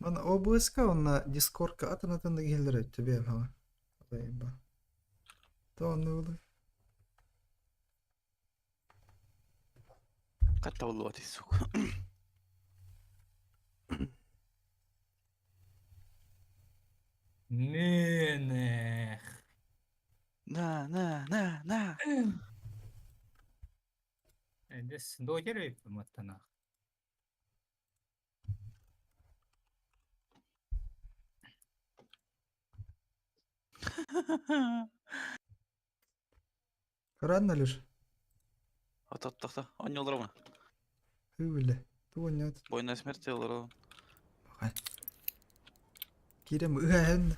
Мана OBS-ка уонна Discord-ка атын-атын да киһилэр өттүбүөм хаҥа. Тооннулу. Хатта боллуот сука. Нынэх. На, на, на, на. Эдес дочер маттанах. Рано лишь. Ототтохто. Онньолорума. Хыбыле. Туонньот. Бойная смерть олору. Кирем ыһаһын.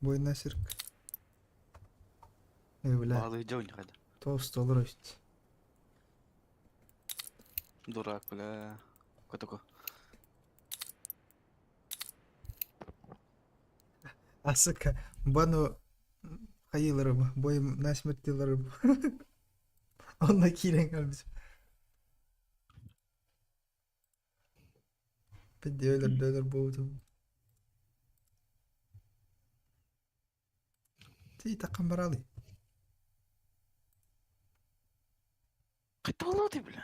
Бойна сирк. Бля. Баалы дьон хайда. Тоос толору үст. Дурак, бля. Котоко. Асыка. Бану хайыларым, бойым насмертиларым. Онно киирэн кэлбит. Пиддиэлэр дөөлөр буолбутум. Ти таккан баралы. Кытылы ты, бля.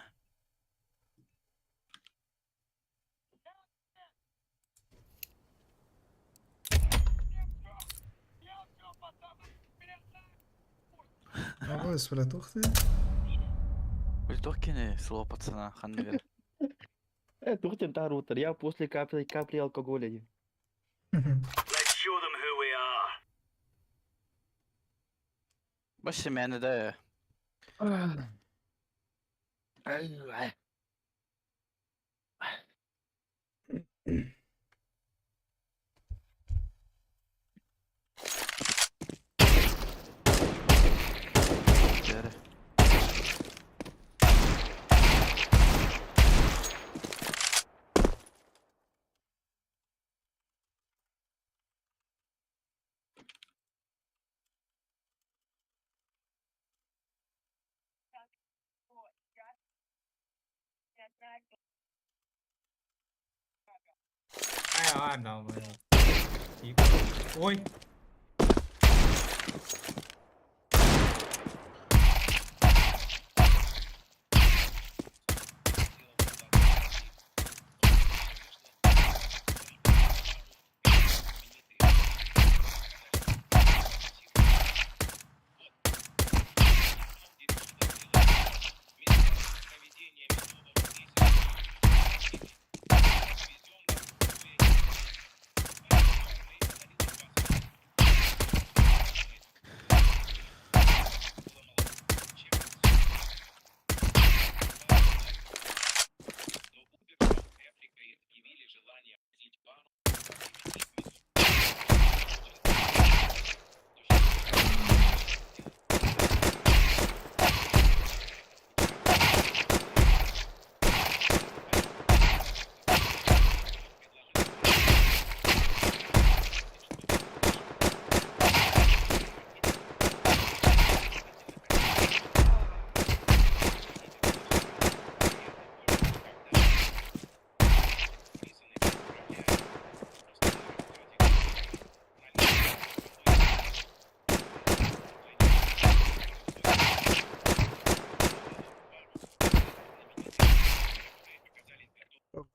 Аҕыс бля туох ты? Ультох кини слово пацана ханныгар. Туох диэн таарбыттар, я после капли, капли алкоголя диэн. Вообще мээнэ да. Дьэ. Ай, ай, Ой!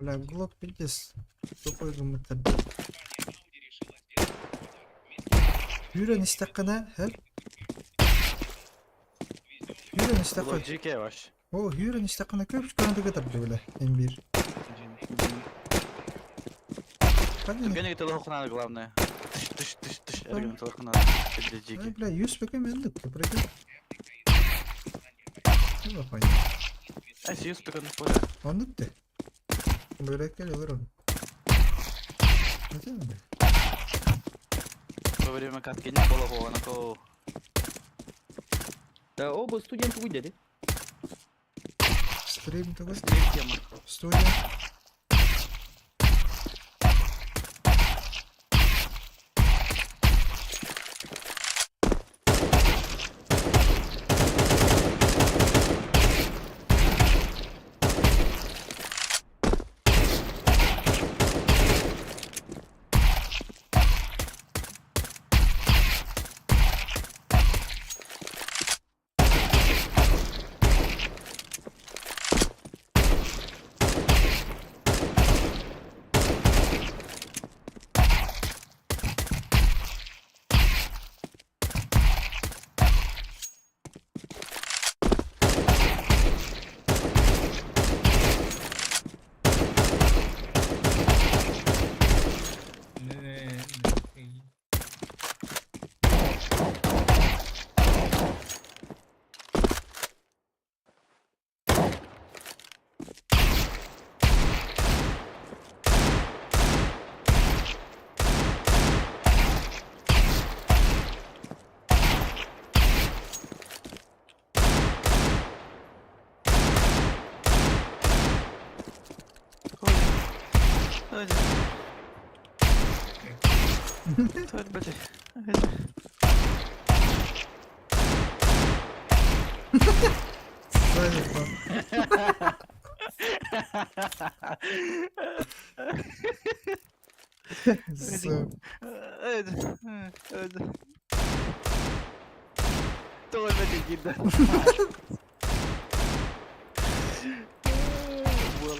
Бля, глок пиздец. Тупой гуммытар. Үүрэн истэххинэ, һэр? Үүрэн истэххэ. GK ваш. О, үүрэн истэххинэ көп көрөндүгэ тарда бile. М1. Түгэнэ телохунаа главное. Тыш тыш тыш тыш эргин телохунаа. Ай, бля, юспекем эндик, прикинь. Ну, хуйня. Ай, юспекем поле. Оннук ты. Бөрөккел олорон. Во время катки не было вон Да, оба студенты выйдет. Стрим такой? Стрим тема. Студия. Өлбөтүй. Заебал. Сука. Тоҕо өлбөтүй диир да. Буол.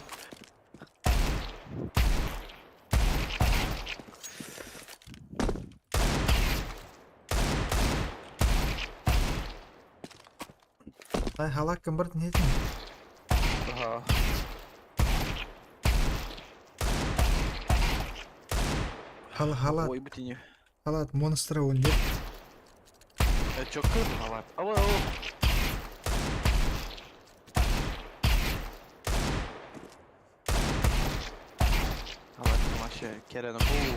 Ай, халаккын бардын иһитин. Аха. Хал халат, Ой, бутини. халат монстра он деп. Чокыр халат. Ава, ава. Халат вообще керен. Оу.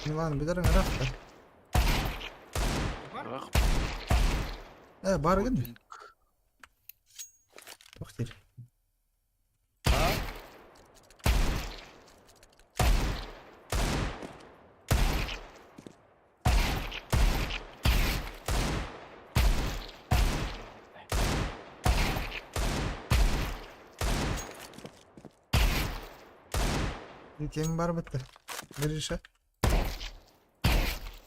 Милан билэр ыҥырах да. Бар? Э, барыгын. Туох диир? А? Ким бар бытты? Гриша.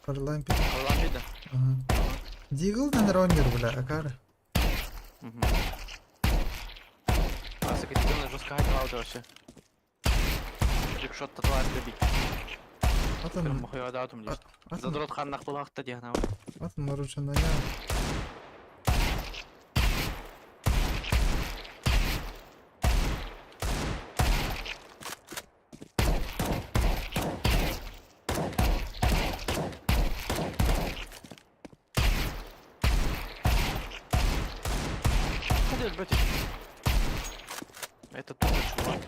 Парлампик. Парлампик, да. Ага. Дигл ронер, бля, акара. Угу. А, сука, Дигл жестко хайповал вообще. Трикшот татуаж добить. Атын, Мохуя датум лишь. атын, Задрот хан нахтулахта дигнал. атын оружие я. Ходи, братик. Это тупо, чувак.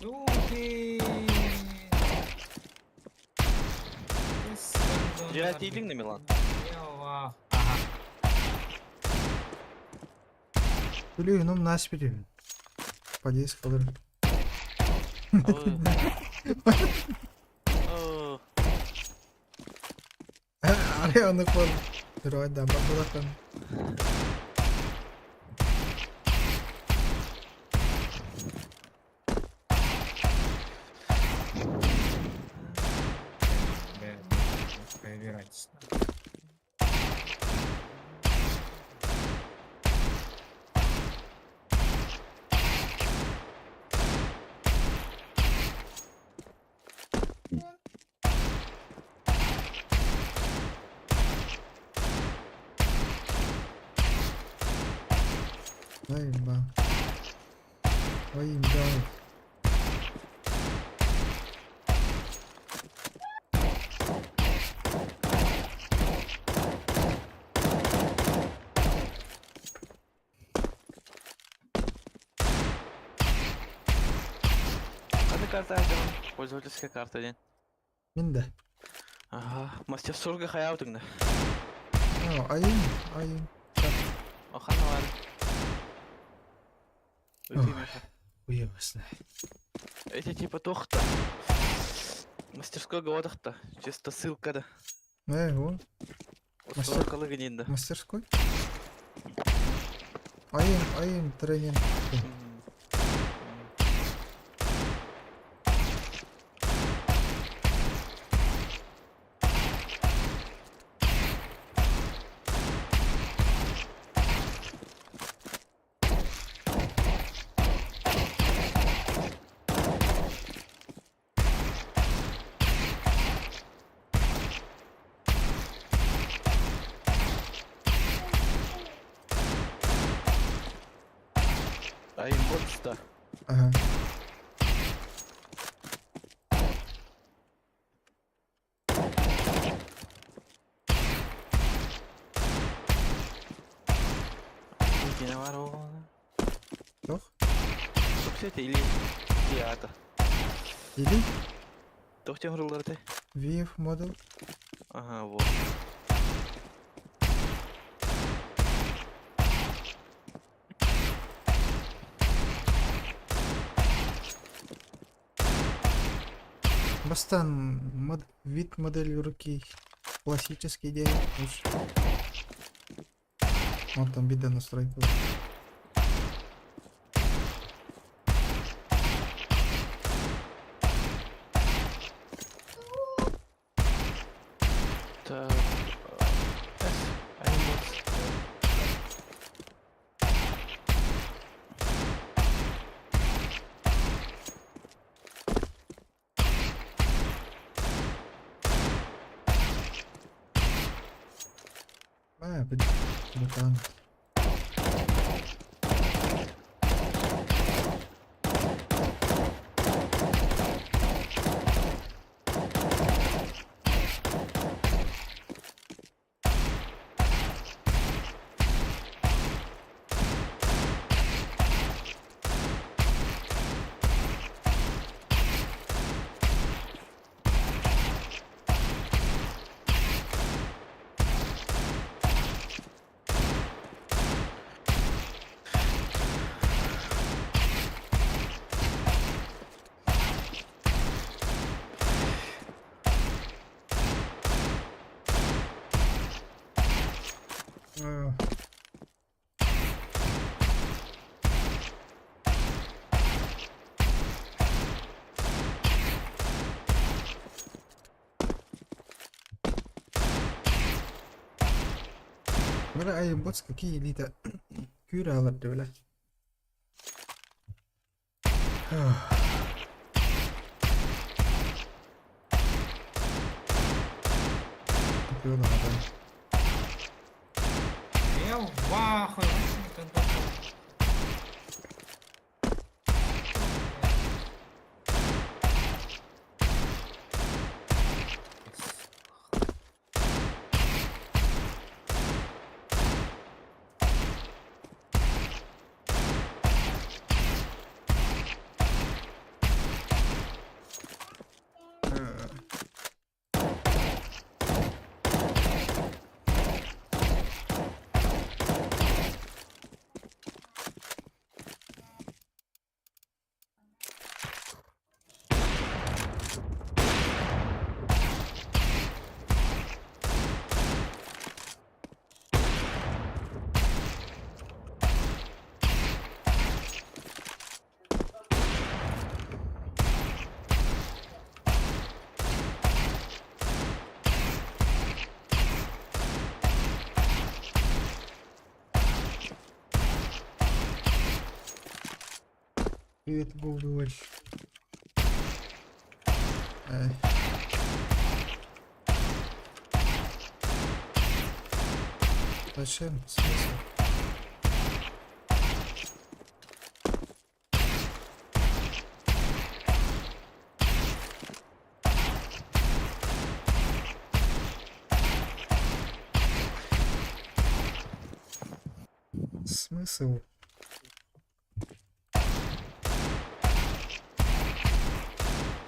Суки! Дьэ, тиийдиҥ да, Милан? Ага. Блин, нас перевин. Подейс колор. Аре аны кол. Герой да, бабулахан. Проверять. Ай, ба. Ой, да. Одна карта один. Пользовательская карта один. Мин да. Ага. Мастер сурга хаяутыгна. О, айым, айым. Охана бар. Уебасна. Эти типа тохта. Мастерской годахта. Чисто ссылка да. Э, о, Мастер- Мастер... мастерской. Айым, айым, тренинг. да? Ага. Кини бар оҕону. Туох? Туох или аата. Или Туох диэн суруллар этэй? VF model. Ага, вот. Бастан мод... вид модели руки. Классический день. Уж. Вон там видно настройку. Так. S. Aimbot. А, блин, братан. А, Бля, aimbotс какие элита күүрэ алар бля. Күүрэ. Я в ахуе, вообще никогда. Привет, Google. Эй. Зачем? Смысл? Смысл?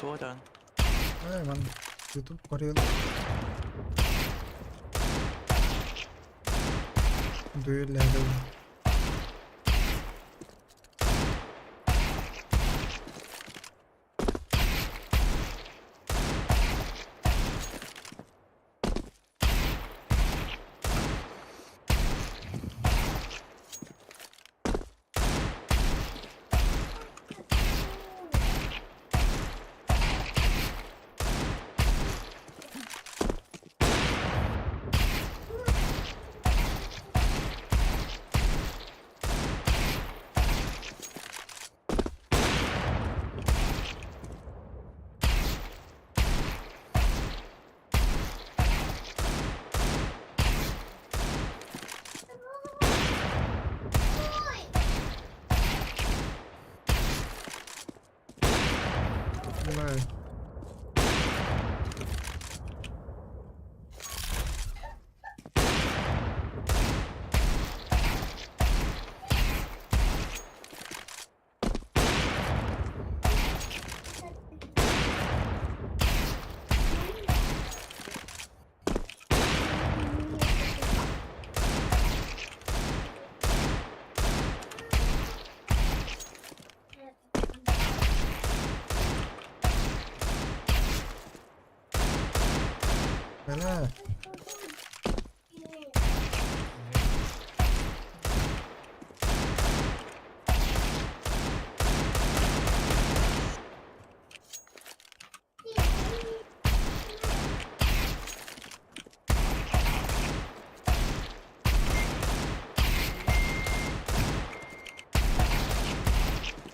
Туодан. Ай, ман YouTube көрел. Дуэлләдем. Понимаю. Бля.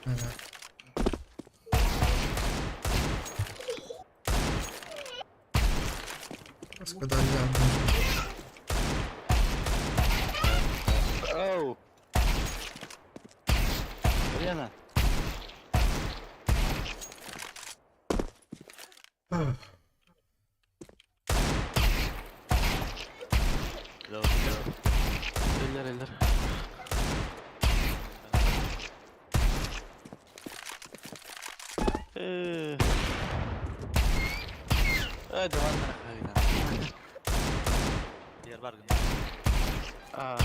Бля. Господа, я Оу! Лена! Ах, Eller eller. Hadi lan. Diğer var gün. Aa.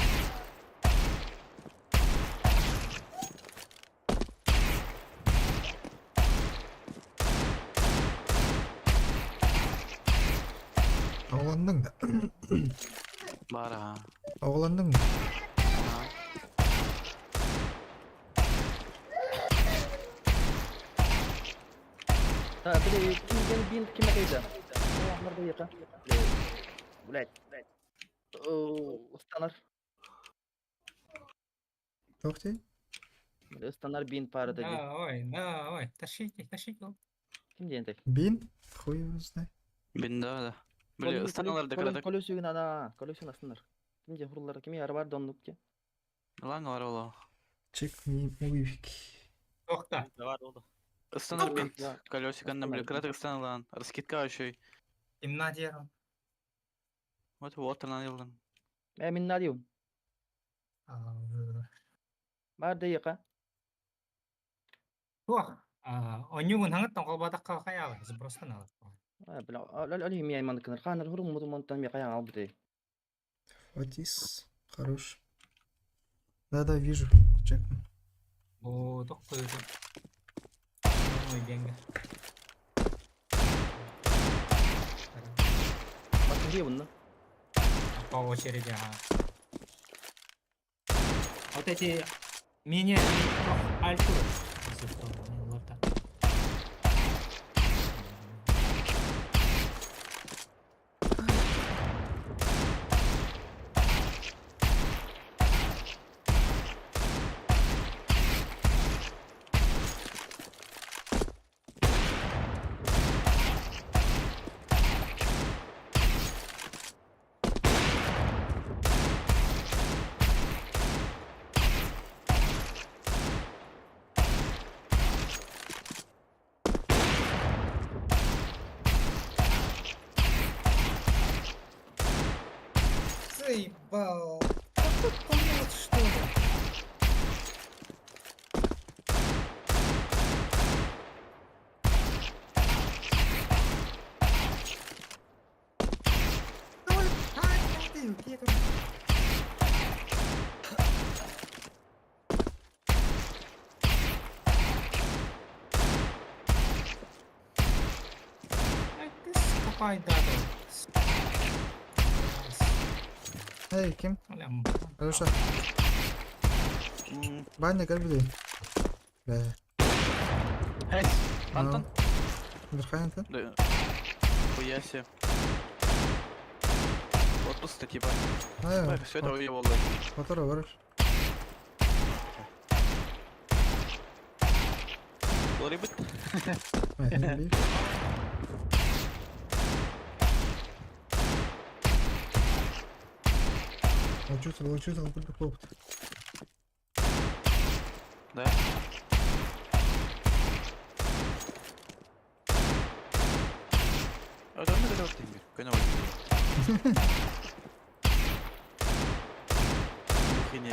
Оҕолоннуҥ да? Бар ha. Оҕолоннуҥ да? Ha. Ha, били, ким бинт ким кайда? Ахмар дайыка. Блять. Ыстанар. Туох дии? Ыстанар бинт пара дии. Давай, давай, тащите, тащите. Ким диэн так? Бин? Хуй его знает. Бин да да. Били ıстаналар да кыратык. Колесигин ана, колесигин астынар. Ким диэн хуруллар, ким яра бар доннук ди. Лаң бар ола. Чек ми уйвик. Тохта. Var oldu. Ыстанар бинт. Да. Колесиканна били кыратык ыстаналан. Раскидка еще. Гимназия. Вот вот она йылдан. Э, мин надиум. Бар дайыка. Туох. Онюгун хаңыттан колбадакка каяла, сбростан алып. Бля, ал химия маныкынар. Ханар хурум муту монтан ми каян албыты. Фатис. Хорош. Да-да, вижу. Чек. Бу токку. Ой, деньги. Бак дии bunны. По очереди, ага. Вот эти мини альту. Если что, ну, вот так. Заебал. Да тут помочь, что ли? Ой, ай, ты, где тут? Ай, ты скопай, да, да. Эй, ким? Алям. Алеша. Баня как били? Бля. Хей, Антон. Верхаен-то? Да. Хуя себе. Отпуск типа. А, Все это уебал. Мотор барыш. Лорибит. Э, би. Учутал, учутал, курдук опыт. Да. Көнө ойдуу. Мухине.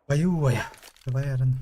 Баю-бая. Давай ярын.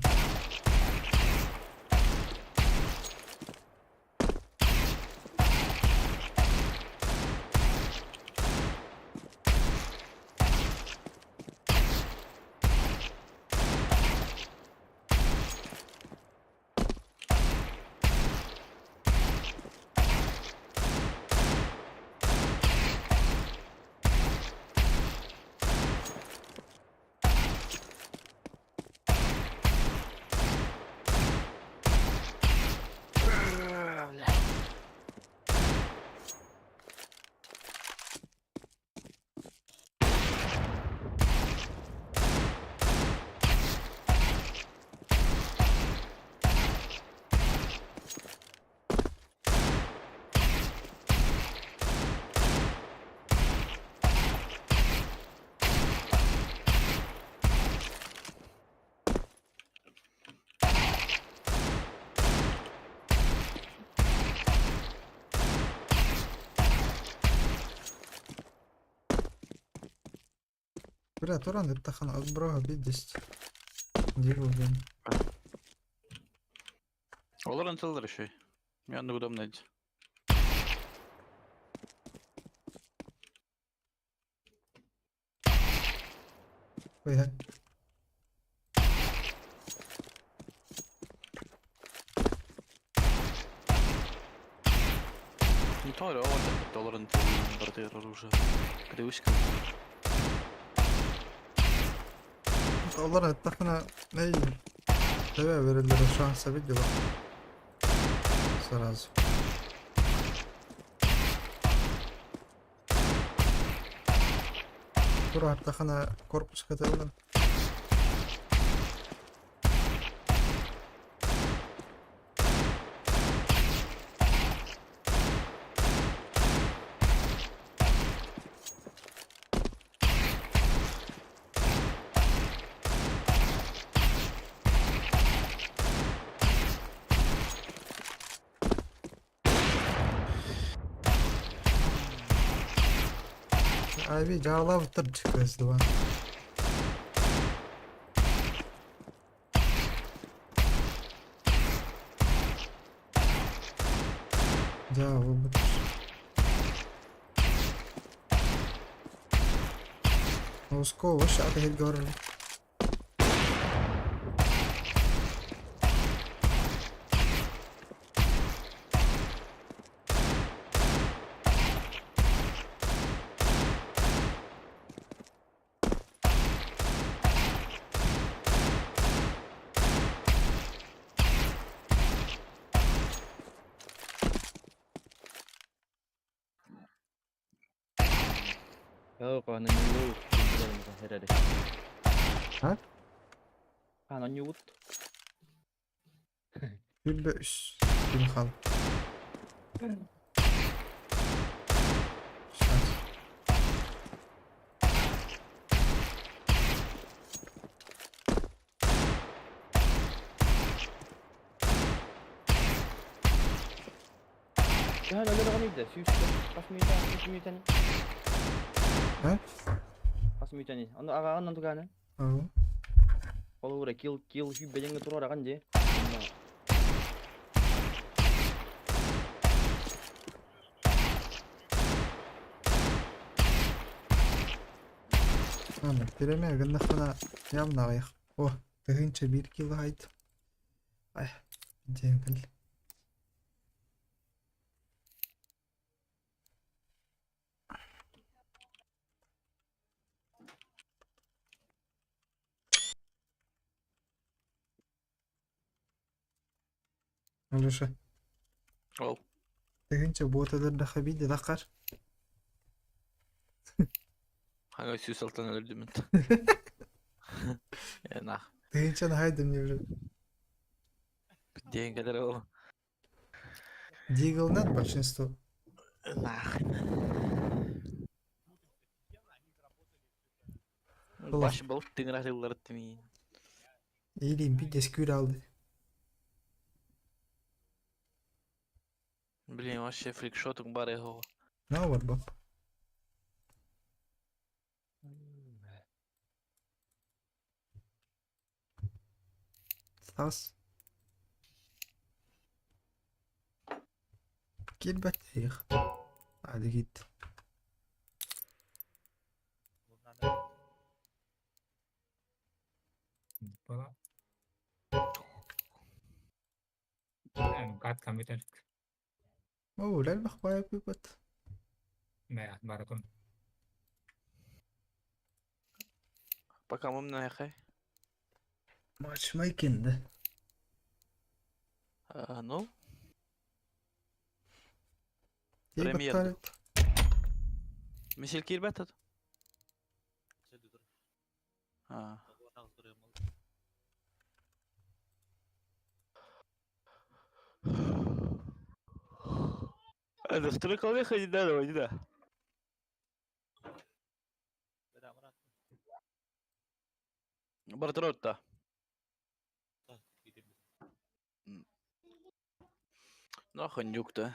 Бля, туран ыттахан отброха биддесть. Диво, блин. Олар ынтылар еще. Мен удобно эти. Ой, да. Не то, доллар ынтылар оружие. Привычка. Олар ыттахана ней Тебе верилер шанса видела. Сразу. Тура аттахана корпус каталар. Айви жаалабыттар чыккыз два. Да, выбыт. Уско, вообще атахит говорили. Joo, kunhan on juut. Herede. А? Hän on juut. Bir gün kal. Şans. Hän on jotain niitä. Syystä. Kas myytään, kas myytään. Ha? Kas myytään. Anna aga annan tukana. Aa. Холобура кил кил хүббедеңге турар аган же. Аны переме гыннахына явно аяқ. О, тыгынча 1 кило айт. Ай, дем кел. Алеша. Ол. Тыһыынча буоталар биир таххар. Хага 106 өлөрдүм. Нах. Тыһыынча наһайдым не билем. Диэн кэлэр ол. Диглнан большинство. Нах. Баш был тыҥыратыллар тимиин. Илин bir дескül алды. Блин, вообще фрикшотук бар его. Ne var bab? Стас. Килбэт их. Hadi git. Была. Гад компьютер. Оо, элбэх баайа быт. Мэ, барытын. Пока мы нахай. Matchmaking да. А, ну, Премьер. Мисел кирбет А. Это второй ходить надо, не да. Бартротта. Нахуй нюк-то.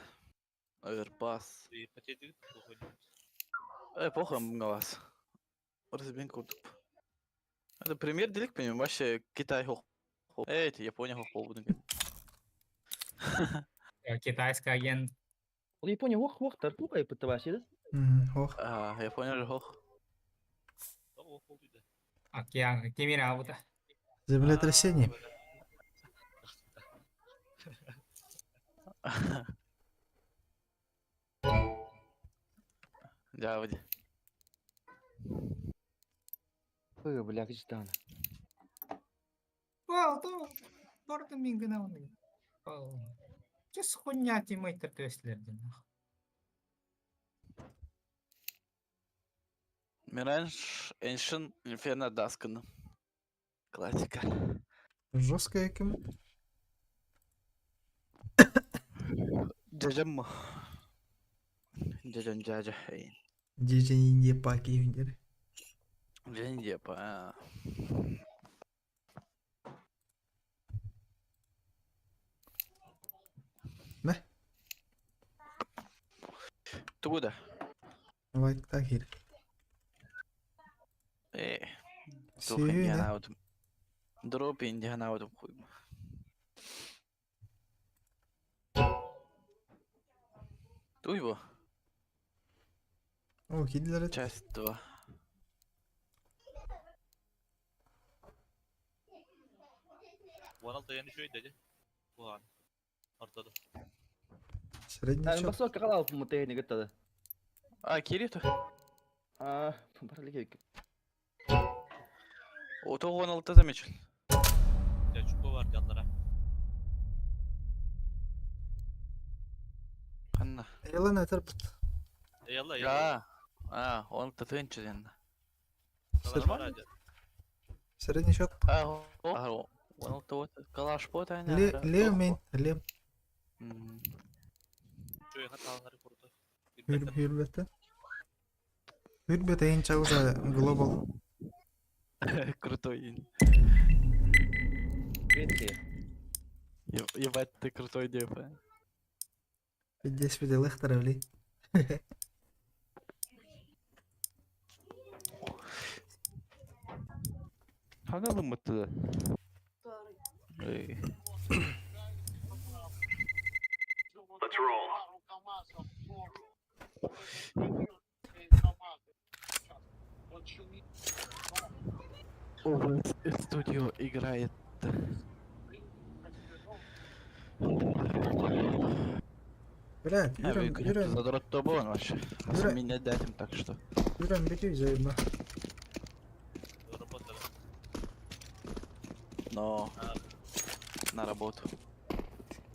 Оверпас. Похуй на вас. Разбин курдук. Это премьер делик, понимаю, вообще Китай хох. Эй, Япония хох буду. Китайский агент. Ол Япония уох уох тарту кайпытта башыды. Ох. А, Япония же хох. Океан. Кемир албыта. Землетрясение. Да, вроде. Ой, бля, кычтан. Вау, то барды мен гына оны. Чес хуйня тимейтер төслерден. Мираж Ancient Inferno Dusk. Классика. Жесткая кем? Джаджам. Джаджам джаджа. Дижин Индия паки юндер. Индия па. Мэ? Туда. Лайк тахир. Тух Сүйүнэ. Индианаутум. Дроп Индианаутум хуй. Туйбо. О, кидилер. Часть 2. Средний Мен чок. басок калал мутейни гыттады. А, Кирито? А, баралык. О, того он алты замечен. Ханна. Ялан айтар бут. А, а, он тынчы енді. Средний счет. А, о, он алты калаш по тайна. Лем, лем. Хүрбете. Хүрбете ең чалга глобал. Крутой. Ветхи. Ебать, ты крутой деп. Здесь виде лехтера вли. Хана мытты. Эй. Студио играет. Блядь, А, Юран, Юран, Задрот то был вообще. Юра- Меня дать им так что. Юран бери взаимно. Но на работу.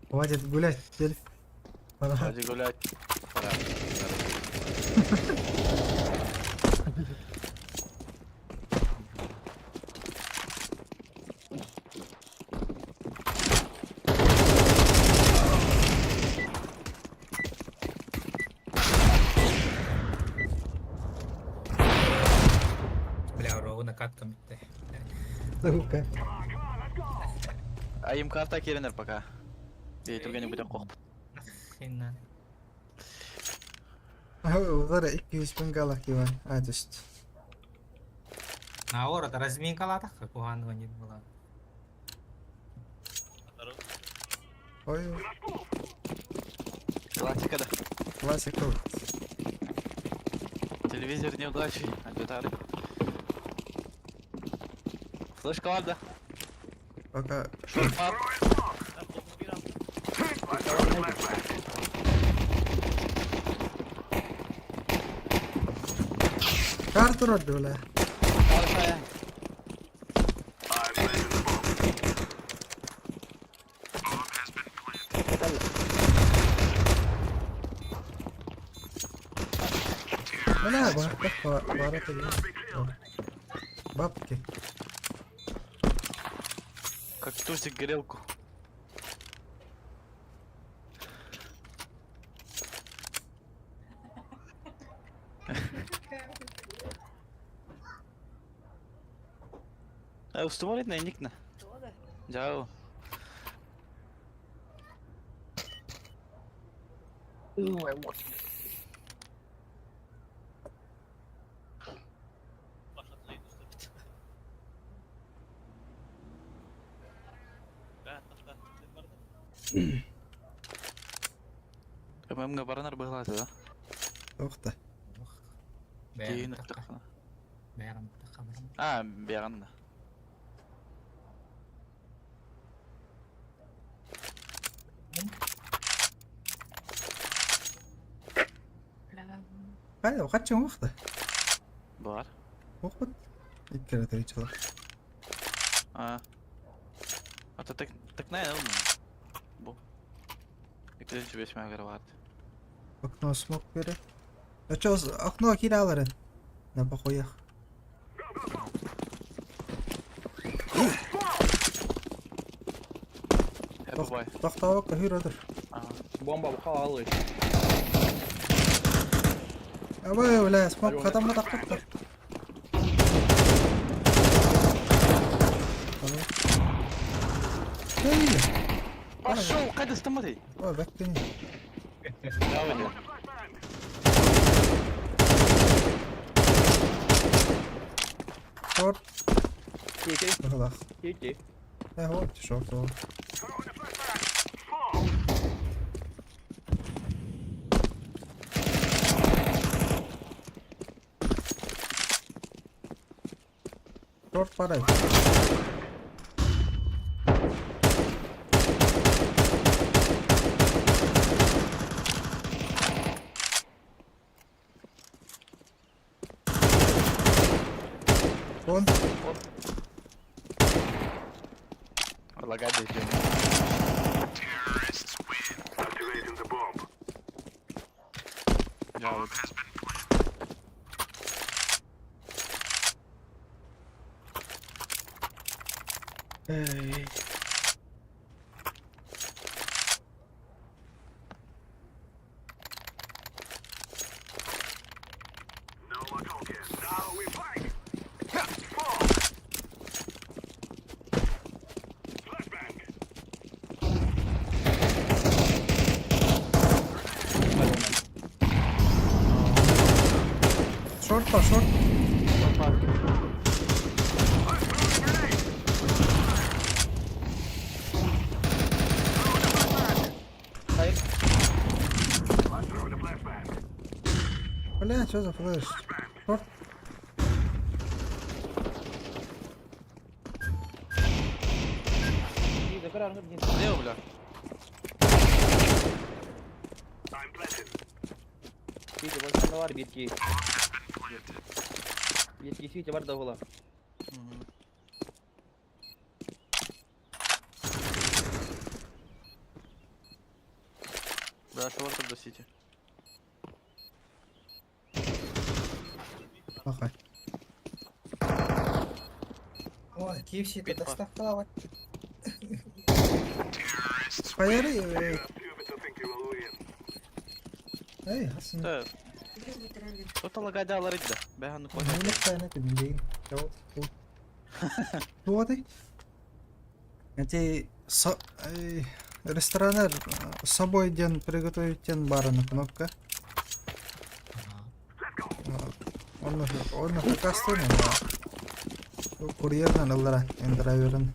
Хватит гулять, теперь пора. Хватит гулять. Пора. Бля, оруобуна каткам бүттэ. Сука. А им карта киренер пока. И түргені бүтін қоқпыт. Нахрена. Улара 200 мың гала киван. А, түст. Наоборот, разминкалаатахха куһаан не буолан. Ой, Классика да. классика. Телевизор неудачи. Адютары. Флешка бар да. Пока. Шорт бар. Карту родды, бля. Карта. Бля, бардак барат или. Бабки. Как тусик горелку. Э, устумарит на никна. Жау. ММ баранар быглаты, да? Тоқта. Кейин Бэйэн ыттықына. Бэйэн тахха баран. А, бяғанна. Қай, қачан уақыты? Бар. Оқыт. Иккere тырычылар. А. Ата так так най Бу. Иккеринчи беш мегер бар. Окно смок бере. Ачо, окно кираларын. На похуях. Happy boy. Тоқтауы көһүр отыр. Ага. Бомба бухала алый. Абай, бля, смок катамда тақпапты. Эй, Пошел, қайда стамады? ой, бәккені. Давай. Шорт, Кики, бұрылақ. кики. Ә, вот, шорт ол. Шорт барай. Он. Лагать здесь. Я вот. Эй. Шорт па, шорт. Hayır. Бля, что за флеш? Шорт. İyi de kararını bin. Лево, бля. İyi de başında var bir iki. Bir iki var da ola. Шорт до Сити. Бахай. Ой, KFC Бит бар. доставкалабат. Хайары. Эй, хасын. Да. Кто-то лагайда алар иди да. Бэхан Мені тайна тимдейин. Туоты? Эти со... Ресторанер с собой ден приготовить тен бара на кнопка. Он он хакастын курьердан ыллара эн драйверын.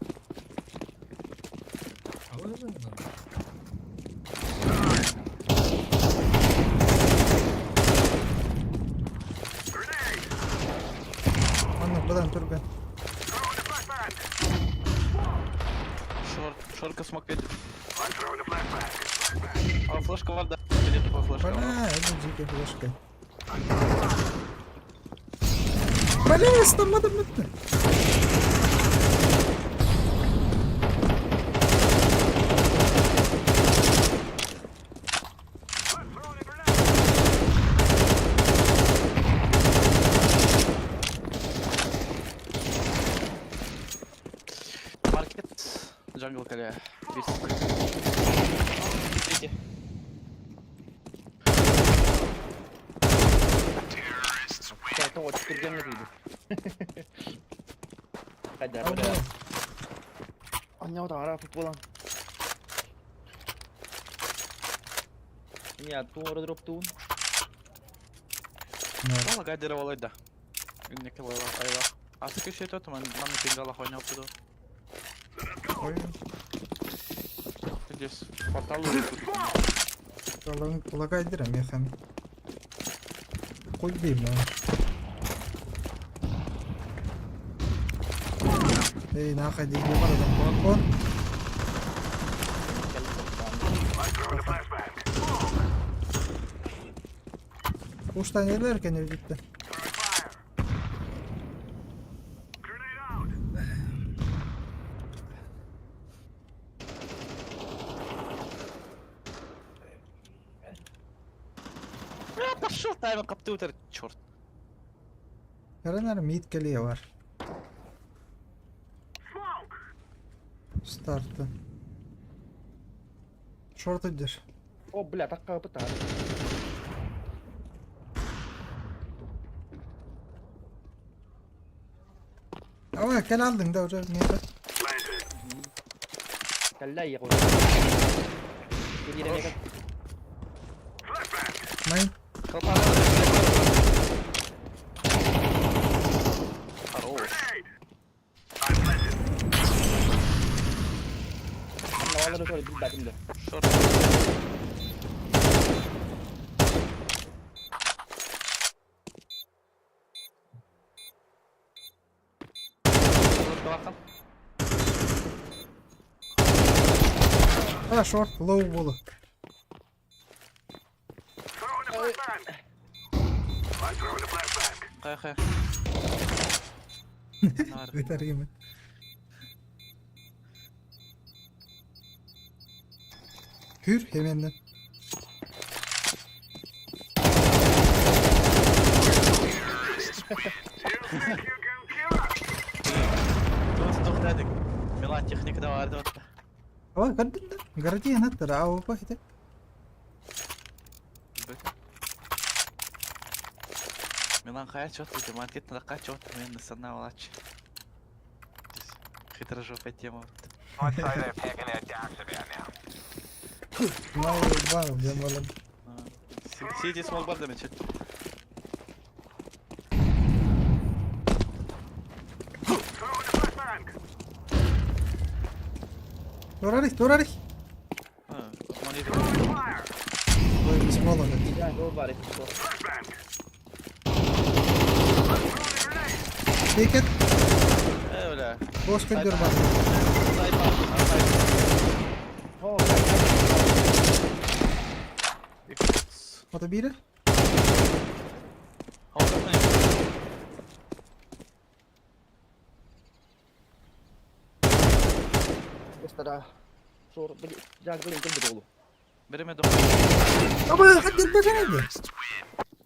Онно быдан турган. Шорт, шорка смог видеть. А флешка варда. Где тупая флешка? Бля, это дикая флешка. Бля, стаммадым бүттү. Маркет. Джангл Корея. Сити. Тоҕо түргэнник ыйды. Хайда бля. Анньа таара футболан. Не, туора дроптуун. Ну, лагайдера волойда. Инники лайла айла. А ты еще это ман ман пингала хуйня оттуда. Ой, Здесь портал. лагайдера мехами. Кой бейм, Эй, нахай диги барадан кон. Уштан элеркен өлүптү. Бля, пошел тайм компьютер, черт. Каранар мид келе бар. Старты. Шорт идешь. О, бля, такка пытар. Ой, кел алдың да уже мені. Калла я Майн. Хорош. Шорт. А, шорт, лоу болу. Хай-хай. Витар кеме. Hür hemenden. Тут Милан техника давай Ой, көрдүн да. Гарантия наттар, АВП хите. Милан хая чёт ты маркет на чёт мен на валач. Хитрожопая тема. Мал бар, дем балам. Сити смог бар демечет. Турарих, турарих. Ой, смола. Тикет. Бля. Бош көндөр бар. Ото бире? Стара. Сор, жагылын ким болу. Береме дох. Аба, хаддербэтэҥэ дии.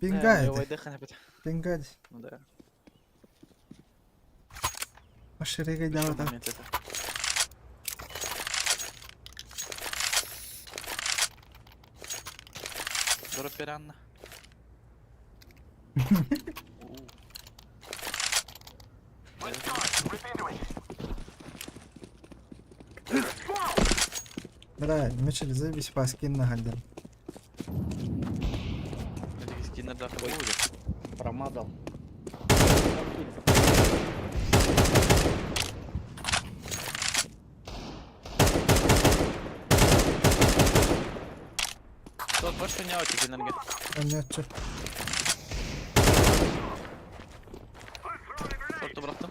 Пинга Э, это. Вайдехан опять. Пинга дии. Ну да. Маширеге Еще даҕата. момент это. Дроперанна. Бля, Мичел, заебись по скин находил. Скиннер будет. Промазал. Тот больше не аутик энергия. Анняччы. Шорту бырахтым.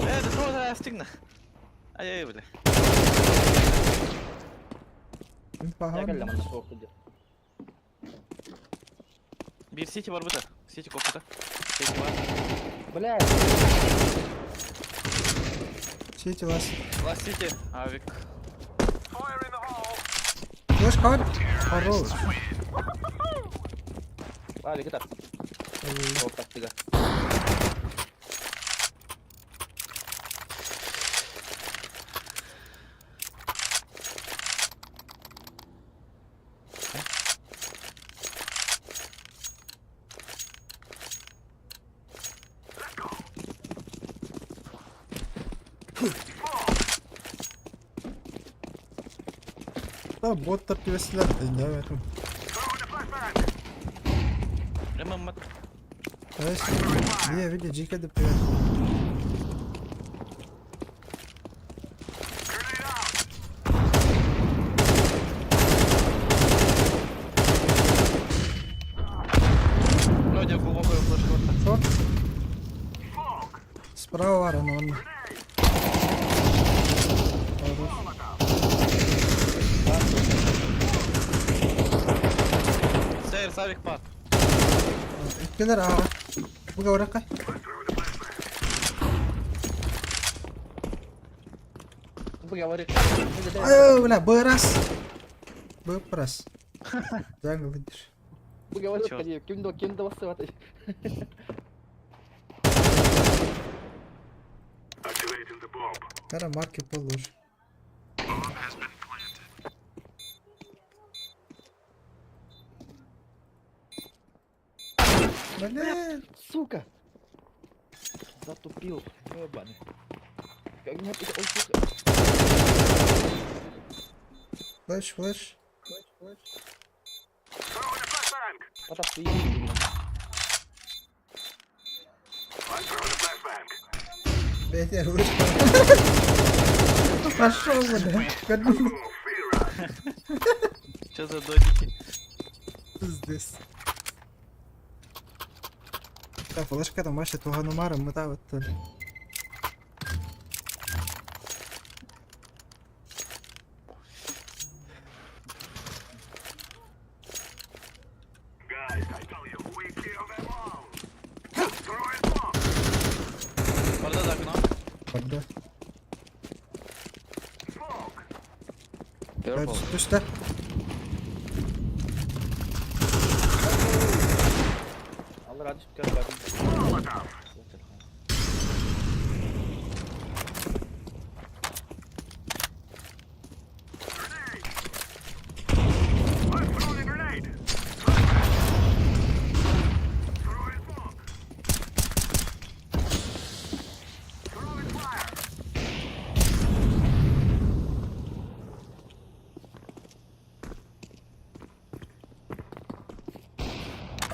Э, да что за стигна? Ай-яй, бля. Я манна суох сылдьар. Бир сити бар быта. Сити копыта. Сити бар. Блядь, Сити лас. Лас сити. Авик. Флеш кар. Хорош. Авик это. Вот так тыга. Да, боттар түбэстилэр. Да, этом. ММ. Есть. Я видел, Джика да привет. Вроде глубокую флешку. Шорт. Справа варено он. Хорош. Сейр, Савик пад. Иккилер аға. Буга орақай. Говорит. Ой, бля, бырас. Бырас. Жаңыл идир. Говорит, Чё? ким до ким до вас Кара марки полуж. Бля, Сука! Затупил. Ебаный. Как меня ой, сука. флеш, флеш. Потап, ты иди, меня. Блять, я вышел. Пошел, бля. Кадну. Че за додики? Пиздец. Та флешка там бачите, того номера мета от. Барда за окно. Барда. Purple. Түстэ. Allah razı olsun.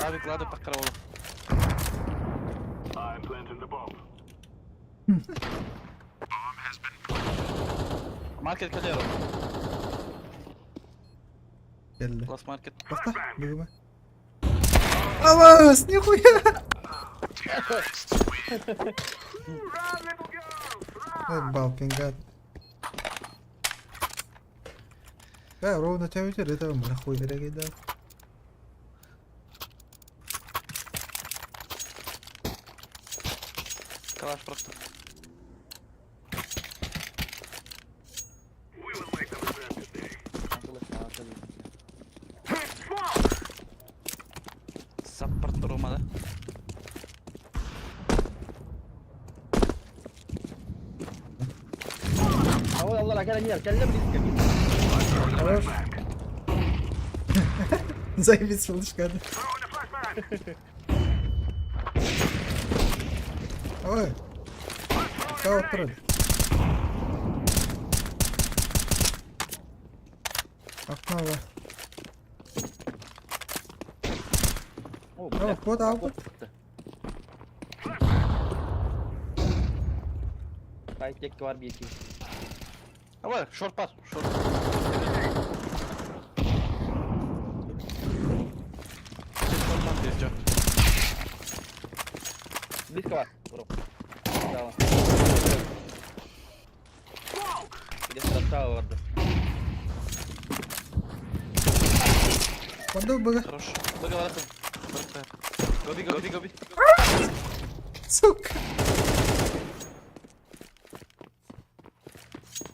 Авик, ладно, по караулу. Маркет калеру. Келді. Лас маркет. Тоқта, бүгіме. Алас, нихуя! Эй, Балкингат. Да, ровно тебя ветер, это нахуй дорогие, да. Калаш просто. Саппорт Рома, да? Allah кэлэн иһэр, кэллэ близко. Хорош. Заебись, флешка. Ой. Кого тролль? Окно. О, О, бля. код аут. Хай-тек бар беки. Давай, шорт пас, шорт. Шорт пас, везде. Близко бар. Бро. Справа. Где справа барды. Куда быга? Хорош. Договорился. Гоби, гоби, гоби. Сука.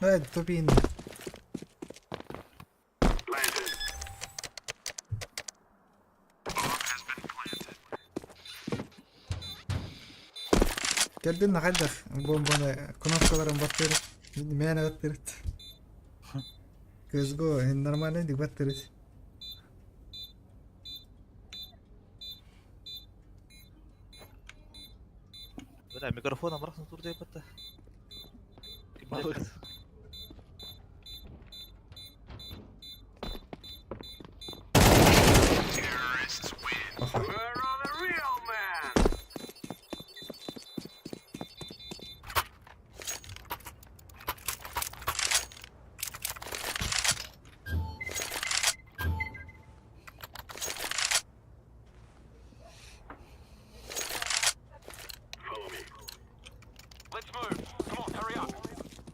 Эй, тупин. Кэлбин наҕайдах бомбаны кнопкаларын баттыр, мээнэ баттырыт. CSGO нормально дик баттырыт. Бля, микрофон амрах тур деп атта. Молодец. Аха.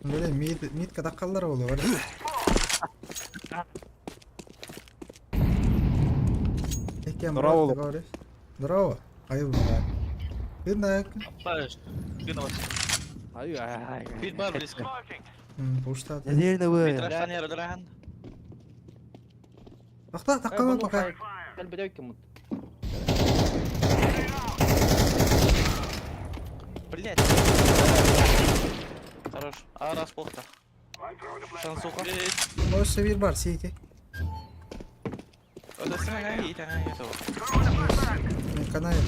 Блин, мид, мид когда қаллар болу бар. Екен Здорово. говоришь? Здорово. Ай, бля. Ты на Ай, ай, Бит бар близко. пушта. Бит раштан ярадран. Тохта, таққама пока. Кэл бедек ким. Блять. Хорош. А раз плохо. Шансуха. Осы bir бар, сейте. Мен канаю.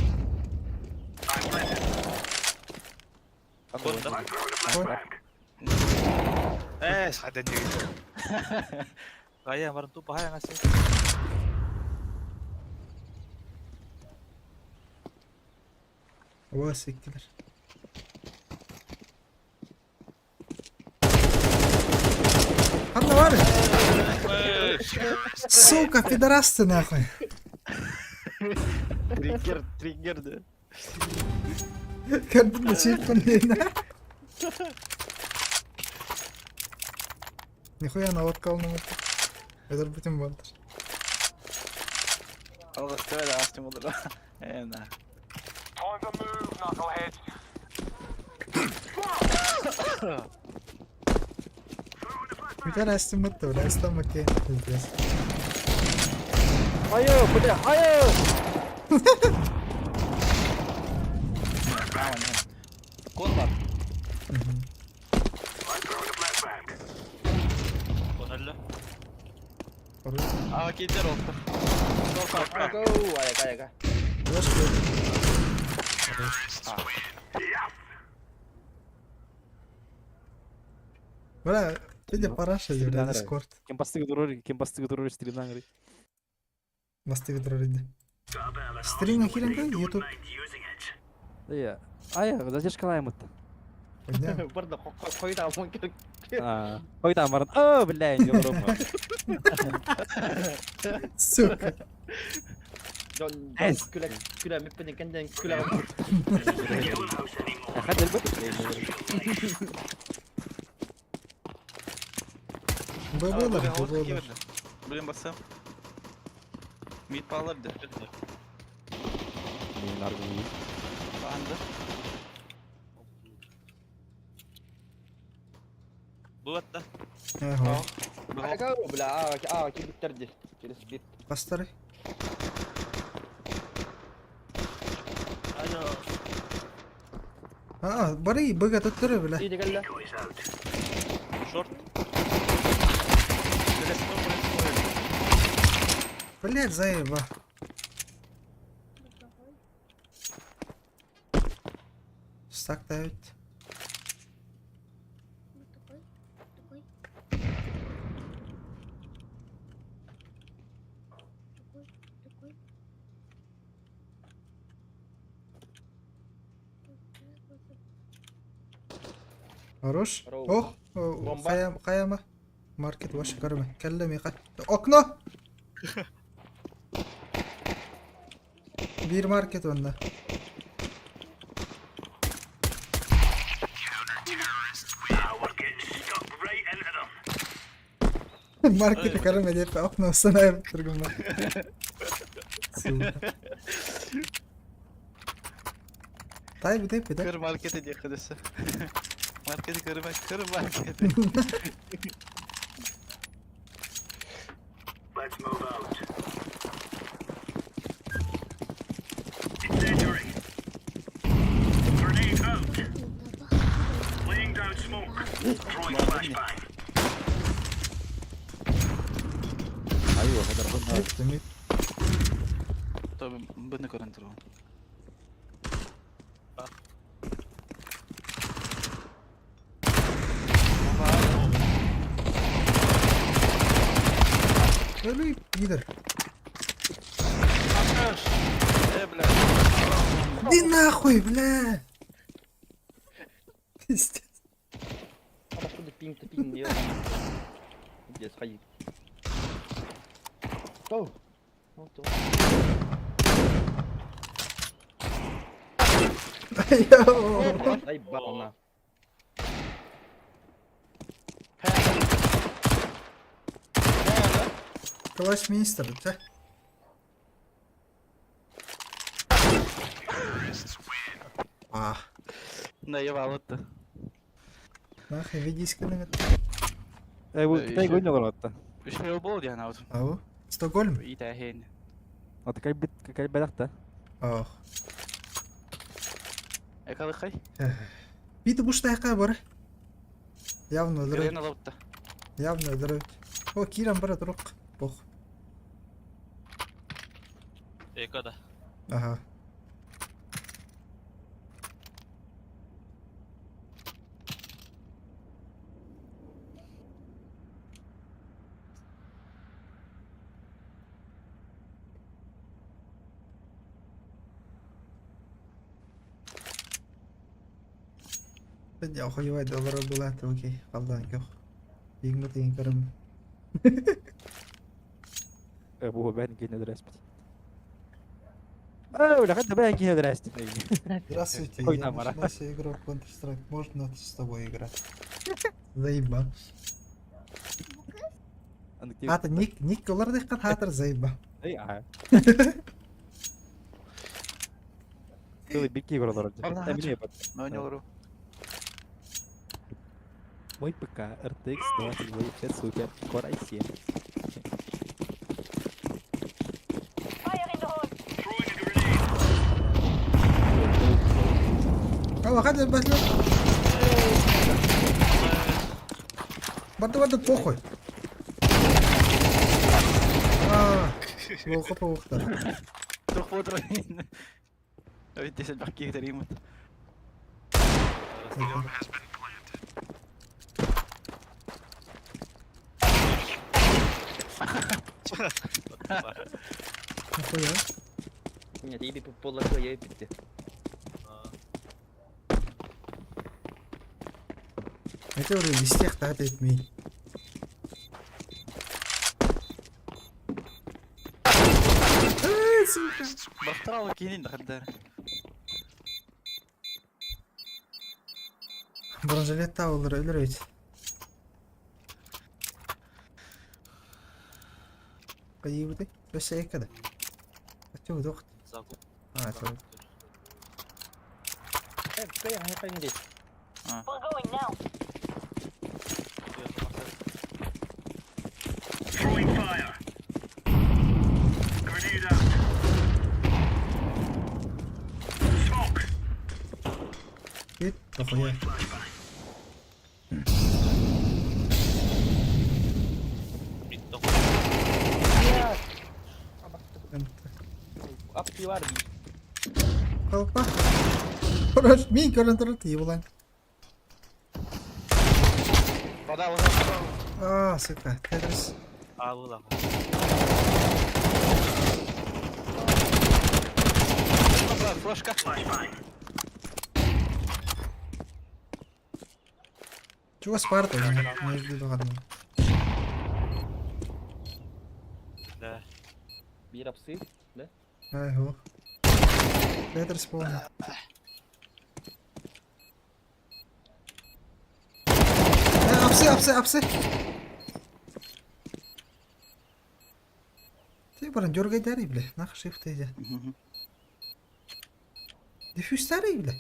Ой, Э, саден деген. Гая барын тупо хая ngasi. Ой, секкілер. Қанда бар? Сука, пидорасты нахуй. Триггер, триггер, да. Как будто чипком Нихуя наводка алмамы. Это бүтін бантыр. Алғасты да астым olur. Э, на. Bir астым бітті, бля, астым бітті. Пиздец. Айо, бля, айо. Кон бар. Мгм. Конелле. Хорош. А, кетер oldu. Шорт ап. Go, аяка, аяка. Хорош, блядь. Бля, ты параша, бля, Дискорд. Кем бастыгы дурор, кем бастыгы дурор стримнан гри. Бастыгы дурор иди. Стрим киренде, YouTube. Да. Ай, задержкалайм это. Поднял. Барды койда алман керек. А, ой там барын. О, бля, не рома. Сука. Жон, Эс. күлә, күлә, меппенен кенден күлә. Хад элбет. Бабалар, бабалар. Блин, басым. Мид палырды. Мен аргы. Банды. Бу батта. Ага. Бля, бля, а, кибиттерди. Через бит. Бастары. Алло. А, бары быга туттары бля. Иди кэллэ. Шорт. Бля, что происходит? Блядь, заеба. Стак давить. Вот такой, такой. Такой, такой. Вот так вот. Хорош. Роу. Ох, Бомба. Хаям, хаяма. Маркет ваш көрме. Кэллэ миха. Окно. Бир маркет онда. Маркет көрме деп окно санайып тургун. Сука. Тай бит бит. Kır markete diye kırısı. Marketi kırma, kır marketi. Айва, хадар хонна. Мид. Tabii bu ne kadar o. Өлүй, пидор. Э, бля. Иди нахуй, бля. Пиздец. Откуда пинг-то пинг, ё. Где сходи? Оу. Вот то. Йоу. Заебал на. Класс министр, да? А, Наебал это. нахуй, ведись на Эй, бу Эй, тай еще. гойно горотта. Еще бол диэн аут. Ау, Стокгольм? Итэһин. Ата кай бит кай бадахта. Ох. Экалыкай. Бит буштайка бар. Явно өлөрөт, Грен алыпта. явно өлөрөт. О, Киран бар турук. Бох. Экада. Ага. Я охуевай доллара была, то окей, алдан көх. Егме деген көрім. Бу бен кине дрәспит. Эй, бля, хәтта бен кине дрәспит. Здравствуйте, Ой, я Тамара. начинаю игру в Counter-Strike. Можно с тобой играть? Заеба. Ата, ник, ник олар дыхкан хатыр заеба. Эй, а. Тылы бики городор. Ана, Эмне бат. Мөн олору. Мой ПК RTX 2080 Super Core i7. Ала, хадыр баслы. Барды, барды, похуй. А, волка пауктар. Тух ботрын. Өйт десен бак кигдер имут. Нахуя? Нет, еби положил, я ебите. Это вроде из тех тапит ми. Эй, сука. Бахтаралы кинин хаддар. Бронежилет таулар өлөр ведь. Кайыбыты? Бәшә екеді. Ачу доқт. А, это. Э, кая, кая, кая, здесь. Дохуя. Активар Колпа. Хорош, мин көрөн турар тии булан. Вода, вода. А, сука, Тетрис. Аалыла. Флешка. Чего Спарта? Не жду догадан. Да. Биир апсы. Ай, хо. Тетрис полный. Апсы, апсы, апсы. Ты баран дергай дари, бля. Нах шифт иди. Диффуз дари, бля.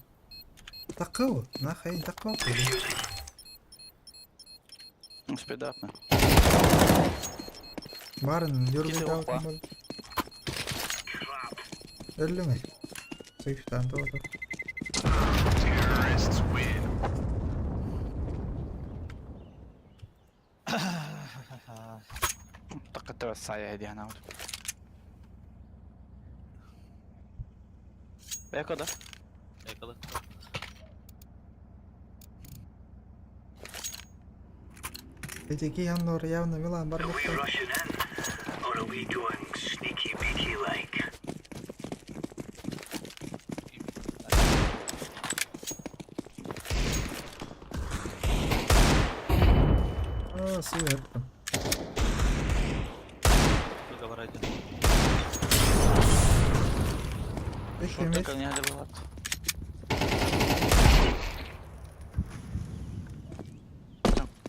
Такого, нах ай, такого. Спидапны. Баран дергай Кисе дау. опа. Өллү Сейфтан doğru. Тақыттыра сая диэн аут. Бэко да? Yakala. Эти Яннор явно Милан бар буолла. Аа, сыһыттым. Договор один. Икки мид. Шорт не было.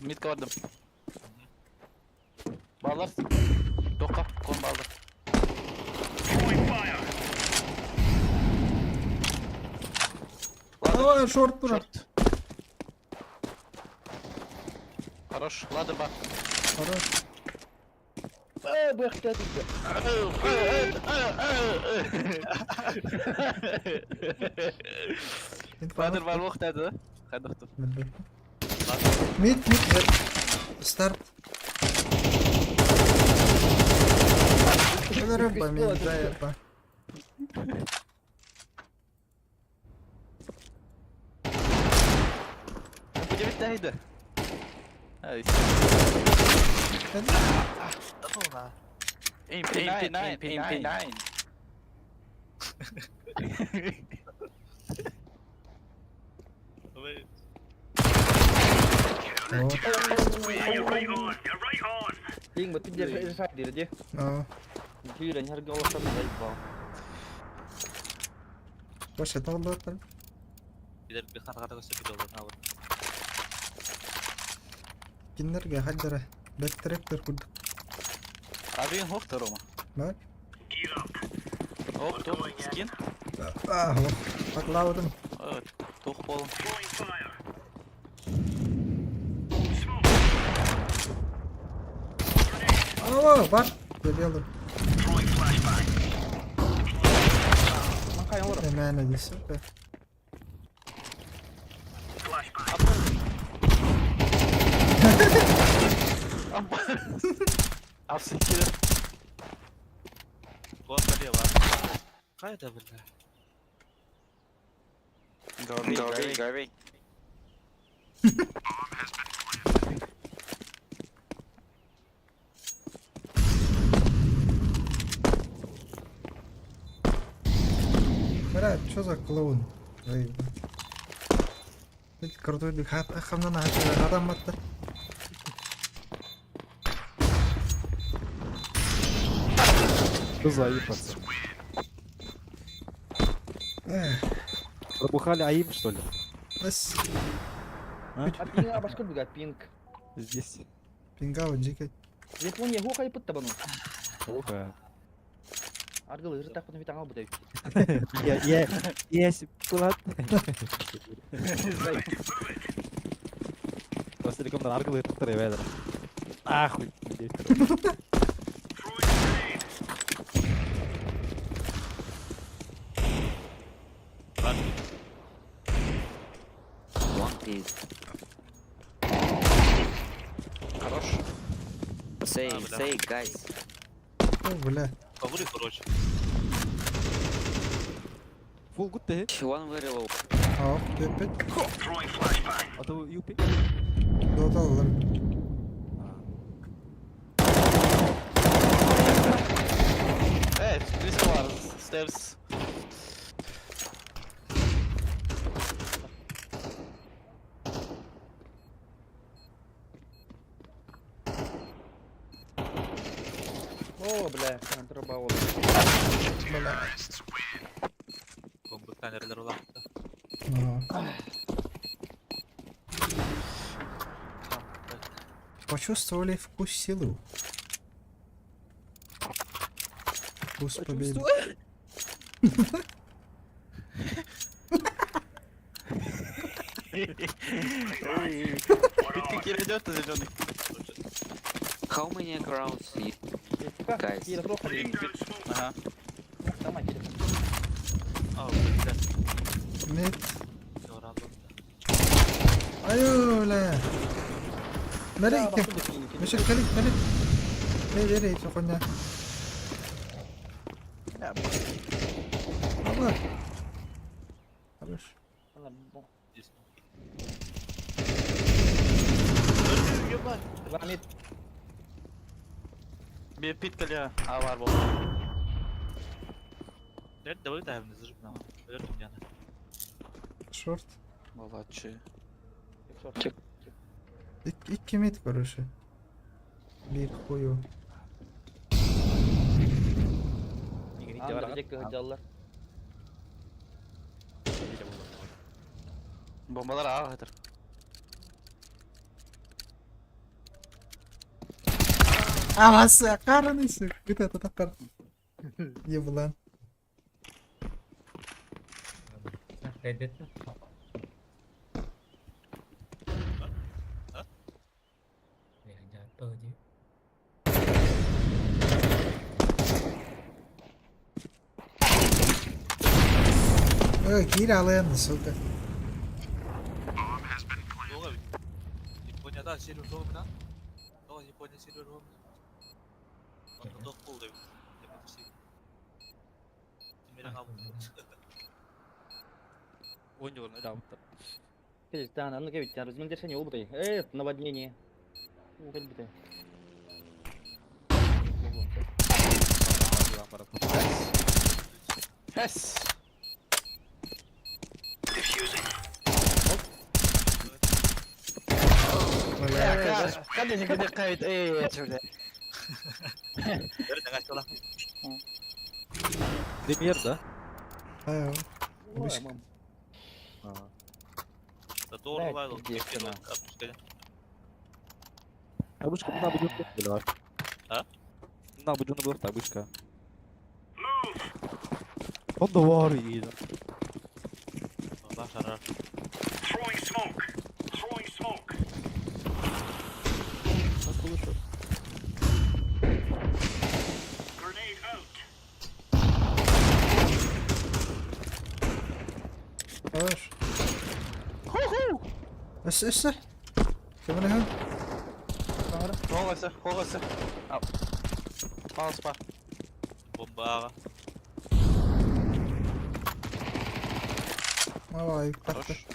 Мид кавардым. Баллар. Тоққа, кон баллар. Аа, шорт турар. Шорт. Хорош, ладер бар. Хорош. Э, бэхтэ дейді. Мид Ладер бар оқ деді. Қайдақтыр. Мид, мид, мид. Старт. Өлөрөм ба мен жайырба. Будет дайды. Ай. MP9, MP9. Оо, Ең бітті де жасайды де. аа. Түйрен herге олашады да. Баша тоғылдыр. Билер bir харгата көстө bir доллар алып. Киннерге хаддара. Беттеректер курдук. Абин хоқ Рома. Бар. Оп, тоқ, скин. Аа, Атлаудым. Тоқ бол. Аа, бар. Белелер. Маңқай олар. Эмәне десіп. Апсы киді. Гол налево. Кайда бля? Горби, горби, горби. Бля, что за клоун? Ой, бля. Крутой хамнан адам атты. Что за аим, пацан? Эх, Пробухали аим, что ли? Бас А пинг, а башка бүга пинг. Здесь. пингау жеке. Япония ху кайып бітті бұны. Плохо. Аргыл ыры тақпын бит аңал бұдай. Я, я, я, куда? Ростелекомдан аргылы ырыттыр эбедер. Ахуй. Бар. Please. Хорош. Say, А, бля. say, guys. О, бля. Говори, короче. Full good te. One very low. Aa, köpek. А то UP. Doğru alalım. Evet, risk var. Stairs. О, бля, дробовод. Бля. Бомба камералар улаатта. Aa. Почувствовали вкус силы. Вкус победы. Битка киридет зеленый. How many rounds you Guys. Кира, плохо. Ага. Сама Кира. А, бля. Нет. Все, рано. Ayo бля. Nereye gittin? Мешек кали кали. Ne nereye sokunya? Ya, Allah. Хорош. Здесь. Два мид. Bir pit geliyor. Ha var bu. Nerede давай даем, не зажим нам. Ölürüm yani. Шорт. Молодцы. İki mid короче. Bir хую. Андер кыһыдьаллар. Bombalar ağa hatır. Avası karını Bir de tatakar. Еблан. Reddet. Ha? Ya jatuh je. Кир алын, сука. Долго. Японияда сервер жоқ мына. Тоға Япония сервер жоқ мына. Онда доқ болды. Темирен алып. Ойнёр, да, вот так. Да, ну ведь, разминирование убыты. Наводнение. Убыты. Hes. Бля. Hadi ne kadar kayıt. Ey şöyle. Nereden kaçtılar? Премьер, да? Ha, Вышка. Да doğru var. пиздец, она. Абышка мына будем было. А? Мына будем было абышка. Он давар едет. Allah şarar. Хорош. Өссө, өссө. Кеміне Хоғасы, хоғасы. Al. Mouse var. Bomba ağa. Ой, так. Хорош.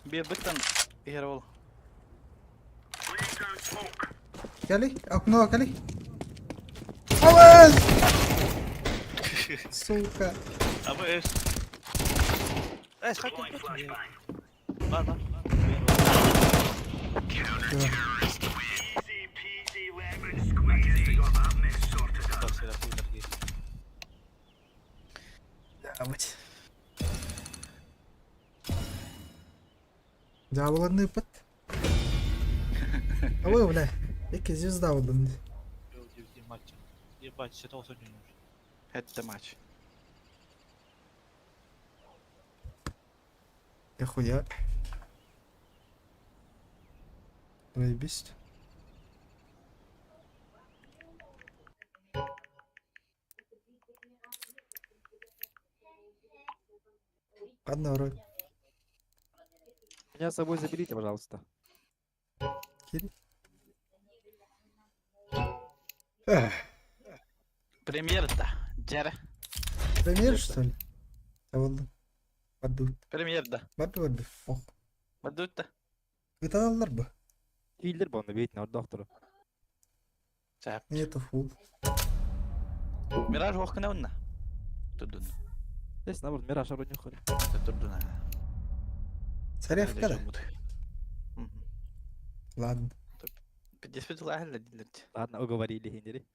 Bir bıktan yer ol. Кали, окно, кали. Авас! Сука. Ama es. Es kaç Var var. Всё. Bak silah bu Давайте. Дьяволны пыт. Ой, бля. Эки звезда болдум. Maç. Ебать, что olsa oynuyor. Hette maç. Нихуя. Заебись. Ладно, вроде. Меня с собой заберите, пожалуйста. Кири. Эх, Премьер да. Дьэрэ. Премьер, что ли? Табыллын. Бардыбыт. Премьер да. Барды барды. Ох. Бардыбыт да. Ыталаллар бу. Кииллер буолна бэйэтин ордоохтору. Сөп. Нету фул. Мираж уох гына уонна. Турдун. Здесь наоборот Мираж оронньоххор. Турдун. Царевка да? Ладно. Действительно, ахалла дииллэр. Ладно, уговорили хинери.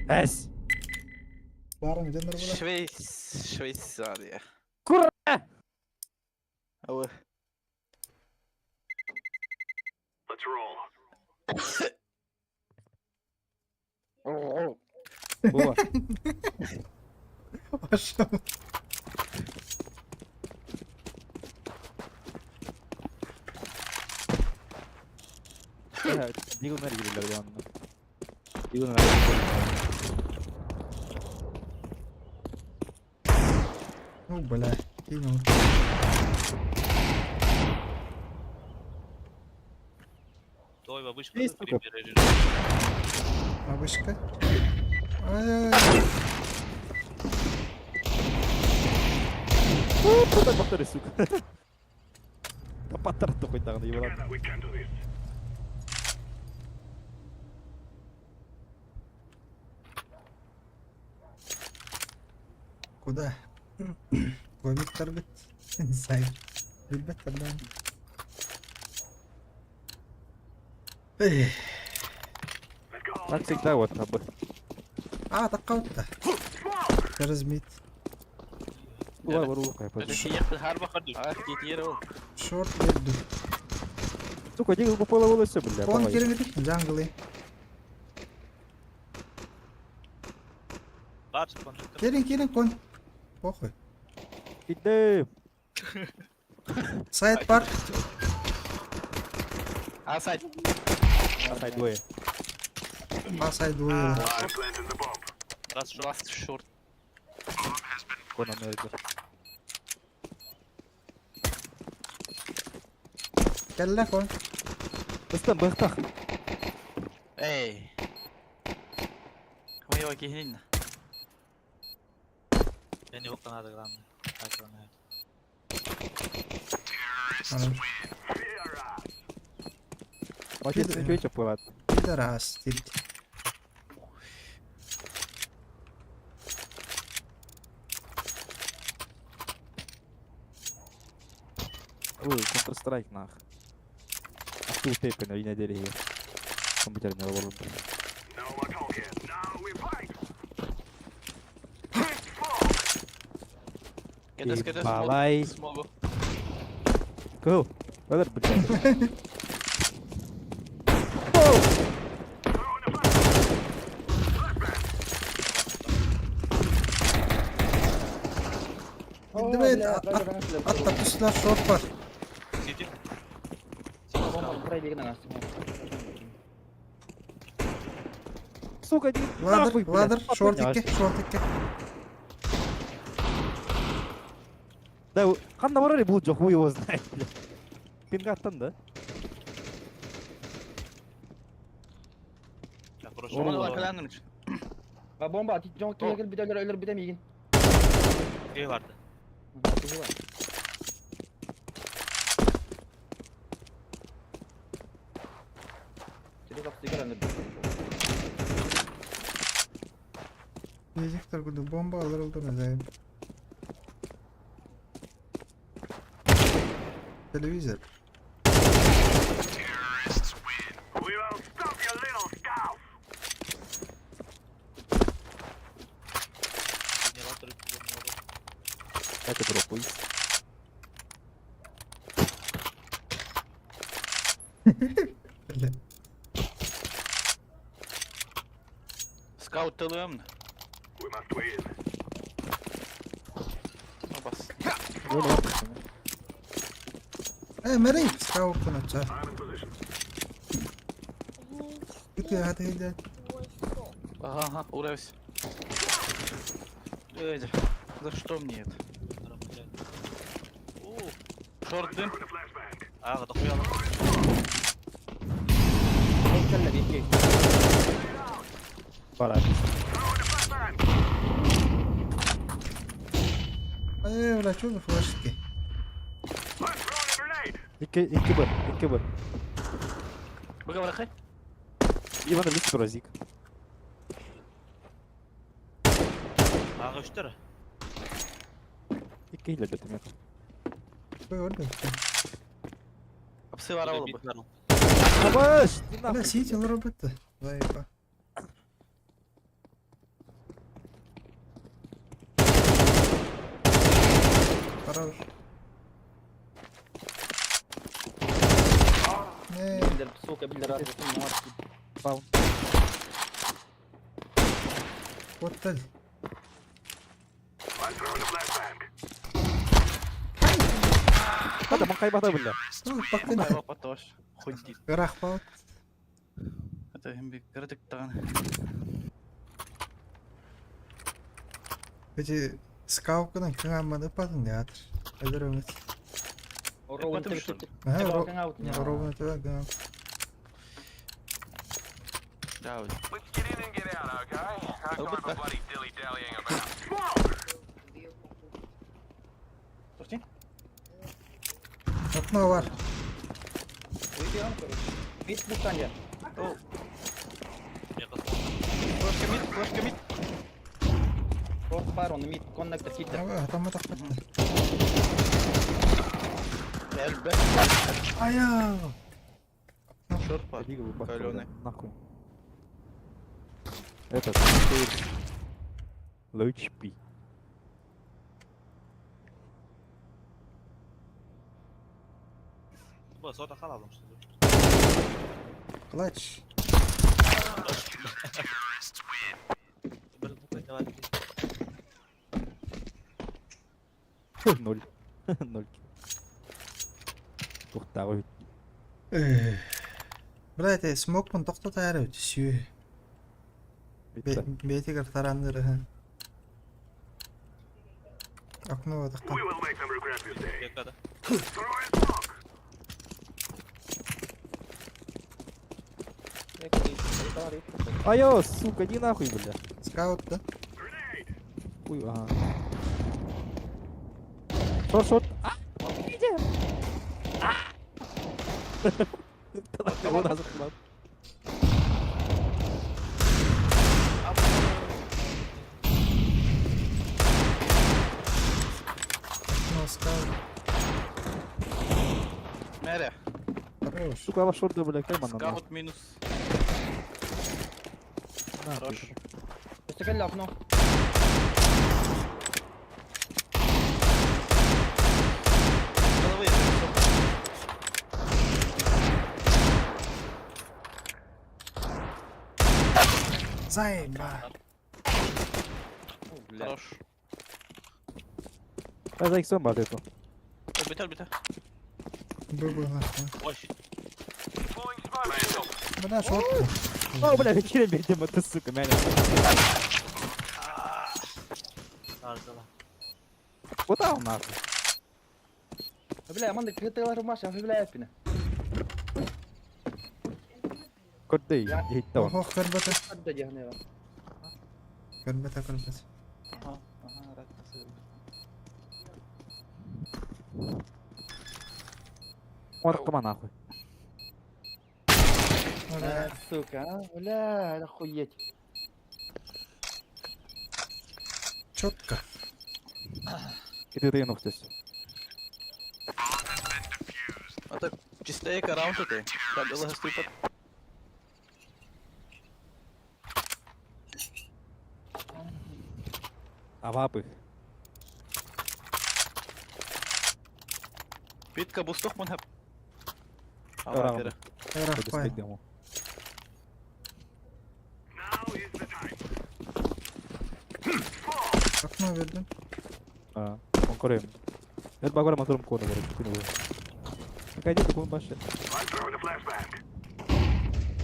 Эс! Баарың дьоннор буолар. Швейцария. Кура! Ой. Вова, Пошел. Дигл мэр киирэллэр онно. Дигл мэр. Ну, бля, кинул. Той бабушка Есть такой. премьер. Бабушка. Ай-яй-яй. Куда повтори, сука? Да патар хоть даҕаны ебалан. Куда? Комик тарбыт. Инсайд. Билбэт тардан. Эх. Так всегда вот абы. А, таккаутта. Размит. Ула бару кай пожалуйста. Шорт берді. Сука, Дигл попала волосы, бля. Кон давай. керемет джанглы. Бар контакт. Келин келин кон. Похуй. Иди. Сайт бар. А сайт. Асай двое. А сайт двое. Раз шорт. Last short. Кона мэрдер. Кэллэ кон. Ыстан бахтах. Эй. Вы его кихнин. Я не надо главное. Так, главное. Отец Пидор. не чё Пидорас. Тирт. Ой, Counter-Strike нах. А ты тейпы на неделе ее. Компьютер не работал. Кэдэс кэдэс. Ебалай. Смогу. Кыл. Өлөр, блядь. Индивид атта пустла шорт бар. Сити. Бомба бегін астым. Сука, не Ладер, нахуй, блядь, ладер, папа шорт не икки, шорт икки. Да, ханна барар бул жок, хуй его знает, блядь. Пингаттан да? Я прошу. Оны лакаланным. Бомба, жон киһи бит өлөр өлөр битем игин. Эй барды. Diyecekler burada bomba alır oldu mesela. Televizor. Генератор. Это дропай. Бля. Скаут тылым. Бас. Э, Мэрий, скаут нача. Бити хаты хилден. Твой сок. Ага, ага, урайся. Эй. За что мне это? Шорт дым. Ага, дохуя. Кэллэ биир Пора. Эй, бля, что за флешки? Икки, икки Б, икки Б. Быга барахай. Иван Ильич Туразик. Ага, үстер. Икки хилер бетим якын. Көрдüm. Апсы вара oldu. Абаш! Бля, сити робити. Заеба. Хорош. Не, Биллер, сука, биллер, раз, Паун. вот Хада, ман кайбата бля. Ну, пока Айва потош. Худи. Рахпал. Это химби кырдык таган. Эти скаукадан кыңамманы падын театр. Өлөр өмөт. Ровно что ли? Ага, ровно туда, да. Да. Албетта. Слушайте. Окно var. Бит бутанья. Флешка мид, флешка мид. Шорт файр, он мид, коннектор хитер. Ага, там это хватит. Элбе. Ая! Шорт пар. Калёный. Нахуй. Этот, ты... Луч пи. Бу сота хаlalım işte. Клатч. Bir bu ne var ki? Ноль. Ноль. Тухтагы. Бля, это смок мон тохто тайры сүү. Бетигер тарандыр. Окно такка. Yakada. Айо, сука, иди нахуй, бля. Скаут, да? Хуй, ага. Шорт, шорт. А! Иди! Его назад, ладно. Окно скаут. Мере. Хорош. Сука, ваш шорт, бля, кайман нахуй. Скаут минус. Нахуй. Хорош. Постепенно окно. Головы я зарисовал. Заеба. Бля. Хорош. Дай за иксом бар эту. Өлбете, өлбете. Быбы нахуй. Boş. Бля, шорт. О, бля, кире бердим, это сука, мяня. Arkada. Куда он нахуй? Бля, маннык кытылар маша, бля, эпине. Көрдей, дейт он. Ох, көрбөтө. Хадда дияхнева. Көрбөтө, көрбөтө. Ага, ага, рад Оркама нахуй. Бля, Сука, а? Бля, охуеть. четко. Иди ты нухтес. Это чистейка раунд это. Кабела гастыпат. Авапы. Питка бустух мун хап. Раунд. Рахпай. Дему. Окно бердим. А, он корем. Это багора мотором кону вроде, куну. Какая идет, кун баше.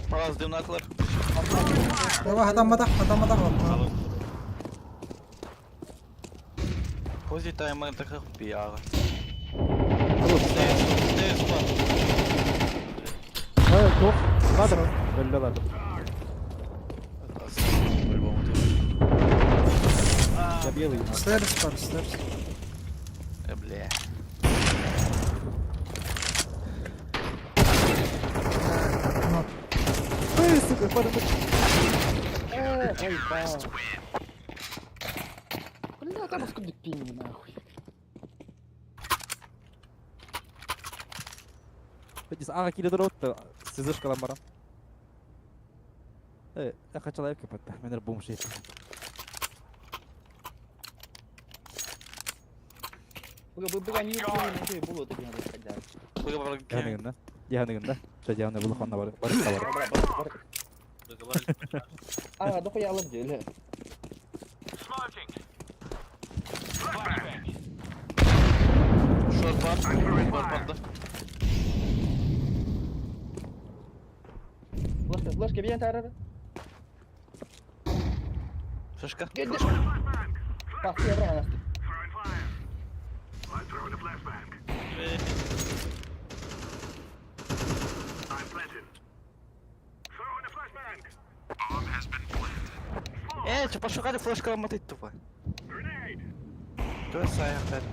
Палас дымнатлар. Давай, адам мадах, адам мадах. Кози таймер таках пиара. Stairs, stairs бар. Э, туох? Ладно, өллө ладно. По-любому. Я белый. Stairs бар, stairs. Э, бля. Окно. Эй, сука, падай. Э, заебал. Бля, там сколько пинг нахуй. Видишь, ага, кире доротта. Сизышкалан баран. Э, я хочу лайк капатта. Менер бомж есть. Быга, быга, не не було тобі надо искать, да. Быга бар Яныгында. Яныгында. Ча явно было ханна бар. Бар бар. Бар, бар, бар. Быга бар. А, дохуя алып дели. Short бар. Бар барда. Флешка, флешка, бьем тарара. Шашка. Пахты, я брал нас. Э, че пошукали флешка мотыть тупо. То есть я опять.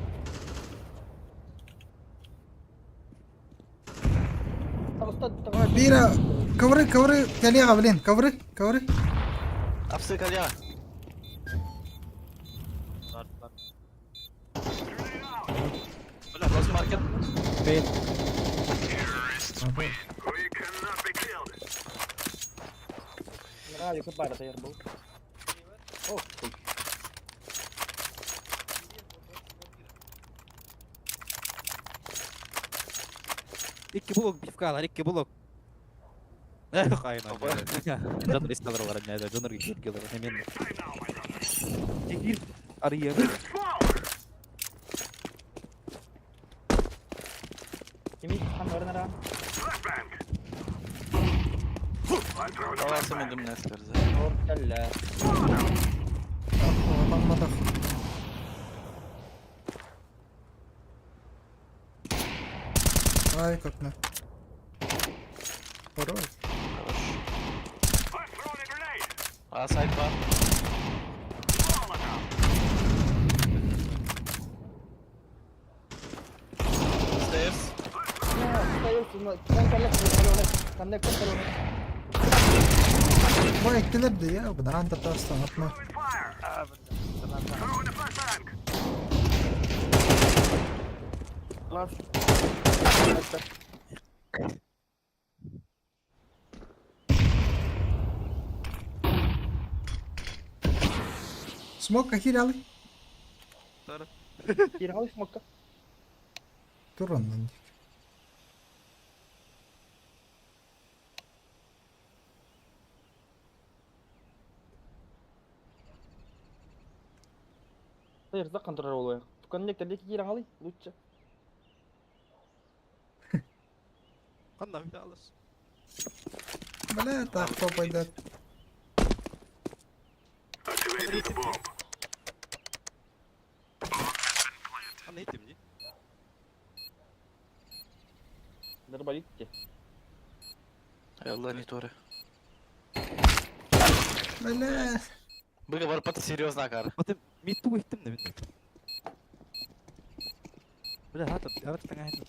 Бира, ковры, ковры, коллега, блин, ковры, ковры. Апсы коля. Бар, бар. Бля, лос маркет. Мейн. Нравится бар, это я был. О, хуй. Икки блок бифкалар, икки блок. Эх, айна. Жонор исталар бар, не, жонор киргелер, немен. Дигир ария. Кими хан орнара. Давай сами дымная скорза. Орталла. Алмадах. Ай, как на. Хорош. Хорош. А, сайт бар. Stairs. Коннектор, Бай, килер я, бадан татарстан, атма. Класс. Смок ахирялы. Киргал смокка. Турон на них. Hayır, за контроль олуя. Коннектор деки киргал лучше. Канна бит алыс. Бля, так попадет. Канна итим ди. Дарбалите. Алла не торе. Бля. Быга бар пат серьезно кар. Потом миту иттим да бит. Бля, хата, хата таңа хата.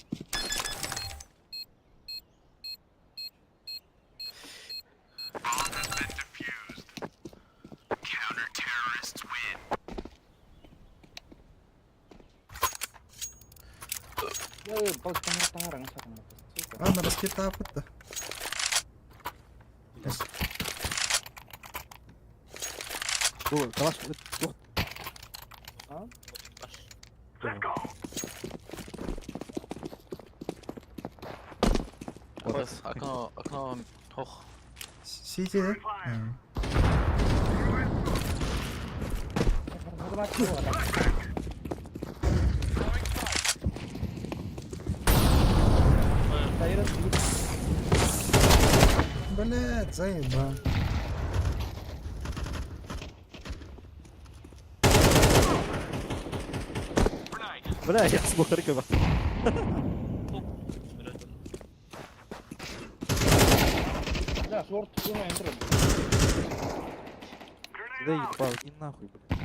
Я бал таңар таңар аңа сатым. Сука. Ладно, раскита опыта. Бу, калаш, тух. А? Класс. Окно, окно, ох. Сити, да? Блядь, заеба. Бля, я смог рыкова. Да, шорт, хуйня, энтер. Да ебал, иди нахуй, блядь.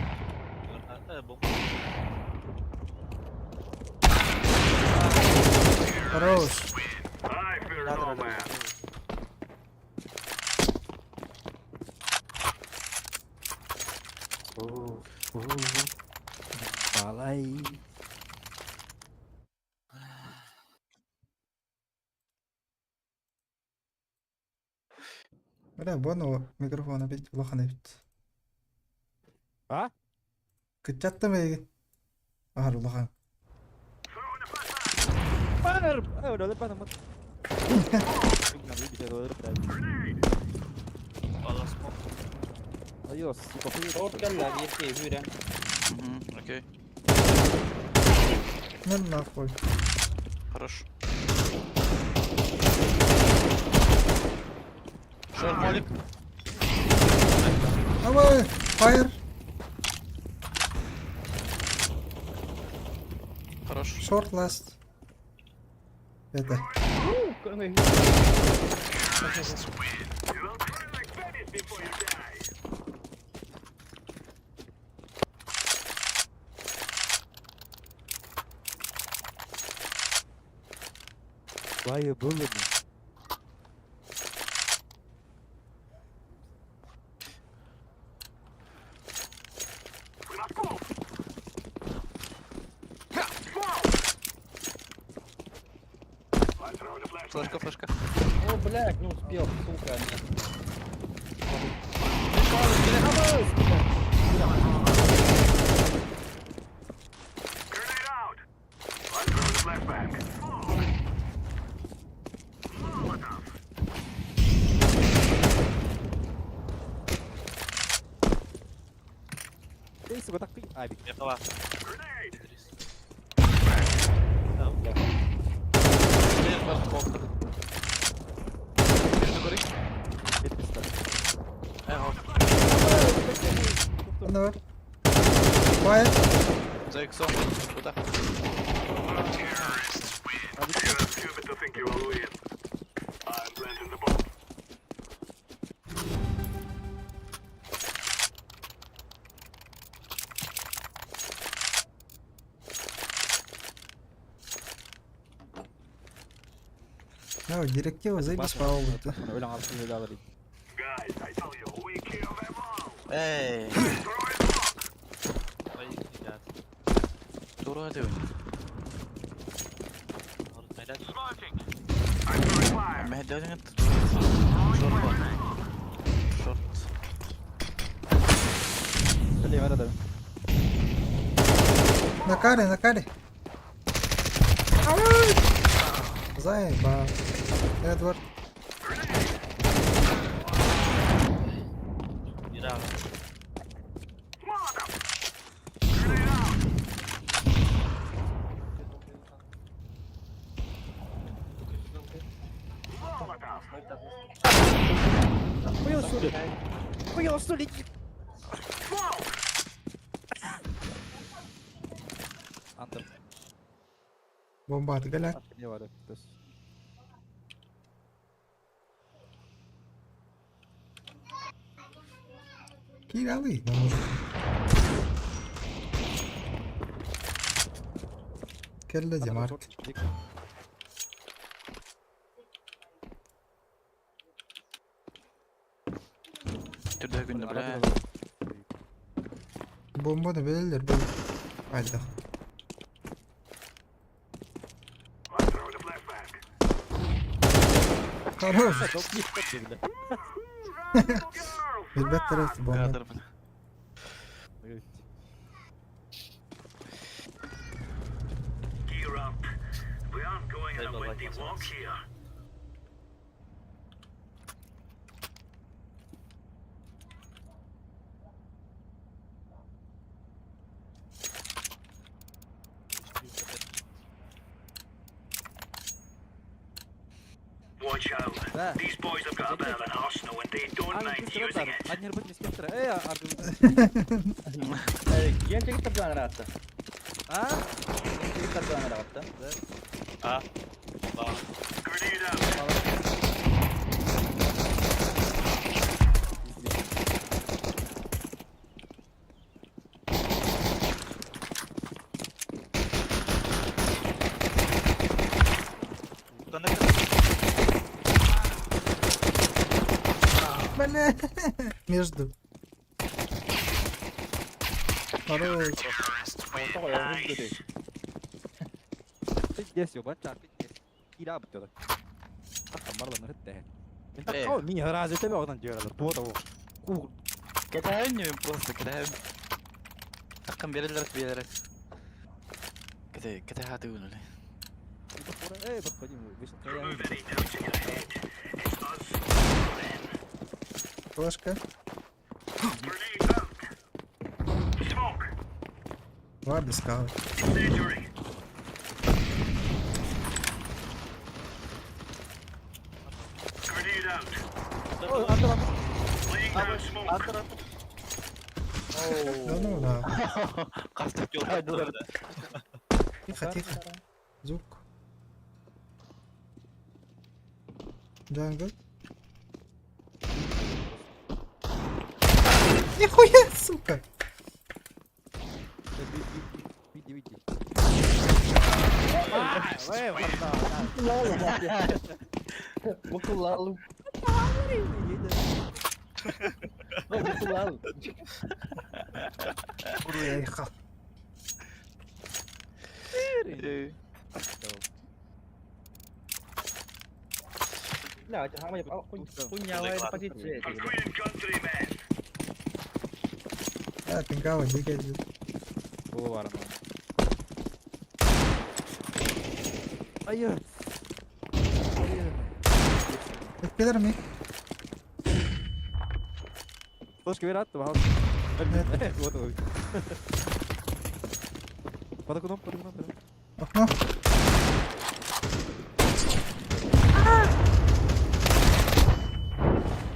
Хорош. Балай. Бля, бону микрофона бит улахан эбит. А? Кыччаттым эйигин. Аһар улахан. Панер! Эй, өлөр панер. Adiós, Шорт кэллэ, биир киһи сүүрэн. Мгм, окей. Ну нахуй. Хорош. Short молик. Давай, fire. Хорош. Short last. Это. Байы было. Флешка, флешка. О, блядь, не успел, сука. Нет. Эй, сука, так ты. Авик. Я Бір бар Между горы. Это пизда. Эй, Ну. Fire. За иксом. Куда? Ну, директива заебись по это. Өлең алып өле алар. Эй. Тура ты. Мehdi Short var. Short. Өле бар адам. На каре, на каре. Давай. Заебал. Эдвард. Понял, что ли? Понял, что ли? Антер. Бомба от Галя. Не бар. То есть. Киралы. Да, может. Келле Демарк. Түрдө күндө бля. Бомбаны белелер бұл. Айда. Хорош. Билбет тарaf бомба. Кадр бля. Да. Эй, Эй, кем тебе тогда нравится? А? Тардaan эрэҕиттэн. А. Баар. Бля, между. Хорош. Пиздец, ёбача, пиздец. Кира бутёр. Тамарлан рытте. Мен Э. такого ми разве тебе одан дёралар. Туота о. Ку Кэтэһэн просто кэтэһэн. Аккын берелер берелер. Кэте кэтэһэ хатыгын үлэ. Эй, подходим, вышел. Флешка. Два без кавы. Да ну да. Тихо, тихо. Звук. Jungle. Нихуя, сука! Види, види. Букулалу. Букулалу. Уехал. Бля, хуйня позиция. Да, пингава, дикая. Булварно. Айы. Пидорми. Флешка верат, вау. Вот он. Под окном, под окном, под окном. Окно.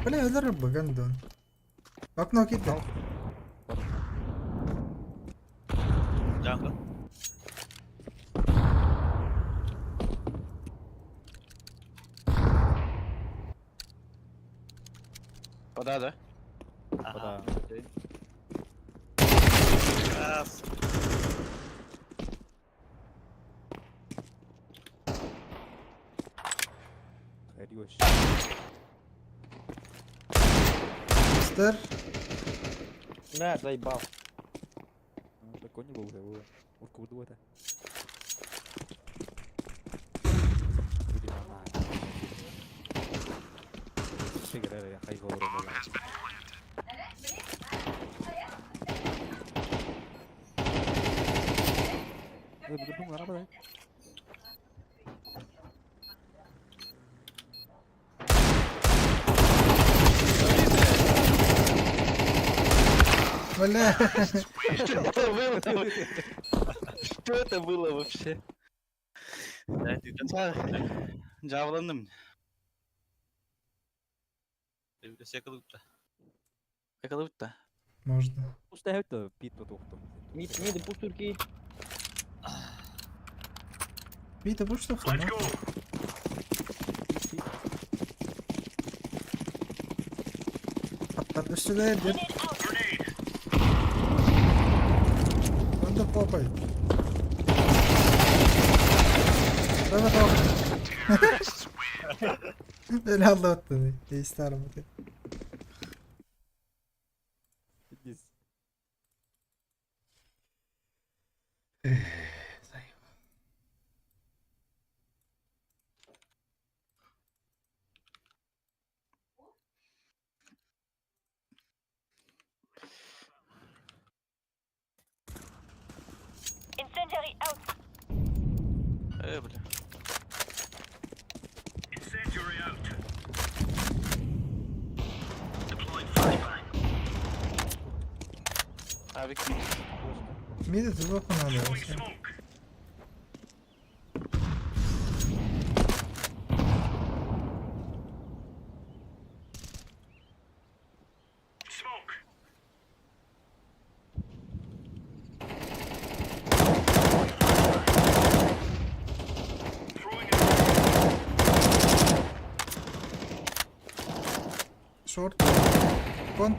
Бля, это рыба, гандон. Окно кидай. Jungle. Пода, да? Пода. Раз. Хорош. Мистер. На, заебал. Такой не был уже. Урку это. Бля. Что это было? Что это было вообще? Жабыландым. Якалыбытта. Можно. Пустай это пит вот. Мид, мид, пустурки. Вита, будь что хана. Аттарды сюда, дед. Он да попай. Давай, давай. Beni anlattın. İsterim. Пиздец. Incendiary out. Бля. Авик мид. Миди звуку надо. Кон.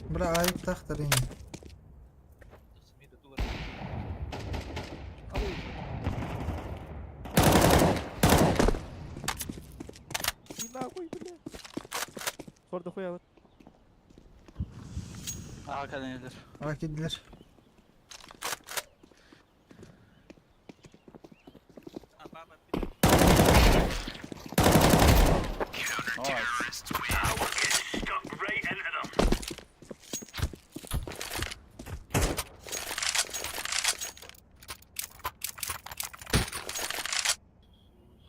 Бля, айыптахтар ини. И нахуй, бля. Хорда хуя. Aa nedir? Aa киирдилэр. Nice.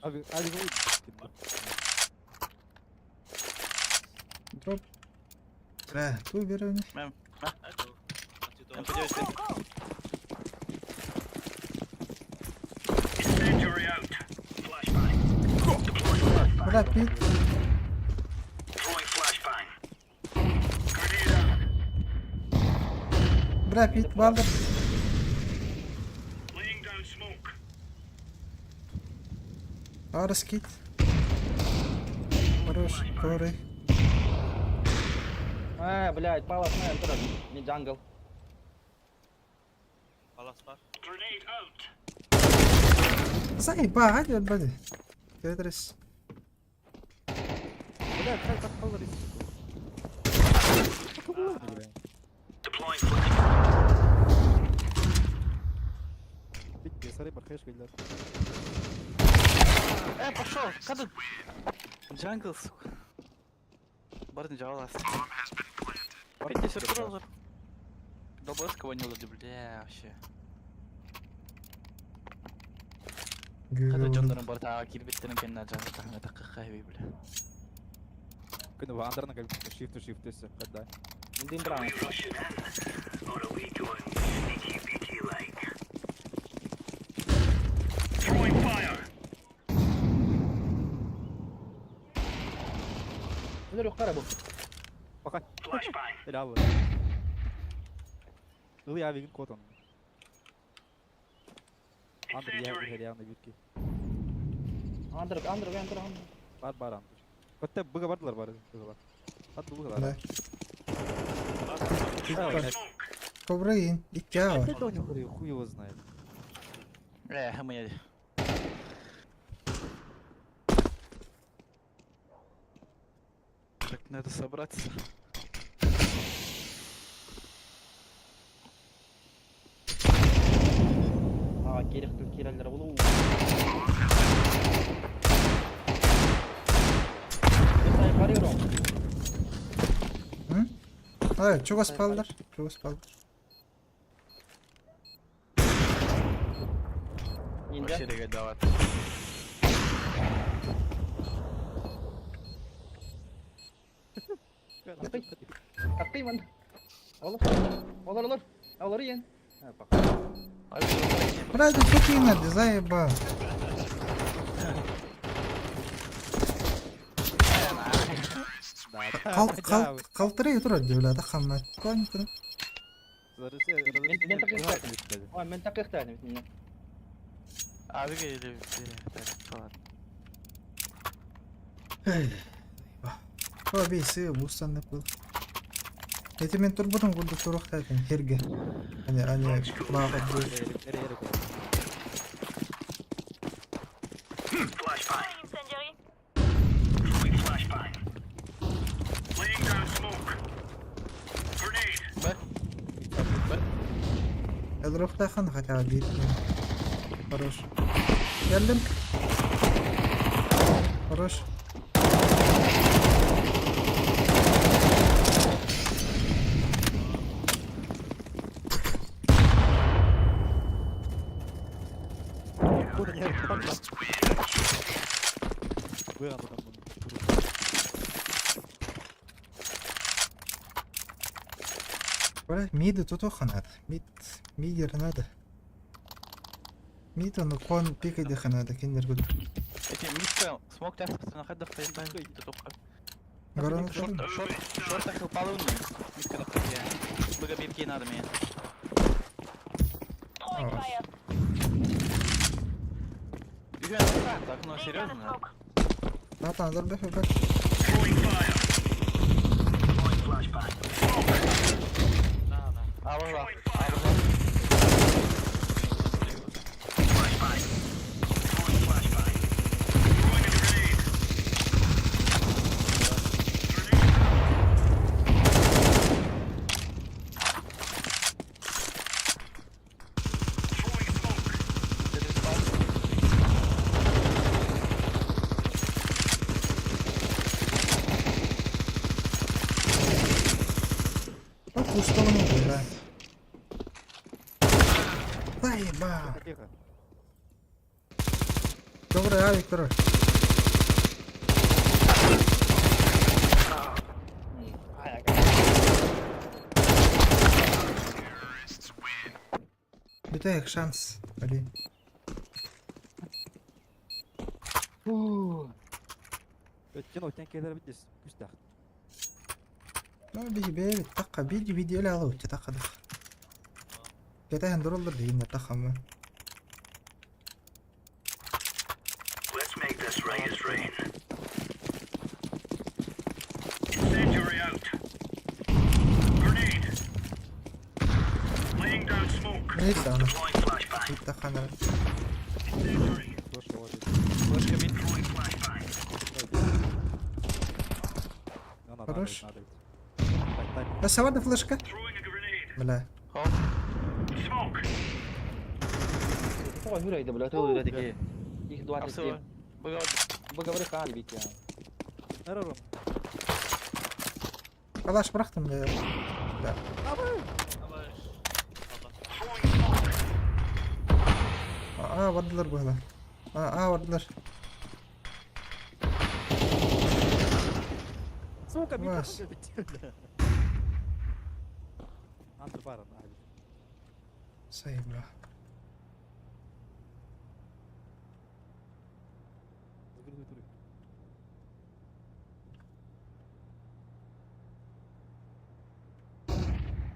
Abi, abi bu. Дроп. Бля, ту берем. MP9 Бля, пит. Бля, пит, балдыр. Арыс кит. Хорош, коры. А, блядь, палас на турар. Ми джангл. Палас бар. Заеба, hadi hadi. Тетрис. Бля, как так колорит? Битти, сары бархеш гүлләр. Пошел, када. Джангл, сука. Бардын жабалас. Петя сюрпризер. Долбоёбского не улады, бля, вообще. Када жоннорун бар таа кирбиттерин кенна джангл тахна такка хайби, бля. Күні андарна как shift to shift өсі, қада. Мин бран. Өнөр юққара бу. Пока. Эле Ылый авигин кот он. Андр я явно битки. Андыр, андыр, андыр, андыр. Бар бар андр. Котта быга бардылар бар быгалар. Ат быгалар. Да. Пит бар. Ковры икки бар. Это у него хуй его знает. Мы Так, надо собраться. А, керек кирелер болу. Мен қарıyorum. Hı? Evet, çok az paldır. Çok az paldır. Нинджа. Вообще регадоват. Такыймын. Olur. Olur olur. Olur yiyin. Ha bak. Бля, это çok iyi nerede? Заеба. Кал кал калтыры турат деп хаммат. Кон кон. Мен такых Ой, мен такых та не. Abi geliyor falan. О, бейси, бустан деп был. Эти мен турбутун курдук туруктайтын херге. Ане ане бага бу. Б. Б. Элрухтахан хотя бы бит. Хорош. Geldim. Хорош. Бля, миды тут надо. Мид, мидер надо. Мид он кон пикайды ханада киндер гуд. Эти миска смог тяжко на хедах тоққа. Горон Шорт, шорт, шорт хилпалы Миска на Быга бирки надо мне. Так, ну серьезно? Братан, dur бер бер. На, на. А, бар. А, бар. Bak usta onu бля. Заеба. Тихо, тихо. Добрый, а, Виктор. Бүтээх шанс. Блин. Өттен оттен келер битес. Күстәх. Ну, биһи бэйэбит тахха биир видео ала учча таххадах. Кэтэһэн тураллар дигиннэр таххаммын. Биир даҕаны. Биир тахханара. Слушай, вот. Флешка мид. Надо, Хорош. надо, надо. Так, так. Да сава да флешка. Бля. Хоп. Ой, Юрий, да, бля, ты уйди такие. Их 27. Апсы. Быгауды. Вы говори, Витя. Нараром. Калаш бырахтым бля. Давай. Аа бардылар быһыла. Аа бардылар. Сука, мид. Вас. Анты бара, на. Сайба.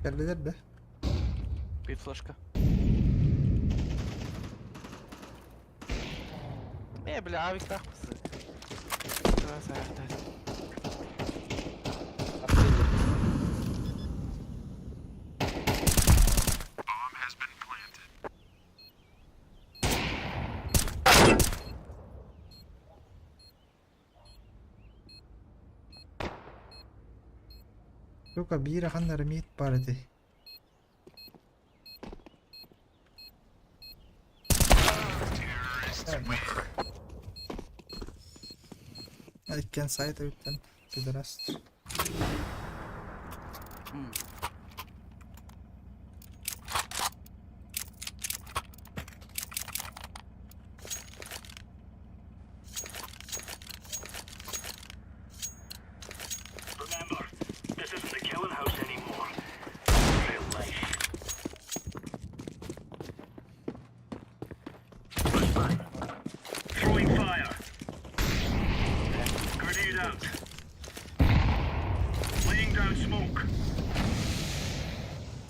Кэллилэр да. Бит флешка. Э, бля, авик тахпысы. Сука биир ханнары миит бар эти. Иккен сайт өттен пидораст.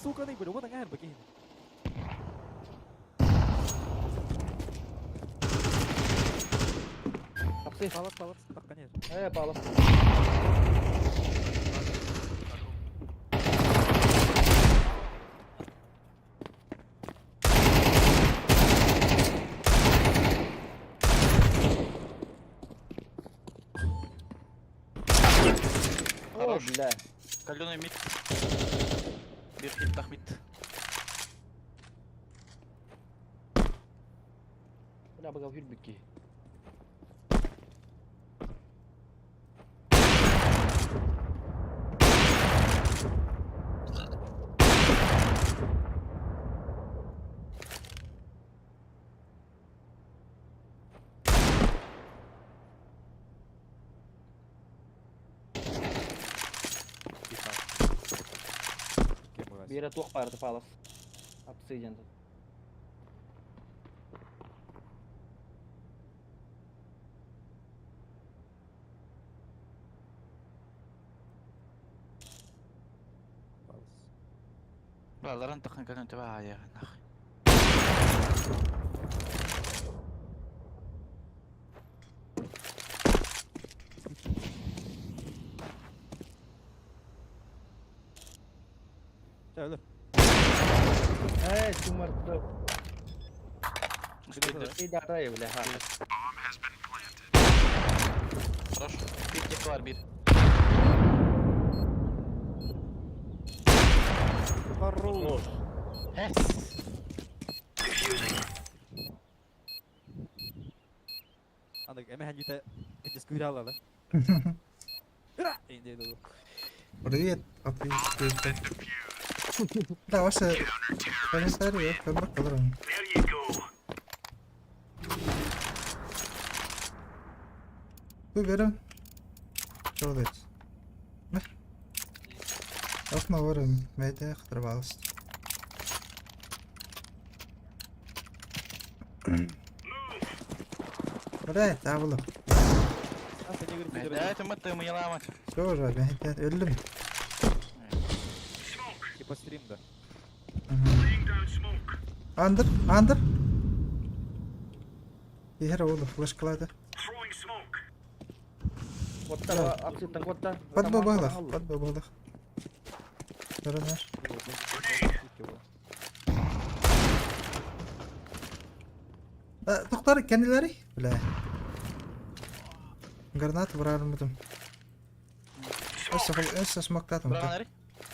Сука, не бля, вот аңар бакин. Апсы. Палас, палас, так, конечно. Палас. О, Хорош. бля. Каленый мид. Бир хит тах мид. Бля, бага хүрбүкки. Тихо. Бире туох барды палас. Апсы ден. Палас. Бля, ларан тахан каленый тебя, я нахуй. Өлөр. Эй, сумарды. Успейте. Ты дарай, бля. Хорош. Bir tek var bir. Хорош. Хес. Аны эме ханжыта эти скуйрала да. Инде ду. Привет, подписчики. Да, ваши комментарии, көрбөк болорун. Бу берем. Жолдойт. Окна орын, мәйде қытырып алыс. Бля, табылып. Да, это мы ты мы ламать. Все уже, мен өлдüm. Типа стрим да. Андыр, андыр. Ехер оğlu, флешкалады. Котта, апсыттан котта. Подба бағлақ, подба бағлақ. Жаранар. Тоқтар, кәнелері? Бля. Гранат vurarım budım. Өссө смоктатым. Bırak anarı.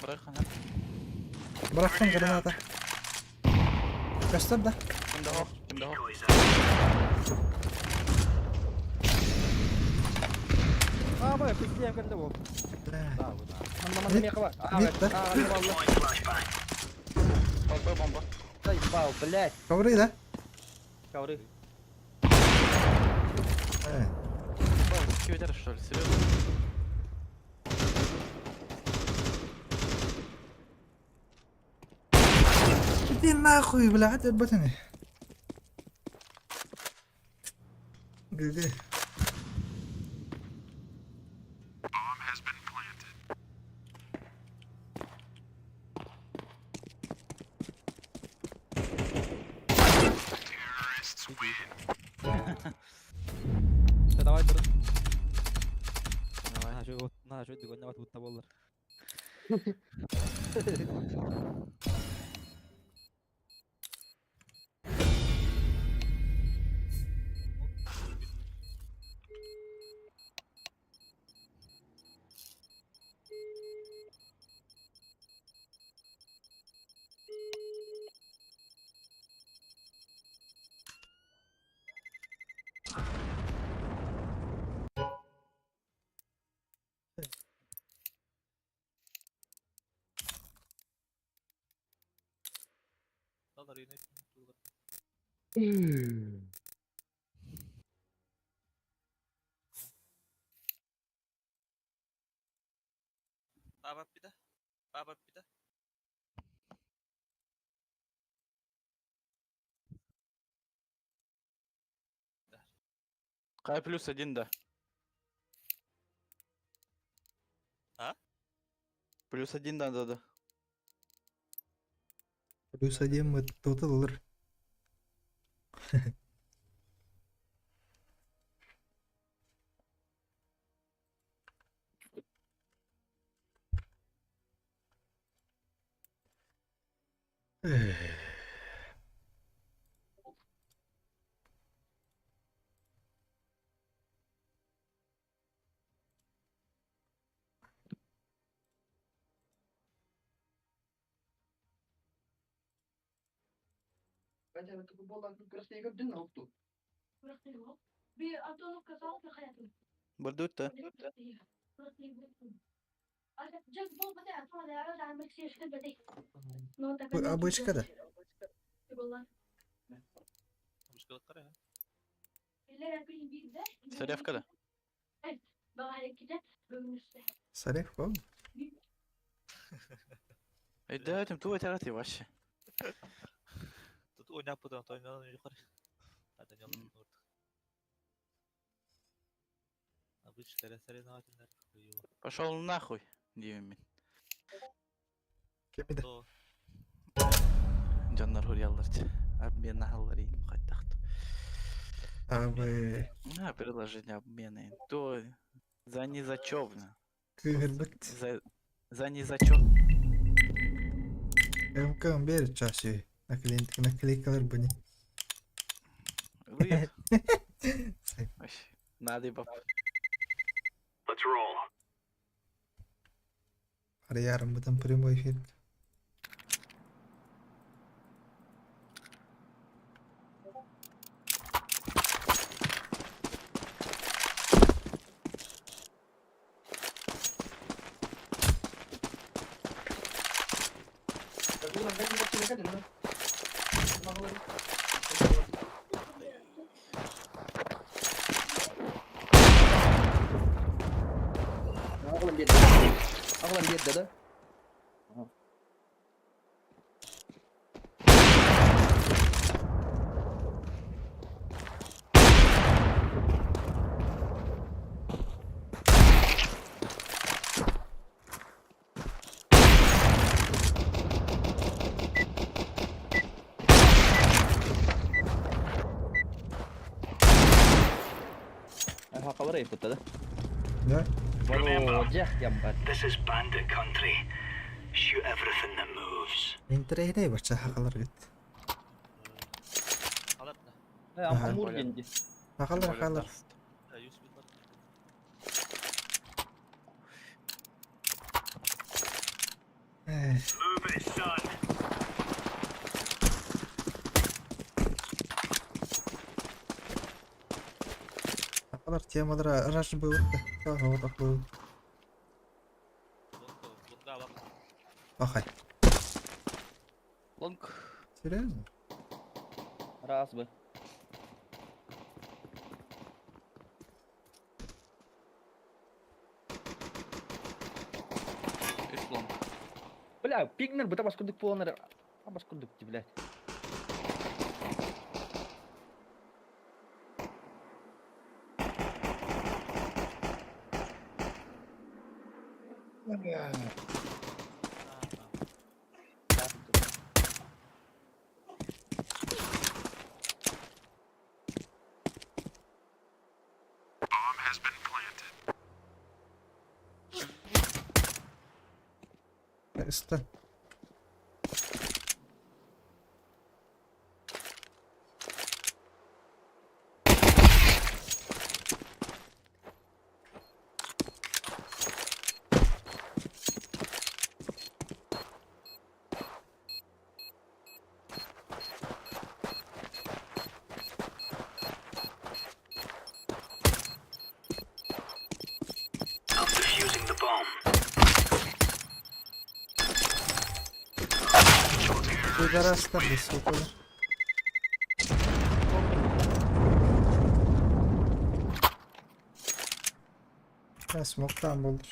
Bırak anarı. Bıraktım granata. Göster da. Kimde o? Kimde o? А, бай, пиздец, кэллэ бу. Бля. Да, бу да. Манна манна меха бар. Мид да. Бомба бомба. Заебал, блядь. Ковры да? Ковры. Э, Кибетер что ли? Серьезно? Иди нахуй, бля, ботаны. Где? Да, давай, бро. Давай. На, что, на, что это, гонять будто боллар. Алар yine tutulur. Baba bir de. Baba bir de. Кай плюс один, да. А? Плюс один, да, да, да. Плюс один мы тут алыр. Бардут да. Обычка да. Саревка да. Саревка? Эй, да, этим ту это вообще. Тут ойнап бұдан, ойнап yukarı. Hadi yalan orada. Обычно соревновательный Пошел нахуй, деймин. Кемиде. То Жаннар хурьяллар. Обмен аллар им хаттахт. Абы. На, предложение обмена. То за ни за чё, бля. Кыгырбыт. За ни за чё. МК бер чашы. Наклейкалар буни. Ылыйар. Надо бап. Арыйарым бутан прямой эфир. Аҕалан биэрдэ да? Хакалар ыйыппыта да? Да? Володя ямбар. Интэриэһинэй бачча хахалар бит. Халат да. Аха. Амур денди. Хахалар хахалар. Юс бит бар. Эх, Хахалар темалара раш был. Вот был. Бунда алам. Пахай. Long. Серьезно? Раз бы. Үс long. Бля, пигнер быта бас курдук буолан эрэ. Бас курдук ти, блядь. Ыстан. Пидорастар да сука. Я смоктан болдур.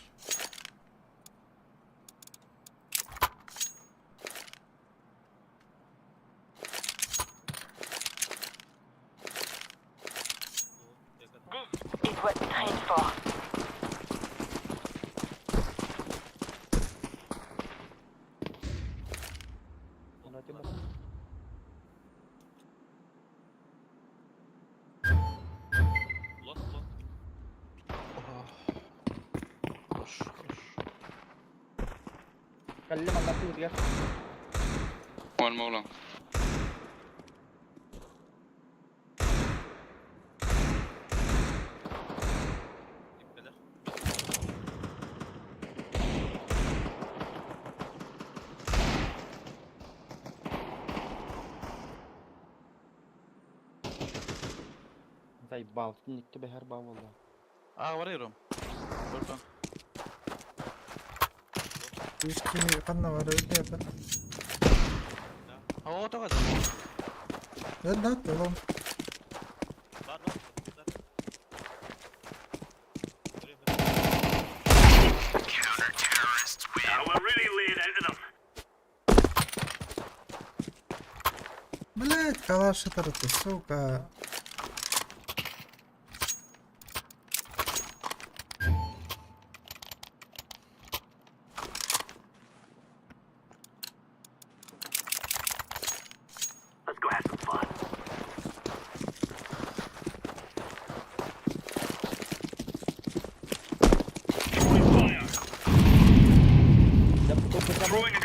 Long long. Хорош, хорош. Калле мандаты утуйар. One more long. Иппелер. Заебал, никто бэхэр баа буолла. А, varıyorum. Buradan. Үс кими ханна бар öyle yapar. О, тоҕо. Да да, tamam. Бар бар. Бар. Көрөм. Блять, калаш это ты, сука.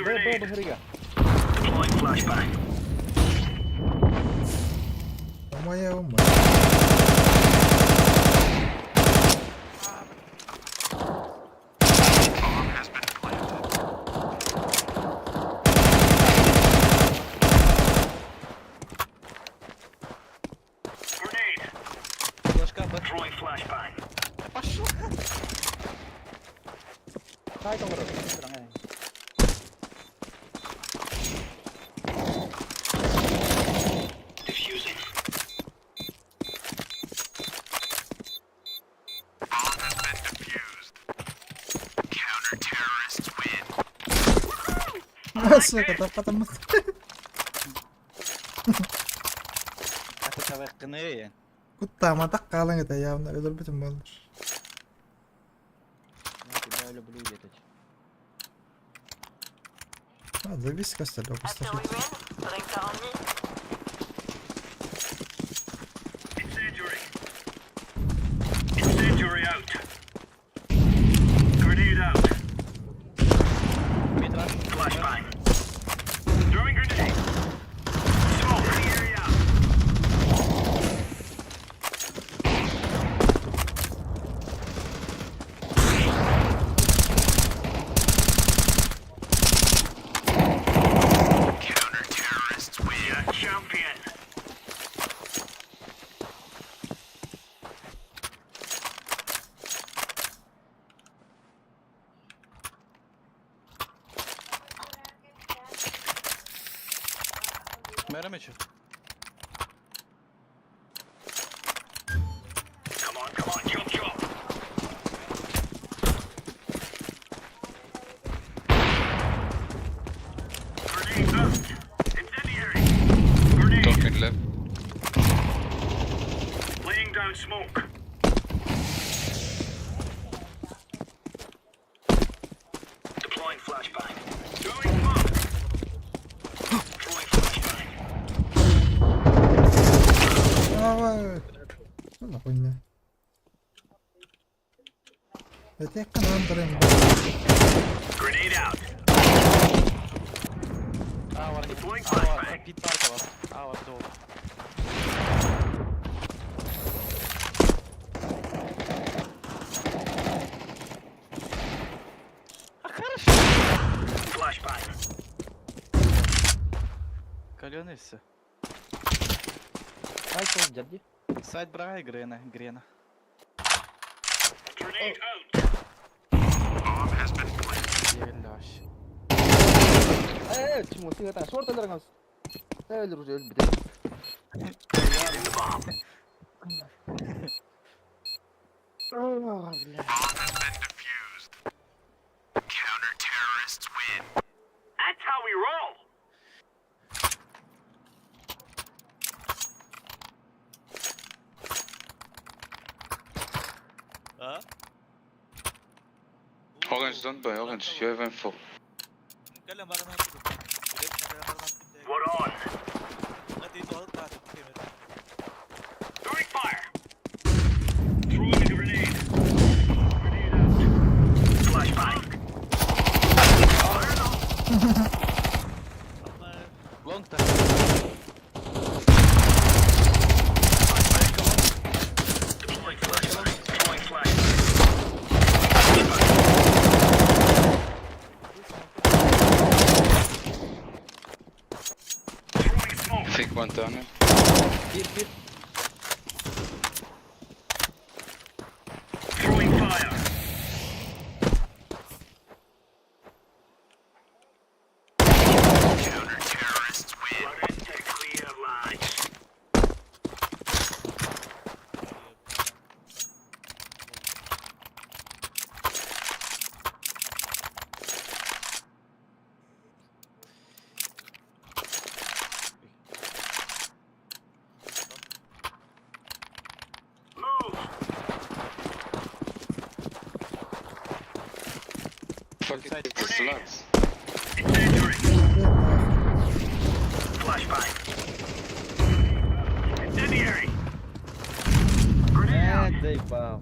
Б, Б, быһырыга. Умайа умай. Флешка Б. Пошел. Сайт олорор. Тураҥ, Сука, таппатым. Это тавай кыны. Куттааматах хаалан это явно өлөрбүтүм буоллар. Я тебя люблю, деточка. А, завис костылёк, кстати. Митраш. Меремичу. Top mid left. Давай. Ну нахуй не. Это канан А, var. А, var. Pit var da var. А, var doğru. А, хорошо. Каленый все. Сайт ол дяди. Сайт бра и Грена, Грена. Елящ. Э, чему ты это? Шорт өлөрөңөз. Өлөр уже өлбүт. Бля. А? Orange, don't buy orange. You have M4. نتكلم بعد ما What on? Long time. Think one tunnel. Бир, бир. Fuck it, the slugs. Э, заебал.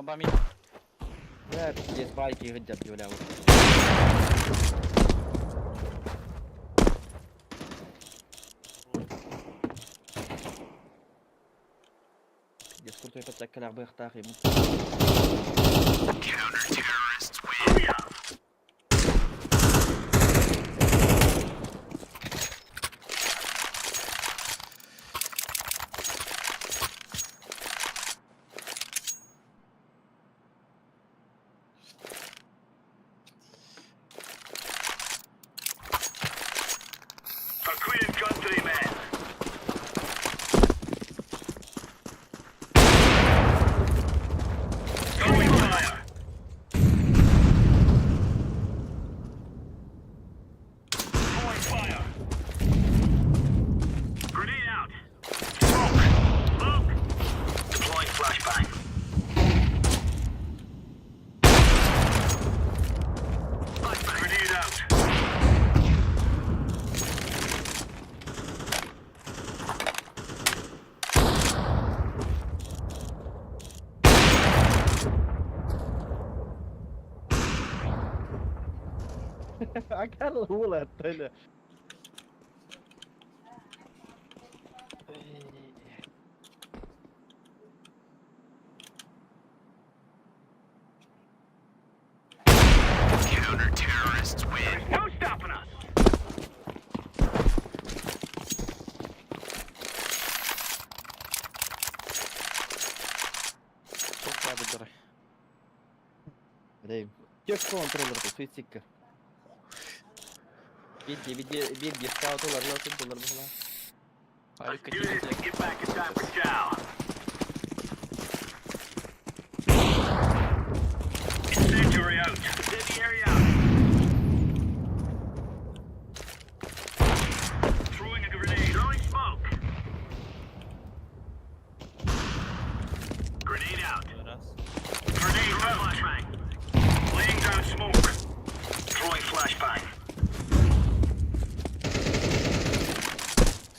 Бомба мид. Бля, пиздец, байки гидят, бля. Пиздец, крутой подтеккалар быхтах ему. Акар ула толя. Тоқта білдірі. Рейм. Тек контроллер суицидка. Види, види, види, скаут доллар, лотын доллар була. Авика тише. Раз.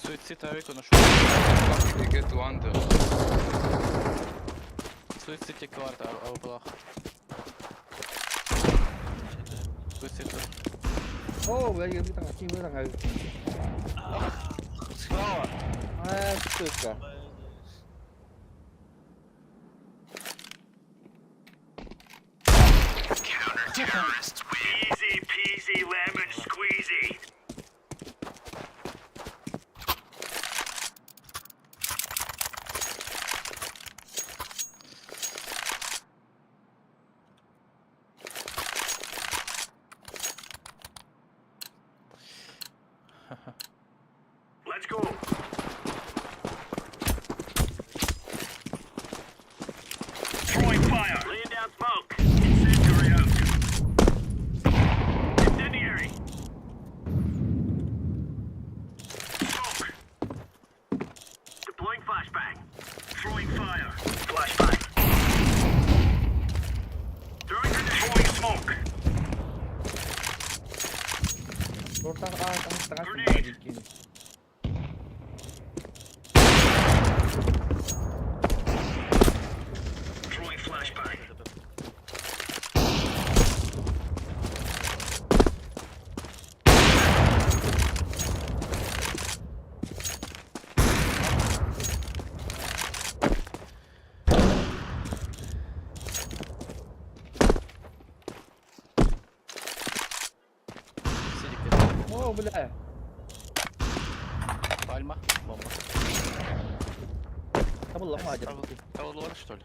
Суицид авику нашел. Fuck, they get to under. Суицид кварта, а плохо. Суицид. О, бля, я там ким там. А, сука. Орта а, там страшно кин. Сидик. О, бля. Пальма. Бомба. Табыл мадер. Тавлор, что ли?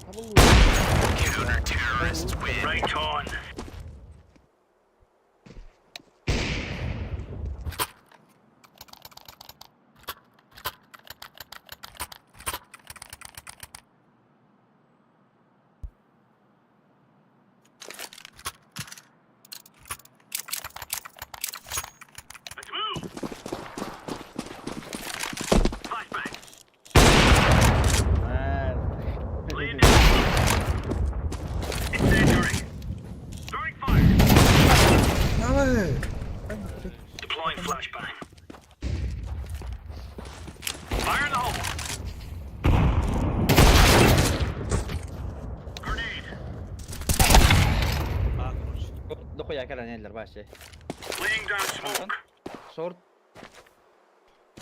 Табыл. Давай! Дохуя кэлэн вообще. Антон? Шорт.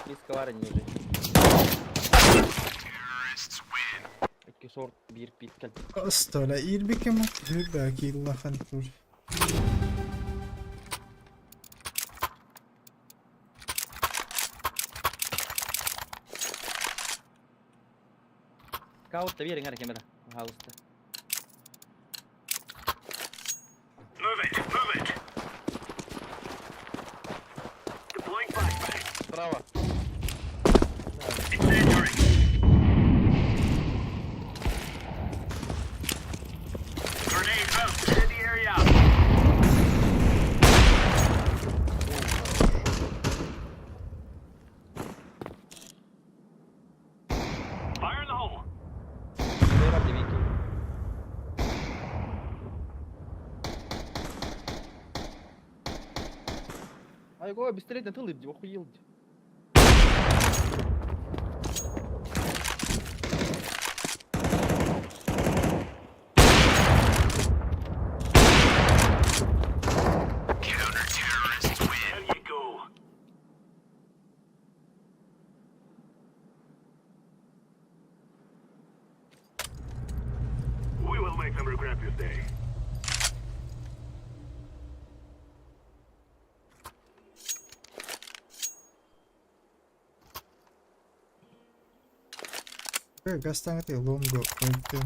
Близко бар ниже. Икки шорт, бир пит кэл. Остола ирбикем hyvä killahan tur. Kautta viering эр кемера. Пожалуйста. Справа. Выбор девики. Ай, го, быстрее на тыл иди, охуел. Гастангаты лонго өттүм.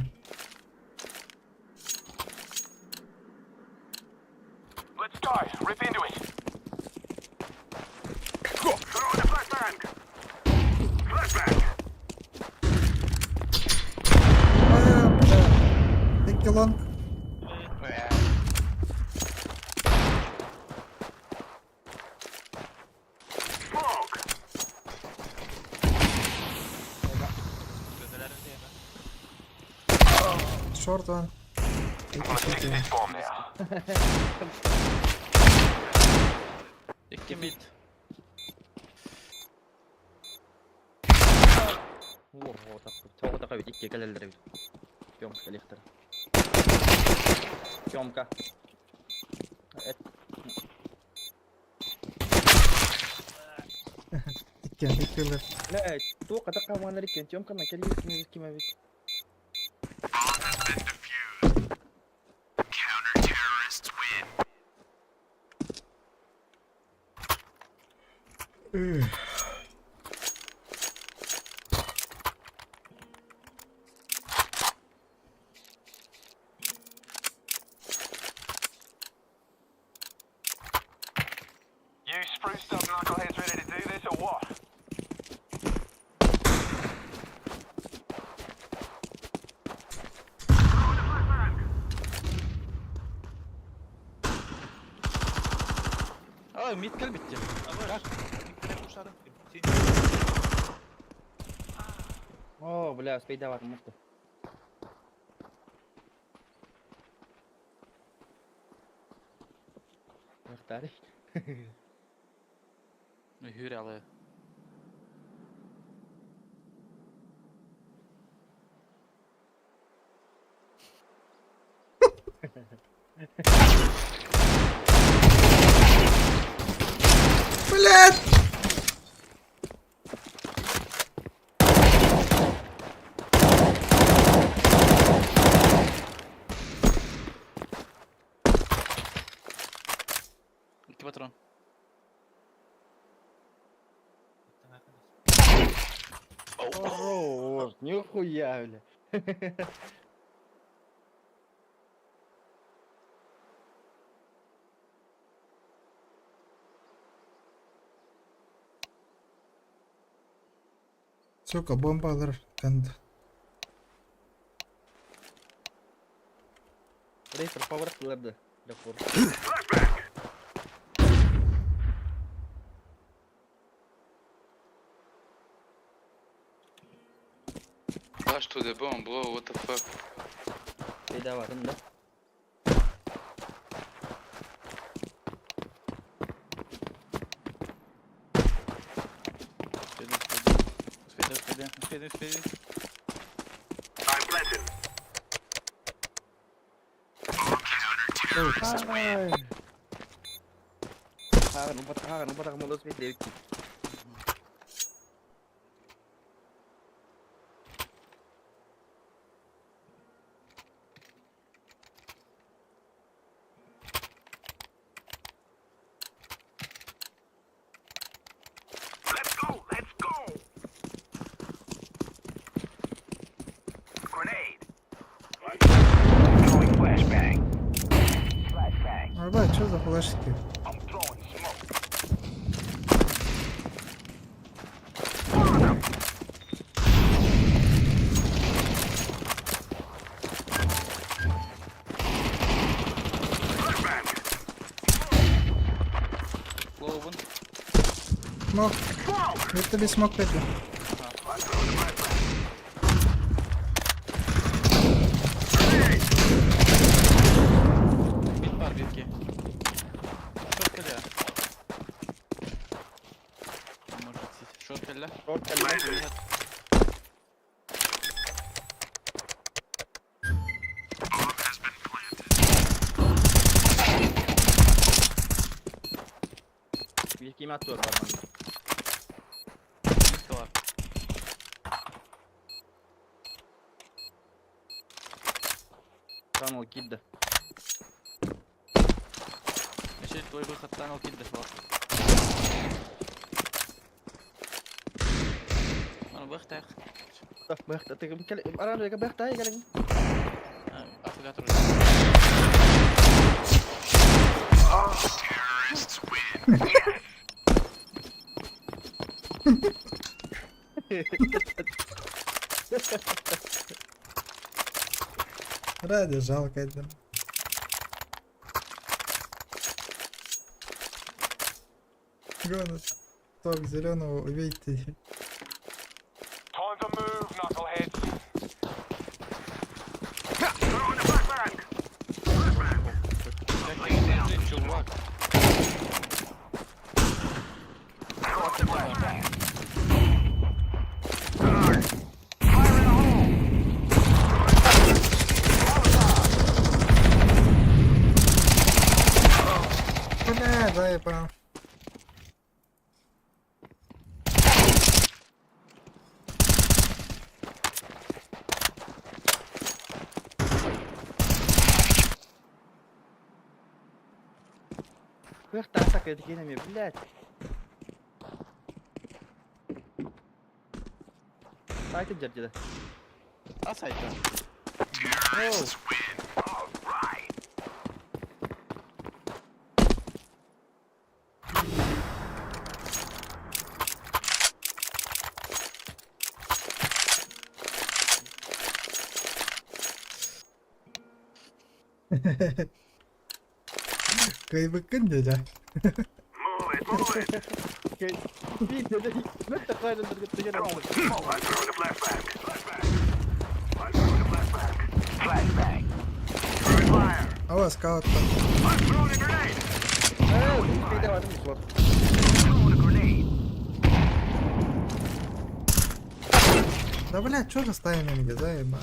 А, бля. Икки лонг. Gönderlerim diye ben. Short one. Икки short. Икки mid. Ого, так, тоғы така бит, икки кэлэллэр эбит. Тёмка кэлиэхтэрэ. Тёмка. Эт, Икки, икки left. Блядь, тоқа така ванар иккен, Тёмка на кэлиир ким ким эбит. Üh. You spruced up knuckleheads ready to do this or what? Aa mid gel bitti. Ama kuşarım. О, бля, успей давать, муфта. Мөхтари. Hür alı. Блядь! Икки патрон. Хорош, нихуя, бля. Сука, бомба алыр. Канд. Рейфер поворот лерді. Рекорд. Flash to the bomb, bro, what the fuck? Бейдаватын да. Успейте, успейте, успейте, успейте, успейте. Ай. Хаҕын, убат хаҕын, убат хаҕын, молодец бит. Let's go, let's go! Grenade. Throwing flashbang. Flashbang. Арбат, что за флешки? I'm throwing smoke. Лоубун. Смок. Від тобі смок пити. Мид бар бирки. Шот кэллэ. Может шот кэллэ. Шот кэллэ. Bir kim atıyor var bende. Мид бар. Tunnel кидді. Значит, твой выход tunnel кидде бар. Аны бахтах. Бахта, ты арам бахта, я Африка Ради жалко это. Гонот. Ток зеленого убейте. Time to move, knuckleheads. Throwing a flashbang. Чувак. Throwing a flashbang. Fire in the hole. Бля, заебал. Бахта, так это кинами, блядь. Сайт дердеді. А сайта. All right. Кайбыкын дядя. Move it, move it. Бахта қайдан Throwing smoke. I'm throwing a flashbang. Flashbang. I'm throwing a flashbang. Flashbang. Throwing fire. Ава, скаут там. I'm throwing a grenade. Throwing a grenade. Да бля, чё за стаями заебал.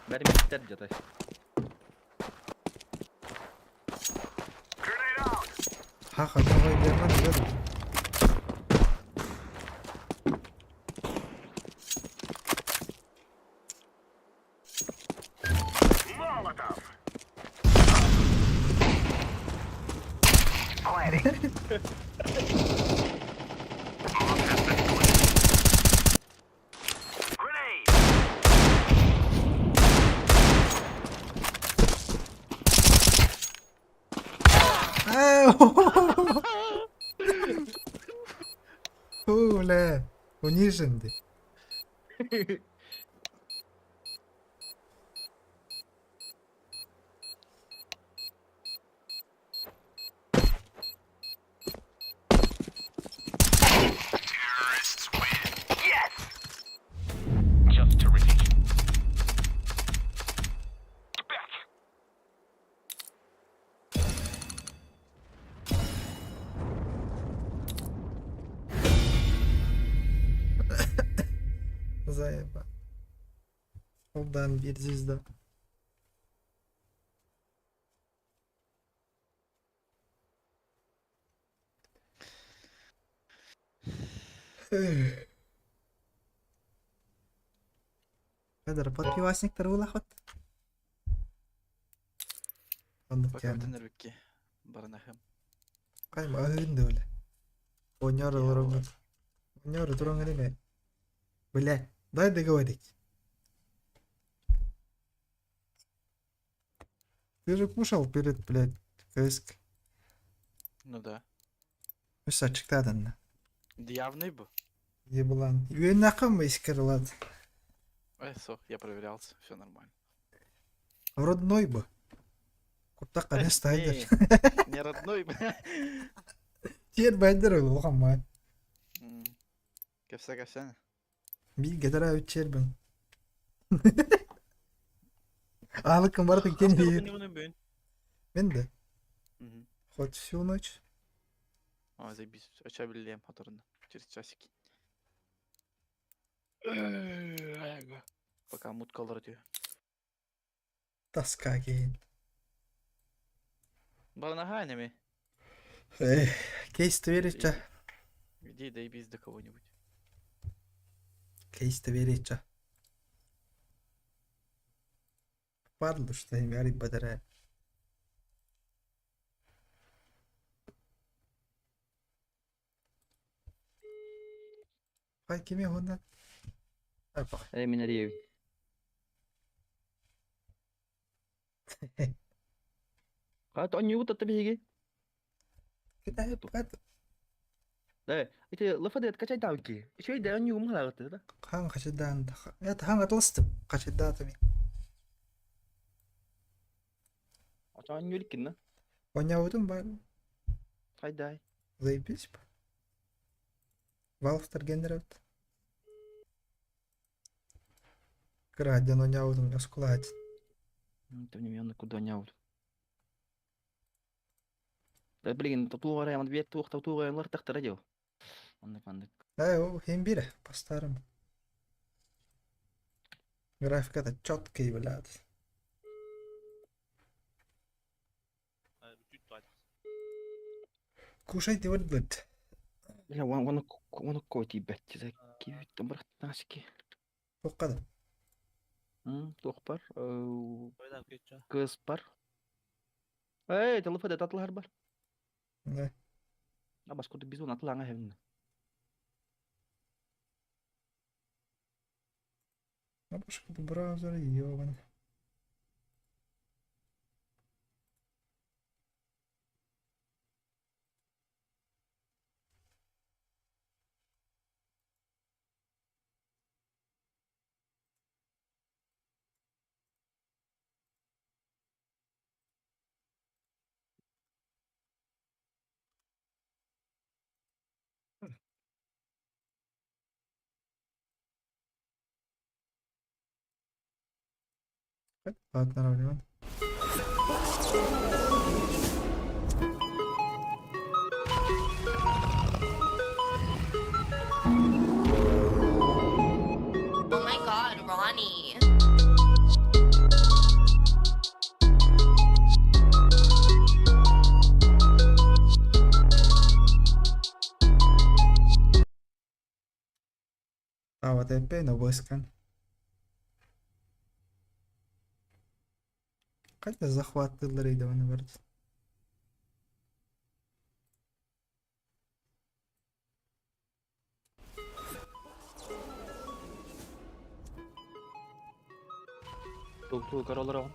Бәрі мектер деді. Grenade out. Ха-ха, давай, герман, еду. Molotov. Planting. Bomb has been planted. Grenade. Ау! Фу, бля, унижен ты. Yes. Just to repeat. Get back. Заеба. Ол даҕаны биир звезда. Федор, подпивасниктар улахот. Оннук Пока диэн. бүтүн өрүкки. Баранахым. Кайма аһыын да бile. Оñор олороҥҥун. Оñор туроҥҥун эмэ. Бля, дай договорить. Ты же кушал перед, блядь, КСК. Ну да. Үс ачыктаадынна. Явный был. Еблан. Үөннакым искерлад. Эй, сох, я проверялся, все нормально. Родной бы. Куртак не стайдер. Не, не родной, бля. Тиэр байдер улахан Кепсе кепсene. Биир гетера үтчербин. Аалыккын барытын кен биир. Мен де. Хоть всю ночь. А, заебись. Оча билем моторно. Через часики. Пока мутка радио. Тоска кейин. Баранахайнами. Эх, кейс тверича. Иди доебись до кого-нибудь. Кейс тверича. Падлу, что им ярик батарея. Хай кими хунна? Апа. Э, мин эрийэбин. Хат онньуубут атта биһиги. Китай пат Э, ити лафадет качайдаабыт Үчүгэй да онньугум халаҕыт да. хан хачидан. Это хан атластым. Хачидатами. Очо онньуу иликкин да. Онньаабытым бар. Хайдай. Заебись. Valve генерат. Краден онньаабытым оскулаат. Тем куда онньаабыт. Да билигин тутууга яман биэт туох татууга ылар тахтара дьыл. Оннук маннык. Да, о, хим бире, по-старому. Графика-то четкий, блядь. Кушайте, вот, блядь. Бля, уонна уонна кой тиийбэт киһиттэн барахтааски. Туохха Туох бар? Кыс бар. Эй, телефон татлар бар. Да. А башка бизон атлаңа хевин. А башка браузер, ёбаный. Ладно, равнён. Oh my god, Ronnie. А вот опять на выскан. Қайда захваттылар еді оны бар. Тул королар оҕон.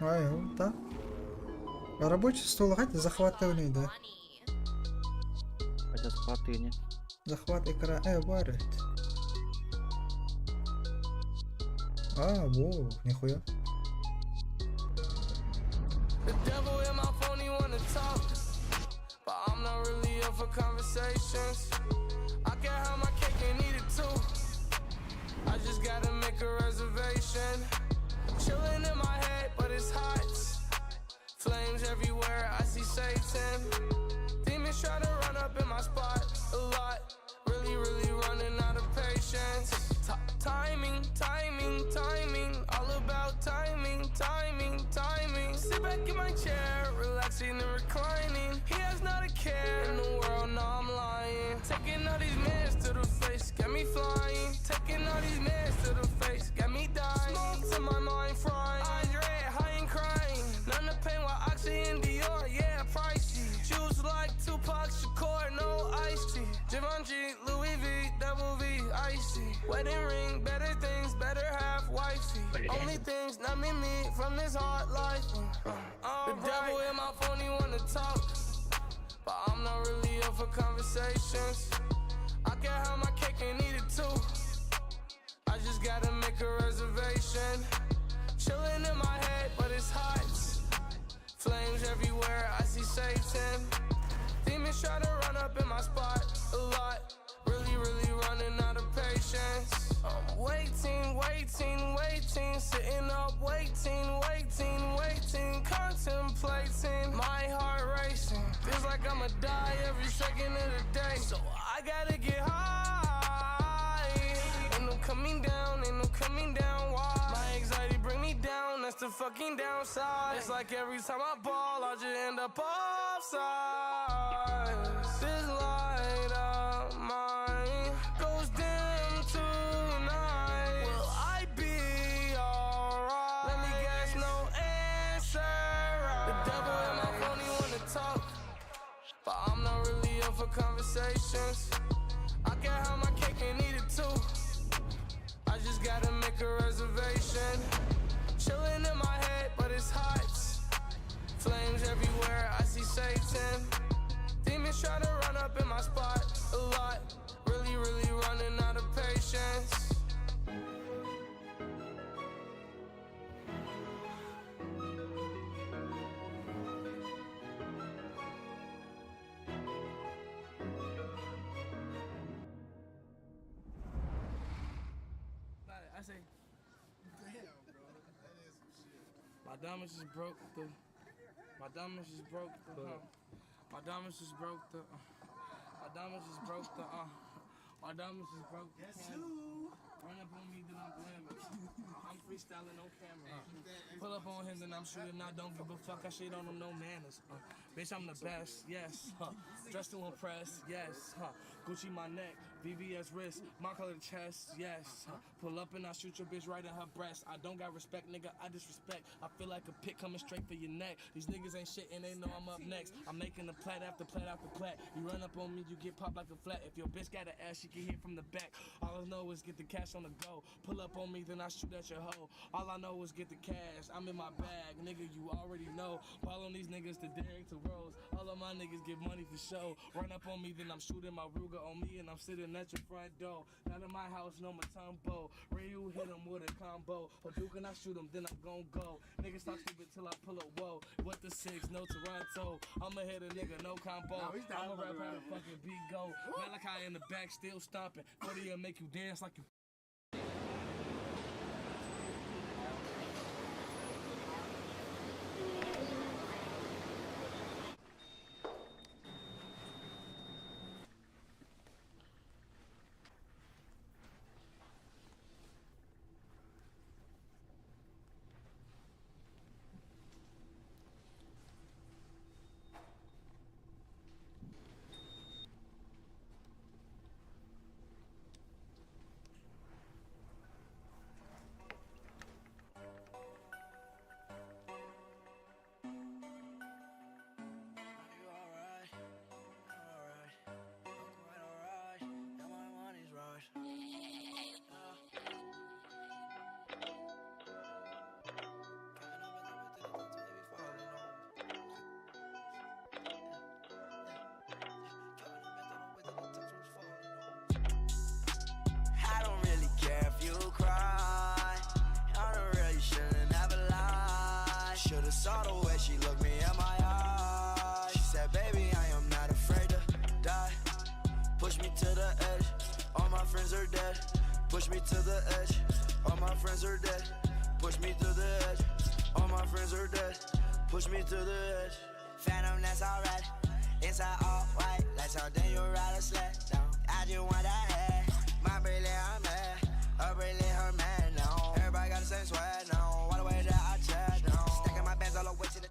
Ай, о, да. А рабочий стол қайда захватывали, да. Хотя захваты не. Захват экрана. Бар. А, во, нихуя. The devil in my phone, he wanna talk. But I'm not really up for conversations. I can have my cake and eat it too. I just gotta make a reservation. Chilling in my head, but it's hot. Flames everywhere, I see Satan. Demons try to run up in my spot a lot. Really, really running out of patience. Timing, timing, timing. Sit back in my chair, relaxing and reclining. He has not a care in the world, no, I'm lying. Taking all these meds to the face, got me flying. Taking all these meds to the face, got me dying. Smoke to my mind frying. Eyes red, high and crying. None of pain while Oxy and Dior, yeah, pricey. Shoes like Tupac Shakur, no iced tea. Givenchy, Louis V, double V, icy. Wedding ring, better things, better half wifey. Only things numbing me from this hard life. The devil in my phone, he wanna talk. But I'm not really up for conversations. I can have my cake and eat it too. I just gotta make a reservation. Chilling in my head, but it's hot. Flames everywhere, I see Satan. Demons try to run up in my spot a lot. Really, really running out of patience. I'm waiting, waiting, waiting. Sitting up, waiting, waiting, waiting. Contemplating, my heart racing. Feels like I'ma die every second of the day. So I gotta get high. Ain't no coming down, ain't no coming down. Why? My anxiety bring me down, that's the fucking downside. It's like every time I ball, I just end up offside. This light of mine goes dim tonight. Will I be alright? Let me guess, no answer. The devil in my phone, he wanna talk. But I'm not really up for conversations. I can have my cake and eat it too. I just gotta make a reservation. Chilling in my head, but it's hot. Flames everywhere, I see Satan. Demons try to run up in my spot a lot. Really, really running out of patience. I say, Damn, bro. That is some shit. My diamonds just broke the. My diamonds just broke the. My diamonds just broke the. My diamonds just broke the. My diamonds just broke the. Guess camera. who? Run up on me, then I'm glamour. I'm freestyling on camera. Pull up on him, then I'm shooting. I don't give a fuck. I shit on him, no manners. Bitch, I'm the best. Yes. Huh. Dressed to impress. Yes. Huh. Gucci my neck, VVS wrist, my color chest. Yes. Huh. Pull up and I shoot your bitch right in her breast. I don't got respect, nigga. I disrespect. I feel like a pit coming straight for your neck. These niggas ain't shit and they know I'm up next. I'm making a plat after plat after plat. You run up on me, you get popped like a flat. If your bitch got an ass, she can hit from the back. All I know is get the cash on the go. Pull up on me, then I shoot at your hoe. All I know is get the cash. I'm in my bag, nigga. You already know. Follow these niggas to Derek to Rose. All of my niggas get money for show. Run up on me, then I'm shooting my Ruger on me, and I'm sitting at your front door. Not in my house, no Matumbo. Ryu hit him with a combo. Hadouken, I shoot him, then I'm gon' go. Niggas talk stupid till I pull up. Whoa, what the six? No Toronto. I'ma hit a nigga, no combo. No, he's not I'ma rap fucking how around. the fucking beat go. Malachi in the back still stomping. 40 make you dance like you. I don't really care if you cry. I don't really shouldn't have lied. Should've saw the way she looked me in my eyes. She said, baby, I am not afraid to die. Push me to the edge. All my friends are dead. Push me to the edge. All my friends are dead. Push me to the edge. All my friends are dead. Push me to the edge. Phantom, that's alright. Inside all white, like something you ride a sled down. I just want that head. My Briley, I'm mad. Her Briley, her man now. Everybody got the same swag now. Why the way that I chat now? Stacking my bands all the way to the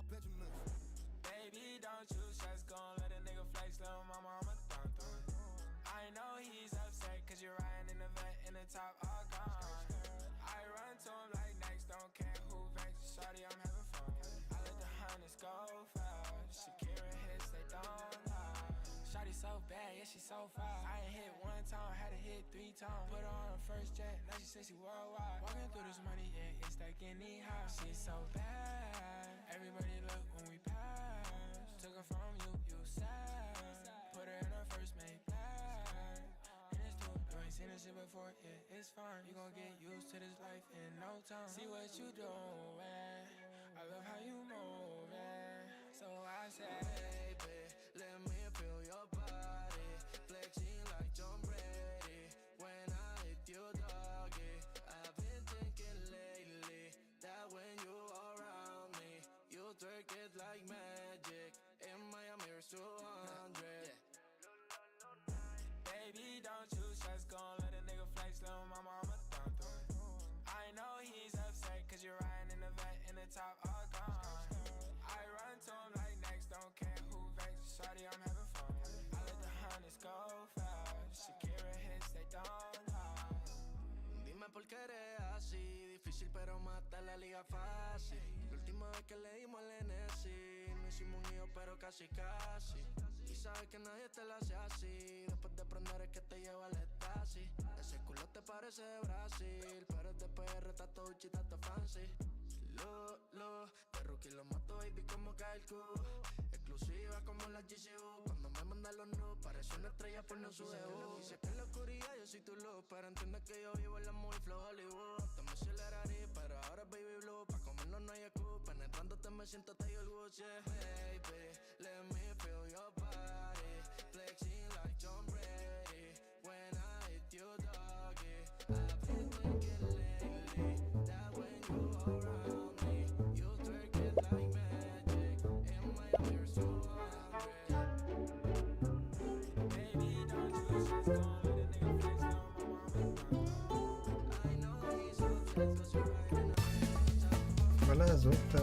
Baby, don't you stress, gon' let a nigga flex, little mama, I'ma thump through it. I know he's upset, cause you're riding in the vet and the top all gone. I run to him like next, don't care who vex, shawty, I'm having fun. I let the hunters go fast, Shakira hits, they don't lie. Shawty so bad, yeah, she so fine. I ain't hit one time, had to hit three times. Put her on her first jet, now she says she worldwide. Walking through this money, yeah, it's like any high. She's so bad. Everybody look when we pass. Took her from you, you sad. Put her in her first mate bag. And it's true, you ain't seen this shit before, yeah, it's fine. You gon' get used to this life in no time. See what you doing. I love how you moving. So I say, Baby, let me feel your body. Flexing like Tom Brady. When I hit you, doggy. I've been thinking lately that when you around me, you twerk it like magic. In Miami, it's 200. Baby, don't you stress, gon' let a nigga flex, little mama, I'ma thump through it. I know he's upset, cause you're riding in the vet and the top all gone. I run to him like next, don't care who vex, shawty, I'm having fun. I let the hunters go fast, Shakira hits, they don't lie. Dime por qué eres así, difícil pero mata la liga fácil. La última vez que le dimos al NSI, no hicimos un hijo pero casi casi. Y sabes que nadie te la hace así, después de prender es que te lleva al estasis. Ese culo te parece de Brasil, pero es de PR, está todo uchi, está todo fancy. Lo, lo, de rookie lo mato, baby, como Kyle Exclusiva como la GCU. Cuando me manda los nudes, parece una estrella por no su debut. Dice que en la oscuridad yo soy tu luz, pero entiende que yo vivo en la muy flow Hollywood. Antes me aceleraría, pero ahora es baby blue. Pa' comernos no hay excusa, penetrándote me siento Taylor Woods, yeah. Baby, let me feel your body. Flexing like Tom Brady. When I hit you, doggy. I've been thinking lately that when you around me, you twerk it like magic. In Miami, it's 200. Baby, don't you stress, gon' let a nigga flex, little mama, I'ma thump through it. I know he's upset 'cause you're riding Бля, звук-то.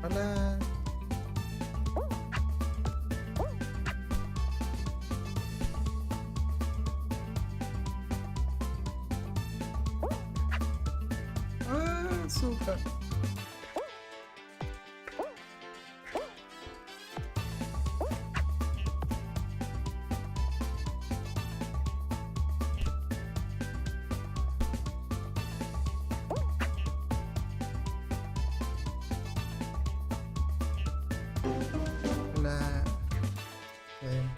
Бля. А, сука. Бля. Блин.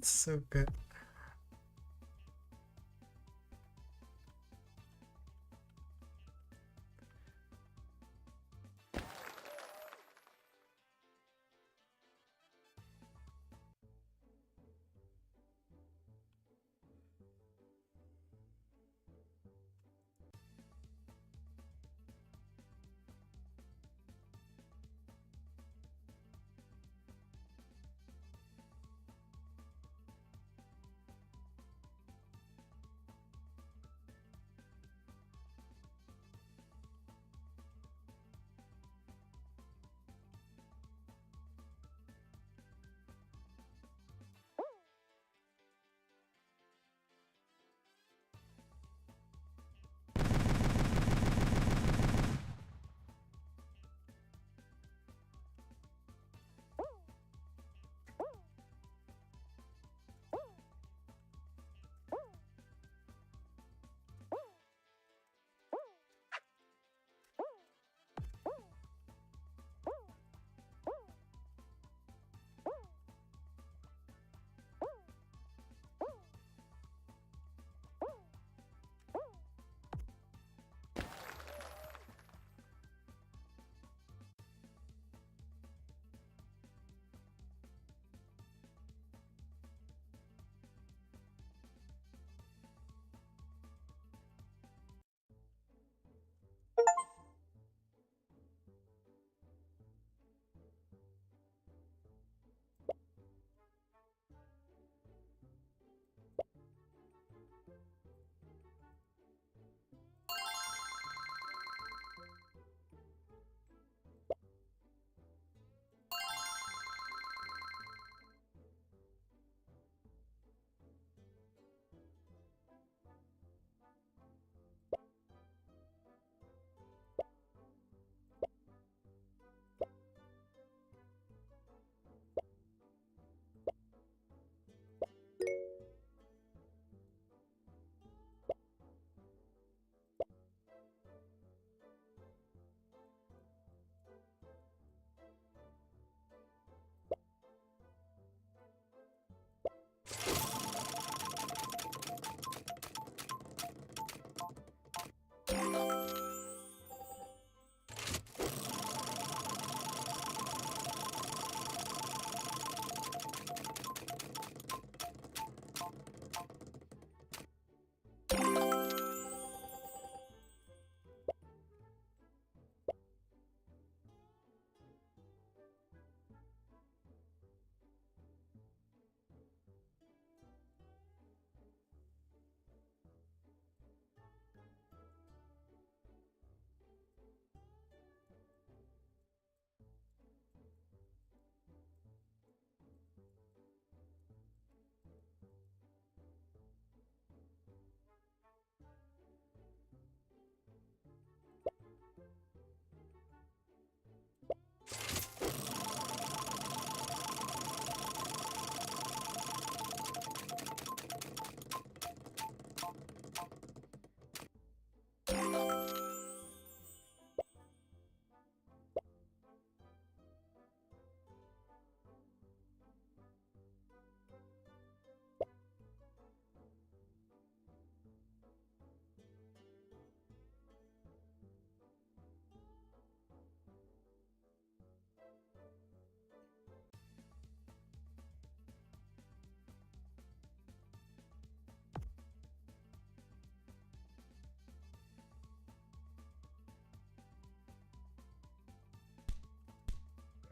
Сука.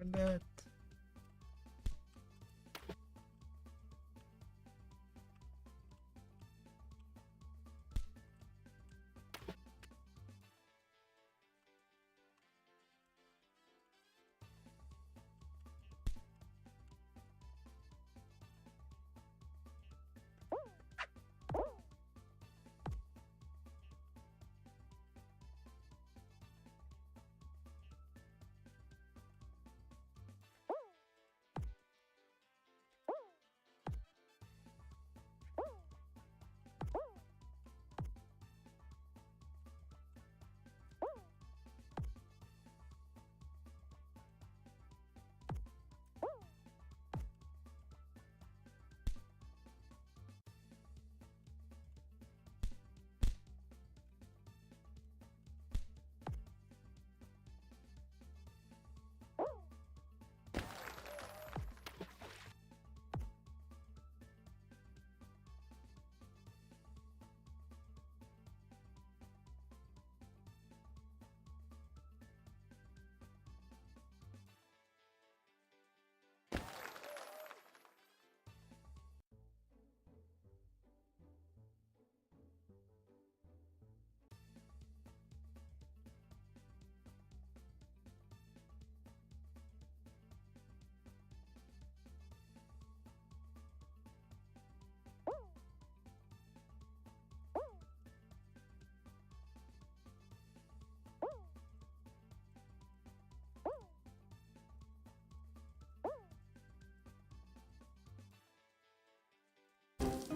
Блять.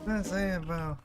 Заебал.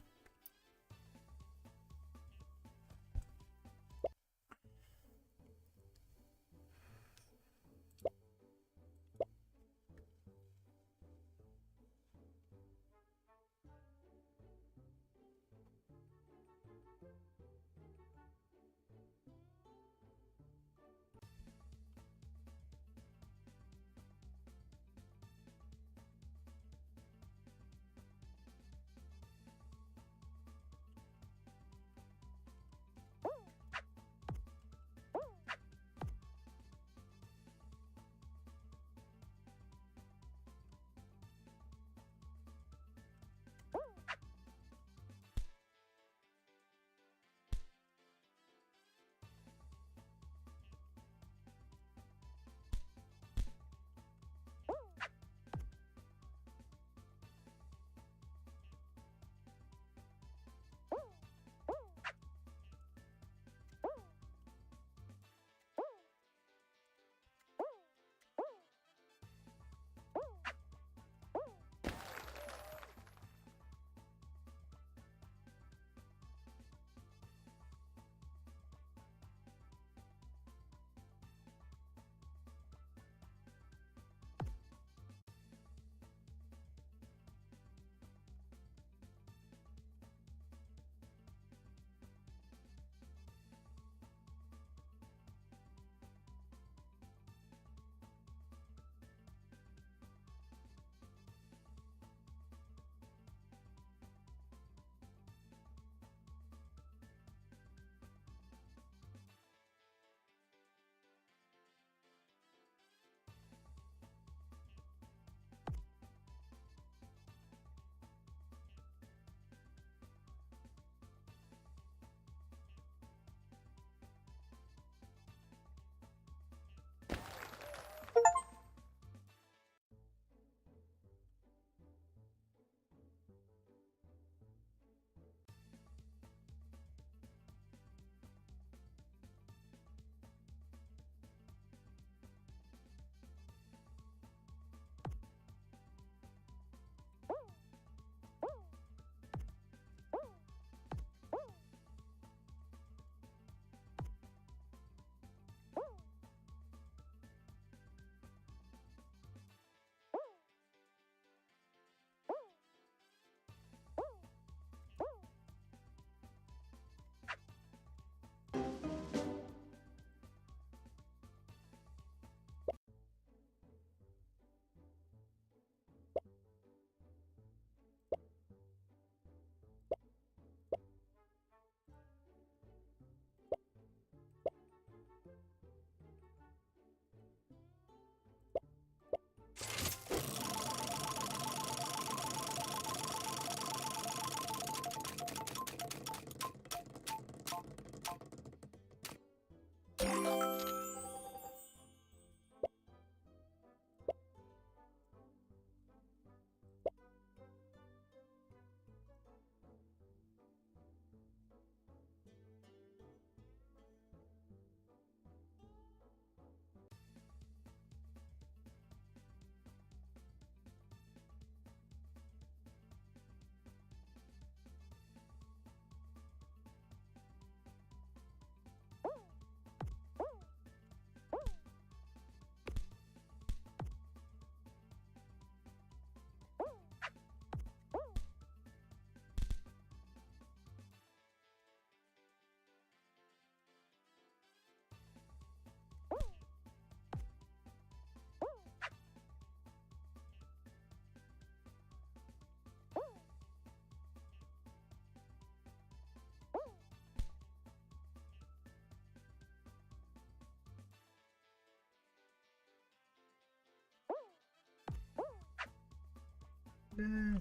Бля.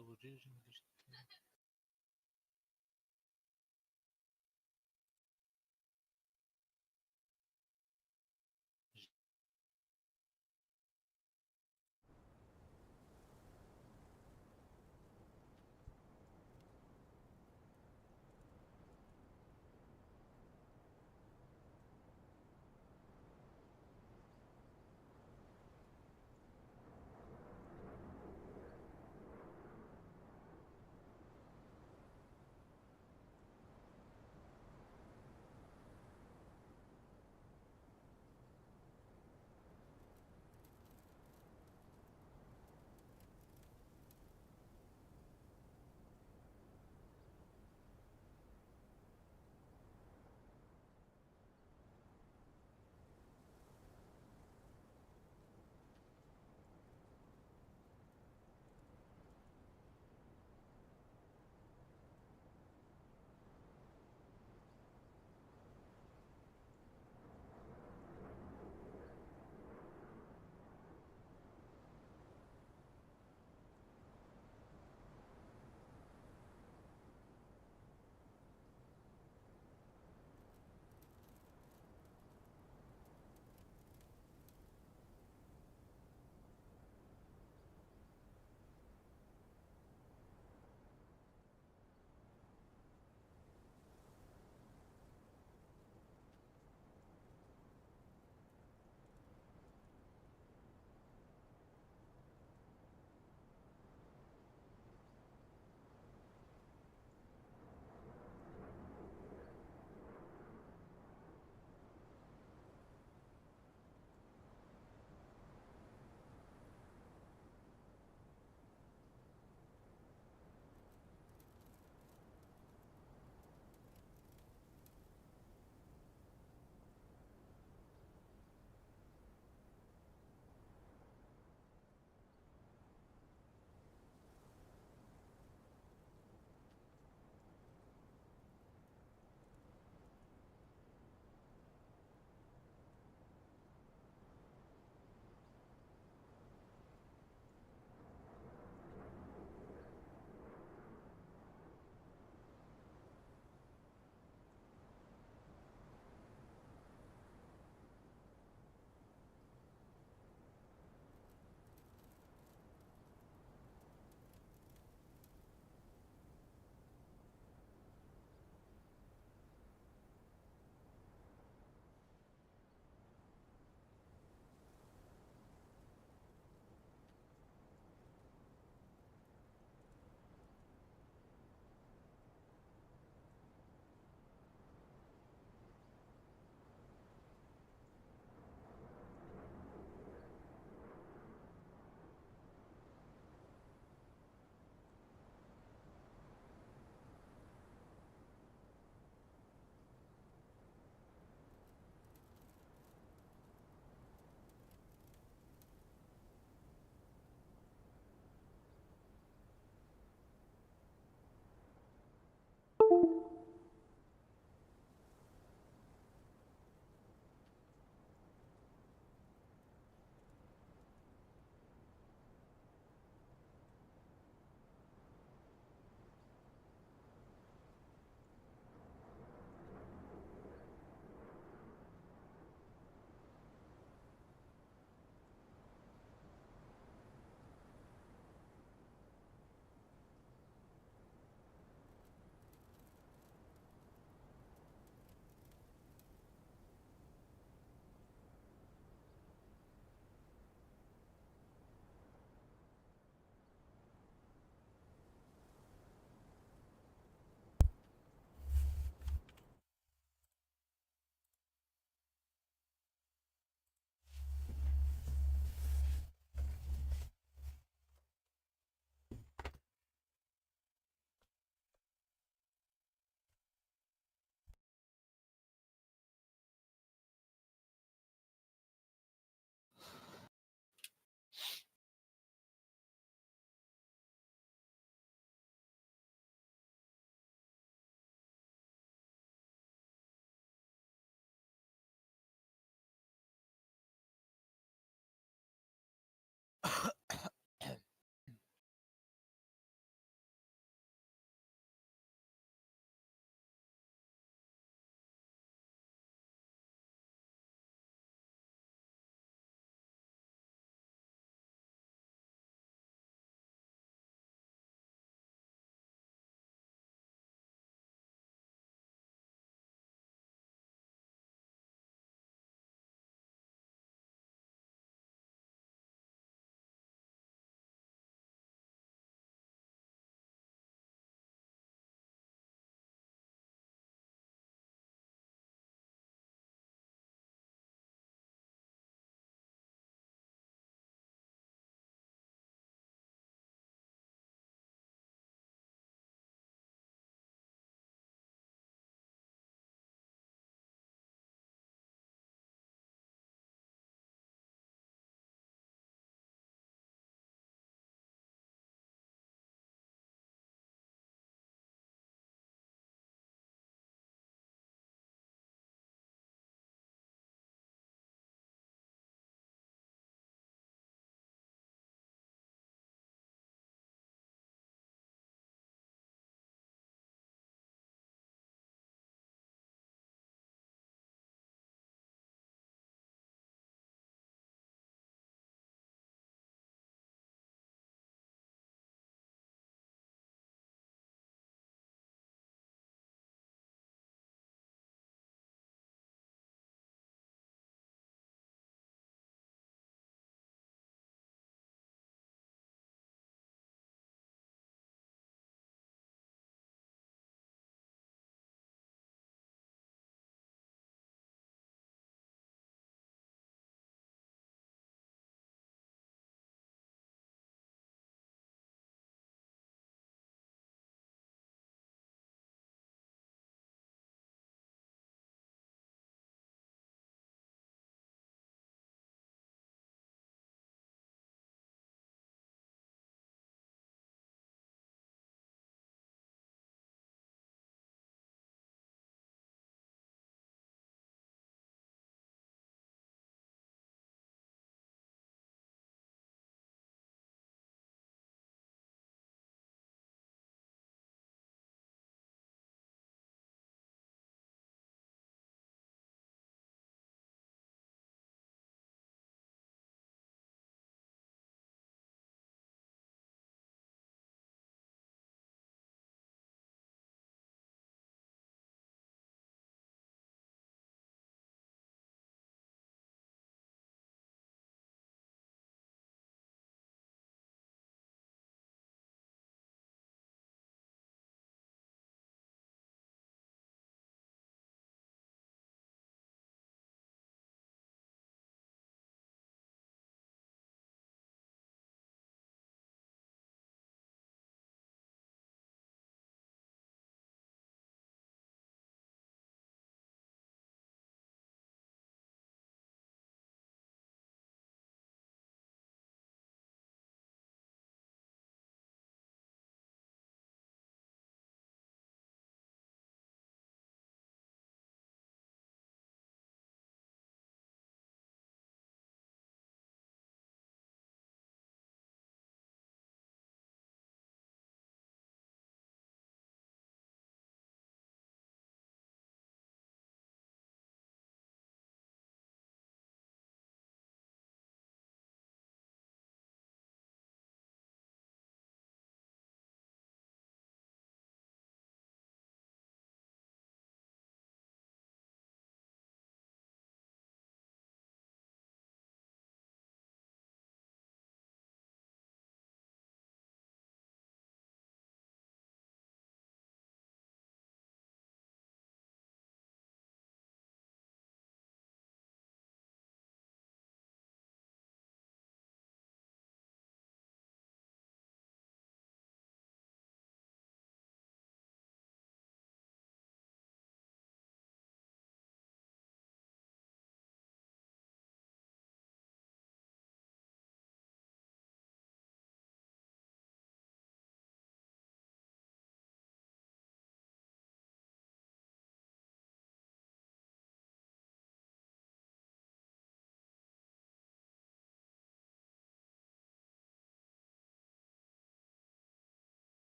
Особый режим или что?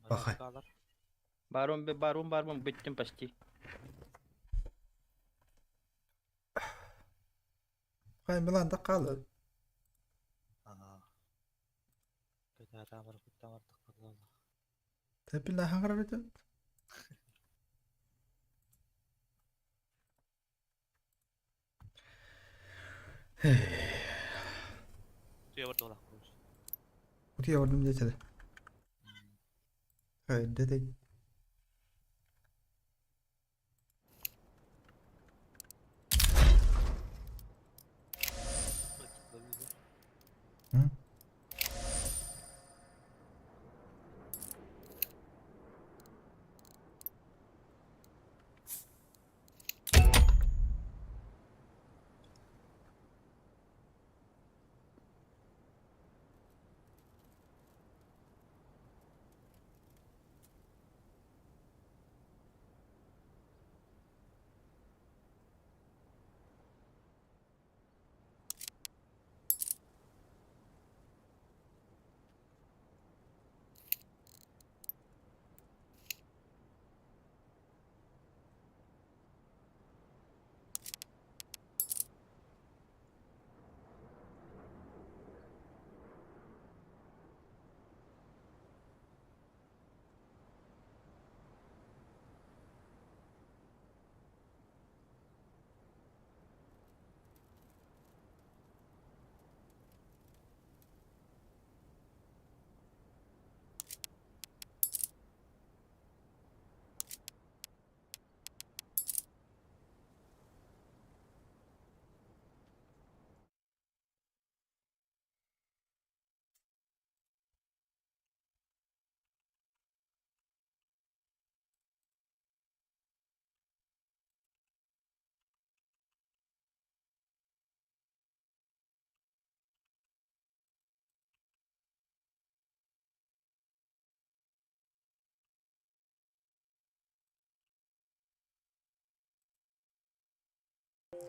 Пахай. Барон барон барбын бүттүм почти. Хай Милан да калы. Тэпилла хаңгара бит. Утуйа бардым диэтэ. Эрдэ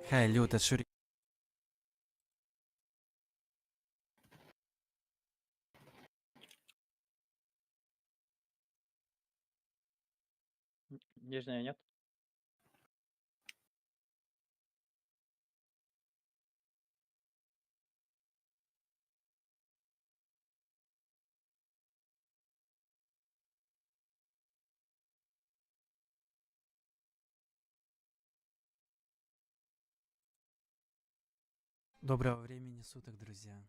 Хай, Люта, Шурик. Нижняя нет? Доброго времени суток, друзья.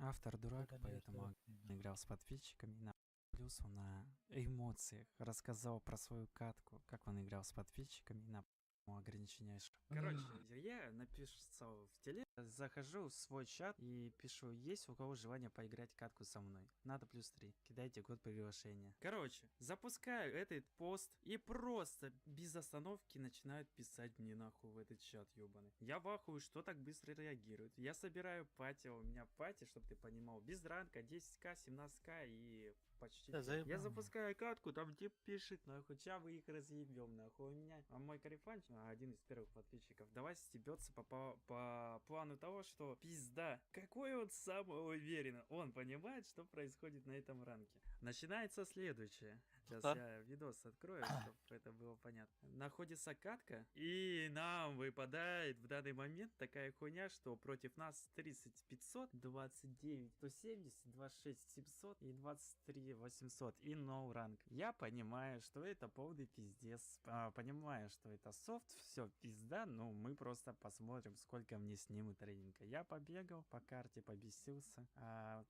Автор дурак, поэтому играл с подписчиками на плюс он на эмоциях рассказал про свою катку, как он играл с подписчиками на ограничения. Короче, я написал в теле, захожу в свой чат и пишу, есть у кого желание поиграть катку со мной. Надо +3, кидайте код приглашения. Короче, запускаю этот пост и просто без остановки начинают писать мне нахуй в этот чат ебаный. Я в ахуе, что так быстро реагируют. Я собираю пати, у меня пати, чтобы ты понимал, без ранка 10к, 17к и почти. Да, заебал Я меня. запускаю катку, там тип пишет, нахуй, ща мы их разъебем, нахуй. У меня, а мой корефан, один из первых подписчиков, давай стебется по плану того, что пизда, какой он самоуверенный, он понимает, что происходит на этом ранке. Начинается следующее. Сейчас Да. я видос открою, чтобы это было понятно. Находится катка, и нам выпадает в данный момент такая хуйня, что против нас 30 500, 29 170, 26 700 и 23 800 и no rank. Я понимаю, что это полный пиздец, понимаю, что это софт, все пизда, но мы просто посмотрим, сколько мне снимут рейтинга. Я побегал по карте, побесился,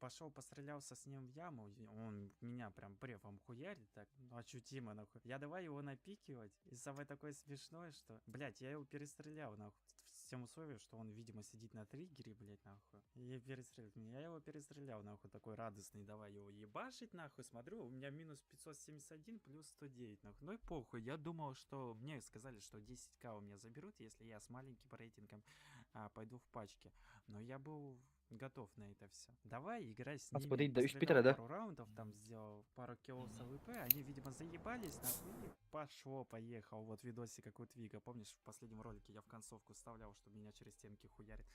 пошел пострелялся с ним в яму, и он меня прям префом хуярит так, ощутимо нахуй. Я давай его напикивать, и самое такое смешное, что, блять, я его перестрелял нахуй. С тем условием, что он, видимо, сидит на триггере, блять, нахуй. И перестрелять меня. Я его перестрелял, нахуй, такой радостный, давай его ебашить, нахуй. Смотрю, у меня минус 571 плюс 109, нахуй. Ну и похуй, я думал, что мне сказали, что 10к у меня заберут, если я с маленьким рейтингом пойду в пачке. Но я был готов на это все. Давай играй с А ними. смотри, да, из Пострелял Питера, да? пару раундов, там сделал пару киллов с АВП, они, видимо, заебались, нахуй, и пошло, поехал. Вот видосик, как у Твига, помнишь, в последнем ролике я в концовку вставлял, что меня через стенки хуярит.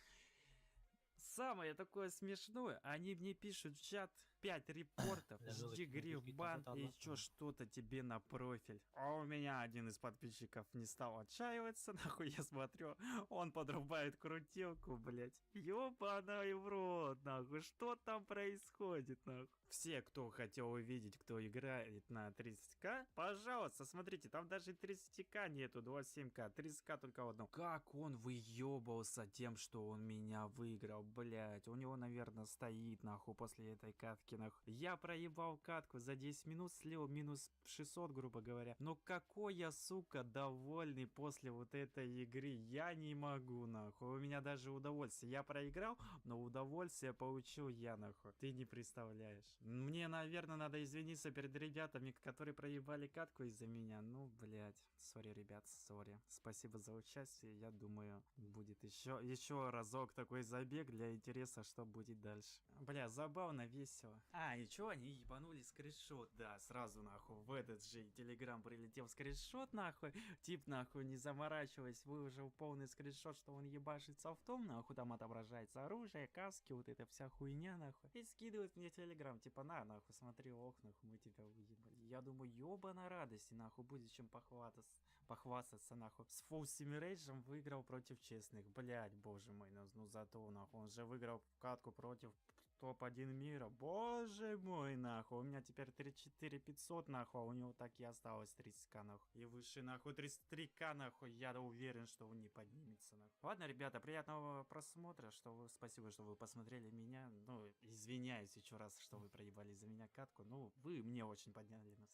Самое такое смешное, они мне пишут в чат 5 репортов, жди гриф бан и еще что-то тебе на профиль. А у меня один из подписчиков не стал отчаиваться, нахуй я смотрю, он подрубает крутилку, блять. Ёбаный в рот, нахуй, что там происходит, нахуй? Все, кто хотел увидеть, кто играет на 30к, пожалуйста, смотрите, там даже 30к нету, 27к, 30к только в одном. Как он выебался тем, что он меня выиграл, блять. У него, наверное, стоит, нахуй, после этой катки, нахуй. Я проебал катку за 10 минут, слил минус 600, грубо говоря. Но какой я, сука, довольный после вот этой игры. Я не могу, нахуй. У меня даже удовольствие. Я проиграл, но удовольствие получил я, нахуй. Ты не представляешь. Мне, наверное, надо извиниться перед ребятами, которые проебали катку из-за меня. Ну, блядь. Sorry, ребят, sorry. Спасибо за участие. Я думаю, будет еще разок такой забег для интереса, что будет дальше. Бля, забавно, весело. А, и чё, они ебанули скриншот. Да, сразу, нахуй, в этот же телеграм прилетел скриншот, нахуй. Тип, нахуй, не заморачиваясь, выложил полный скриншот, что он ебашит софтом, нахуй, там отображается оружие, каски, вот эта вся хуйня, нахуй. И скидывает мне телеграм, типа, на, нахуй, смотри, ох, нахуй, мы тебя уебали. Я думаю, ёба на радости, нахуй, будет чем похвастаться, нахуй. С Full Simulation выиграл против честных, блядь, боже мой, ну зато, нахуй, он же выиграл катку против топ-1 мира, боже мой, нахуй, у меня теперь 34 500, нахуй, а у него так и осталось 30к, нахуй, и выше, нахуй, 33к, нахуй, я уверен, что он не поднимется, нахуй. Ладно, ребята, приятного просмотра, спасибо, что вы посмотрели меня, ну, извиняюсь еще раз, что вы проебали за меня катку, ну, вы мне очень подняли настроение.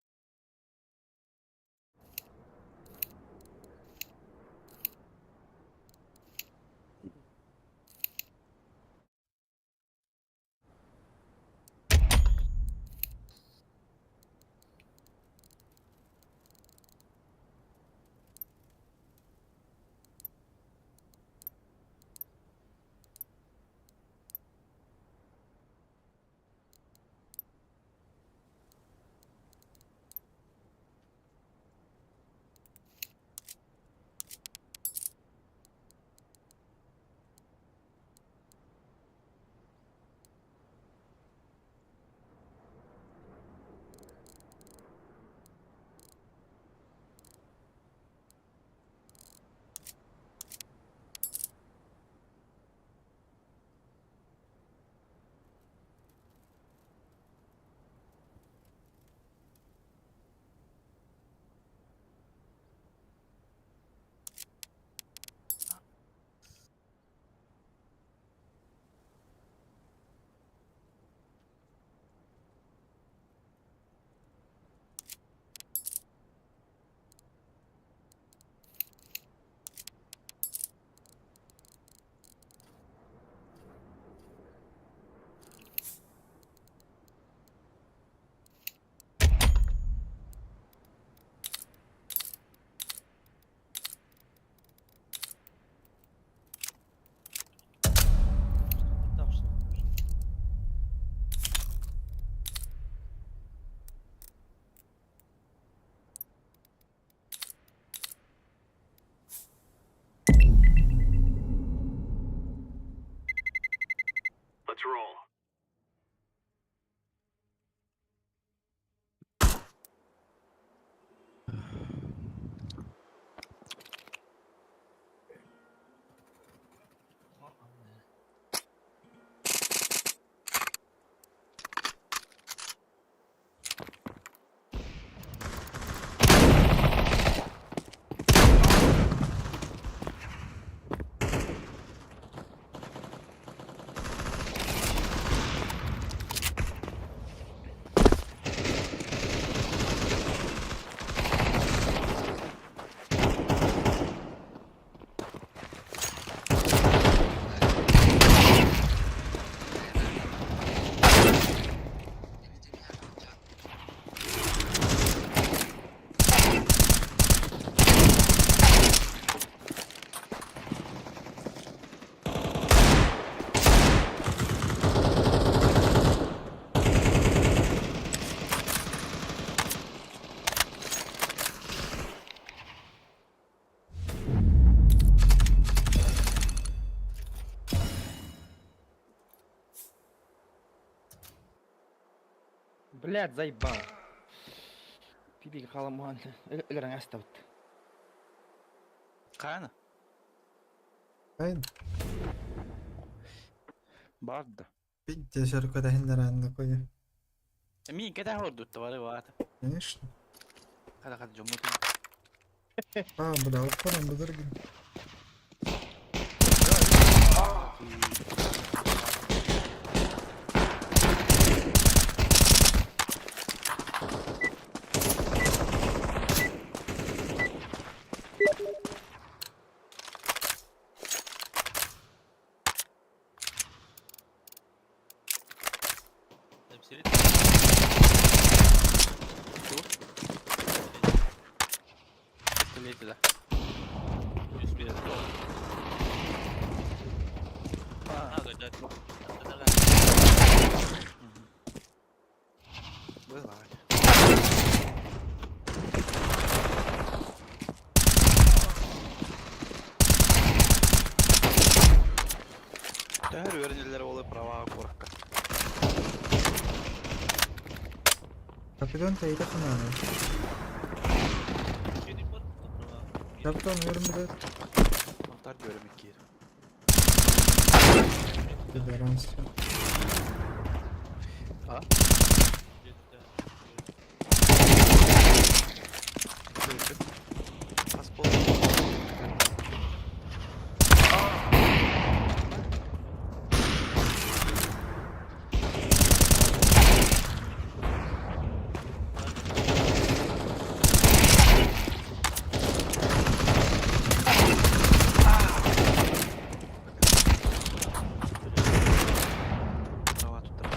Блядь, заебал. Пипик халаман. Өлөрөн астабыт. Кана? Кайн. Барда. Пидде сөркөтө хиннеранны кое. Мин кете хордутта бары баата. Конечно. Хада хада жоммутун. А, бля, оппанан быдыргын. Пистолети да. Бывает. Тәһәр өрнелер олы права коракка. Капитан тайда хананы. Капитан өрмөдө. Алтар görөмөк кир. Пидоранс. А? Права тут.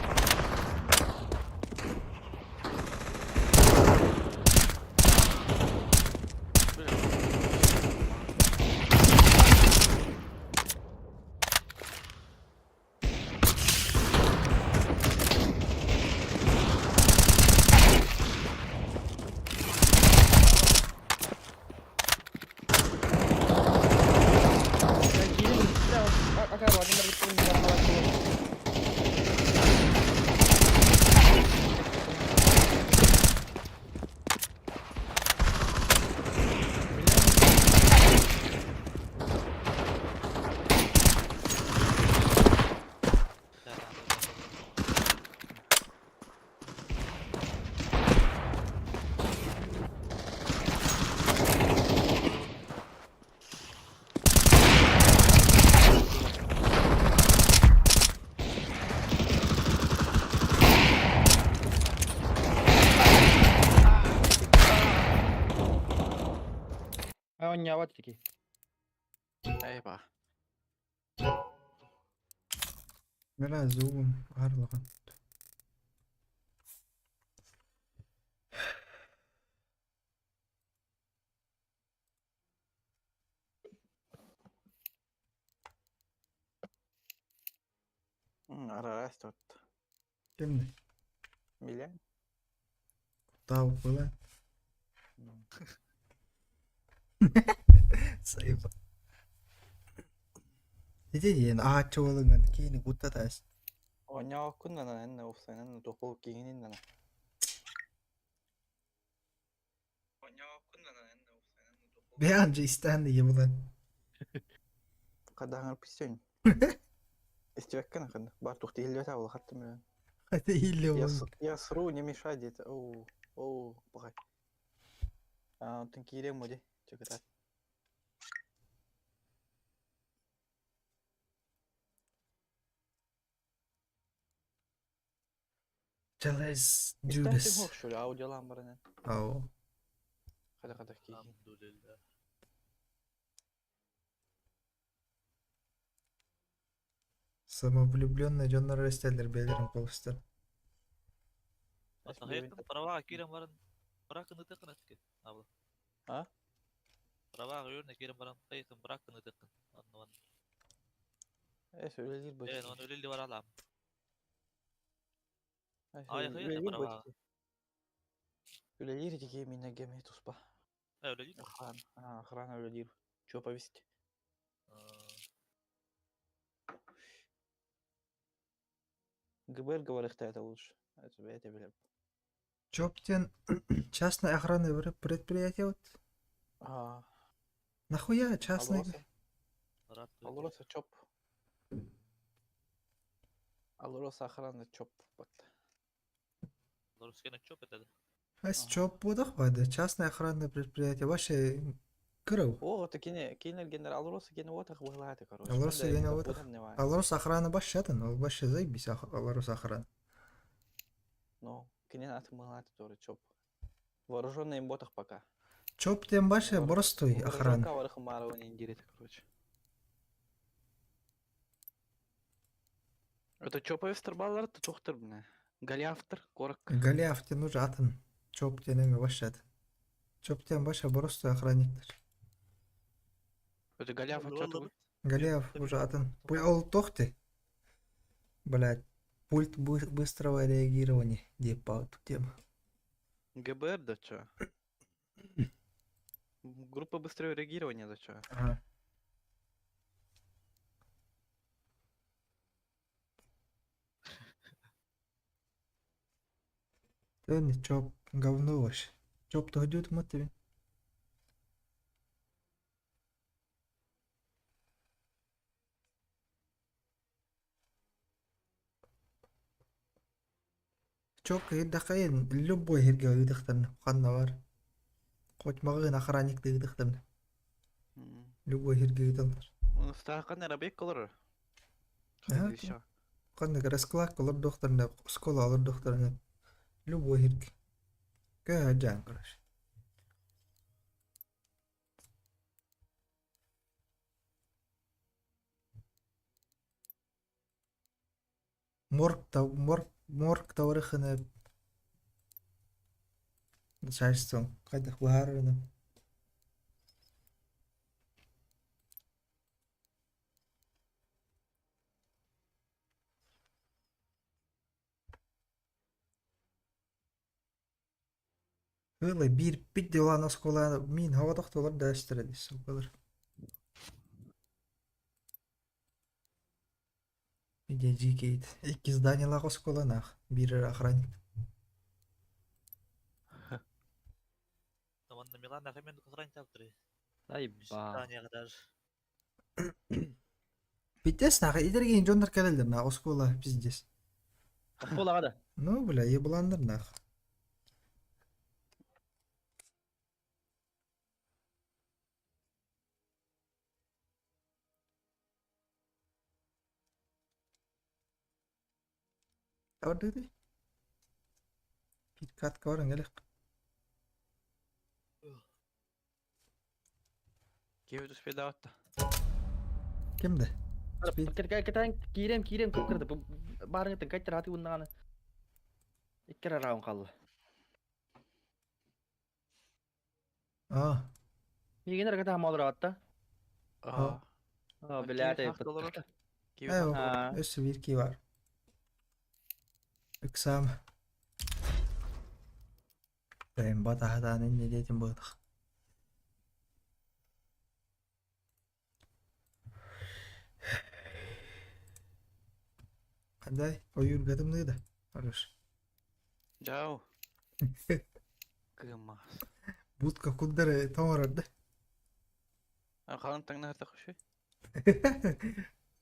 Оонньообот ити. Эй ба. Мына зугум арлыгын. Арарас тут. Кимни? Милен. Тау была. Сайба. Ити диэн ааччы болыңын киини куттатаас. Оонньооккун нана энне уфсанан тохол киинин нана. Бэанжы истээн дии булан. Кадааңар писен. Истибеккен акын. Бар тухты илле табыл хаттым мен. Хата илле Я бол. Я сру, не мешай дед. Оу, оу, бай. А, тын киирем моди. Чөкөтат. Let's do Истэн this. хох шул аудиолан баранан. Ау. Хада хада киин. Alhamdulillah. Самовлюбленный дьоннор эстеллер бээлерин колустар. Атахайттан права кирен баран бракны тыкын этке. Абла. А? Права өрнө кирен баран кайытын бракны тыкын. Анны Эс үлелир бу. Э, оны үлелди бар алам. Ай, Ай, үлелир бу. права. Үлелир диге мине геме туспа. Э, үлелди. Охрана, а, охрана үлелир. Чё повесить? ГБР говорит, это лучше. Это билеп. Чоп диэн частная охрана предприятие вот. Аа. Нахуя частный? Алроса. Алроса ЧОП. Алроса охрана ЧОП. Вот. Русская ЧОП это? Ас ЧОП буолуох баада. Частное охранное предприятие. Вообще кырыл. О, это кине, кине генерал Алроса кине вот их короче. Алроса кине вот Алроса охрана башатын, ол вообще заебись Алроса охрана. Ну, кине аты мылаты тоже ЧОП. Вооруженные ботах пока. ЧОП тем баше боростой охрана. Короче. Это ЧОПовец баллар, то тухтыр, бля. Голиафтыр, корок. Голиаф тен уже атын. ЧОП тен эме башат. ЧОП тен баша боростой охранниктер. Это Голиаф что Голиаф уже атын. Ол тохты. Блять. Пульт быстрого реагирования. Деп по эту тему. ГБР, да чё? Группа быстрого реагирования, да чё? Ага. Тэн ЧОП говно вообще. ЧОП то мы. ЧОП кыйдахайын любой хирге ыйдыхтан ханна бар. Хоть мағын охранник ыйдыхтан. Любой хирге ыйдалар. Он стахан арабек колор. Ага. Қандай расклад колор докторна, школа алыр докторна. Любой хирге. Кэ жан короче. Морг та морг морг таварыхына начальством кайдах баарына. Ыла бир пит дела оскола мин хава тохтолор да эстередис болар. Иде жикейт. Икки зданиялах оскола нах. Бир охранник. Там на Милан Ахамен охранник авторы. Ай ба. Здание даже. Пиздец нах. Идерген жондар келелдер нах оскола пиздец. Осколаға да. Ну бля, ебландар нах. Тавар Бир катка бар аңгелек. Киев успедаватта. Кимде? Кетен киирем киирем көп кірді. Барыңыттан кайттар аты уннағаны. Иккер раунд қалды. А. Мигенер ката хамалыр атта. А. А, блядь, Э, өссө бир ки бар. Ыксам. Бэм батаһадаан инне диэтин быһытах. Кандай ойур да. Хорош. Жау. Кыма. Будка куддары тоңорор да. А қалың таңна хартақ үші?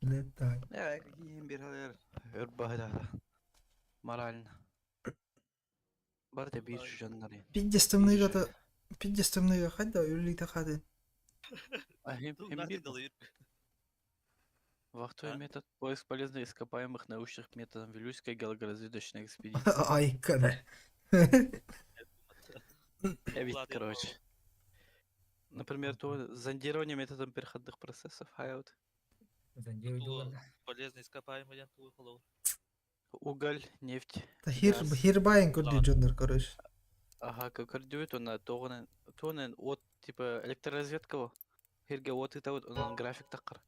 Леттай. Я, какие бир халер. Өр бахда. Морально. Бар да бир жаннары. Пиздец тымныйга та пиздец тымныйга хайда үлликте хады. А хем бир Вахтовый метод поиск полезных ископаемых научных методом Вилюйской геологоразведочной экспедиции. Айкана. Я видел, короче. Например, то зондирование методом переходных процессов, хайот. Полезный ископаемый. Уголь, нефть. Та хир хир байын көрдү жондар, короче. Ага, как көрдүбүт, она тоғынан, тоғынан от, типа, электроразведка во. Хирге от это вот, он график тақыр.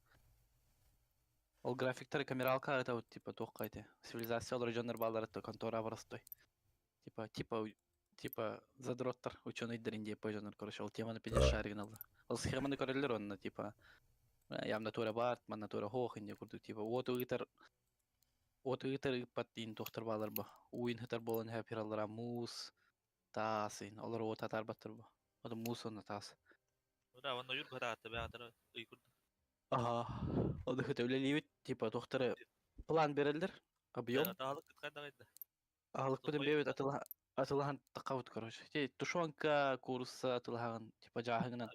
Ол графиктар камералка это вот, типа, тоқ қайты. Цивилизация олар жондар балдар это контора простой. Типа, типа, типа, задроттар, ученый деринде по жондар, короче, ол теманы пидеш шаригин алды. Ол схеманы көрелер онна, типа, ям натура барт, ман натура хох, инде курдук, типа, от ыйтар, от ыйтар ыппат дин тохтар балар ба. Уин хытар болан хапиралара мус. Таас ин, олор уот атаарбаттар бу. Ото муус уонна таас. Да, онно ойуур быһаатта бэҕэтэр ый курдук. Аха. Ол да үлэлиибит, типа туохтары план береллер, объем. Аһылык кытка Аһылыкпытын бэйэбит атылаһан таххабыт, короче. Те тушенка, куурусса атылаһаҕын, типа дьааһыгынан,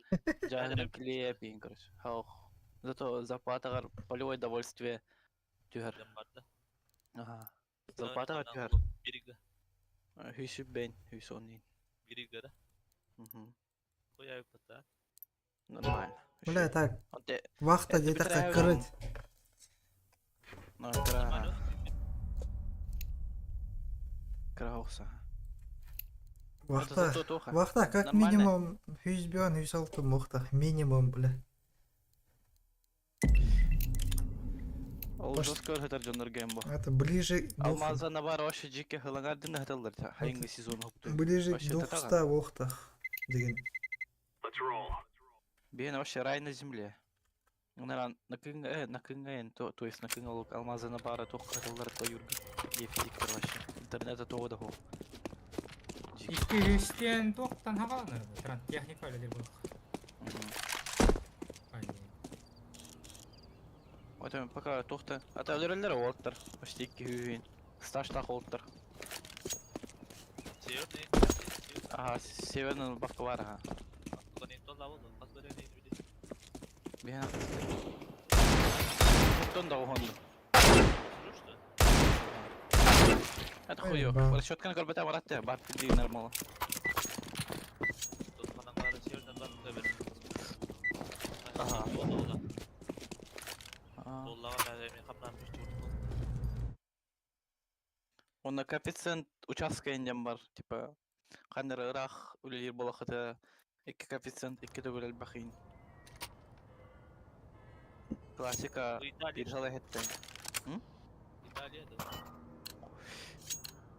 дьааһыгынан килиэп иин, короче. Ох. Зато зарплатаҕар полевое довольствие түһэр. Аха. Зарплатаҕар түһэр. Бирига. Хүйсүп бэйн, хүйс он иин. Бирига да. Мгм. Хуяйпыта. Нормально. Бля, так. Онте Вахта это где-то битра- крыть. Ну, кра... Крауса. Вахта. Вахта, как минимум, хүйс бен, хүйс алты мохтах. Минимум, бля. Ол жестко хытар дьоннор гейм бу. Это ближе к двух... Алмаза набар вообще жике хылаңар дин хыталлар. Хайыңгы сезон хопту. Ближе к Вообще 200 вахтах. Деген. Бен вообще рай на земле. Наран накынга накынга то то есть накынга лук алмаза набара тох хыталлар то юрга. Е физиктер вообще. Интернета того да хо. Икки үстен тоқтан хағаланыр. Тран техника өлелер бұл. Вот пока тохта. А та өлөрөллөр олттар. Почти икки хүйін. Стаж тах олттар. Северный. Ага, северный бакы бар, ага. Бен Тон да угонду. Это хуё. Расчетканы көрбөтө баратты, бар пилди нормально. Ага. Онна коэффициент участка инден бар, типа кандыр ырах үлелер болахыты, икки коэффициент икки төгүл элбахин. Классика биржала хетте. Италия да.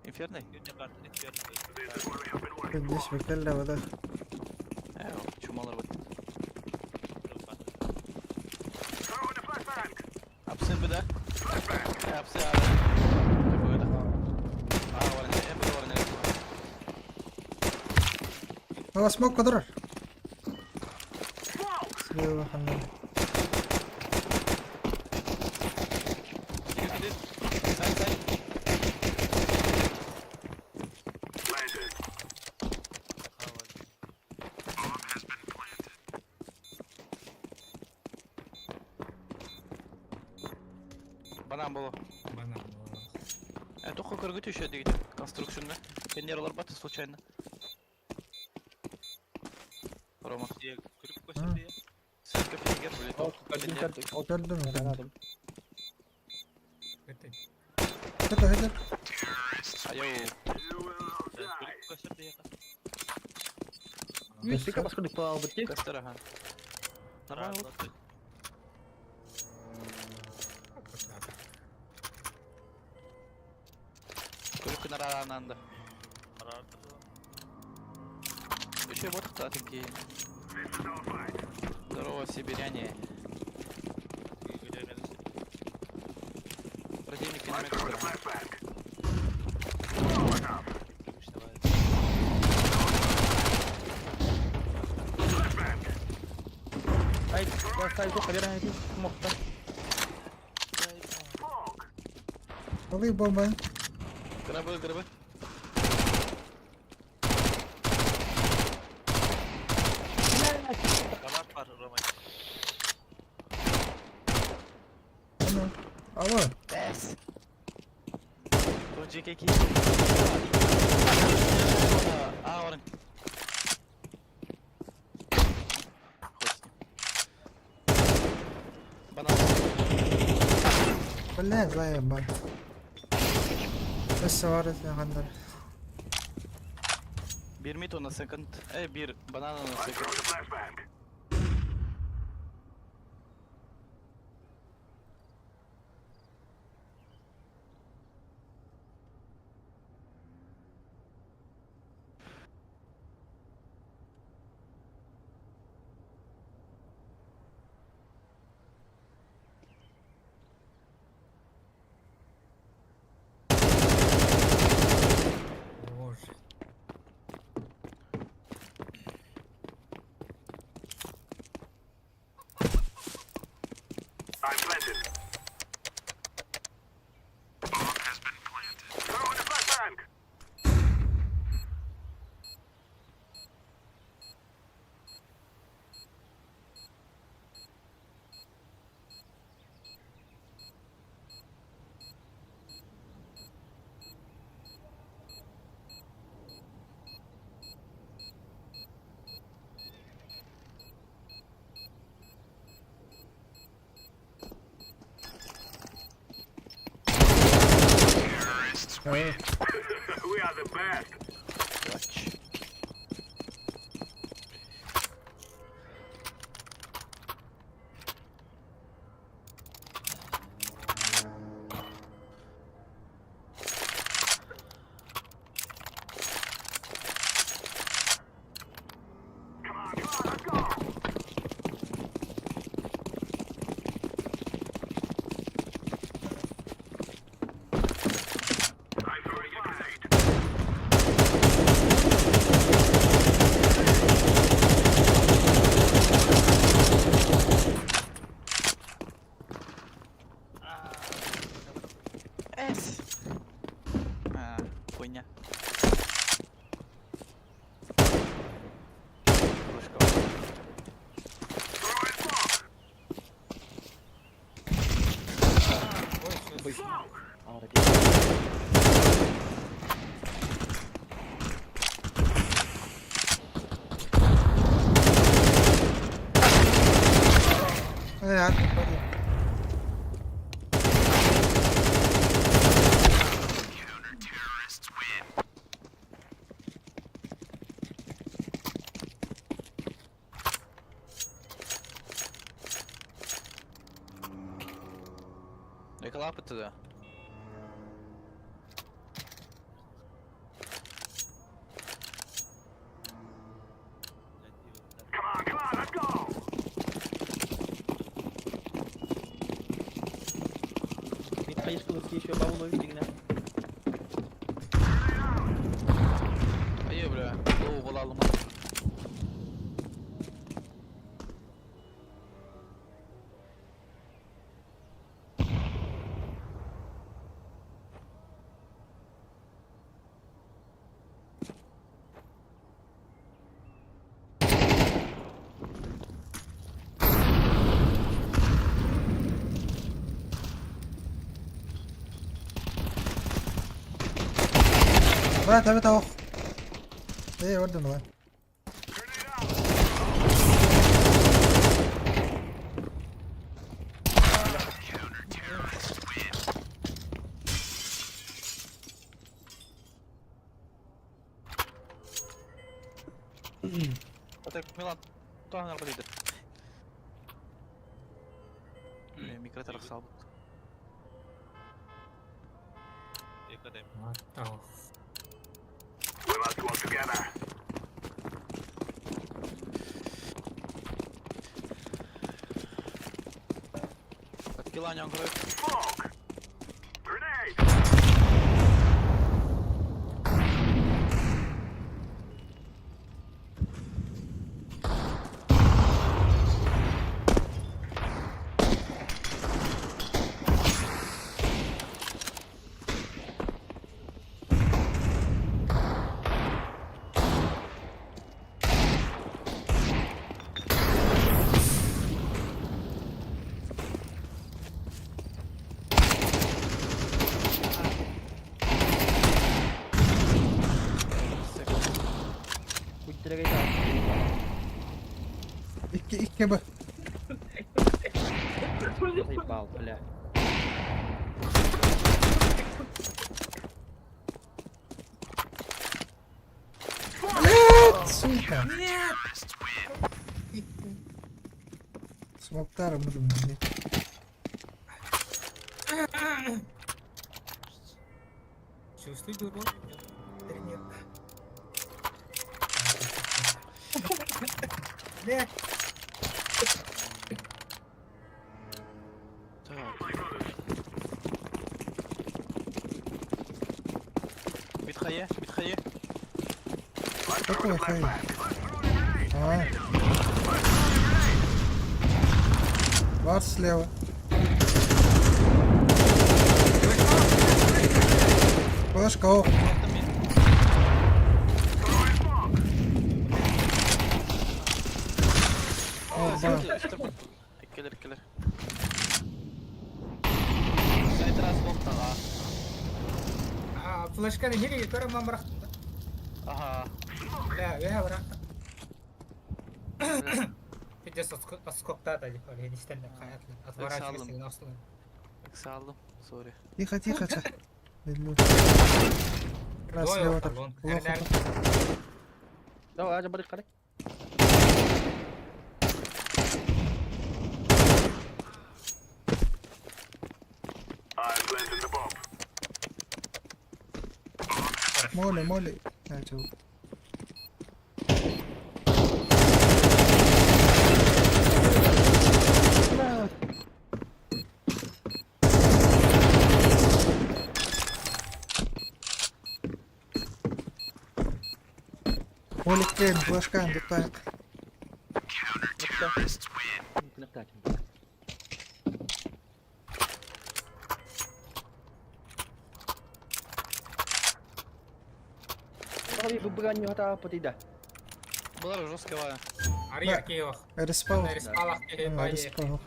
Инферный? Здесь векелле вода. Чумалар вот. Апсы буда. Апсы ада. Буда. А, варне, буда варне. Ала смок кадрар. Слева ханна. Банан было. Банан было. Только көргүт еще дегит. Конструкционный. Пионерлар баты случайно. Рома. Ссылка пионер, блядь. Көрдүм, көрдүм. Это Это, это. Айоу. Үстіке басқа дүк алып бітті. Кастер, ага. Нормально. Көрүк нараананда. Еще вот кто такие. Здорово, сибиряне. Противники на метр. Ай, я ставлю тоққа берен айтын, мохта. Алый бомба. Грабы, грабы. Кабак бар, Рома. Ана. Алло. Бэс. JKK. А, орын. Хуй с ним. Банан. Бля, заебал. Бес var хандар. Бир мид на секонд. Бир банана на секонд. Боже. Эс! А, хуйня. Вышка. Эколапы туда. Мин хайыскылык еще бабулы дигнә. Айы, бля. Лоу була Брат, это ох. Эй, орден давай. Так, Милан, туһанар бадыйды. Микротарах салбыт. What the Откилание он говорит. Куйтырга айта. Икки, икки б. Заебал, бля. Блядь, сука. Нет! Смоктарым будем. Чувствуй дуру? Или нет? Блядь! Так. Битхае, битхае. Какой хай? А. Бар слева. Флешка ох. Оба. Кэлэр кэлэр. Сайт раз локтаҕа. А, флешканы хири көрөн ман бырахтым да. Аха. Бля, үөһэ бырахтым. Пиздец отскоктаата дии, ол иһин истэн хайатлы. Отворачивайся, охсулун. Ыксааллым, сори. Тихо, тихо, ча. Раз, слева так. Плохо. Давай, ажа барык карай. Молли, молли. Начал. Моликкен, флешкан, дутаек. Была жесткая. Ария Киевах. Респаун. Респалах. Респаун.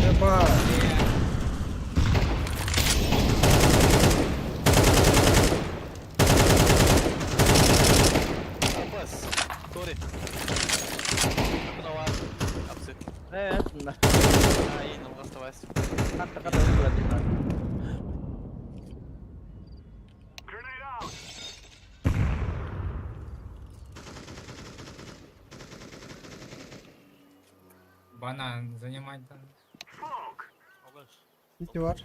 Еба. Банан занимать там. Сити var.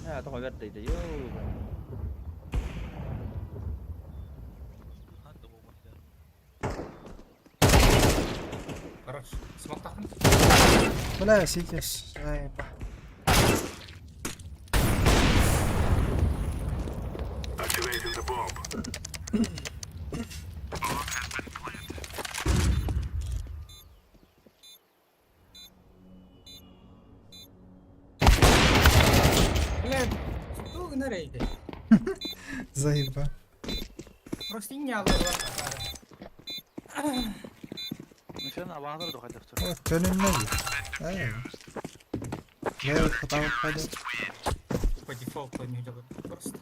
Ha, тоҕо бэрт дайда, йоо. Хорош. Смок тахын. Бля, Сити. Заеба. Бля, что вы нарейте? Заеба. Просто не алла. Төнүннэ дии. Ээ. Хатаабыт По дефолту не делают просто.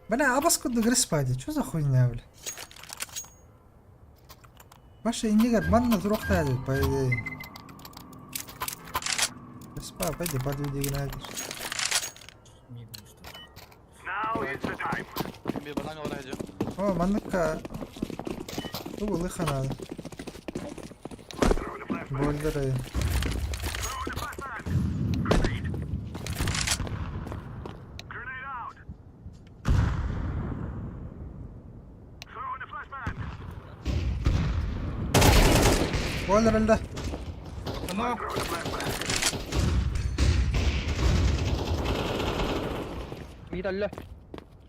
Бля, абас курдук респади. Чё за хуйня, бля? Ваша иннигер манна туруохтаа эбит, по идее. Респа, пойди, подведи геннадий. О, манныкка тугу лыха надо. Бойлеры. Бойлер өлдө. Но. Биир өллө.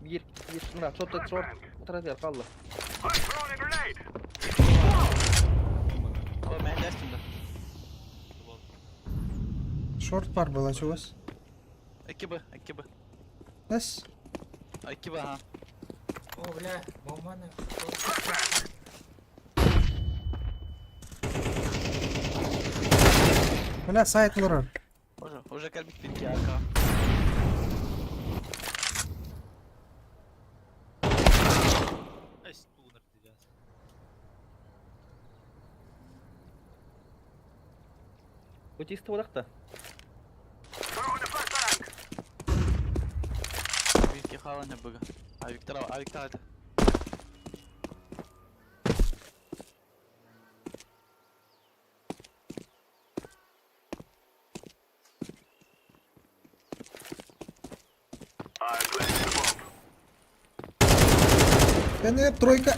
Биир, биир, мына, шорт, шорт. Утара қалды. Шорт бар была чугас. 2Б, 2Б. Эс. 2Б, ага. О, бля, бомбаны. Бля, сайт олорор. Уже, уже кэлбит битки ака. Утисті одақта. Битки халanya быга. А Виктор, а Виктор это. Кэнэ тройка.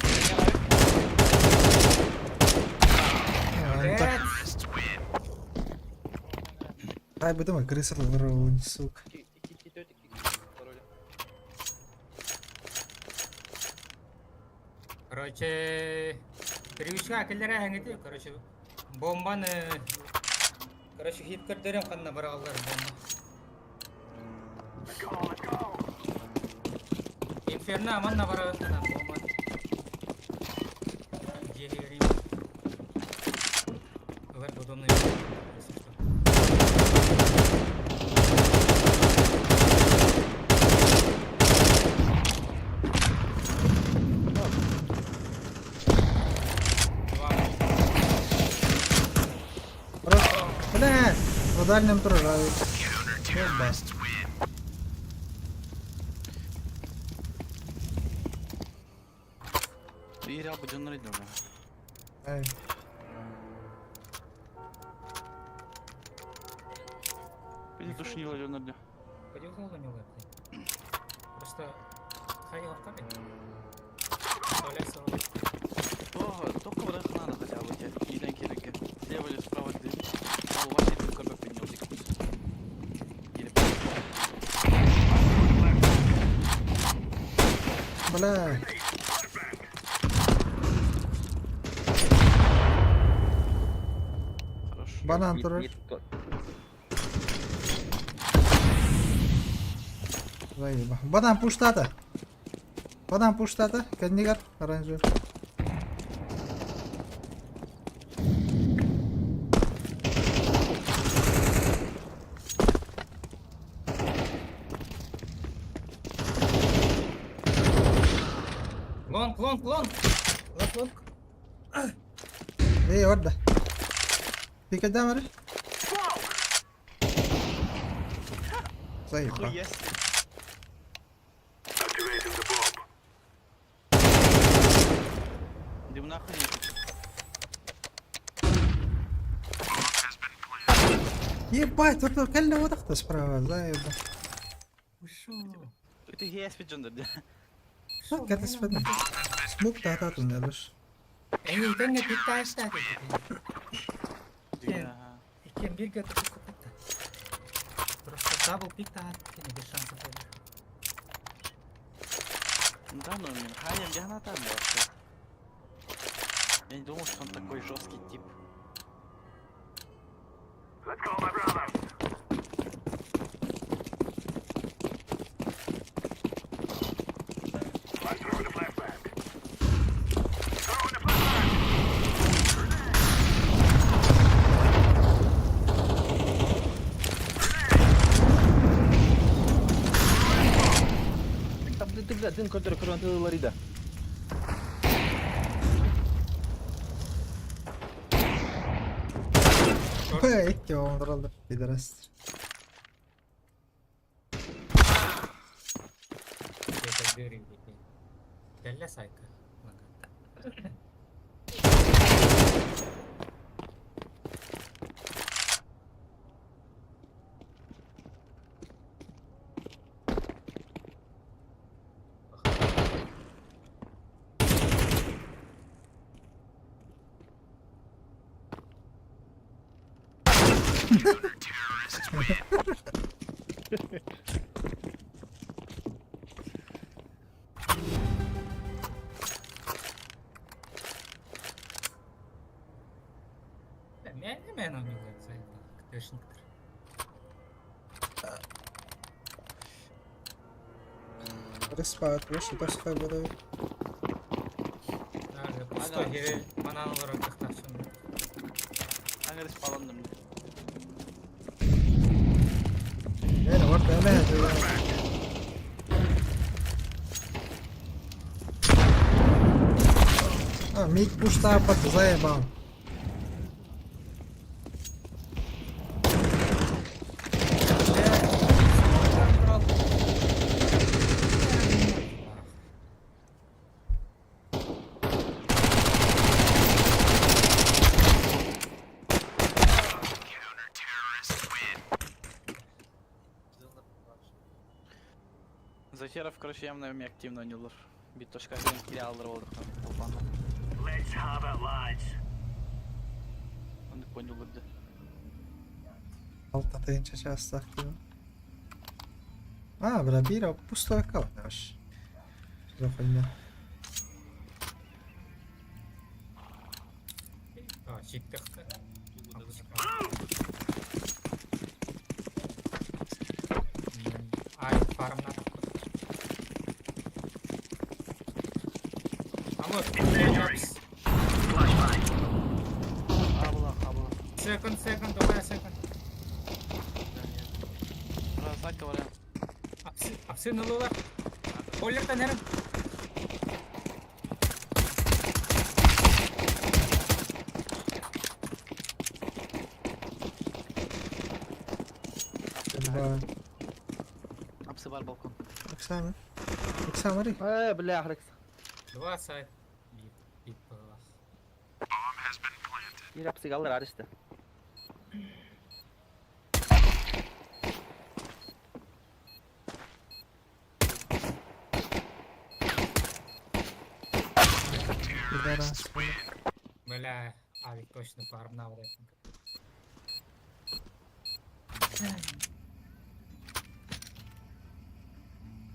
А, так. Ай, бы думай, крыса сука. Короче, привычка кэллэрэ эһэҥити, короче, бомбаны, короче, хип көрдөрөн ханна бараллар бомба. Инферно манна бараллар бомба. Дьиэһигэрим. Ылар удобный, если что. Бля, в дальнем тураже. Бомба. Биир алба дьоннор иди уже. Эй. Или душнила дьоннор дии. Подержал у него, блин. Просто хай орками. Вставляйся в рот. О, только в надо хотя бы тебе. Кирен киренке. Слева или справа дым. А у вас это корбе поднял Или Бля. Хорош. Банан турар. Заеба. Банан пуштата. Банан пуштата. Кэннигэр оранжевый. Лонг, лонг, лонг! Лонг, лонг. Эй, орда. Пикадамер. Заеба. Хуя себе. Дым нахуй не Ебать, тут кэллэ утахта справа, заеба. Ушел. Это ЕСП джондер, да? Ну, катаспадна. Смук таатаатын дальше. Эни итэнгэ питтаастаа Да. Иккиэн бииргэ тутуккуппут. Просто дабл пик таһаат кини без шансов буолар. Да, ну, блин, Хаем, я на там вообще. Я не думал, что он такой жесткий тип. Табды дым көрдөрө көрөн тыллар иде. Эй, икки оңдоролду. Пидорас. Это дыры Кэллэ сайка. Мен мен ойнуулар сайта. КТшниктер. Респаут, вышел, тосхой буду. Даже пустой херел банан олорор тахтахшын. Аңырыс баландым. Эй, вот это. А, мид пушта под заебал. Захеров, короче, явно эми активно ойнуулар. Бит точка кирен кире алыр болдук. Оны понял да. Алта тыгынча частак. А, бля, бира пустой аккаунт наш. Что за хуйня? Читтехтер. Ай, фармна. А вот, апс. Абыла, абыла. Секунд, секунд, давай секунд. Раз, говоря. Апсы, апсы налула. Бойлертан эрен. Два. Апсы бар балкон. Оксана. Оксана, Мари. Э, бля, хрекс. Два сайт. Бит, бит была. Bir апсы kalır arıştı. Пидорас. Бля, авик точно фармна вот это.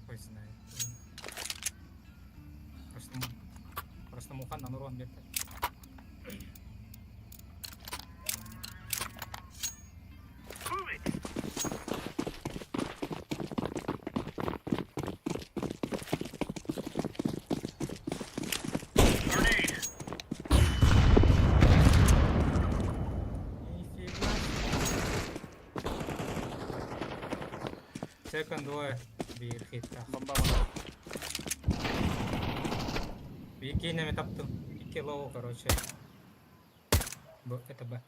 Хуй знает. Просто, просто муха на урон где-то. Нифига. Секонд двое. Бир хитта. Бомба мана. Викинами таптым. Ики лоу, короче. Б, это Б.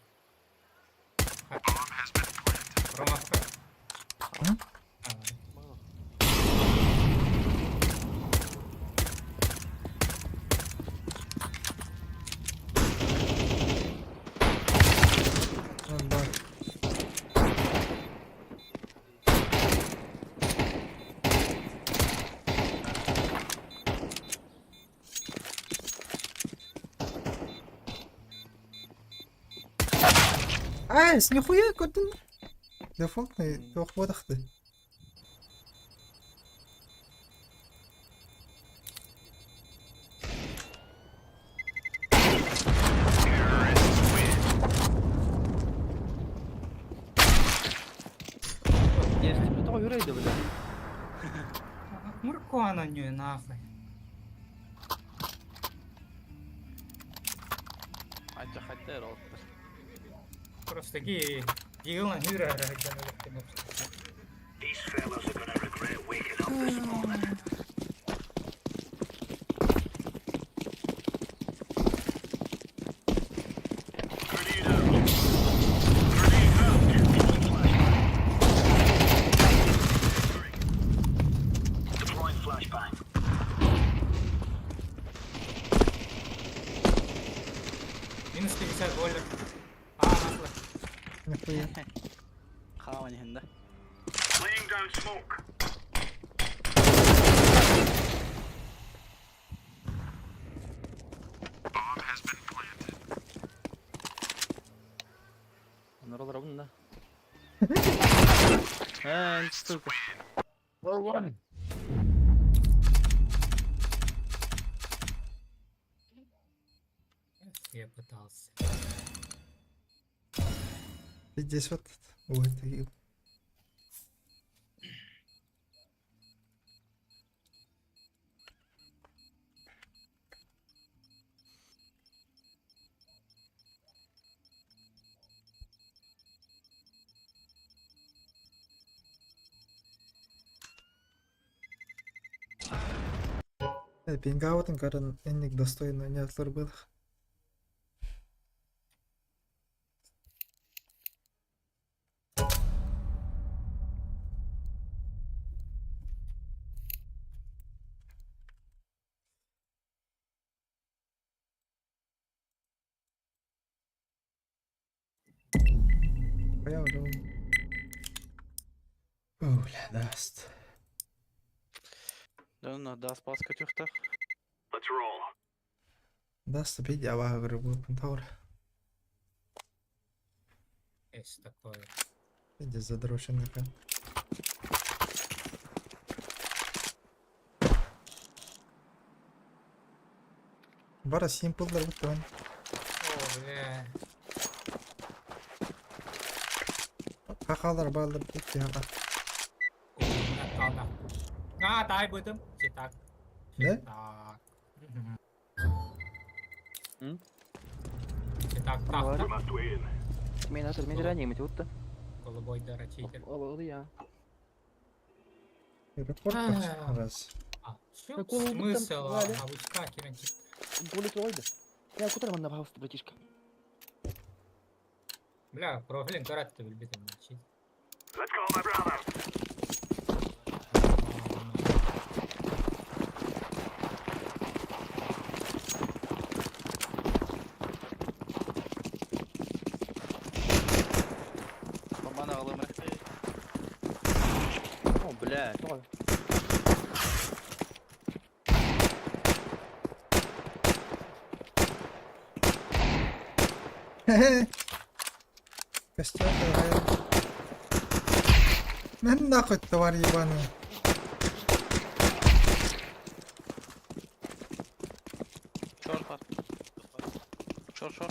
Ха. Рома, М? А, ладно. Было. Он бар. Ай, нихуя көрдүн. Дефолтный туох буотахты. Есть, то yürüydü бля. Муркуана не нахуй. Анча хаттер олтыр. Просто такие дигылан юра. Минус 50 бойлер. А, масло. Нихуя. Хаама нихинде. Onlar olur bunda. He, сука. Я пытался. Здесь вот. Ой, ты. Пингаутын көрөн энник достойно не был. Я уже... О, бля, даст. Да, ну, да, спас көтөхтөх. Даст видео аваа пентаур. Есть такое. Иди задроченный как. Бара симплдар буттан. О, бля. Хахалар бааллар икки хаха. А, таайбытым. Читак. Да? Читак. М? Читак, так, так. Мен асыр мен ранее мити утта. Голубой дара читер. Ол я. Репорт А. раз. А, в Какого там смысл? Валя? А вучка киранчик. Болит ойды. Я кутар манна пожалуйста, братишка. Бля, профилин карат ты билбитим. Чит. Бомбаны алым О, бля, тоҕо. Костер давай. Ну нахуй, тварь ебаная. Шор бар. Шор, шор.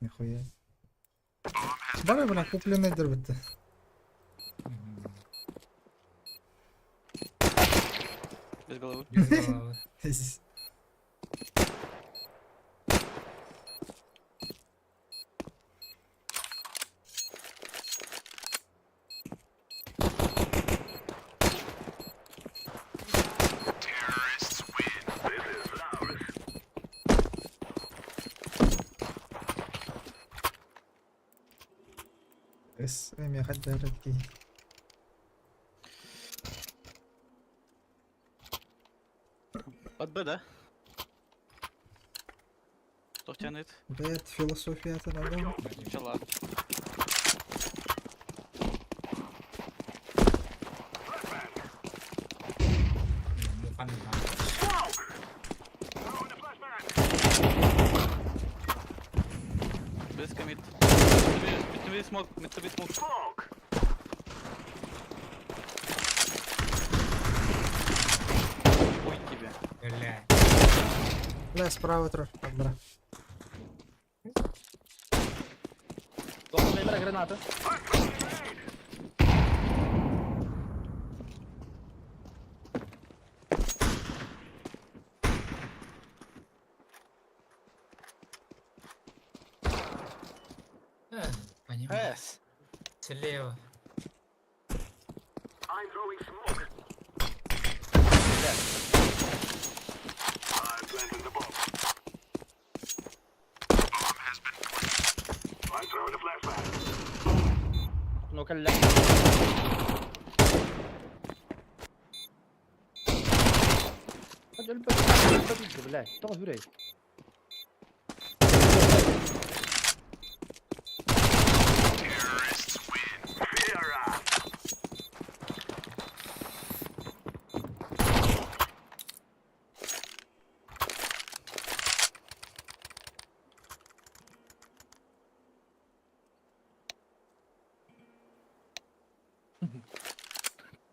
Нихуя. Бары, бля, купленный дырбыты. Без головы. Без головы. С, эми хаддарки. От Б, да? Кто тянет? Блять, философия это надо. Чела. Мухан знаю. Близко мид. Мид тебе смог, мид тебе смог. Ой тебе. Бля. Бля, справа трофи подбра. Тоҕо бара граната. Понимаю. С. Слева. Ну калля. Бля, тоҕо хүрэй.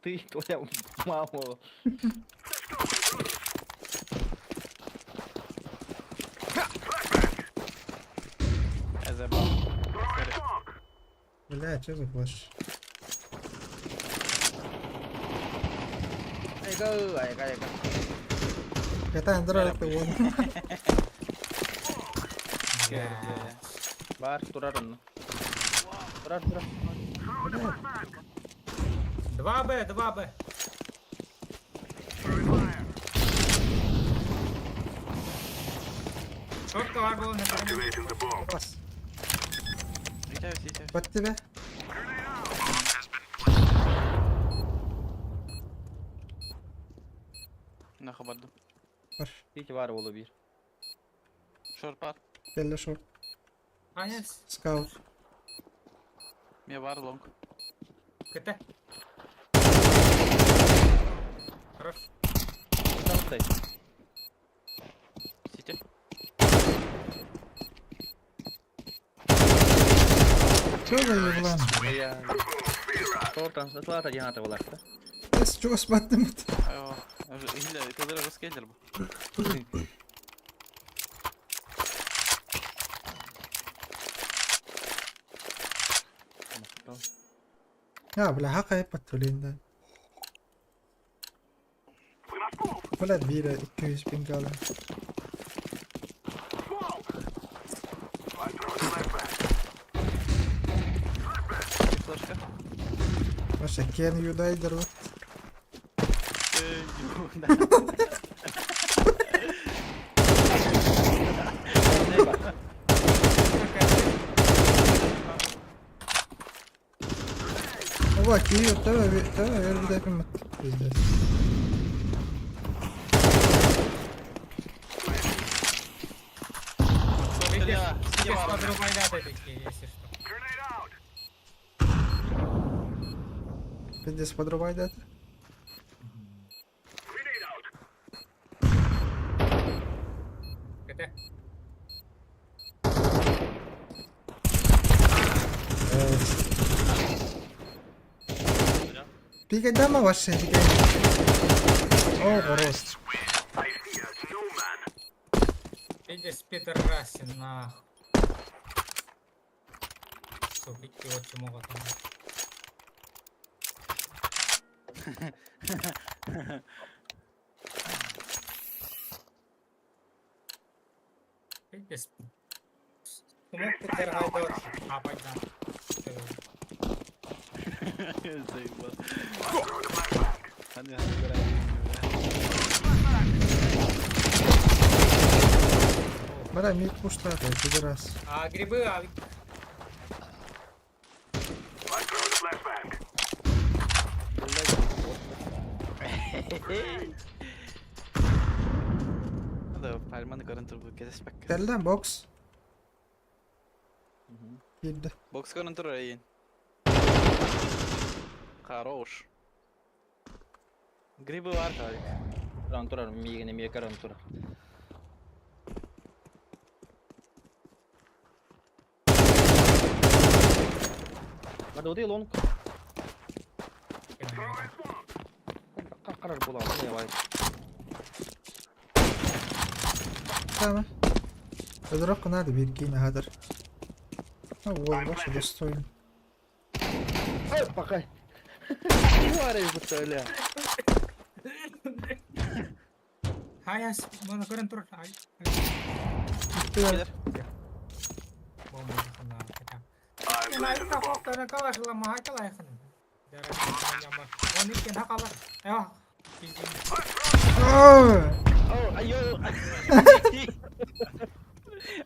Ты, твоя мама. Я забыл. Бля, что за флеш? Айга, айга, айга. Это Андроид ты вон. Бля. Бар, турар онно. Турар, турар. 2Б, 2Б. Шотка var bu ne kadar? Бас. Витя, Витя. Под тебя. На хабарду. Бар. Пить бар болу бир. Шор пар. Келли шорт. Анес, Скаут. Мне вар лонг. КТ. Хорош. Там стой. Сити. Чё за еблан? Я... Тортан, сатлата дината боларта. Эс, чё спаттым? Айо. Хилля, кылдыра жестко бу. А, бля, хакайпат төлейін. Бля, бире 200 bin kaldı. Флешка. Вообще, can you die дер вот. Оба, киев, давай, давай, я буду опять пиздец. Видишь, подрубай даты такие, если что. Пиздец, подрубай даты. Это Пигайдама вообще, пигай. О, рост. Видишь, пидорасин, нахуй. Сука, и вот чему вот он. Видишь? Смог пидоргайдор. А, пойда. Заебал. Бля, мид пуштата, пидорас. А грибы, а... Hadi parmağını görüntü bu keses bak. Кэллэ бокс. Киирдэ. Бокс көрүн турар эйин. Хорош. Грибы бар тавик. Туран турар, миигин эмиэ көрөн турар. Надо вот и лонг. Карар була, не давай. Tamam. Ödürök надо bir кийин хадыр. Ну, вот, вообще достоин. Ой, пока. Варишь, бля. Хай, маны көрөн турар. Ай. Килер. Бомба на О, айо.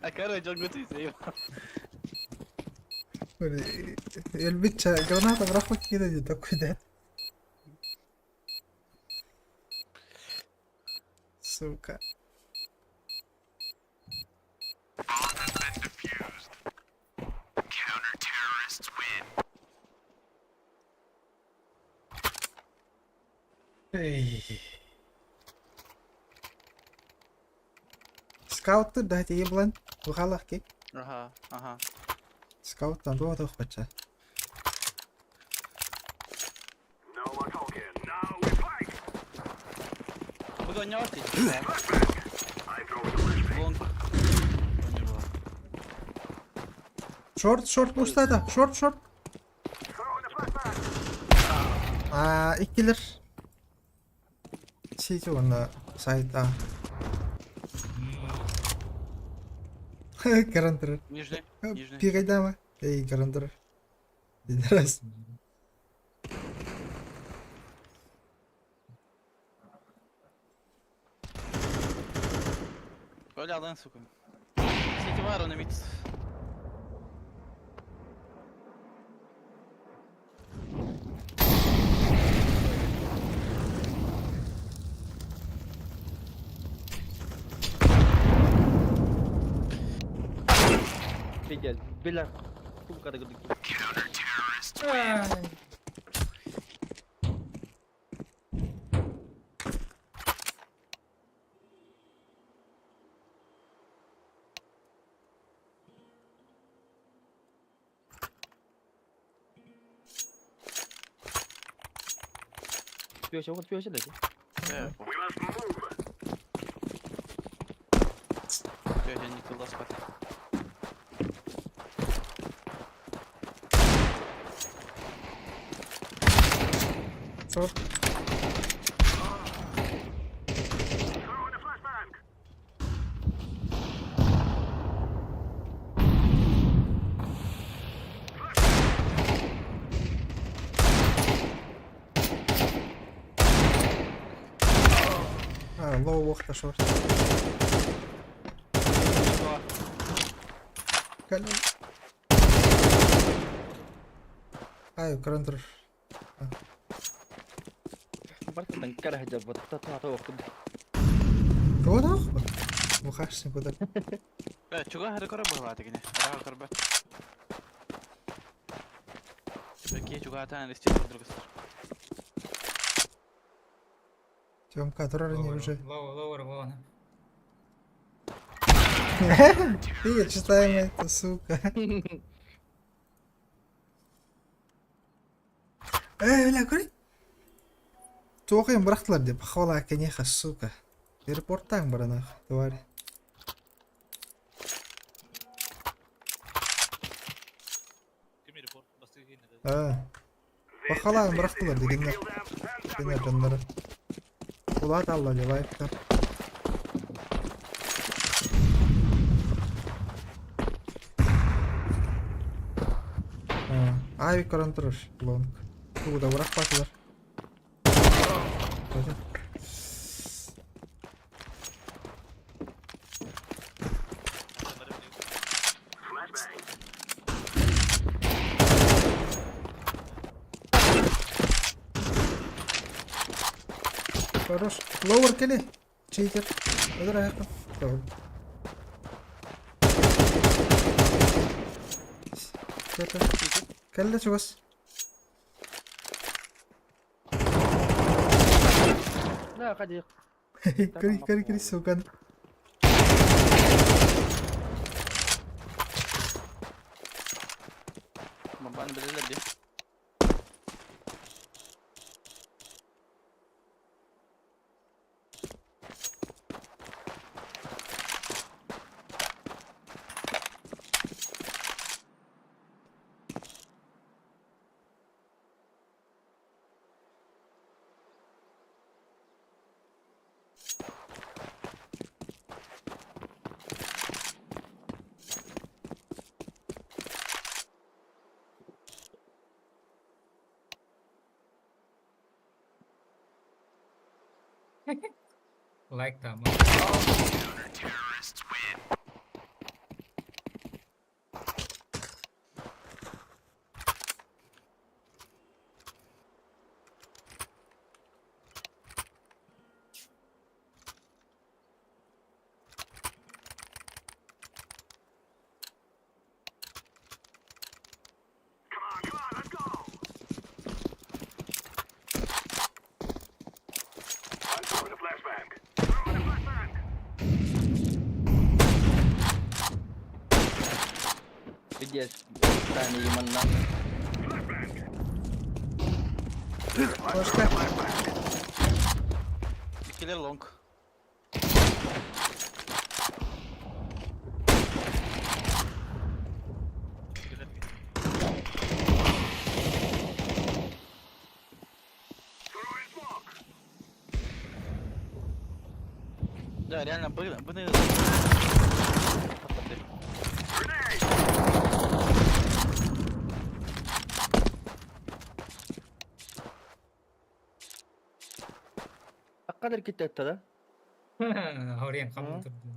А короче, он готовится, Элбитче граната бырахпат киирэ дии Сука. Эй. Скаут да еблан. Ухалах ки. Ага. Скаут там дуо тохпача. Буду Лонг. Шорт, шорт пустата. Шорт, шорт. А, иккилер. Сити онна сайт А. Гарантыр. Нижний, нижний. Пигайдама. Эй, гарантыр. Раз. Оля, алын, сука. Сити бар, он имеет. Пиздец, бля. Сука, да Ай. Пёся, вот пёся, да? Я не туда спать. Шорт. А, лоу уохта шорт. Кэлэн. Ай, көрөн турар. Барытын кара сылдьарбыт татаата охтум. Тоҕо да Бухашник куда? Э, чуга хары көрө быһылааты кини. Араға көрбө. Типа чугаатаан исти другыстар. Тёмка турар не уже. Лоу, лоуэр вон. Ты читаем это, сука. Э, бля, көрей. Туох бырахтылар деп, похвала конеха, сука. Аэропорттан баранах, тварь. Ким репорт бастыгы кейин А. Пахалаан бырахтылар дегеннер. Кинер дьоннору. Улаат алла лайктар. Ай көрөн турар лонг. Тугу да бырахпатылар. Хорош. Ловер кели. Читер. Ödür ayakta. Tamam. Кэллэ чугас. Да, ходи. Кири, кири, кири, сука. Бомбаны билэлэр дии. Лайк там. Пиздец. Тайна еманна. Флешка. Иккилэр лонг. Да, реально, были, были... Аккадыр китте да? Орен қабыл тұрды.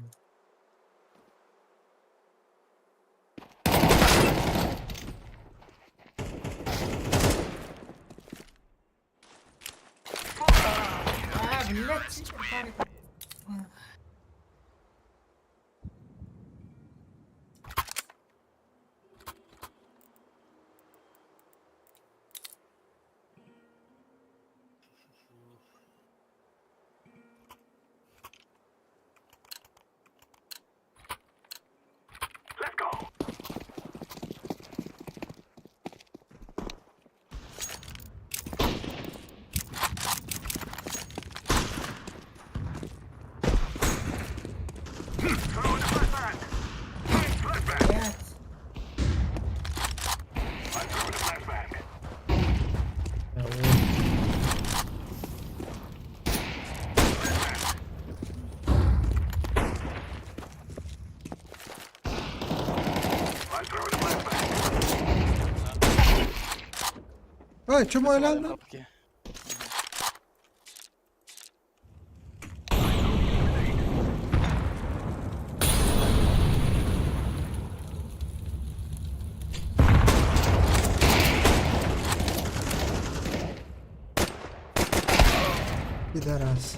А, блядь, Ой, чмо өлөллөр? Пидорас.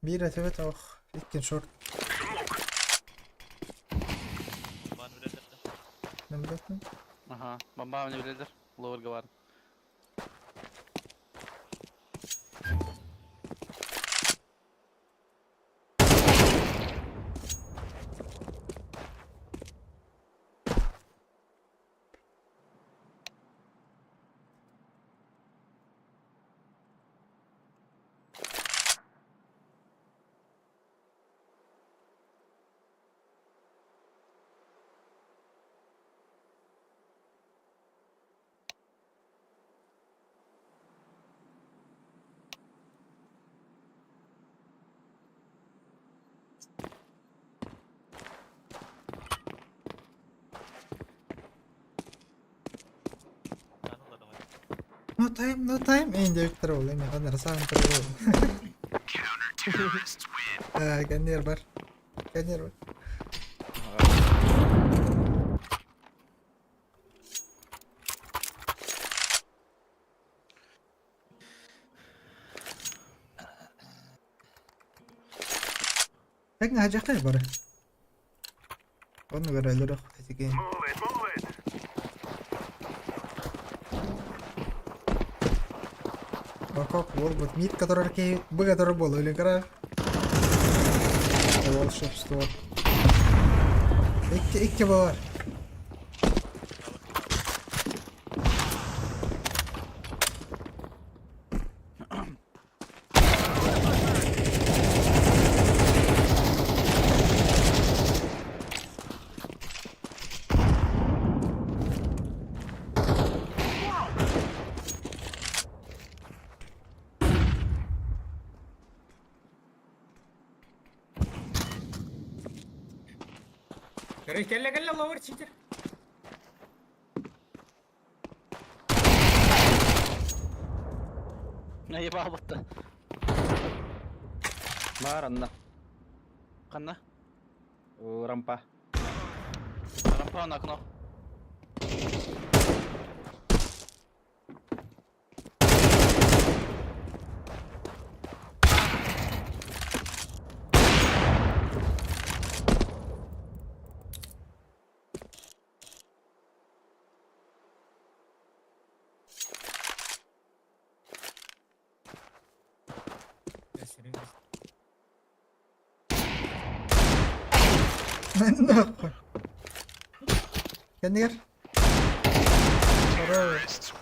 Биир этибит ох, иккин шорт. Ага, бомба не билэллэр. Ловерга бар. No time, no time. Эйн диэбиттэрэ буолла, миэхэ нара саан турар буолла. Кэнниэр бар. Кэнниэр бар. Тэҥ аһдьахтай бары. Оннугар өлөрөх этигин. Окоп буолбут мид которар киһи бу которар буола өлүн карар. Волшебство. Икки икки бар. Короче, кэллэ кэллэ ловер читер. Наебал-то. Баар анна. Ханна? Рампа. Рампа на окно. Нахуй. Кэннигэр. Хорош.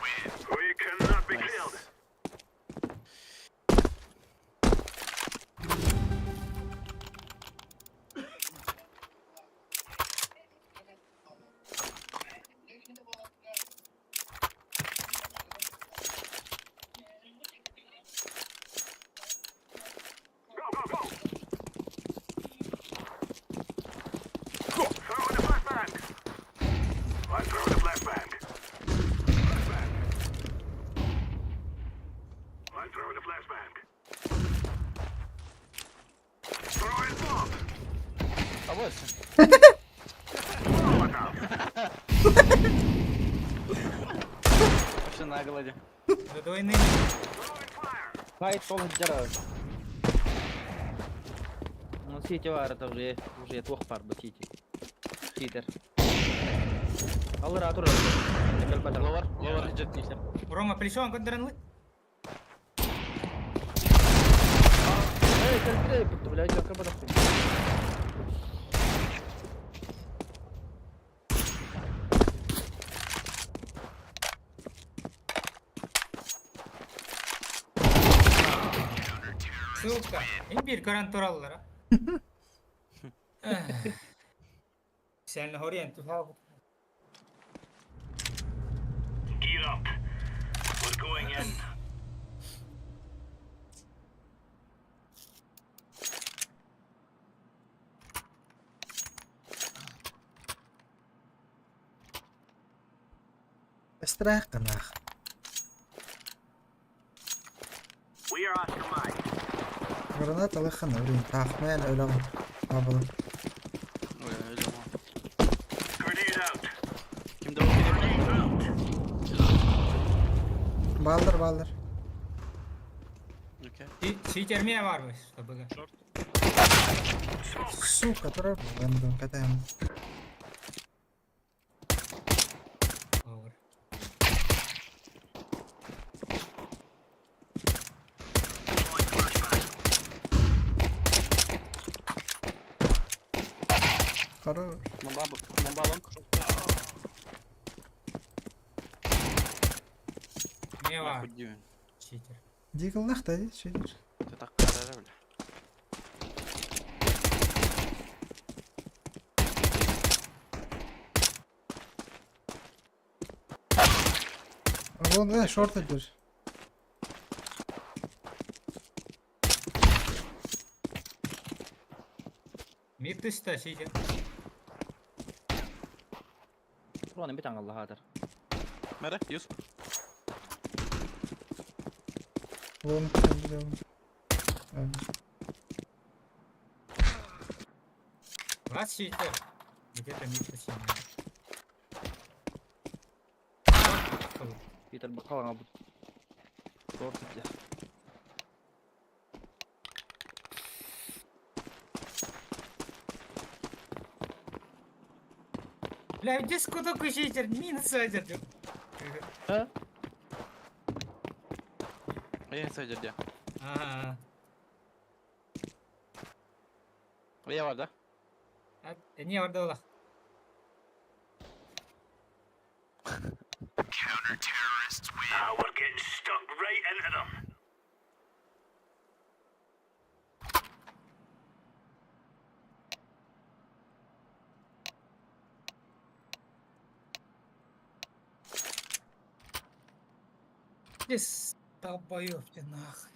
Абойся. Вообще на голоде. Да двойные. Файт сол сылдьар. Ну, сити бар, это уже, уже туох бар бу сити. Читер. Аллара турар. Ловар, ловар идет нихер. Рома, плечом көрдөрөн Эй, кэлбитэ, блядь, как Сука. Им биир көрөн тураллар. Sen horient du Gear up. We're going in. Страх нах. Граната лыххана, блин, таах мээн өлөҕүн. Абылы. Ой, өлөм. Ким да ол Бааллар, бааллар. Окей. Читер эмиэ баар бу, чтобы. Сука, турар буолан катаем. Over. Хорош. Бомба, бомба лонг. Эмиэ баар. Нахуй дивен. Читер. Дигаллах да, читер. Ты так карара, бля. Вон, да, шорт идешь. Мид түстэ читер. Туруан бит аңаллаһаатар. Мэре, юз. Вон, там, там. Вас читер. Где-то мид түстэ. Питер бакалаңа бут. Торт итте. Бля, здесь куда читер? Минус один. А? Я инсайдер где? Ага. Я бар, да? Не бар Здесь долбоёб ты нахуй.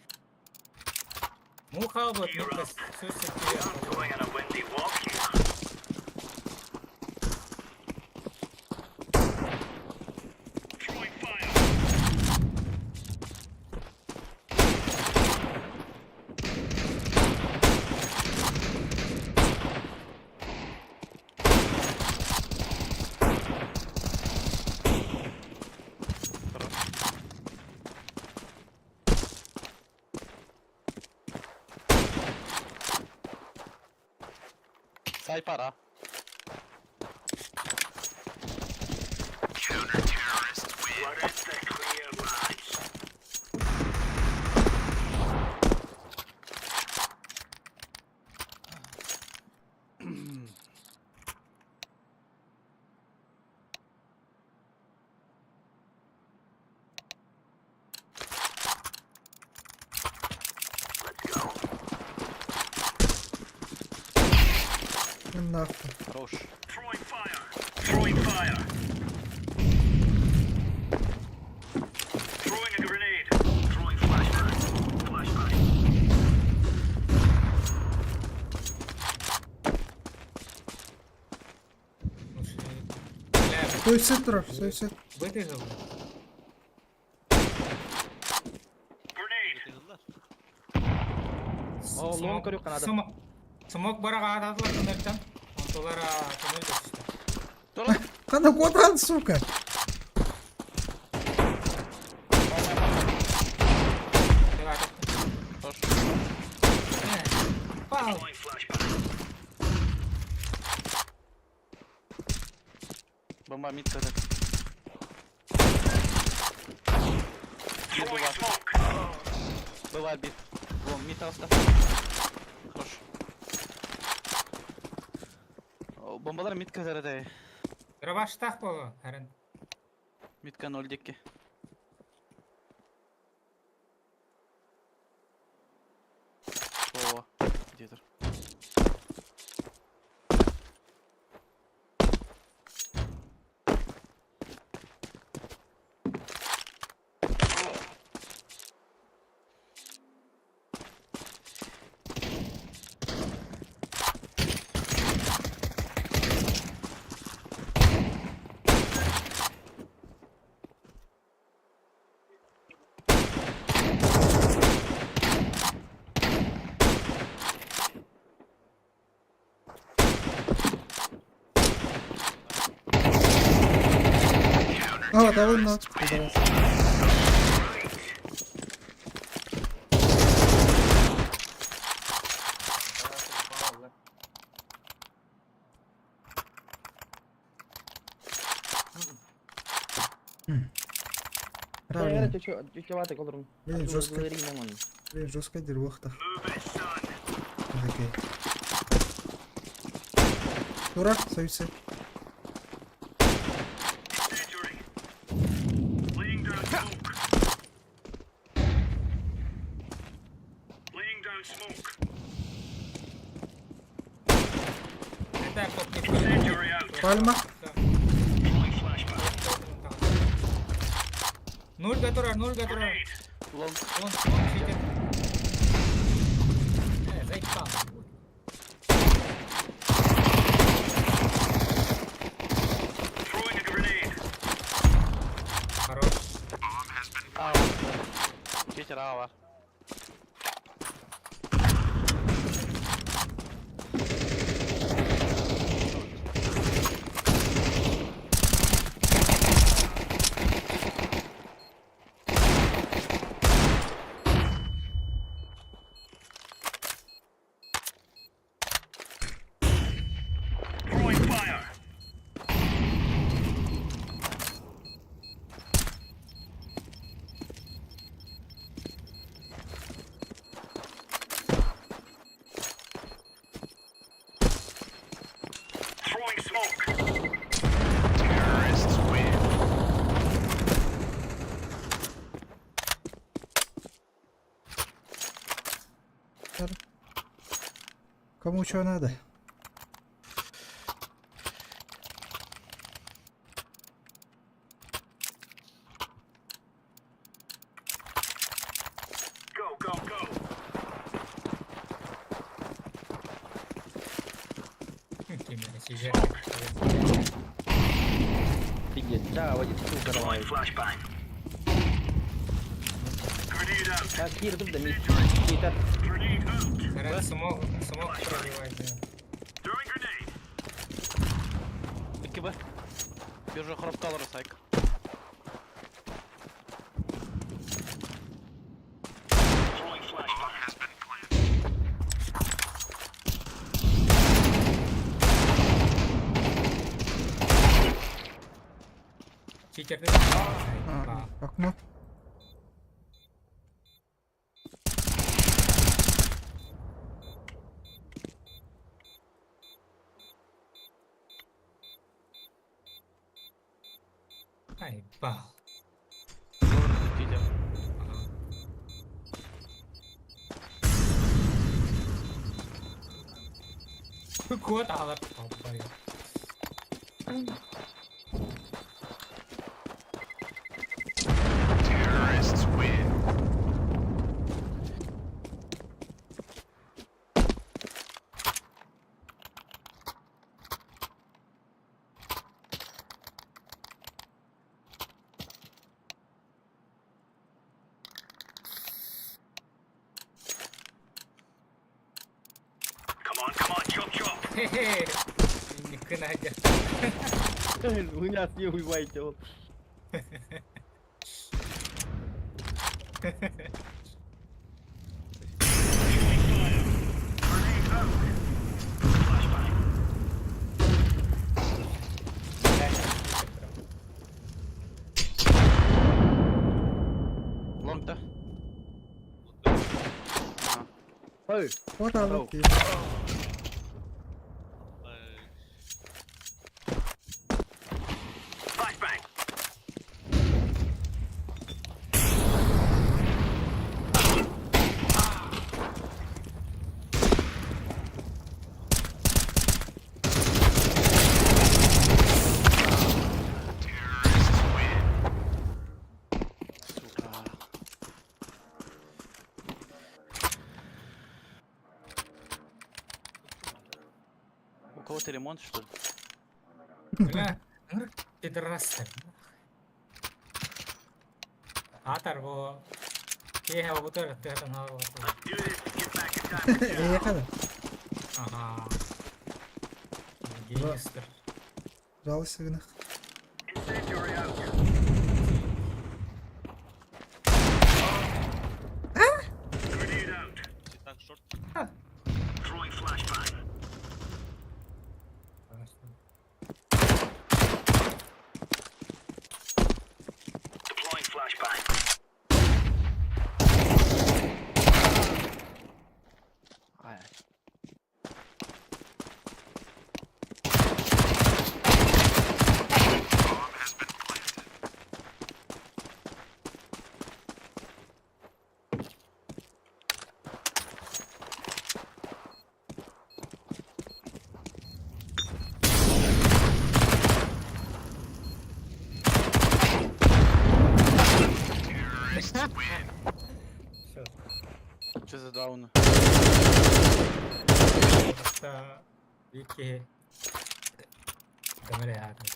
Муха вот, все Сай пора. Нахуй. Хорош. Бля, Суицид турар, суицид. вытяжил. О, лоң көрүк канада. Смок барага атадылар туннельтен. Онтулар туннель түштү. Кана куотан, сука. Хорош. Пау! Бомба мид когда. Мид была. Была бит. Вон, мид алста. Хорош. О, Бомбалар мид казарада. Дробаштах болу, Харен. Мидка 0 дикки. О, где-то. А, табылынна. Пидорас. Правильно. Блин, жестко. Блин, жестко дервохта. Окей. Дурак, союзы. Пальма. Нульга турар, нульга турар. Лонг. Лонг, лонг сидит. Э, заебал. Хорош. А. Кетер А бар. Кому что надо? Ким сидит. Короче, смог, смог пробивать, да. 2 Б. Биржа хропталар сайк. Читер. А, окно. Ай, бал. Читер. Ага. Кот алар. Хе-хе. Не Надя. Вы нас не убиваете. Вот. Лонг, да? Ой, Вот оно. Сука. У кого-то ремонт, что ли? Бля, пидорасы. Атар бу. Киһи бутыр тыһытын Ехали. Ага. Гениустер. Жалуйся гынах. Брауну. Икки. Камера аатын.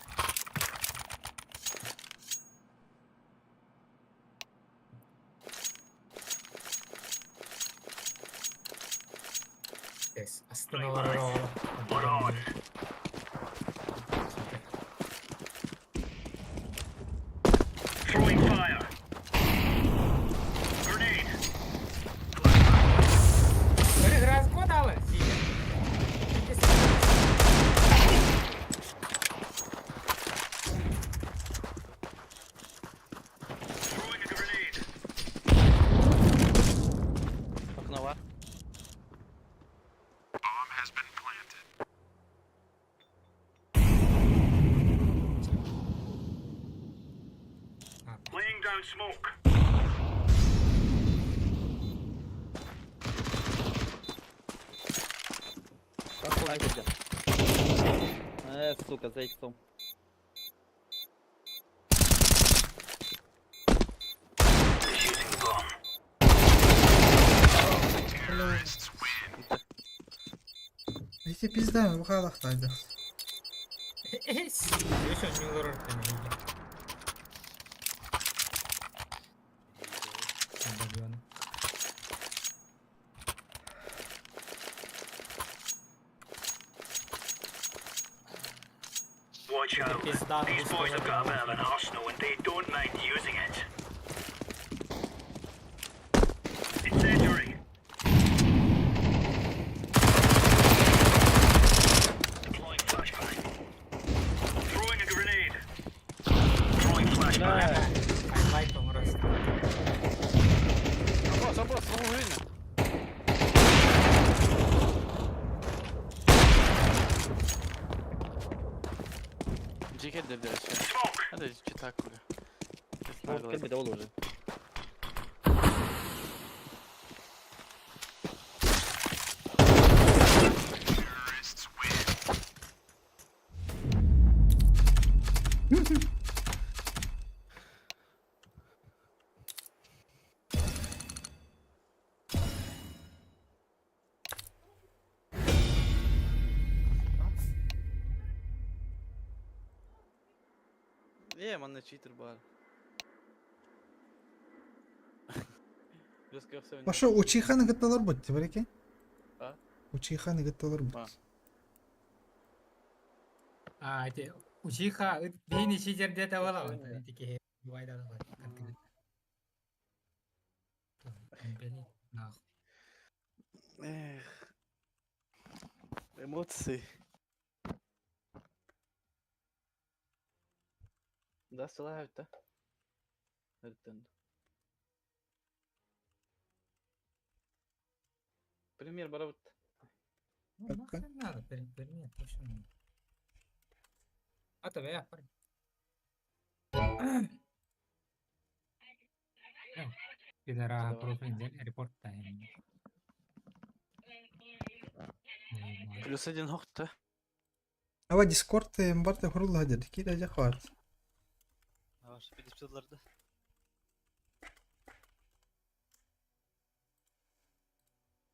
Yes, астыналар Окно бар. Э, сука, за иксом. Эти пизда, бухалахтайды. Үс оонньуулар ортон Watch out. These boys have got a bit of an arsenal and they don't mind using it. Incendiary. Deploying flashbang. Throwing a grenade. Throwing flashbang. Хайлайт оҥорос. Вопрос, вопрос, ну видно. Джекет дердерсе. Hadi читак бля. Кэлбит ол уже. Е, манна читер бар. Баша учиханы гытталар бут, тибереке? А? Учиханы гытталар бут. А, эти учиха бейни читер где-то была. Такие Эх. Эмоции. Да, сылаабыт да. Өртөн. Пример барабыт. Ну, нахрен надо, пример, почему? А то я парень. Пидора профиль репорт тайм. Плюс один хохта. Ава Дискорд барта хурулла деді. Кида жақ Ваш 50-ларды.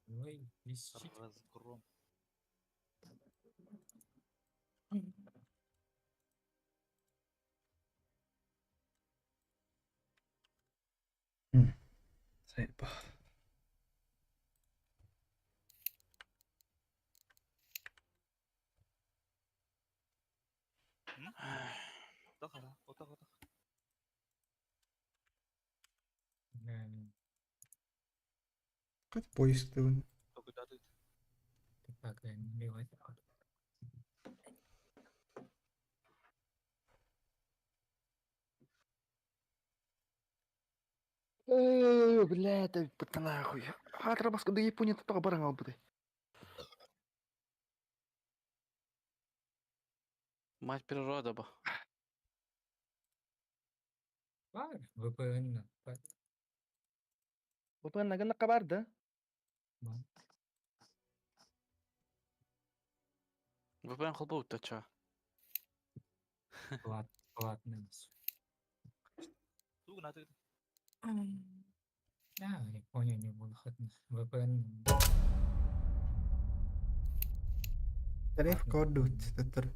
Ой, висит. Разгром. Сайба. Отақ, отақ, отақ. Кат поиск ты. Так, не Эй, бля, это нахуй. Хатра баска да Япония тоға баран албыды. Мать природа ба. Бар, VPN. VPN наган кабар да? VPN холбоут та ча. Плат, платный. Тугун атыгы. Да, Япония не буду VPN. Тариф көрдүбүт төттөрү.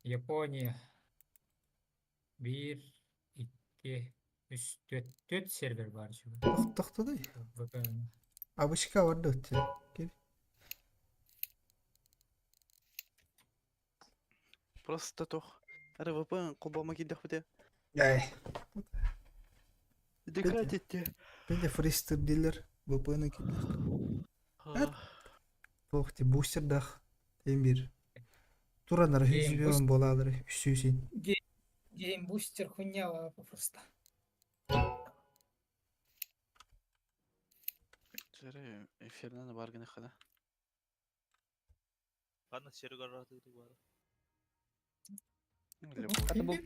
Япония. Биир, икки, үс, түөрт, түөрт сервер баар үчүгэй. Тохтоду. VPN. Абышка барды өттө. Просто тох. РВП кубама кидехпите. Эй. Декратите. Били фристер дилер VPN кидер. Туох ти бустердах тембир. Туранар хүзүбүн болалар үсүүсин. Геймбустер хуйня просто. Жere эфирнен баргын хада. Ханна сервер ратыды бар. Ата бу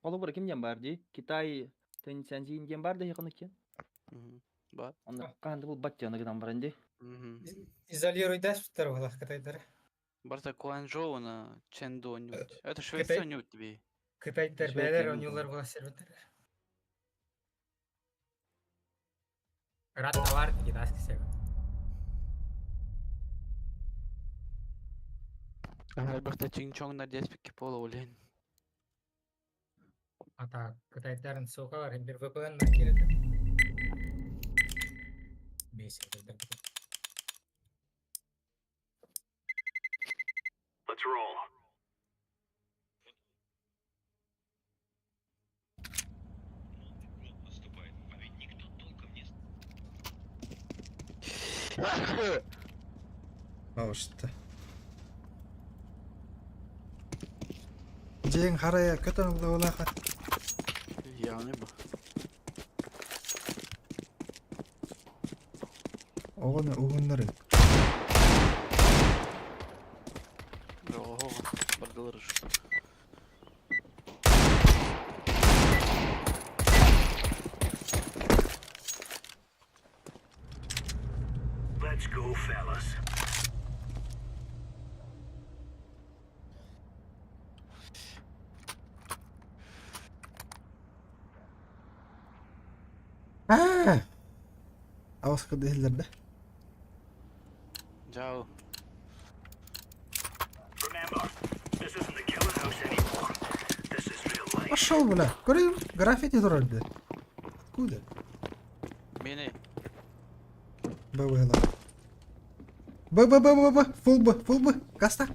холобура ким диэн баар дии? Китай Тэнцянзин диэн баар да ханнык диэн? Бар. Онно хаһан да булбат диэн гынан баран дии. Изолируйдаспыттар буолах кытайдары. Барта Куанчжоу на Чэнду нють. Это Швеция нють тебе. Кытайдар Швеция бээлэр нють. оонньуулар буолар сервердэр. Рад товар китайский сервер. Альберта Чинчонг на деспике пола улень. А так, кытайдарын суокалар бир VPN маркерите. Бес сервердер. Let's roll. Оҕуста. Дьиэҥ харайа көтөн ылла Яны бу. Оҕону уһуннарын. Ого, бардылар уж. Let's go, fellas. Аа! Аҕыс кырдыһыллар да. Жау. Remember, this isn't the killing house anymore. This is real life. Пошел, бля. Көрүм, граффити турар да. Откуда? Мени. Б быһыла. Б Б Б Б Б фул Б фул Б гаста.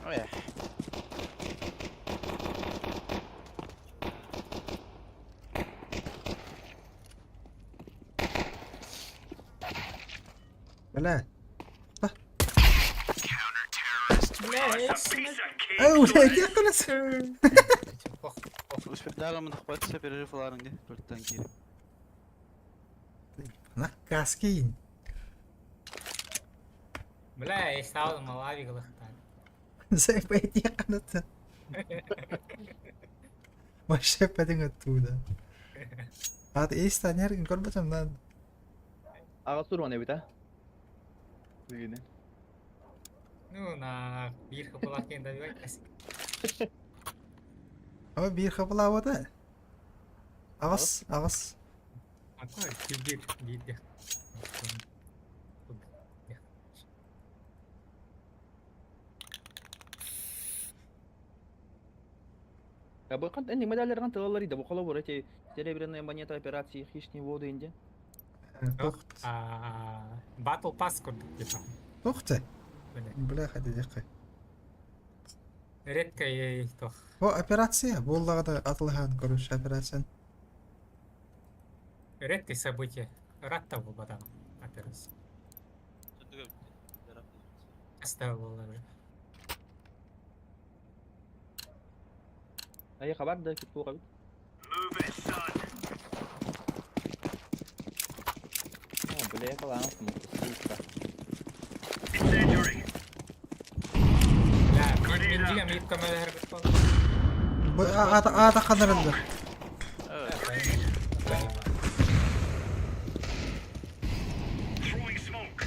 Ой. Бля. Бля, Ау, бля, киэх кынас. Успедарым нахватся перерыв ларынге. Төрттен кирип. На каскин. Бля, я стал малави галахтан. Зайпайти кынат. Вообще пойдем оттуда. А ты есть танергин көрбөтөм надо. Аҕа суруон эбит а? Бүгүнү. Ну, на биир хапалах добивать. Ама биир хапылаабата. Аҕыс, аҕыс. А то биир биир Я бу кантан энник медальләргән тылалар иде. Бу холобур эти серебряная монета операции хищные воды инде. Тохт. Battle Pass курдук типа. Тохты. Бля, хадидехе. Редко ей тох. О, операция. Буоллаҕына атылаһан короче операция. Редкое событие. Рад того бадам операция. Оставил уже. Ай хабар да кит туга бит. Move it, son. О, бля, калаансым, сука. Incendiary. Бля, мен дигән мип камера Бу ата ата ханарындар. Throwing smoke.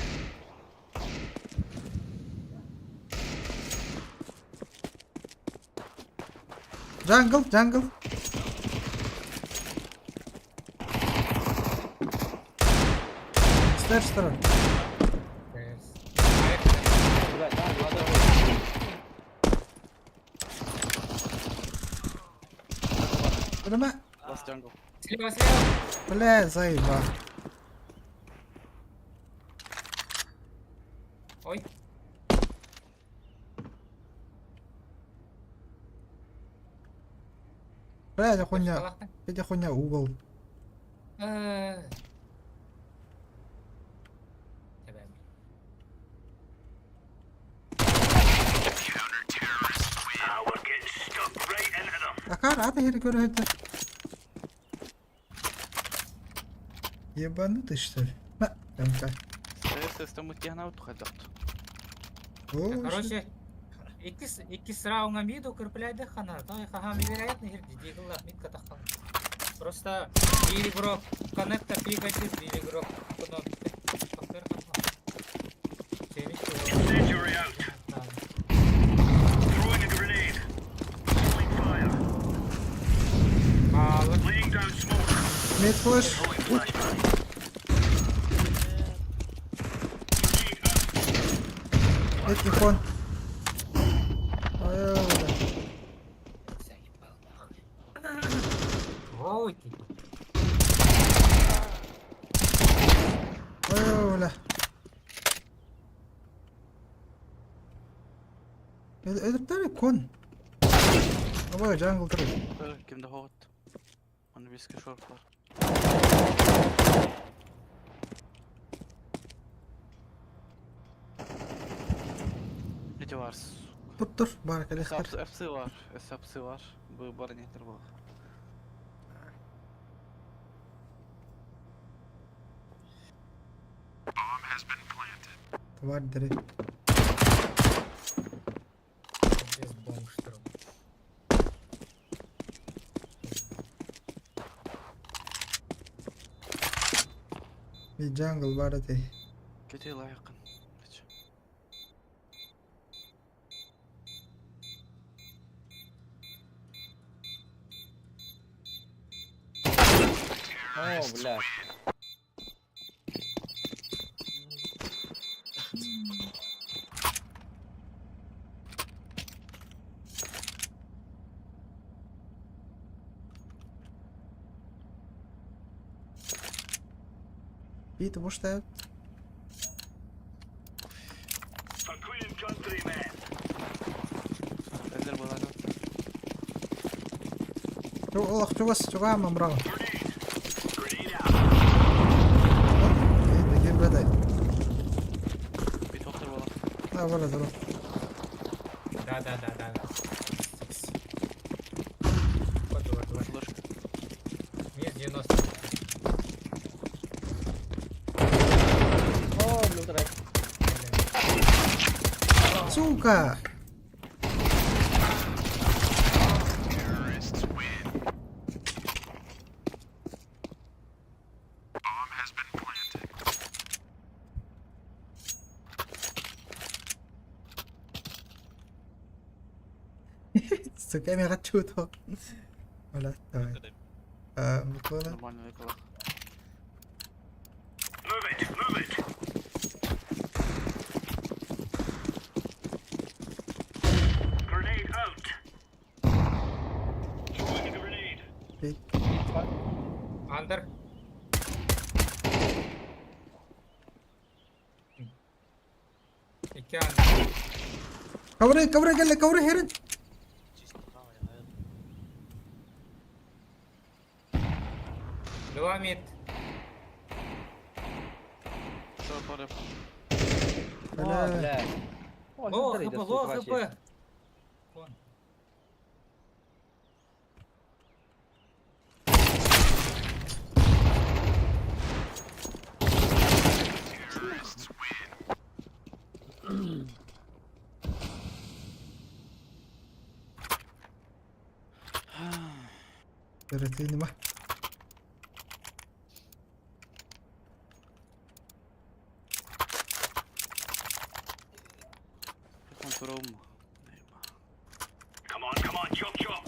Jungle, jungle. Stairs турар. Өлүмэ. Last jungle. Слева, слева. Бля, заеба. Ой. Бля, это хуйня. Это хуйня угол. Акар, аты хери көрөһүтэ. Ебанутый, что ли? На, МК. Короче, иккис раундга мид укрепляйды хана. То хаха невероятно диглах мид катахтан. Просто биир игрок коннектор пикает, биир игрок кнопки. Incendiary out. Throwing a grenade. Throwing fire. Laying down smoke. Mid flash. Throwing flashbang. Grenade out. Mid кон. Ой, Ой, Ой, бля. Өлүртәре кон. Ой, jungle тұр. Кимде хоғыт. Оны беске шорт бар. Эти бар. Тұр, тұр, бар, кәлехтер. FC бар, SFC бар. Бұл бар нетер бұл. Тварь дыры. Без бомж тру. Би jungle бар эти. Кете лайықын. О, бля. Бит буштают. For Queen and country, men. Әзер болады. Олох чугас чугам амрал. Grenade out. Кир бедай. Бит оқтыр болады. А, валя, здорово. Да. Вот, вот, вот. Флешка. Минус 90. О, бля, утрак. Сука! Сука, я чудо. Оля, давай. А, Микола. Нормально виколах. Move it, move it. Grenade out. Throwing a grenade. Бей. Андер. Икки андер. Ковры, ковры, кэллэ, ковры, херин. Два мид. Шорт бар. О, Бля. бля. О, Лоу смотри, хп, да, лоу сука, вообще. хп. Вон. Оперативный. Контрол. Come on, come on, chop chop.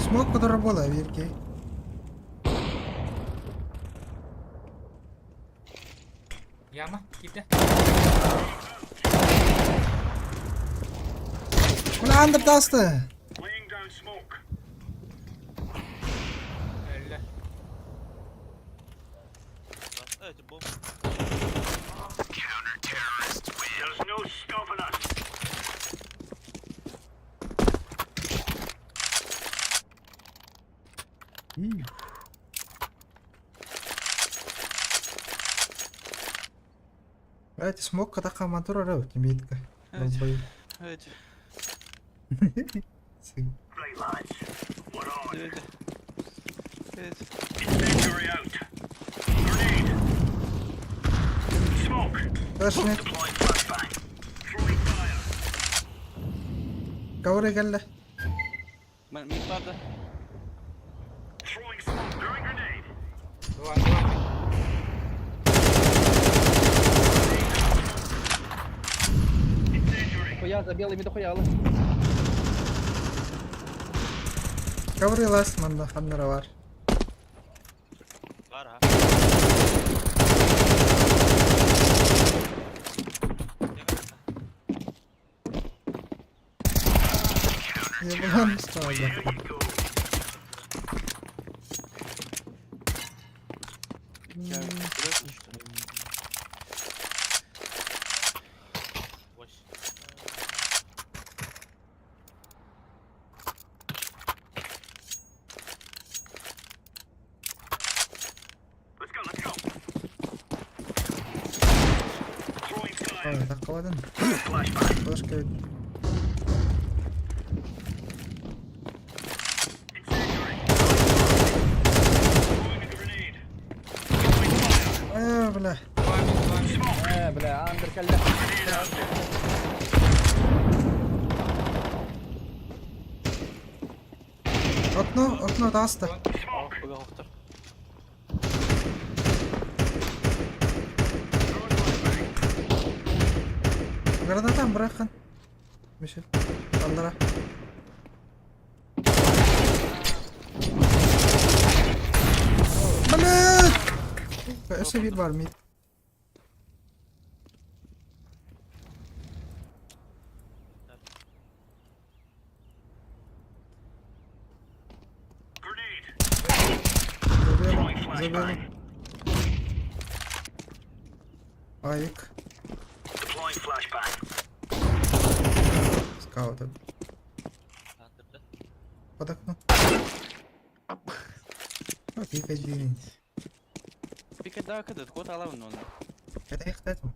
Смок которая была, Вирки. Яма, киирдэ. Бля, андер таста. Өллө. Эти бомбы. There's no stopping us. Блять, смок катака мотор раб, митка. Эти. Эти. Right, lads. We're on. Эти. Эти. Incendiary out. Grenade. Smoke. Точно. Deploying flashbang. Throwing fire. Кавры кэллэ. Мид барды. Throwing smoke. Throwing grenade. Два, два. Incendiary. Хуя за белыми дохуяла. Кавры лас манна ханнара бар. Бар, а? Ебан стало. Here you go. Я серьезно, что ли? Восемь. Let's go, let's go. Throwing fire. Ой, так ладно. Flashbang. Флешка. Incendiary. Throwing a grenade. Throwing fire. Э, бля. Два мид, два мид. Э, бля, андер кэллэ. Grenade out. Окно, окно таста. Smoke. Бага охтор. Throwing flashbang. Гранатам бырахан. Мишель. Аллара. Блядь! Өссө bir бар мид. Grenade. Забелым, Throwing забелым. flashbang. Аик. Deploying flashbang. Скаут. Андер, да? Под окно. Пикать Пикать да, когда кот алабын оны. Это их тетм.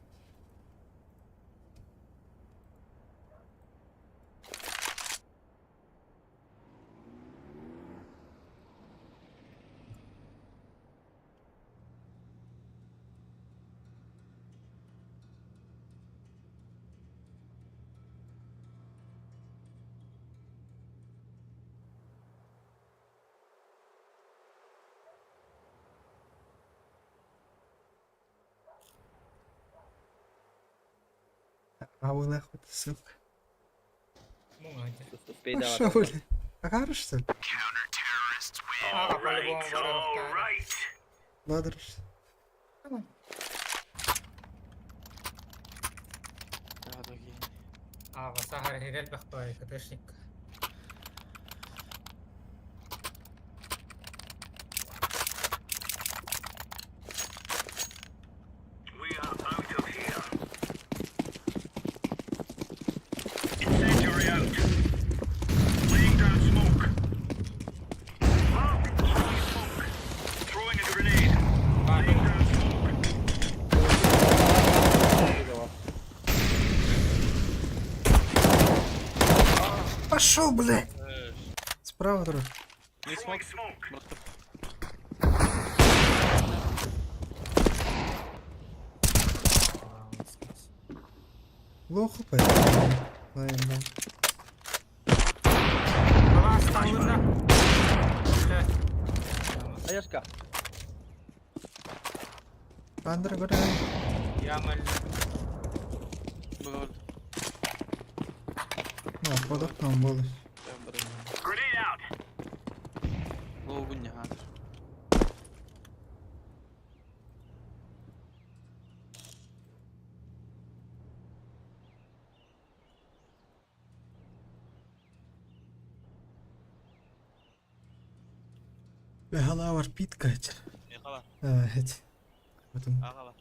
А вы нахуй, ты, сука. Муҥа Успей Пошел, блядь. А хорош, что ли? Ага, All right, по-любому all барыахтаах. right. Ладрыш. Ага, сахар хирел бахтой, КТшник. We are out of here. Incendiary out. Laying down smoke. Smoke. Throwing smoke. Throwing a grenade. Laying down smoke. Пошел, блядь! Справа, друг. Не Throwing смог. smoke. Просто Лоху поэтому. Наверное. Балас, талына. Бля. Флешка. Андра көрө. Ямал. Быгар. Ну, подохнул болос. Grenade out. Лоугун не хатыр. Бехала бар пит качер. Меха бар. Evet. Потом. Ага бар.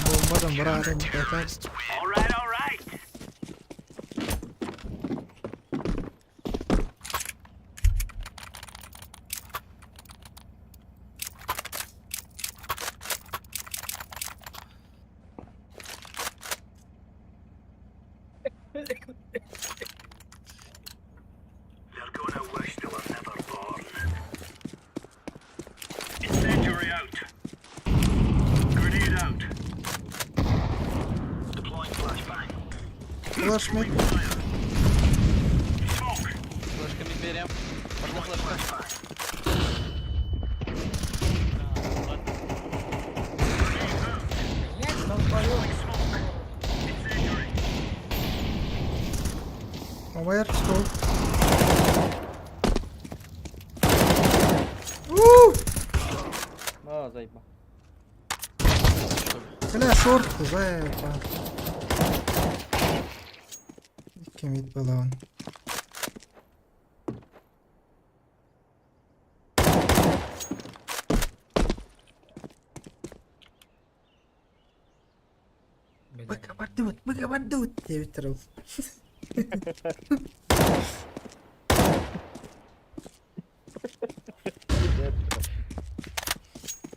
Бомбадан барарын это. All right, all right. They're gonna wish they were never born. Incendiary out. Grenade out. Deploying flashbang. Флеш мид. Smoke. Флешками берем. Одна флешка. Блять, долбоёб. Incendiary. Мобайр стол. У! А, заебал. Бля, шорт, заеба. Икки мид была он. Блядь. Быка бардут, быка бардут. Девять рыл.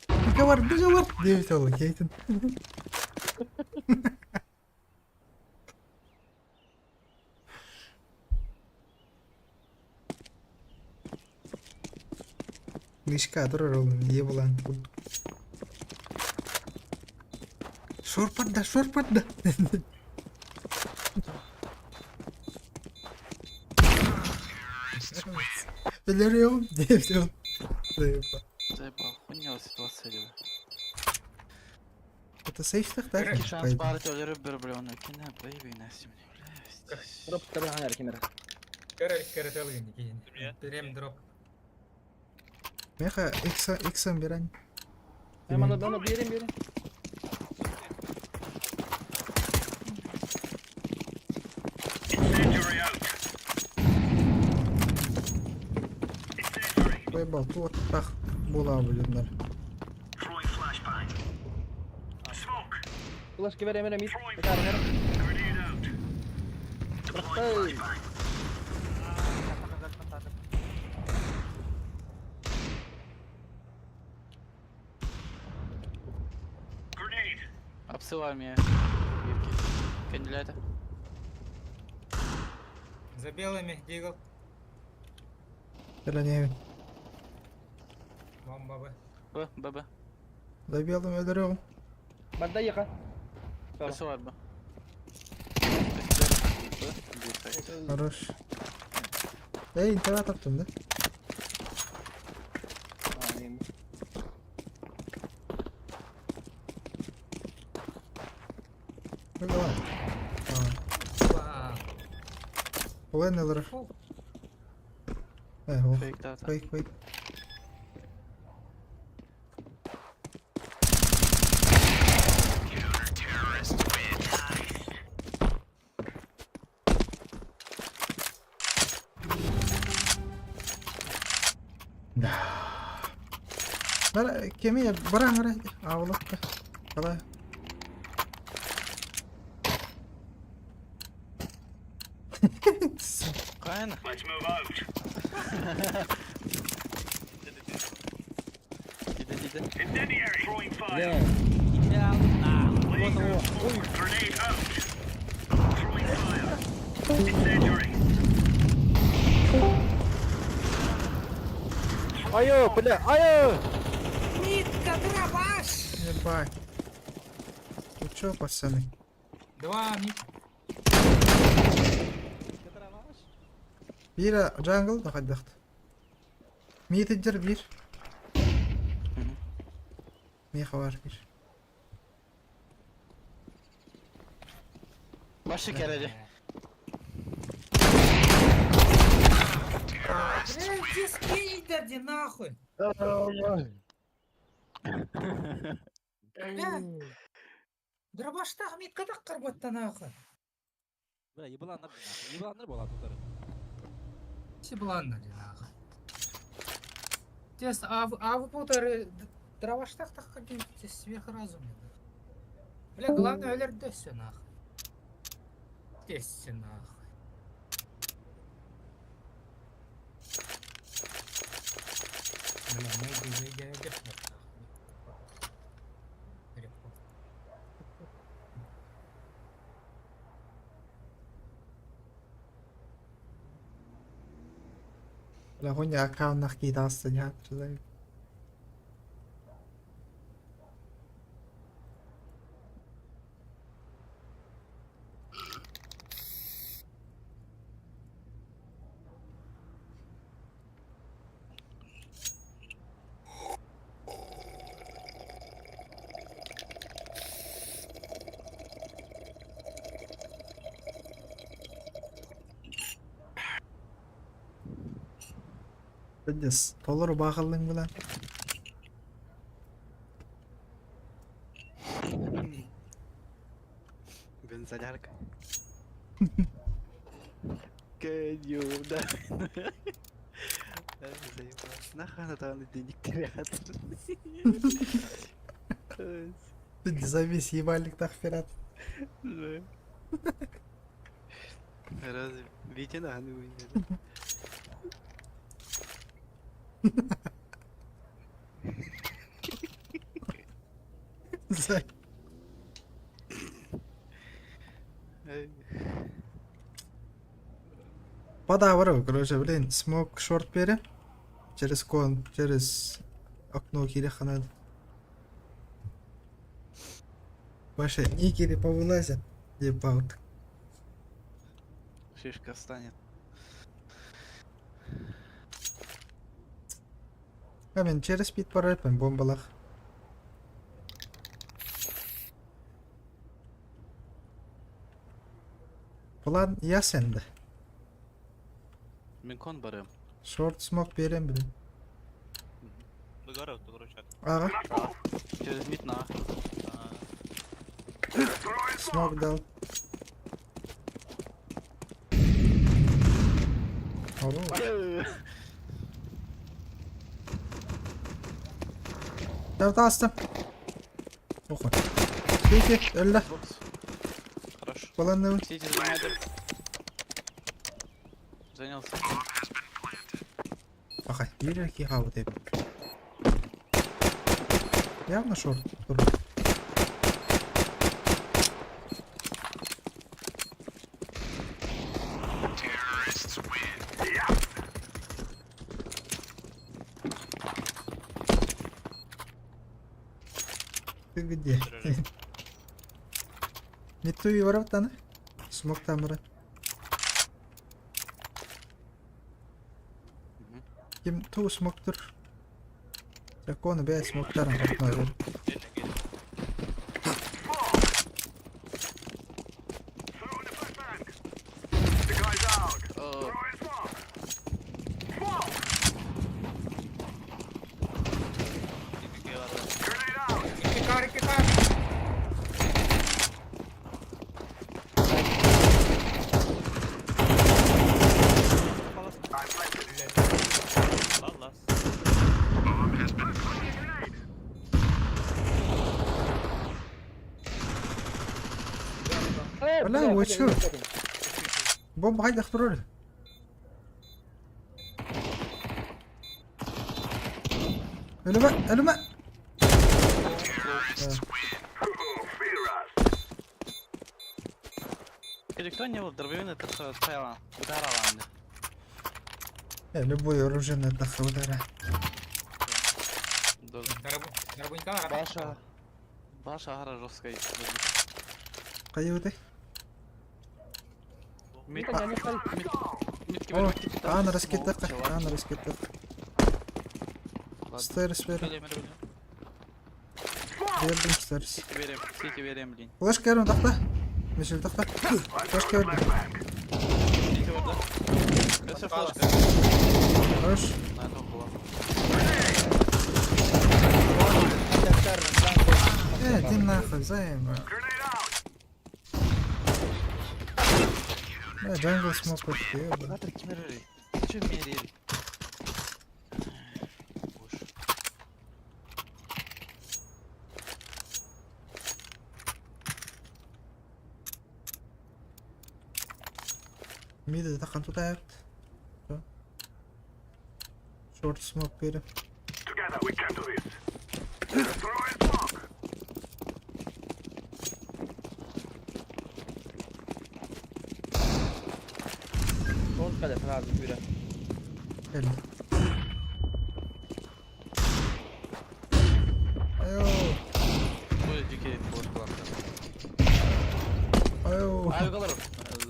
Быка бар, быка бар. Девять рыл, кейтин. Мишка турар ол ие булан. Шорпарда, шорпарда. Өлөрүм деп все. Заебал. Заебал. Хуйня ситуация дела. Это сейфтах, да? Икки шанс бар өлөрүп бер бля, оны кине бэйби насим. Дроп табы ханар кемер. Көрө көрө тылгын кийин. Берем дроп. Меха икс иксом берен. Hemen adamı bir yerim bir yerim. Incendiary out. Incendiary. Заебал, тут так була блин. Throwing flashbang. Smoke. Флешка ver hemen mid. Throwing Bir tane fire. ver. Grenade out. Deploying Bıraktı. flashbang. Grenade. Апсы армия. Бирки. Кандидата. За белыми, Дигл. Бля, Бомба Б. Б, Б, Б. За белым өлөрүм. Барда яка. Б бар Б. Б, Б, Хорош. Эй, интернет таптым да? Быга. Ва. Оленелер. Э, о. Фейк дата. Фейк, фейк. Да. Бара, кеме, бара, бара. Авлақта. Қалай? Кайна. Let's move out. Иди, иди. Incendiary. Throwing fire. Laying down smoke. Grenade out. Throwing fire. Incendiary. Айо, бля, айо! Митка! Это дробаш! Ебать. Ну чё, пацаны? Два мид. Биир jungle да хайдахт. Миитиджер биир. Миэхэ бар биир. Башы кэрэ Блин, где скейдер, где нахуй? Бля, дробаштаах мидка таххар нахуй. Бля, ебланнар, ебланнар буолан тутар. Сибланна ди нахуй. Тест, а вы полторы дробаштаах таххар ди сверхразумный. Бля, главное өлөрдө все нахуй. Тесте нахуй. Бля, найди, зайди, найди, нахуй. Бля, хуйня аккаунтах киитаҕыста дьаатырдай. Пиздец, толору баахаллыҥ буолан. Бензолярка. Can you да. Нахана там денег терять. Завис ебальник тахфират. Разве Витя нахана Зай. Подавров, короче, блин, смог шорт пере. Через кон, через окно киреханад. Ваши никери повылазят. Ебаут. Шишка встанет. Камен через пит парайпен бомбалах. План ясен да. Мин кон барым. Шорт смог берем, блин. Выгорел, то короче. Ага, Через мид на. смог дал. Хорош. Тавтаста. Охо. Сити, өллө. Бокс. Хорош. Планны. Сити занимает. Занялся. Ага, биир ки хабы деп. Явно шорт. Тур. Ты где? Не ту ворота, Смог там ра. Ким ту смоктур. Законы бәй смоктарым окно. Икки кар, икки кар. Палас. Бля, вы чё? Бомба хайдах турар. Өлүмэ, өлүмэ. Кто не был дробовин, это стояла. Ударала. Э, любой оружие на удара. Гарабунькалар. Баша. Баша ара жесткая. Хайыбытай? Мид. О, аан раскиддахха, аан раскиддахха. Стерс бер. Бердим стерс. Сити берем, сити берем, блин. Флешка берем тахта. Мишель тахта. Флешка бердим. Сити бар да. Это флешка. Хорош. На, это было. Э, иди нахуй, займ. Да, джангл смог ёба. Патрик, кимерери. Че мерери? Миди тахан тутаят. Short smoke берем. Together we can do this. Throw in smoke. Шорт кэлэ сразу бүрэ. Кэл. Айо. Ой, дикий флешка. Айо. Ай, галар.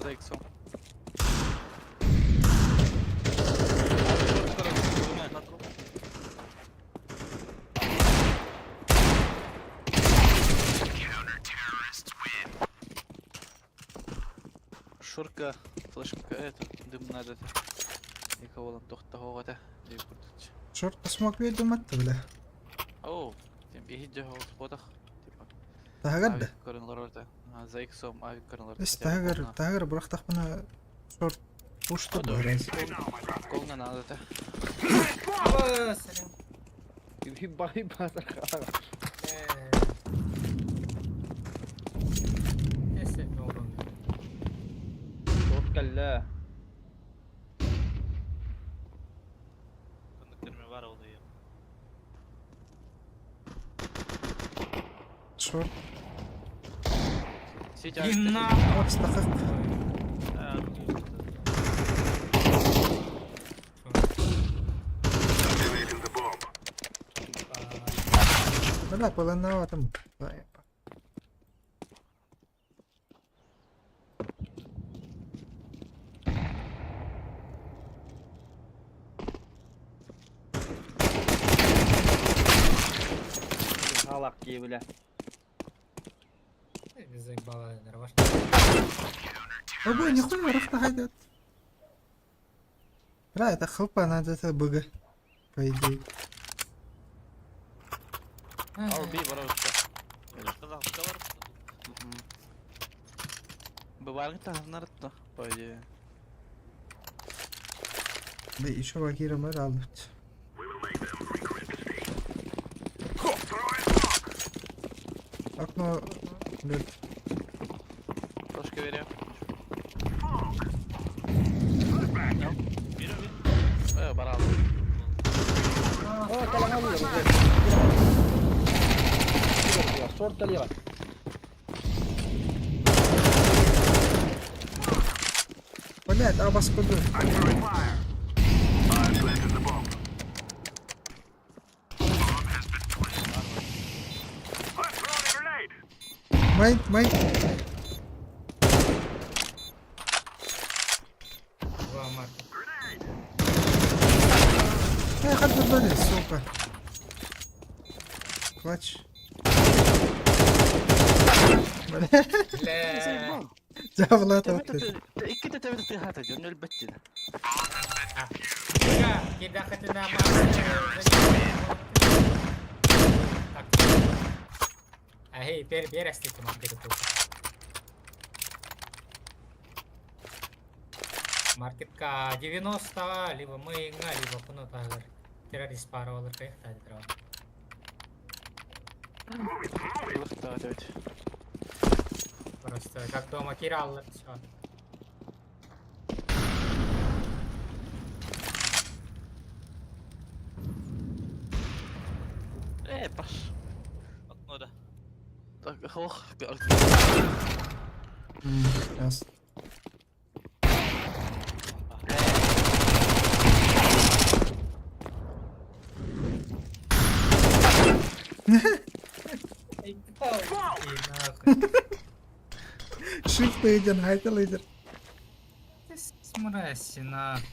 Зайксом. Шурка, флешка, это, дым надо. Никого там тохта деп курдуч. Short smoke бердим атты бля. Оу, тем ихиджа хотах. Типа. Тагар да. Көрүнлөр Зайксом авик көрүнлөр. Эс тагар, тагар бырахтахпына шорт пушты бараз. Колна надо та. Сәлем. Бай базар хаға. Эсе oldu. Шорт кэллэ. Коннектерме бар ол деген. Шорт. Сити Блин, на. Макс тахак. Activating the bomb. Бля, полонава там. Халак дии бля. Заебала, нормально. Ой, нихуя, рахта хайдет. Бля, это хлопа, надо это БГ. По идее. Ал би барабытта. Казахста бар. Бывалың тахнарытта, по идее. Бля, еще вакира мэр алып. We will make them regret this day. Throw in smoke. Окно, блядь. Флешка берем. Smoke. Flashbang. Бир бир. Э, барал. О, кэлэн алла. Шорт кэлиэ. Блядь, а бас куду. I'm throwing fire. I planted the bomb. Bomb has been planted. I'm throwing a grenade. Майн, майн. Два марка. Grenade. Э, хат дали, сука. Клатч. Бля, Бля. жабыла тапты. Икки төбөтө тыхата, жөн өлбөттү. Бля, кидахаты на Так. А эй, бер бер астыты маркет тут. Маркетка 90, либо мы, либо куну тагыр. Террорист пара олар кайыкта Лыхта төбөт. Просто как дома кираллар, все. Э, паш. Окно да. Так, ох, Ясно. Нахуй. Shift ыйден, хайтал ыйдер. Ты мразь, нахуй.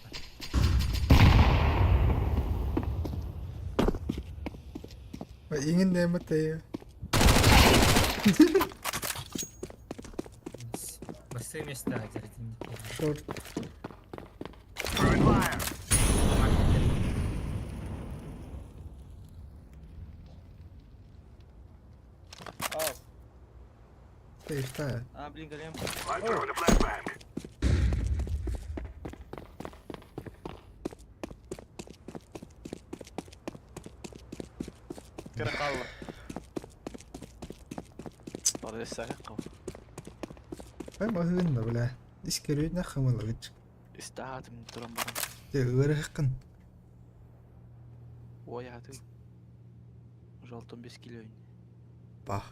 Иҥин нэмэт эйэ. Басы места дердин. Шорт. Ты что? А, блин, голем. Каракалла. Бары саҕа Бай маһыын да бля. Искерүүнэ хымылыгыч. Истаатым туран баран. Те ыарыххын. Ой, аты. Жалтон 5 кило. Бах.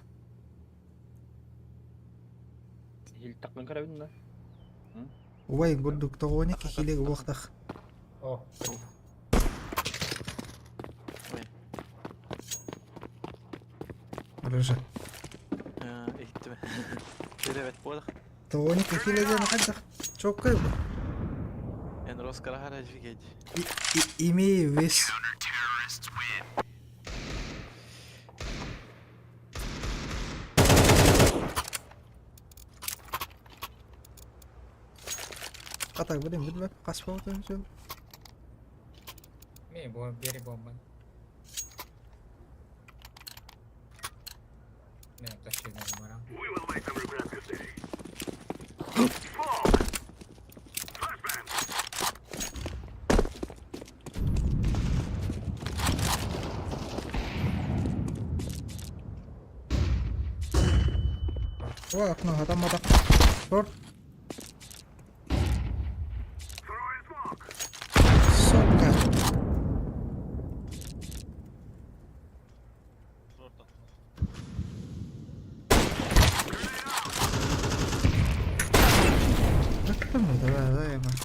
Хил тақпын көрөбүн да. Убай бурдук тоҕуони кихилег уохтах. О, Ой, Хорошо. иттим. Ребят, подах. Тоҕуони кихилеге нахадах. Чоккай бу. Эн Роскарахара офигеть. Имею вес. Катай будем билбэп каспа отun жыл. Ме бо бери бомба. Не, тащи на баран. О, окно, хатаммата. Шорт. Сука. Ракетами, давай, давай, давай.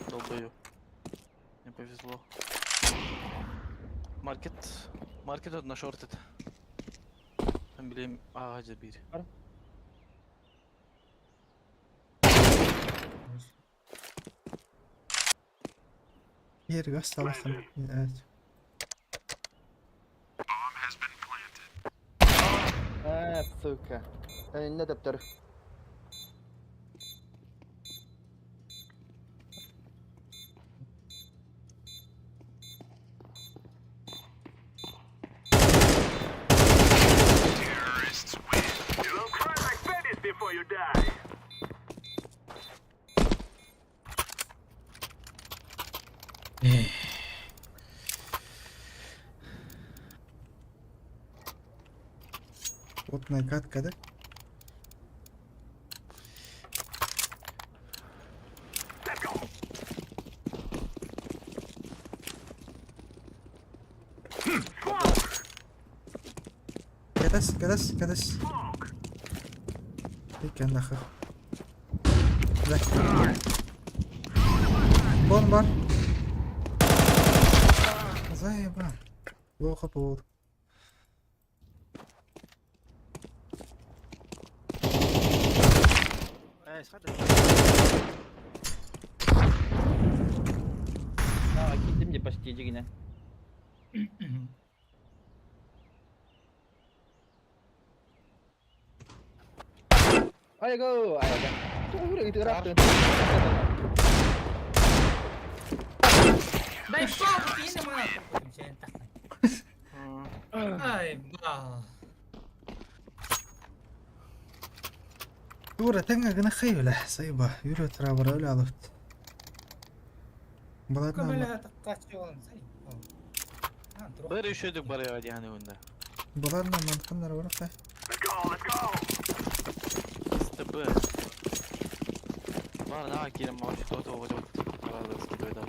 Долбою. Не повезло. Маркет. Маркет от на шортит. Там билем ага бир. Yer gaz salakın. Evet. Аа, сука. Önüne döptür. Отная катка, да? Кадас, кадас, кадас. Иккен нахуй. Да. Бон бар. Заеба. Плохо пол. Аа, киттим де почти жигине. Айго, айго. Тугура итирапты. Дай палку, ты не Ай, ба. Тура тэҥэ гына хайыла сайба юрө трабара өлө алыт. Баладна Көмөлө таккачы болон сай. Бары үшөдүк бар я дияны унда. Баладна мантканнар бар ка. СТБ. Бар на кирем маш то то вот. Арада скидывай да.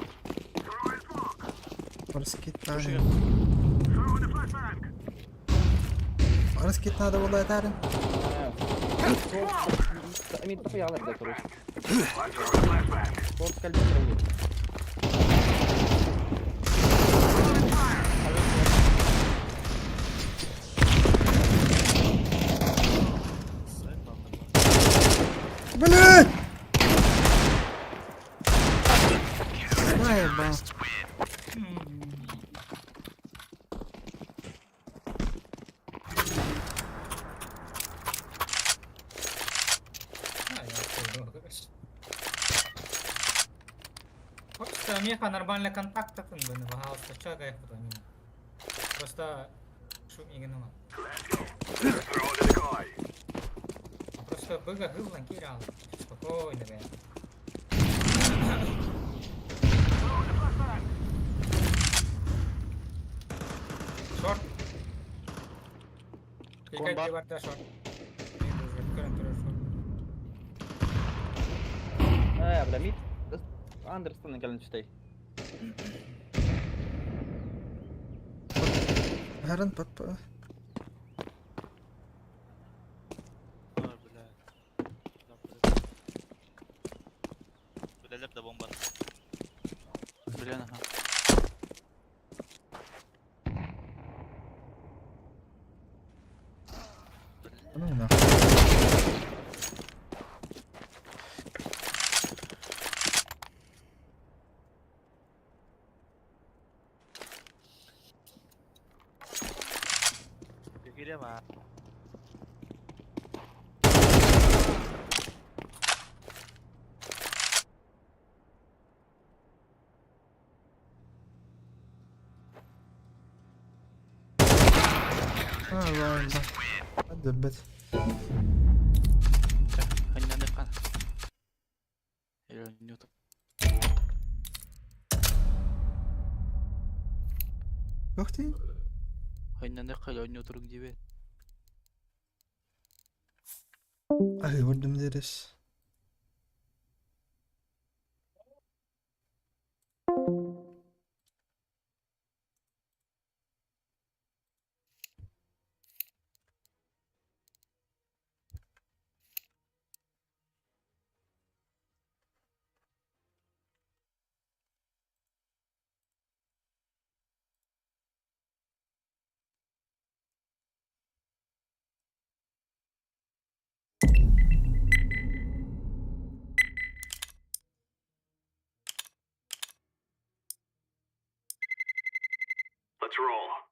Парскит таны. Парскит надо было этарын. Мид тахуялар да короче. Шорт кэлбит буолуо. Блядь! Заебал. А, я хуй, короче. Хочется меха нормально контакта бы пожалуйста, чё гайф Просто шум не гнала. Просто быга гыллан кирал. Спокойно, бля. Шорт. Комбат. Пикай барда шорт. Көрөн турар шорт. Э, бля, мид. Андерсон кэлэн түстей. Харан папа. Ой, бля. Билэлэр да бомба. Блин, ага. Ну нахуй. Киирем а. А, ладно. Дөббет. Ханнаны хан. Или нют. Ух ты. Ханнаны хан нютрук дибет. Ай, урдум дерес. Let's roll.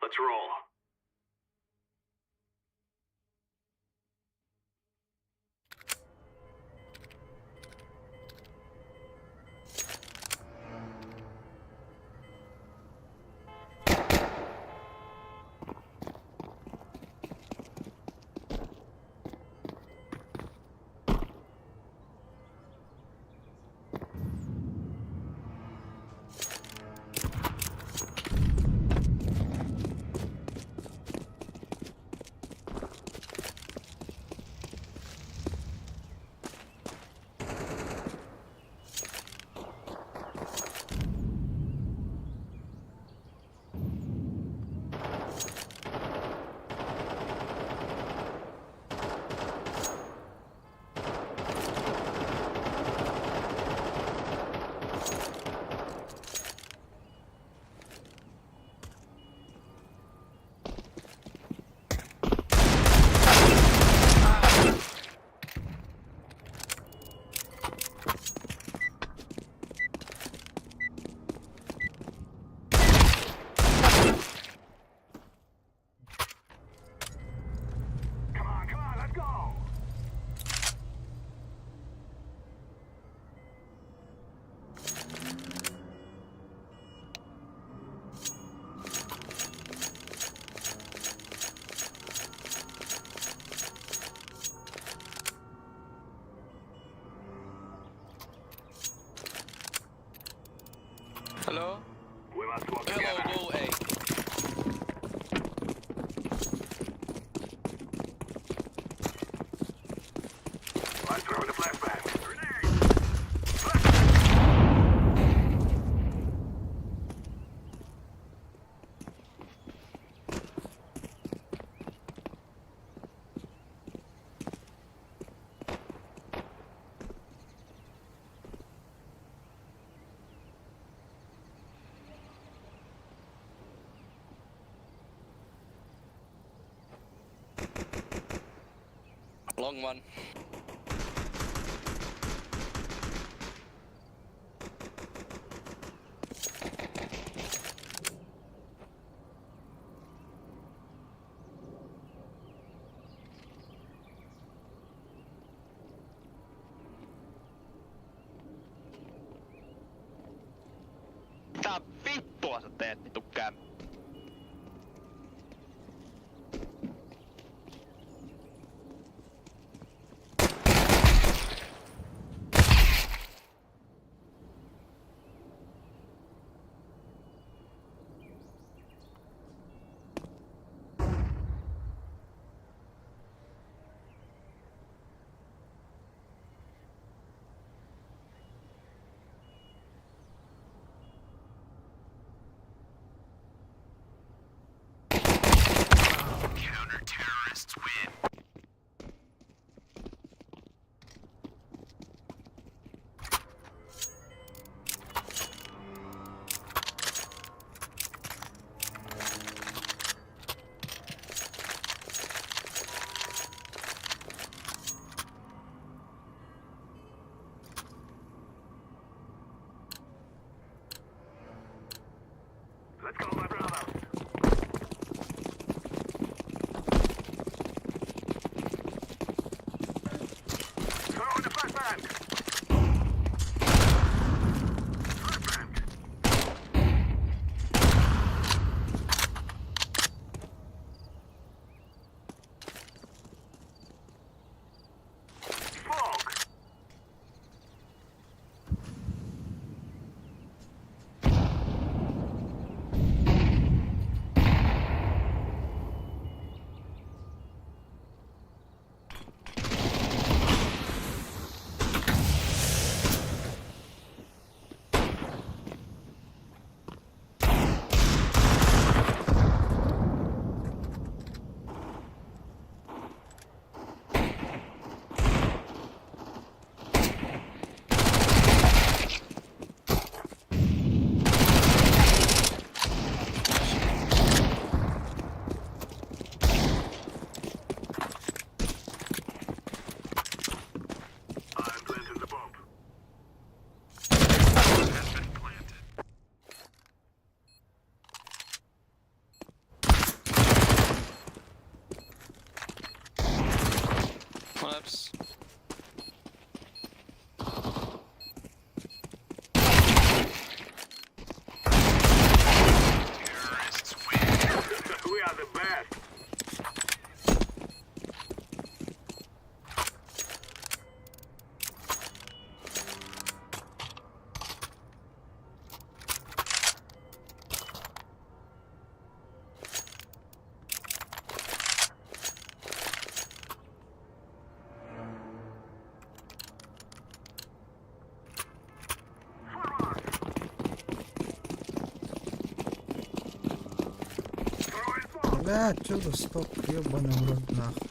Let's roll. Long one. Mitä vittua sä teet vittu käm? One ups. We are the best. Бля, чё за стоп, ебаный в рот нахуй.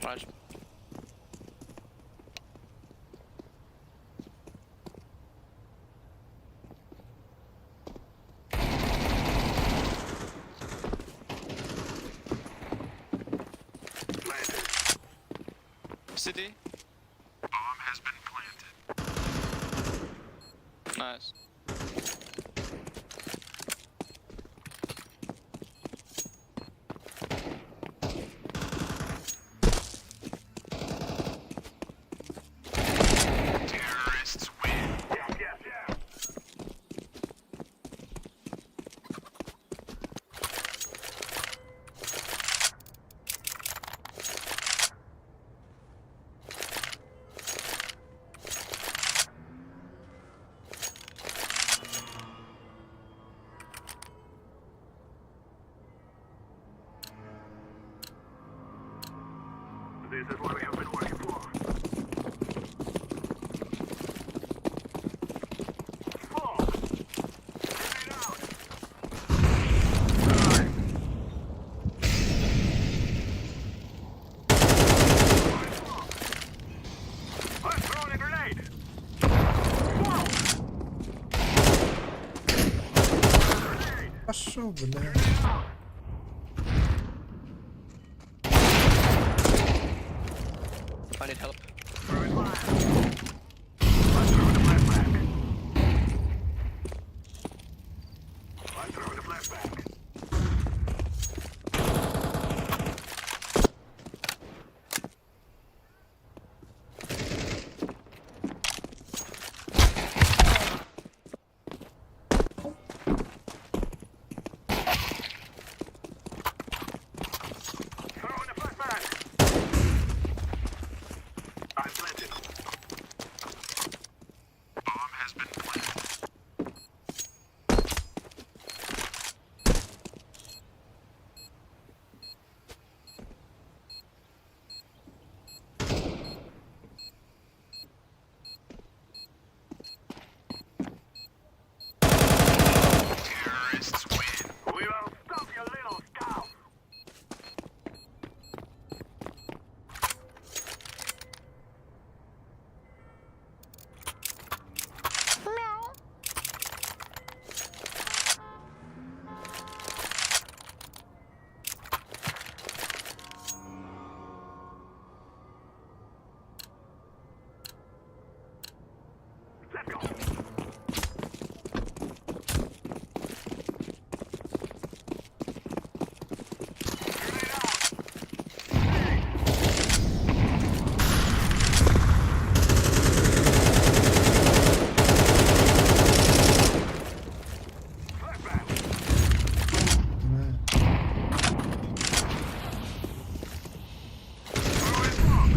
Right. City. Bomb has been planted. Nice. This is what we have been working for. Smoke! Grenade out! I'm throwing a grenade! Smoke! Пошел, бля. I need help. Throwing fire! I'm throwing a flashbang! I'm throwing a flashbang! Throwing a flashbang! I'm planted. Bomb has been planted. Terrorists win. We will stop your little scouts. Let's go. Grenade out. Flashbang. Бля. Throwing smoke.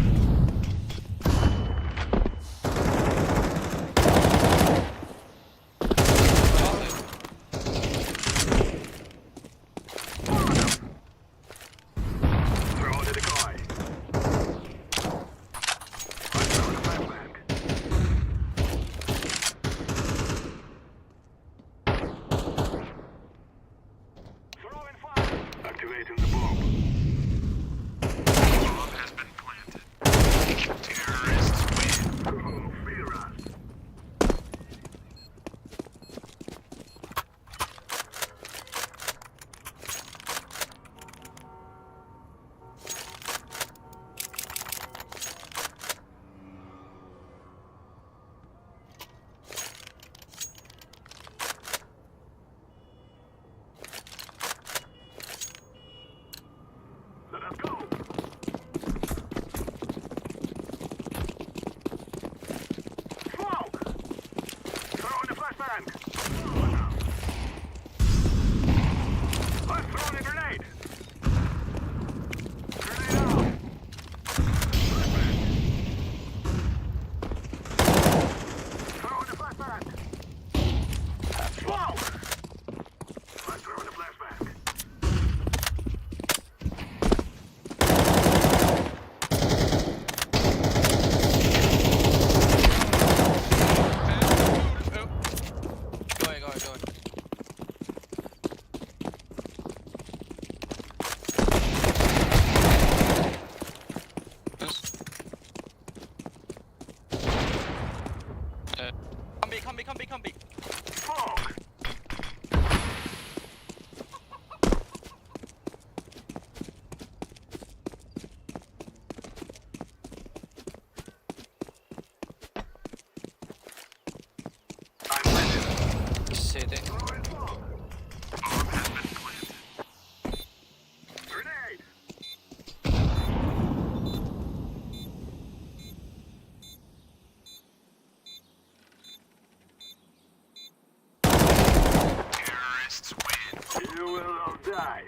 Throw the decoy. I'm throwing a flashbang. Throwing fire. Activating the bomb. Bomb has been planted. Terrorists win. Oh, fear us. Let us go. Smoke! Throwing a flashbang. I'm throwing a grenade. Grenade out. Flashbang. Throwing a flashbang. Smoke! I'm throwing a flashbang. Go ahead, go ahead, go ahead. Nice. Come B, come B, come B, come B. Smoke! I'm planted. City. Throwing smoke. Bomb has been planted. Grenade! Terrorists win. You will all die.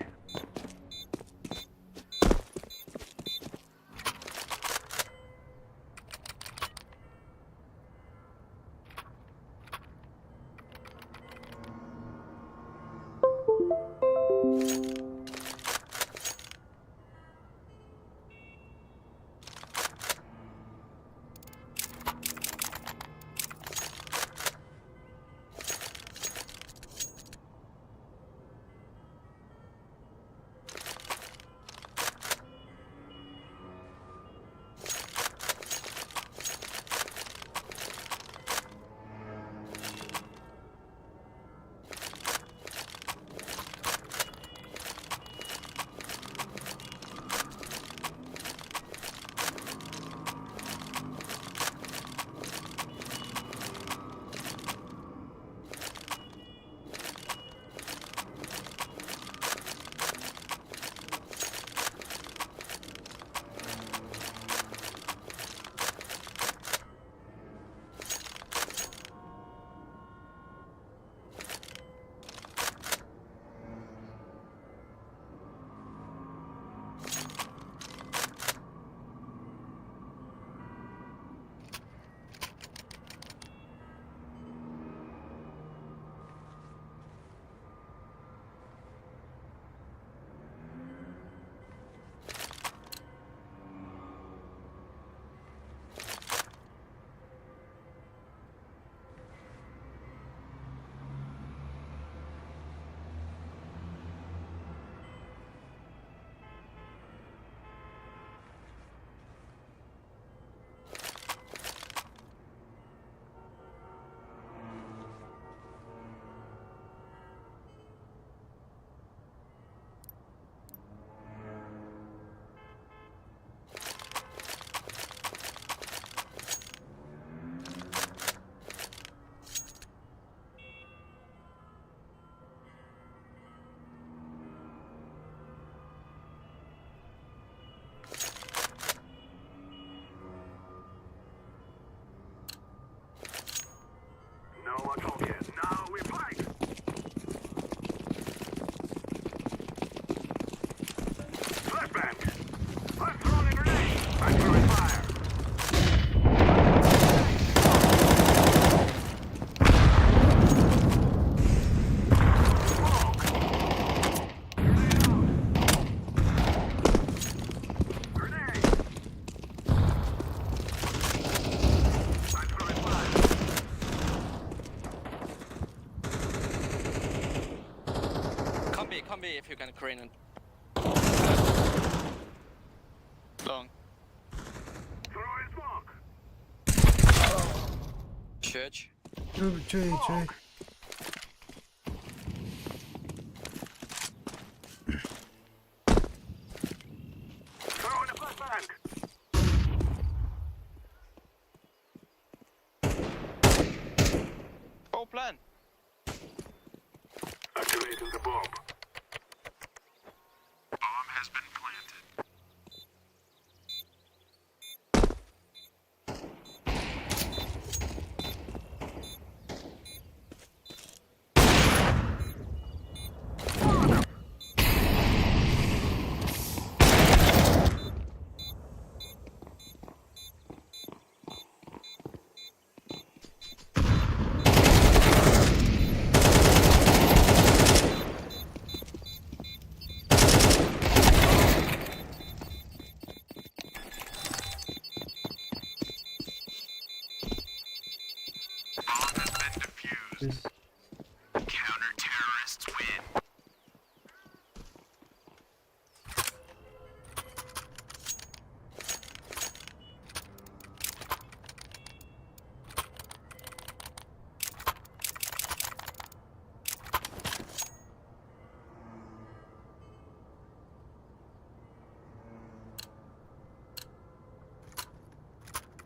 Come B if you can crane and. Long. Church. Чөй, чөй. Go plan. Activating the bomb. Bomb has been planted. Bomb has been defused. Counter terrorists win.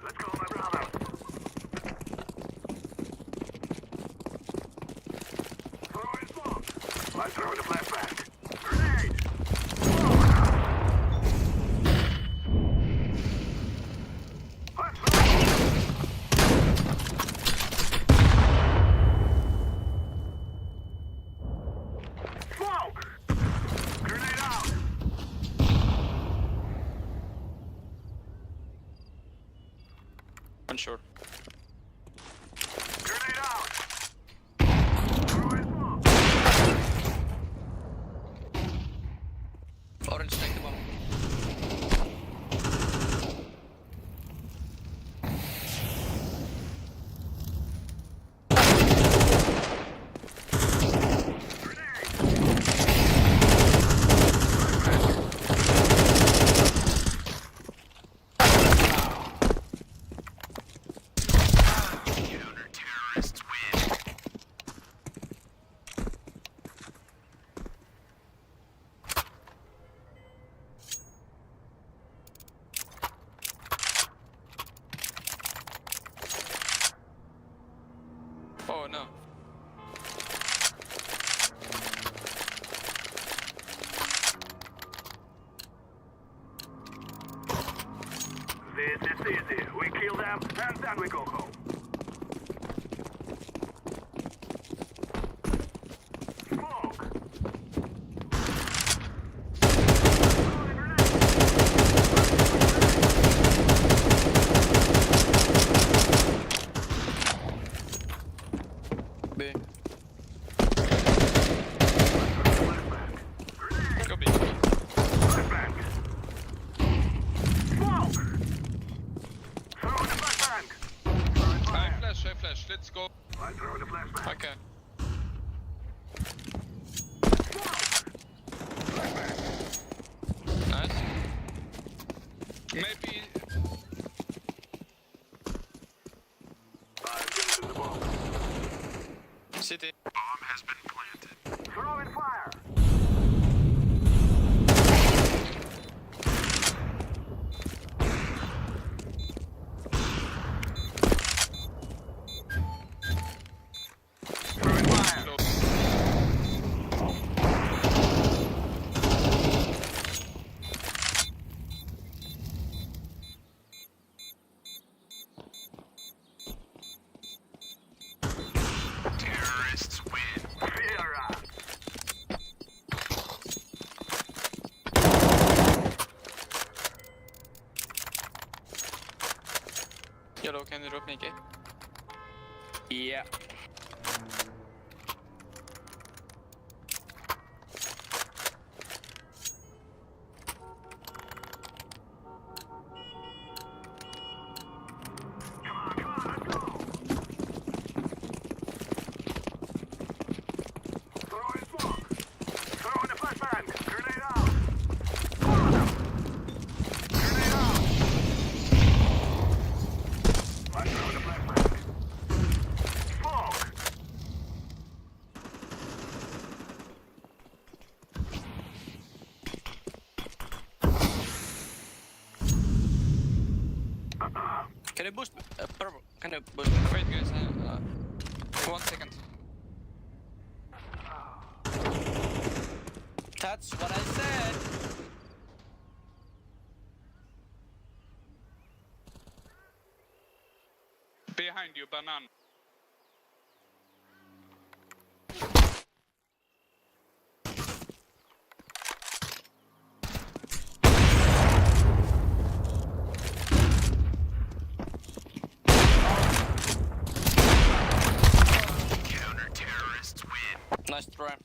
Let's go, my brother. Throw in smoke. I'm throwing a flashbang. Grenade. Smoke. I'm throwing. Smoke. Grenade out. One short. Grenade out. Throw in smoke. Orange, take the bomb. Counter terrorists win. Oh no. This is easy. We kill them and then we go home. Smoke. Throwing grenade. B. Flashbang. Grenade. Go B. Flashbang. Smoke. Throwing a flashbang. Throwing I fire. flash, I flash. Let's go. I'm throwing a flashbang. Okay. Smoke. Flashbang. Nice. Maybe. I'm using the bomb. City. Bomb has been planted. Throwing fire. Throwing fire. Low. Terrorists win. Fear us. Yellow, can you drop me a Yeah. Come on, come on, let's go. Throwing smoke. Throwing a Can you boost me? Purple, can you boost me? Wait, guys, 1 second. That's what I said. Behind you, banana. Nice try.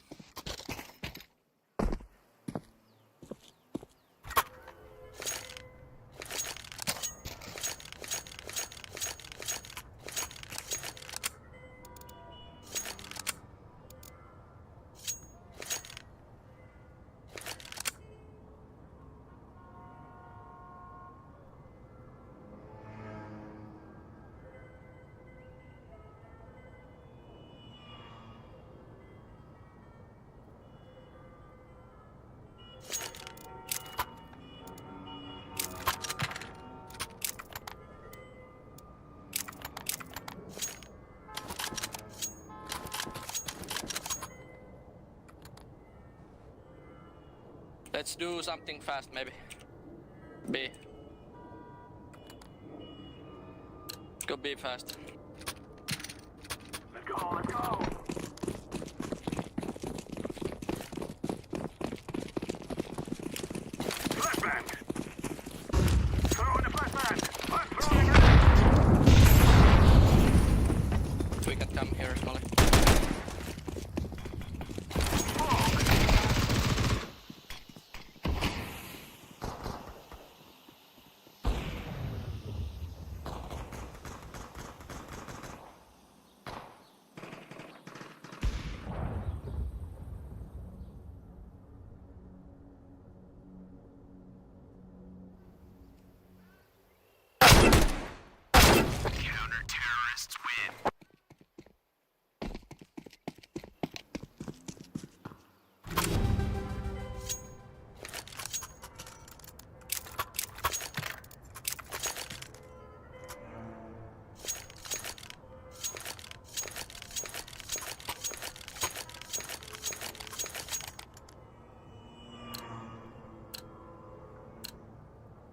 Let's do something fast, maybe. B. Go B fast. Let's go, let's go. Flashbang. Throw in the flashbang. I'm throwing a grenade. We can come here, Smolly. Smoke.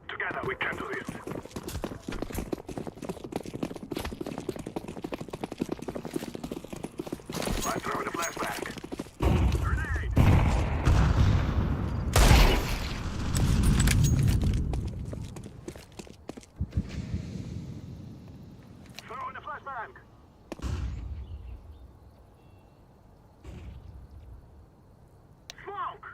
Together we can do this. I'm throwing a flashbang. Grenade! Throwing a flashbang. Smoke!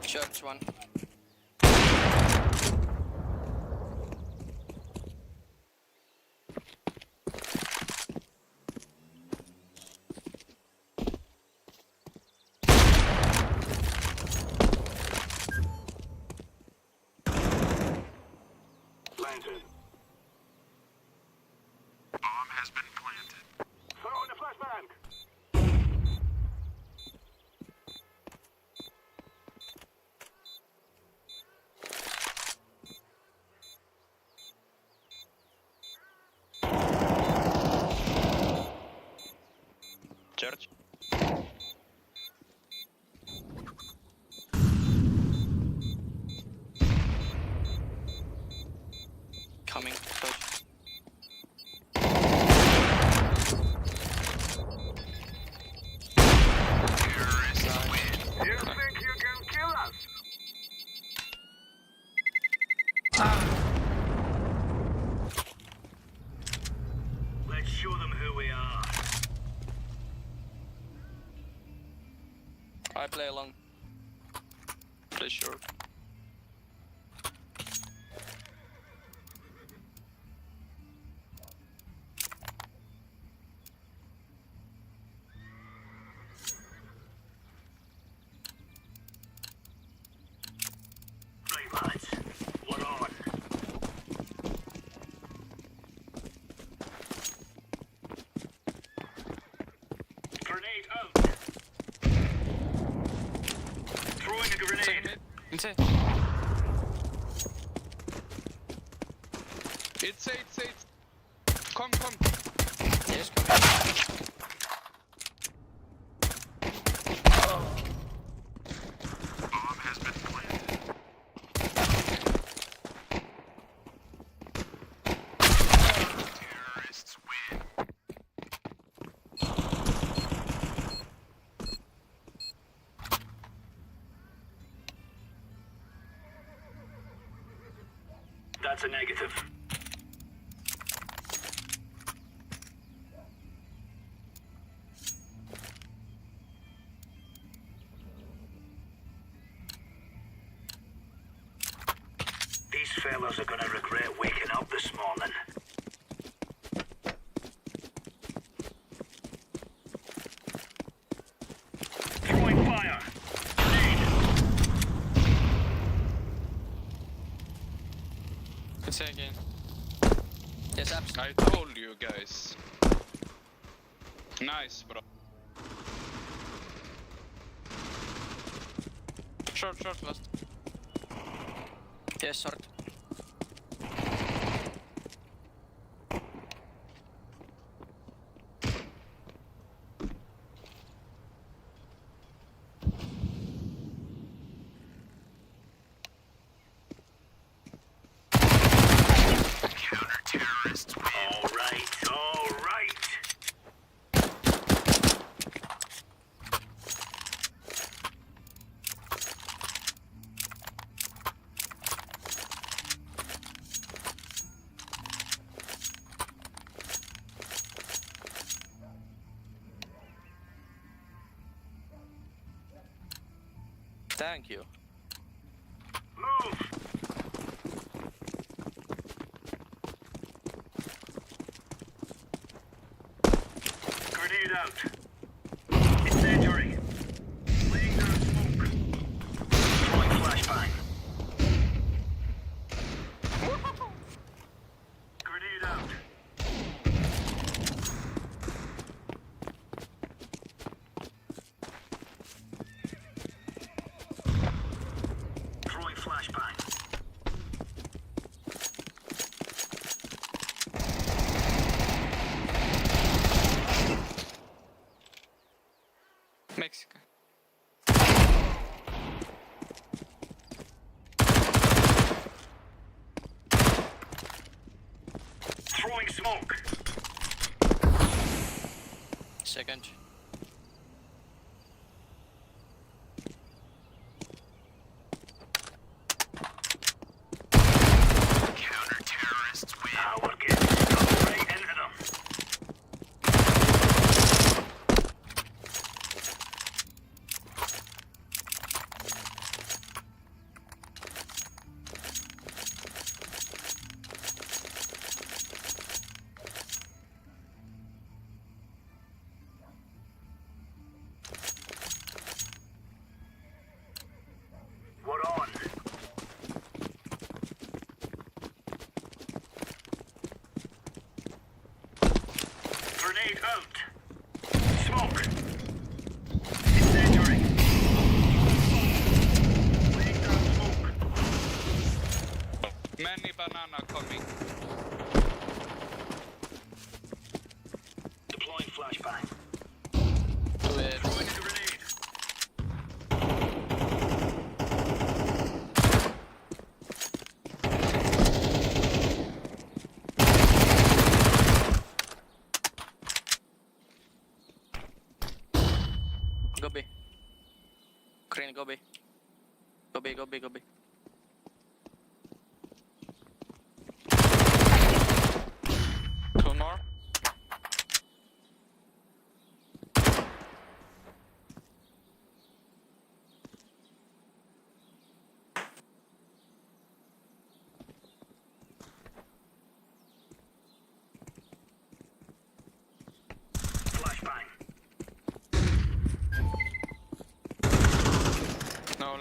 Church one. Planted. Bomb has been planted. Throw in the flashbang. Church. Coming, close. Yeah. I play along. Play short. Right, lads. We're on. Grenade out. Throwing a grenade. Inside. It's A, it's A. it's- Come, come. Yes, come here. That's a negative. These fellas are gonna regret waking up this morning. Throwing fire. Grenade. Inside again. Yes, apps. I told you guys. Nice, bro. Short, short last. Yes, short. All right, all right. Thank you. Move. Grenade out. Incendiary. Laying down smoke. Throwing flashbang. Grenade out. Throwing flashbang. Mexico. Throwing smoke. Second. Counter-terrorists win. Now we're getting stuck right into them. We're on. Grenade out. Smoke. Incendiary. Laying down smoke. Many banana coming. Deploying flashbang. Two A. Throwing a grenade. Go B. Crane, go B. Go B, go B, go B. Two more.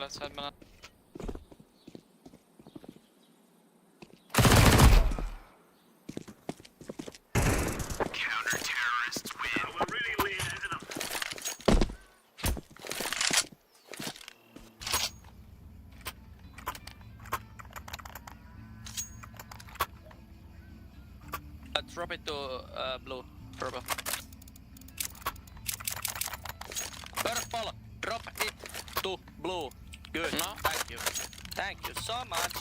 left side banana. Counter-terrorists win. We're really laying into them. Drop it to blue, purple. Purple, drop it to blue. Good. No. Thank you. Thank you so much.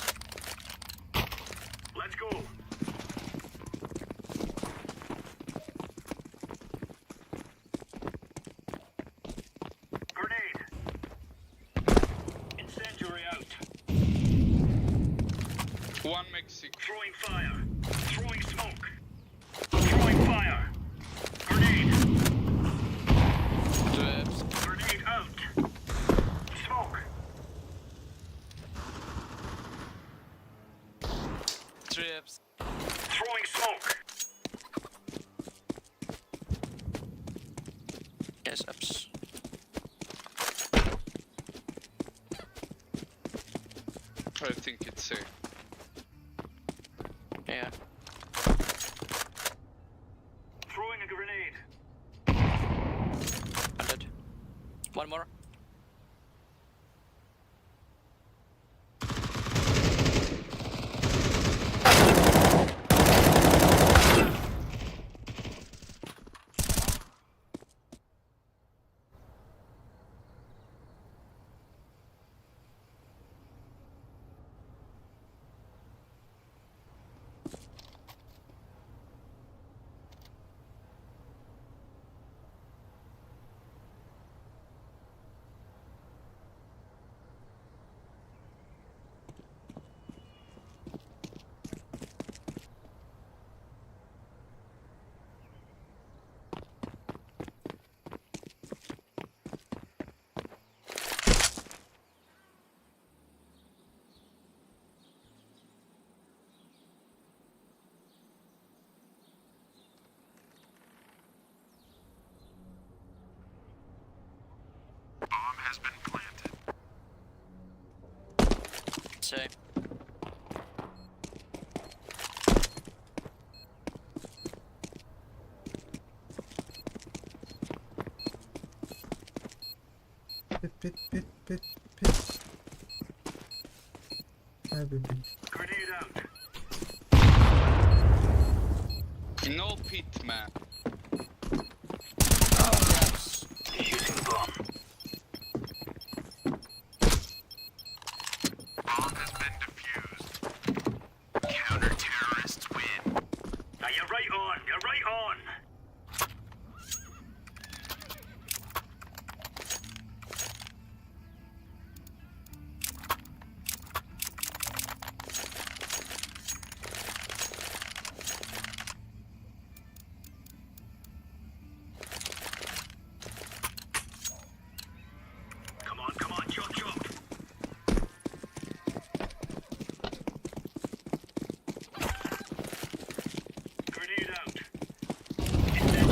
Let's go. Grenade. Incendiary out. One Mexico. Throwing fire. Throwing smoke. Throwing fire. Grenade. Two apps. Grenade out. Smoke. Three apps. Throwing smoke. Yes, apps. I think it's A. Yeah. Throwing a grenade. I'm dead. One more. Bomb has been planted. Say. Pit pit pit pit pit. Hadi pit. Grenade out. No pit, man. Defusing the bomb. Bomb has been defused. Counter-terrorists win. Now you're right on. You're right on. Come on, come on, chop, chop. Grenade out. Grenade.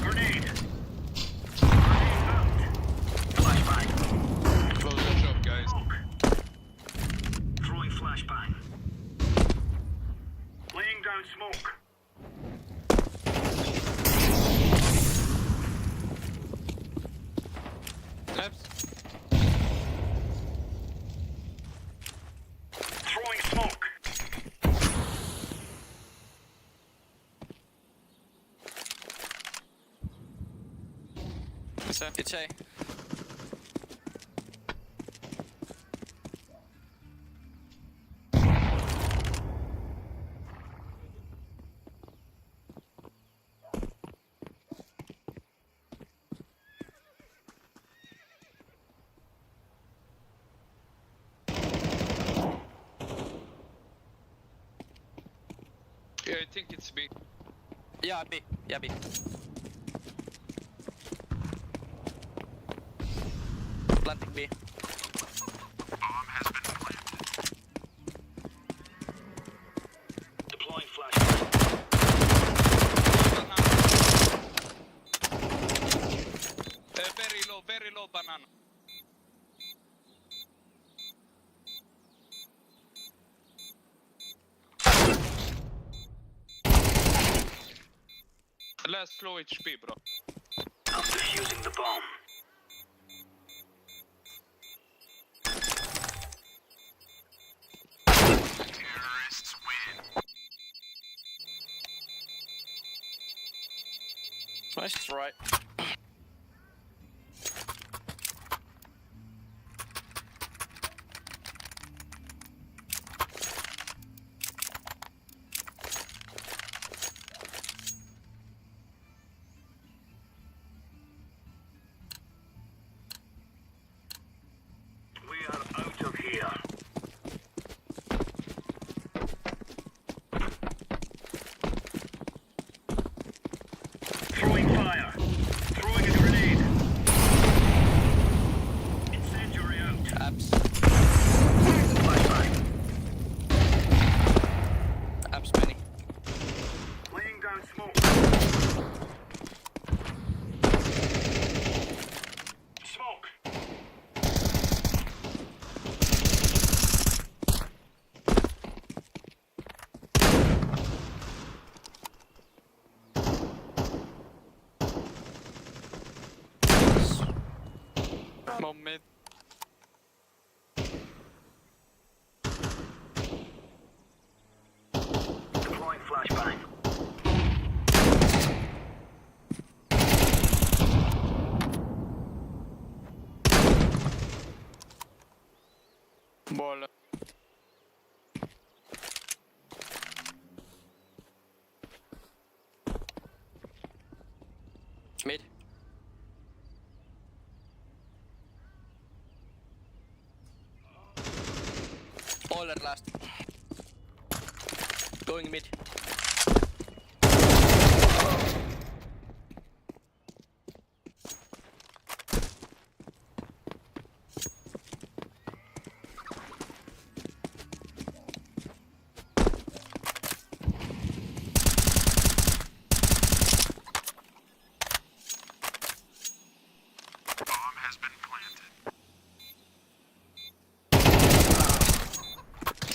Grenade out. Flashbang. Close the shop, guys. Smoke. Throwing flashbang. Laying down smoke. Apps. Throwing smoke. It's A. It's A. Yeah, I think it's B. Yeah, B. Yeah, B. Planting B. Bomb has been planted. Deploying flashbang. Banana. Very low banana. Last low HP, bro. I'm defusing the bomb. Terrorists win. Nice try. We are out of here. Throwing fire. Throwing a grenade. Incendiary out. Apps. Flashbang. Apps many. Laying down smoke. Smoke. Bomb mid. Deploying flashbang. Ball. Mid. Boiler last. Going mid. Bomb has been planted.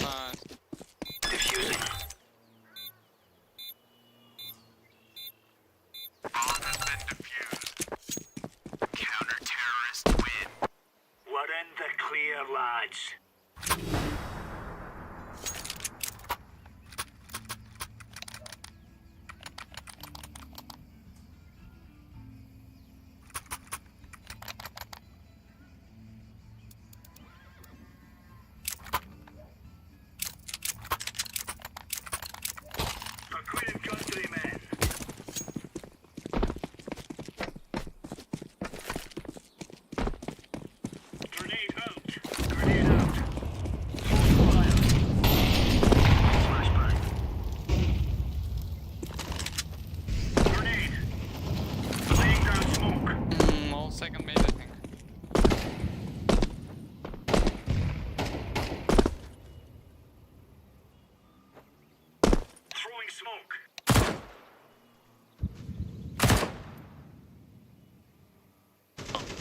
Nice. Defusing. Bomb has been defused. Counter-terrorists win. We're in the clear, lads. For Queen and country, men. Grenade out. Grenade out. Throwing fire. Flashbang. Grenade. Laying down smoke. All second mid, I think. Throwing smoke.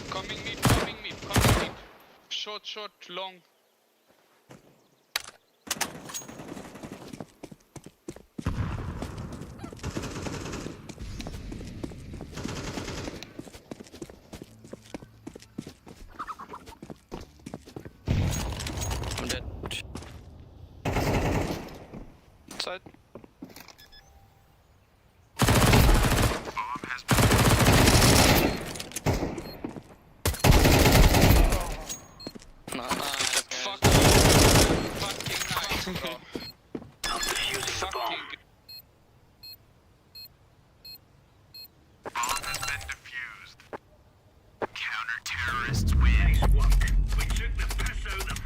Coming mid, coming mid, coming mid. Short, short, long. I'm dead. Side. Bomb has been Nice. Fuck. Fucking nice, bro. I'm defusing the bomb. Fucking Bomb has been defused. Counter-terrorists win. Nice work. We took the piss out of them.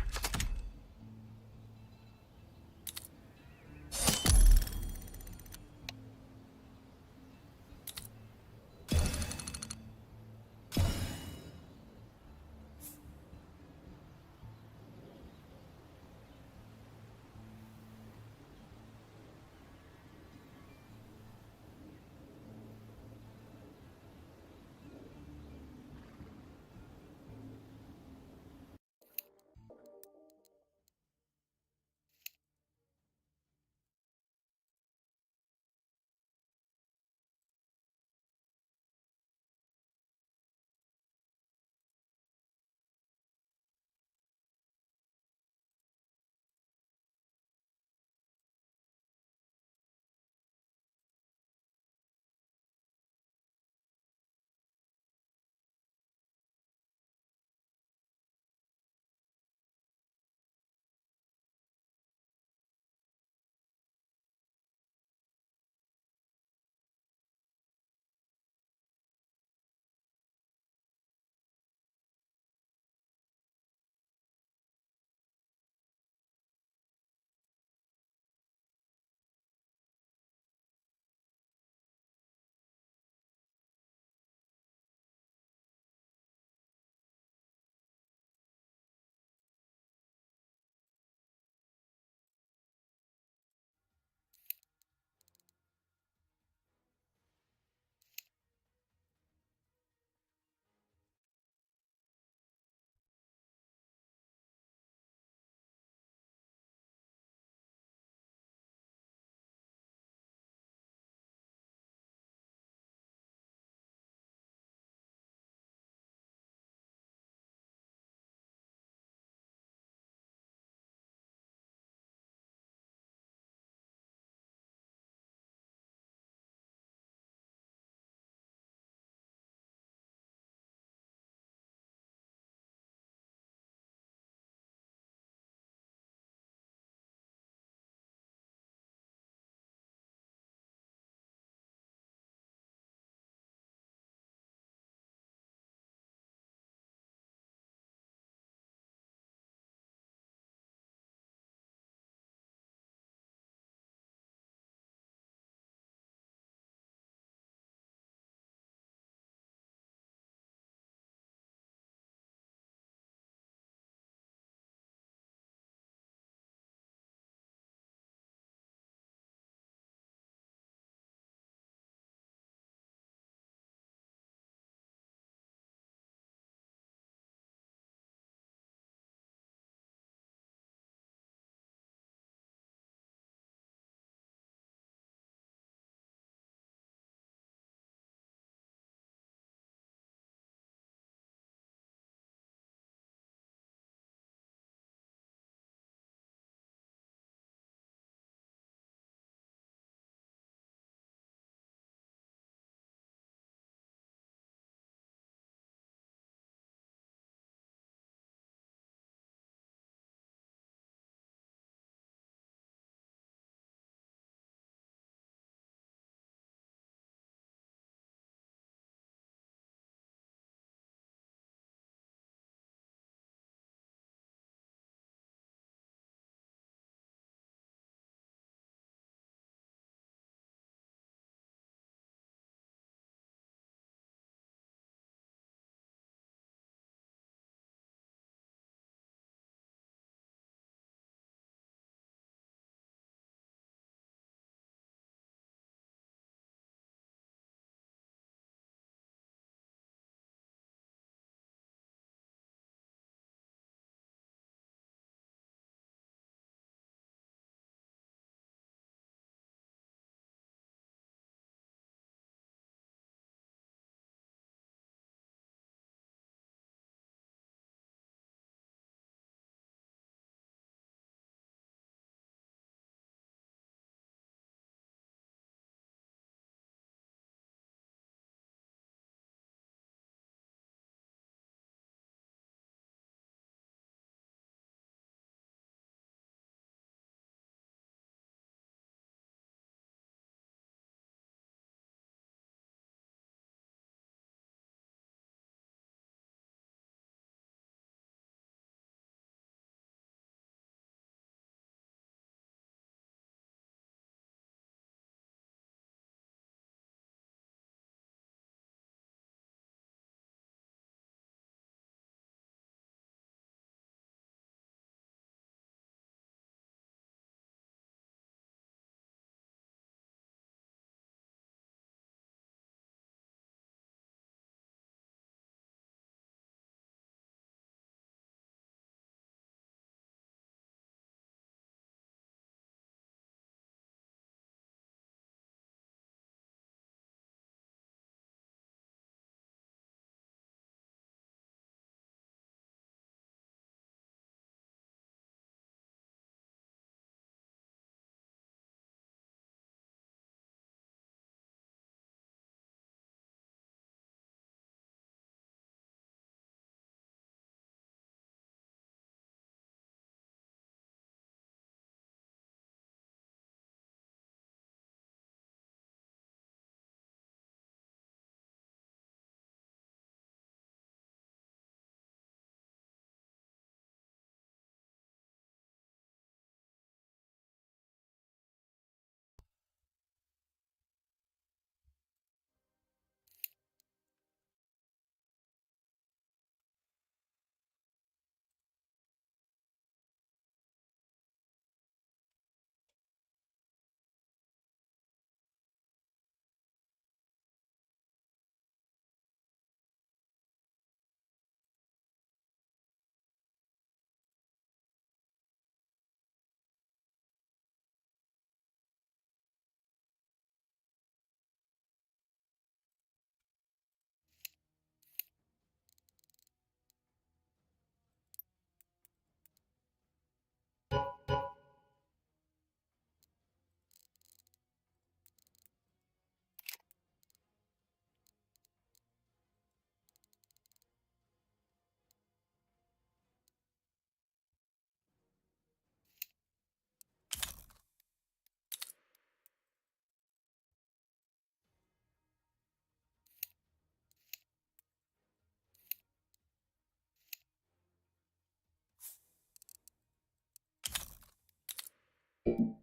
Oh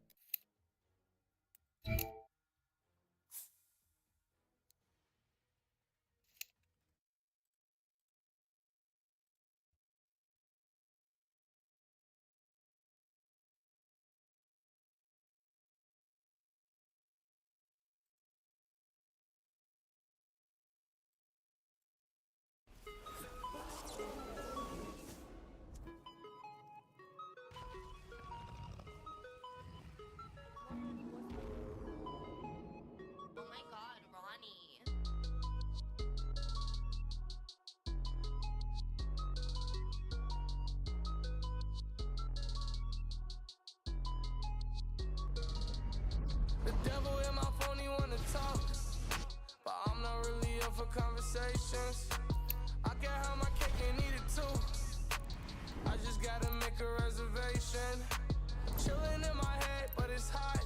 my god, Ronnie. The devil in my phone, he wanna talk. But I'm not really up for conversations. I can have my cake and eat it too. I just gotta make a reservation. Chilling in my head, but it's hot.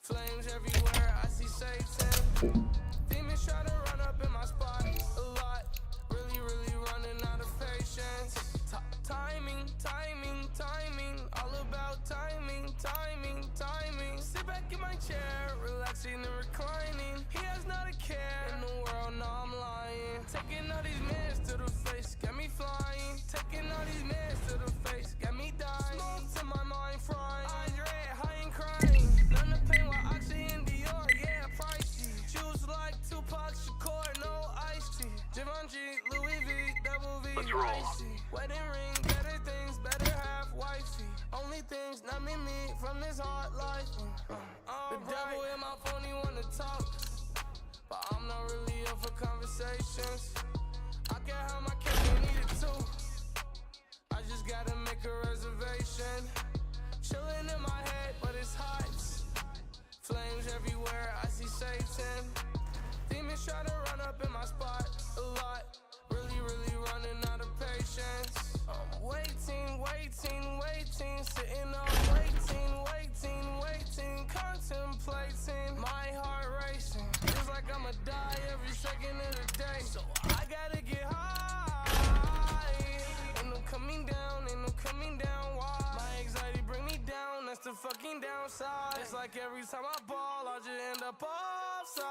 Flames everywhere, I see Satan. Demons try to run up in my spot a lot. Really, really running out of patience. Ti- timing, timing, timing. All about timing, timing, timing. Sit back in my chair, relaxing and reclining. He has not a care in the world, no, I'm lying. Taking all these meds to the face, got me flying. Taking all these meds to the face, got me dying. Smoke to my mind frying. Eyes red, high and crying. None the pain while Oxy and Dior, yeah, pricey. Juice like Tupac Shakur, no iced tea. Givenchy, Louis V, double V, Let's roll. icy. Wedding ring, better things, better half wifey. Only things not me, me from this hard life. The devil in my phone, he wanna talk. But I'm not really up for conversations. I can have my cake and eat it too. I just gotta make a reservation. Chilling in my head, but it's hot. Flames everywhere, I see Satan. Demons try to run up in my spot a lot. Really, really running out of patience. I'm waiting, waiting, waiting, sitting up, waiting, waiting, waiting, contemplating. My heart racing. Feels like I'ma die every second of the day. So I gotta get high. Ain't no coming down, ain't no coming down. Why? My anxiety bring me down, that's the fucking downside. It's like every time I ball, I just end up offside.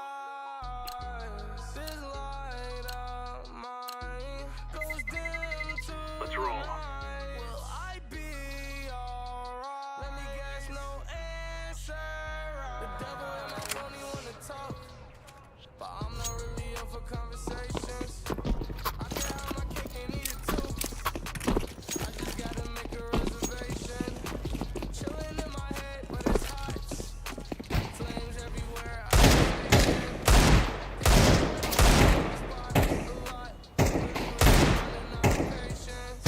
This light of mine goes dim tonight. Let's roll. Will I be alright? Let me guess, no answer. The devil in my phone, he wanna talk. But I'm not really up for conversations. I can have my cake and eat it too. I just gotta make a reservation. Chilling in my head, but it's hot. Flames everywhere. I see Satan. Spot a lot. Really, really running out of patience.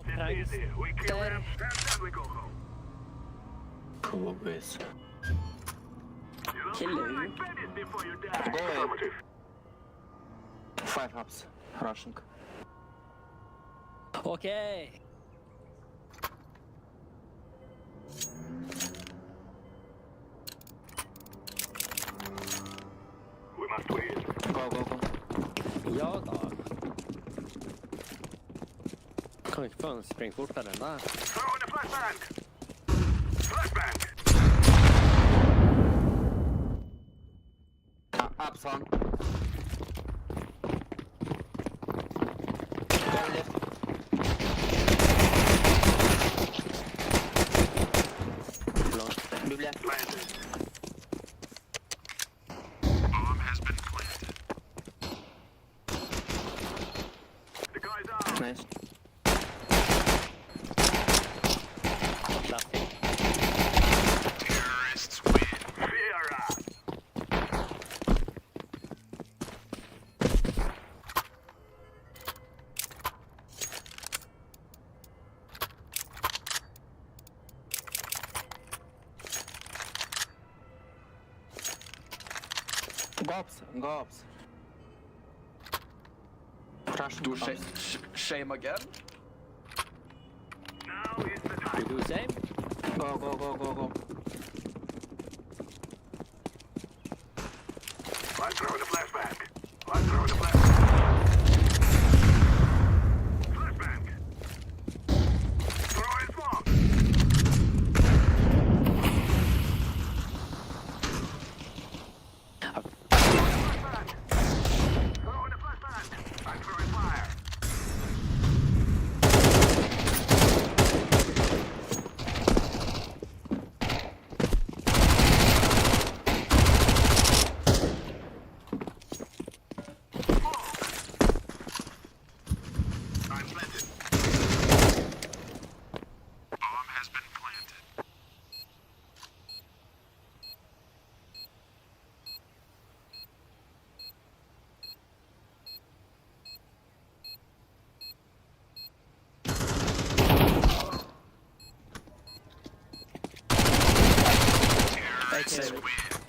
It's easy. We kill them, and then we go home. Cool boys. You don't Hello. cry like bandits before you die. Go away. Affirmative. Five ups. Rushing. Okej. We must win. Go, go, go. Ja då. Kan inte fan spring fortare än där. Throw in a flashbang. Flashbang. Ups one. One left. Long. Biblia. Landed. Bomb has been planted. The guy's out. Nice. Nothing. Terrorists win. Fear us. Go ups. Go ups. Rushing Do ups. shame again? Now You do same? Go, go, go, go, go. I'm throwing a flashbang. I'm throwing a flashbang. Flashbang. Throwing smoke. Flashbang. Throwing a flashbang. I'm throwing fire. I'm planted. Bomb has been planted.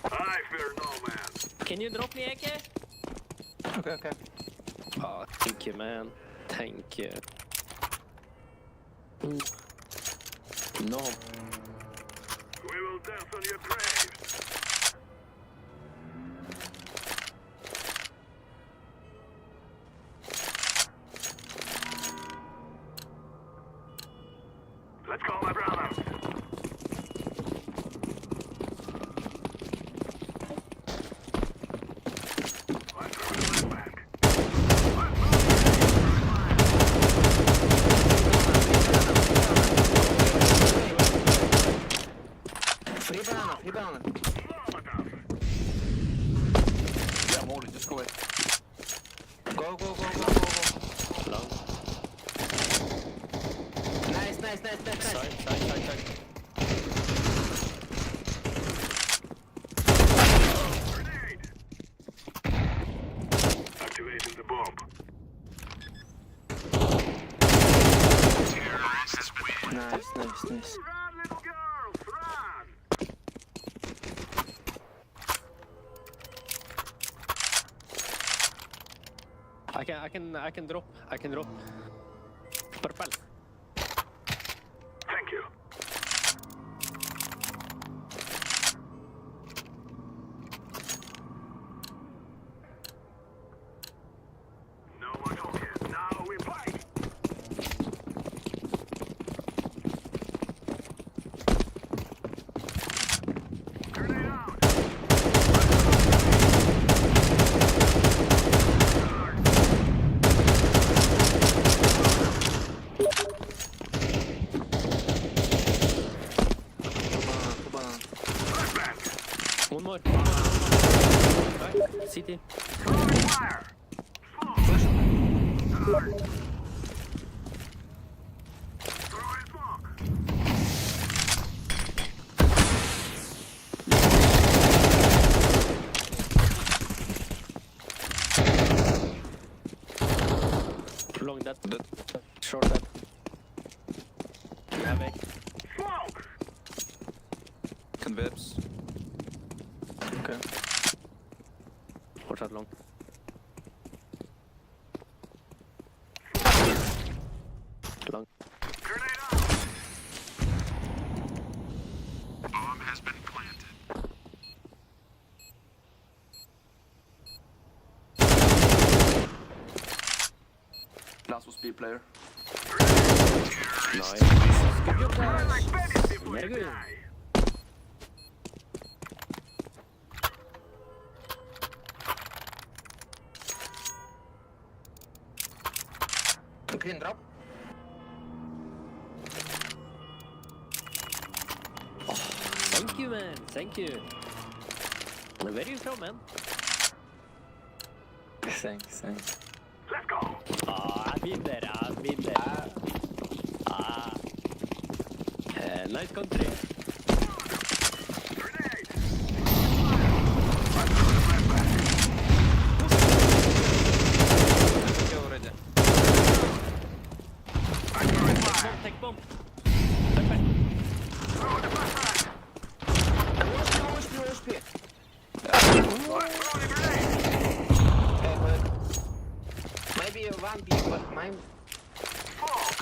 I fear no man. Can you drop me AK? Okay, okay. Oh, thank you, man. Thank you. No. We will dance on your grave. Let's go, my brother. Let's throw the flashbang. Free banana, free banana. Molotov. Yeah, I'm holding, just go ahead. Go, go, go, go, go, go. Long. Nice, nice, nice, nice, nice. Side, side, side, side. Grenade. Activating the bomb. Terrorists win. Nice, nice, nice. Run, little girls, run! I can drop. I can drop. Purple. Thank you. No more talking. Now we fight. Grenade out. Two banana, two banana. Flashbang. One more. One more. One more. Back. City. Throwing fire. Smoke. Charge. Throwing smoke. Long dead. Dead. Short dead. You have A. Smoke. Can webs. Okay. Watch out long. Long. Grenade out. Bomb has been planted. Last was B player. Nice. Good job, guys. Like babies before Very you good. die. Green drop. Thank you, man. Thank you. Where are you from, man? Thanks, thanks. Let's go. Ah, I've been there. I've been there. Ah. Nice country. Grenade. Okay already. I'm throwing fire. Bomb, take bomb. Back, back. Throw the flashbang. HP, HP. I'm throwing a grenade. Okay, wait. Maybe one B, but mine. Smoke.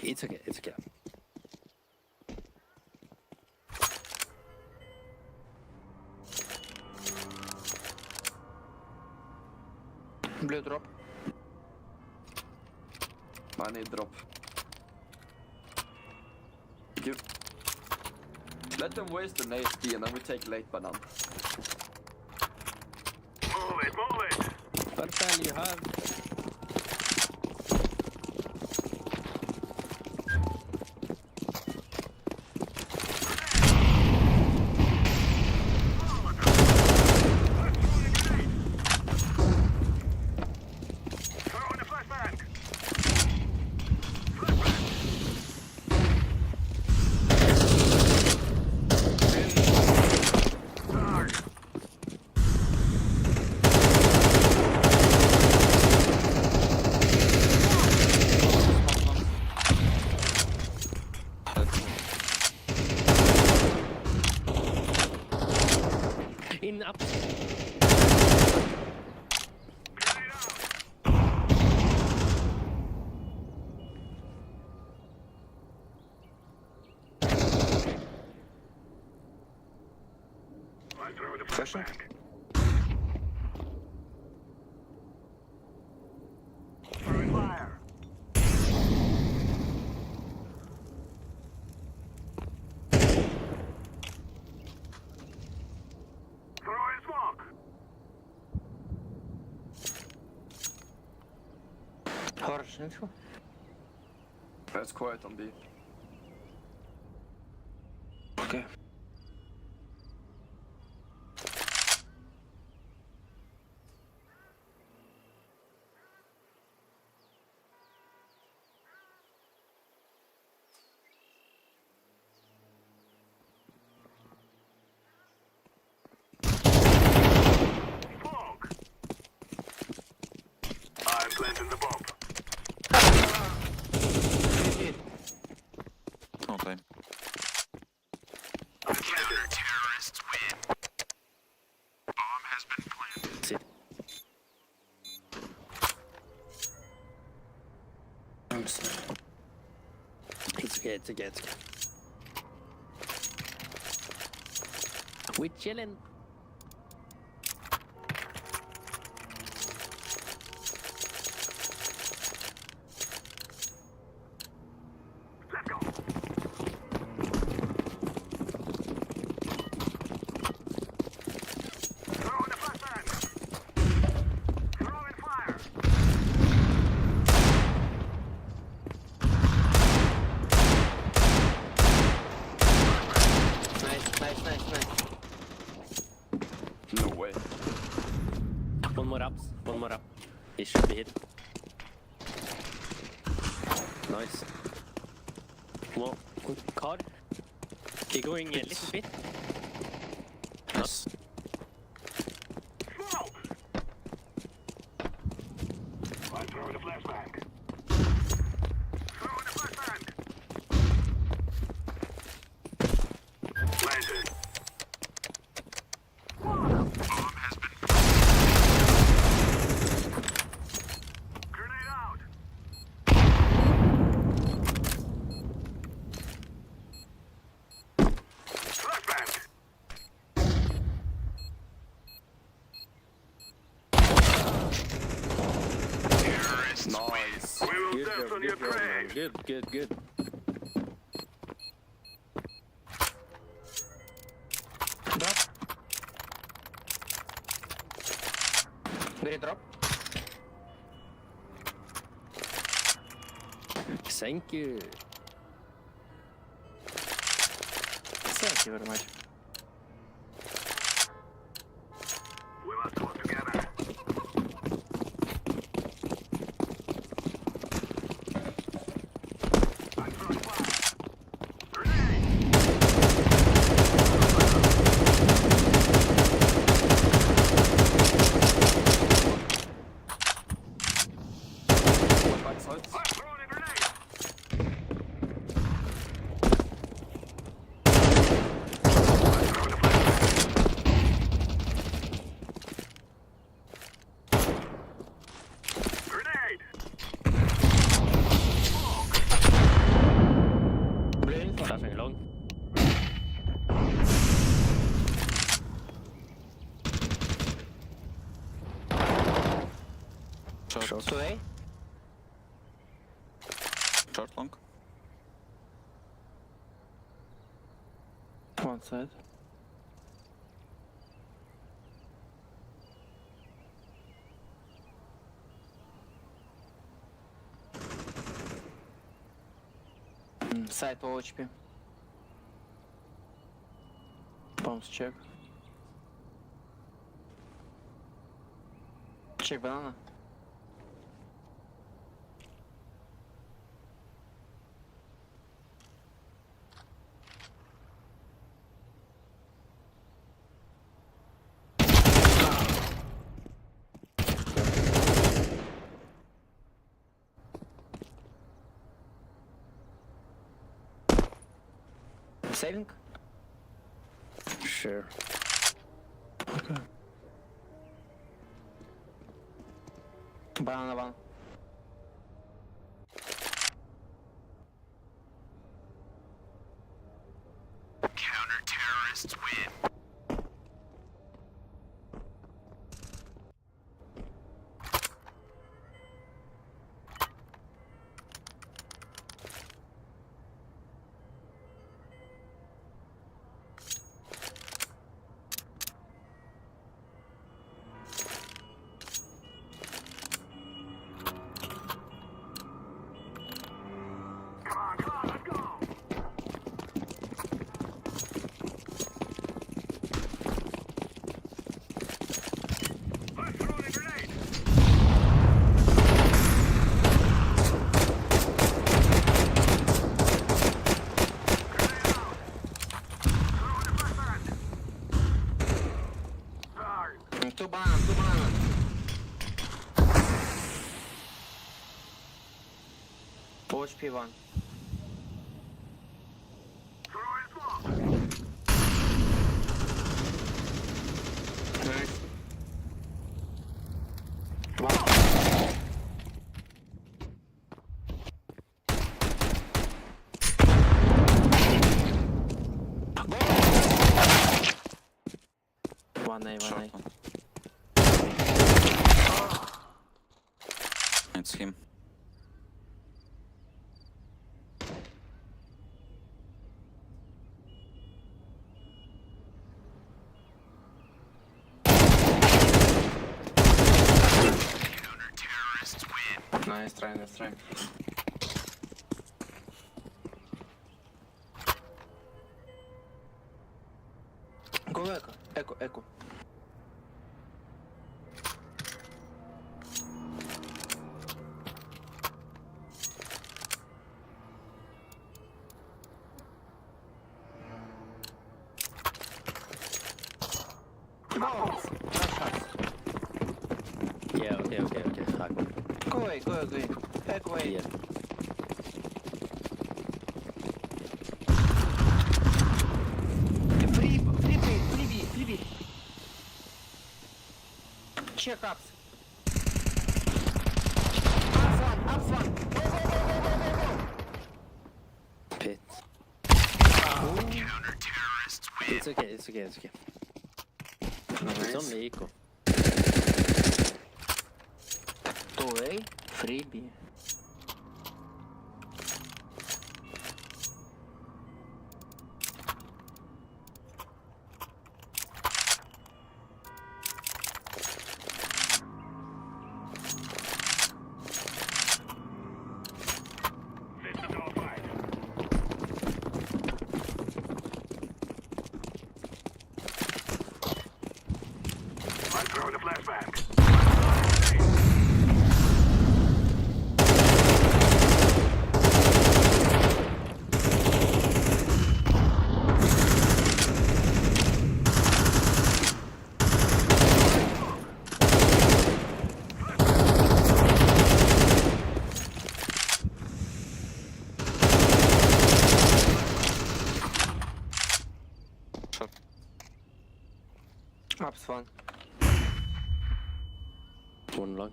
It's okay, it's okay. Blue drop. I need drop. Give. Let them waste the nade B and then we take late banana. Move it, move it. Purple, you have. Throwing a flashbang. Flashbang. In up. I'm throwing a flashbang. Throwing fire. Throwing smoke. Хорошо, info. That's quiet on B. Okay. Smoke. I'm planting the bomb. No time. Counter-terrorists win. Bomb has been planted. Sit. I'm sorry. It's okay, it's okay, it's okay. We chillin'. Let's go. Throwing a flashbang. Throwing fire. Nice, nice, nice, nice. No way. One more ups, one more up. He should be hit. Nice. One car. He going a little bit. Nice. Smoke. I'm throwing a flashbang. Throwing a flashbang. Planted. Bomb has been Grenade out. Flashbang. Nice. We will Good dance job, on your good job, man. grave. Good, good, good. Drop. Green drop. Thank you. Thank you very much. We must work together. I'm throwing fire. Grenade! One backside. I'm throwing a grenade! Short. Two A. Short long. One side. Side low HP. Bombs check. Check banana. Saving? Sure. Okay. Banana one. Counter terrorists win. Come on, come on, let's go. I'm throwing a grenade. Grenade out. Throwing a flashbang. Bang. Two banana, two banana. Low HP one. Throwing smoke. Nice. One. One A, one Short A. one. It's him. Counter terrorists win. Nice try, nice try. Go eco, eco, eco. Go! Rush us. Yeah, okay, okay, okay. I go. Go away, go away. Back away. Yeah. Free, free B, free B, free B. Check ups. Ups one, ups one. Go, go, go, go, go, go, go. Pit. Counter terrorists win. It's okay, it's okay, it's okay. It's only eco. 2A, 3B. This is our fight. I'm throwing a flashbang. Short. Ups one. One long.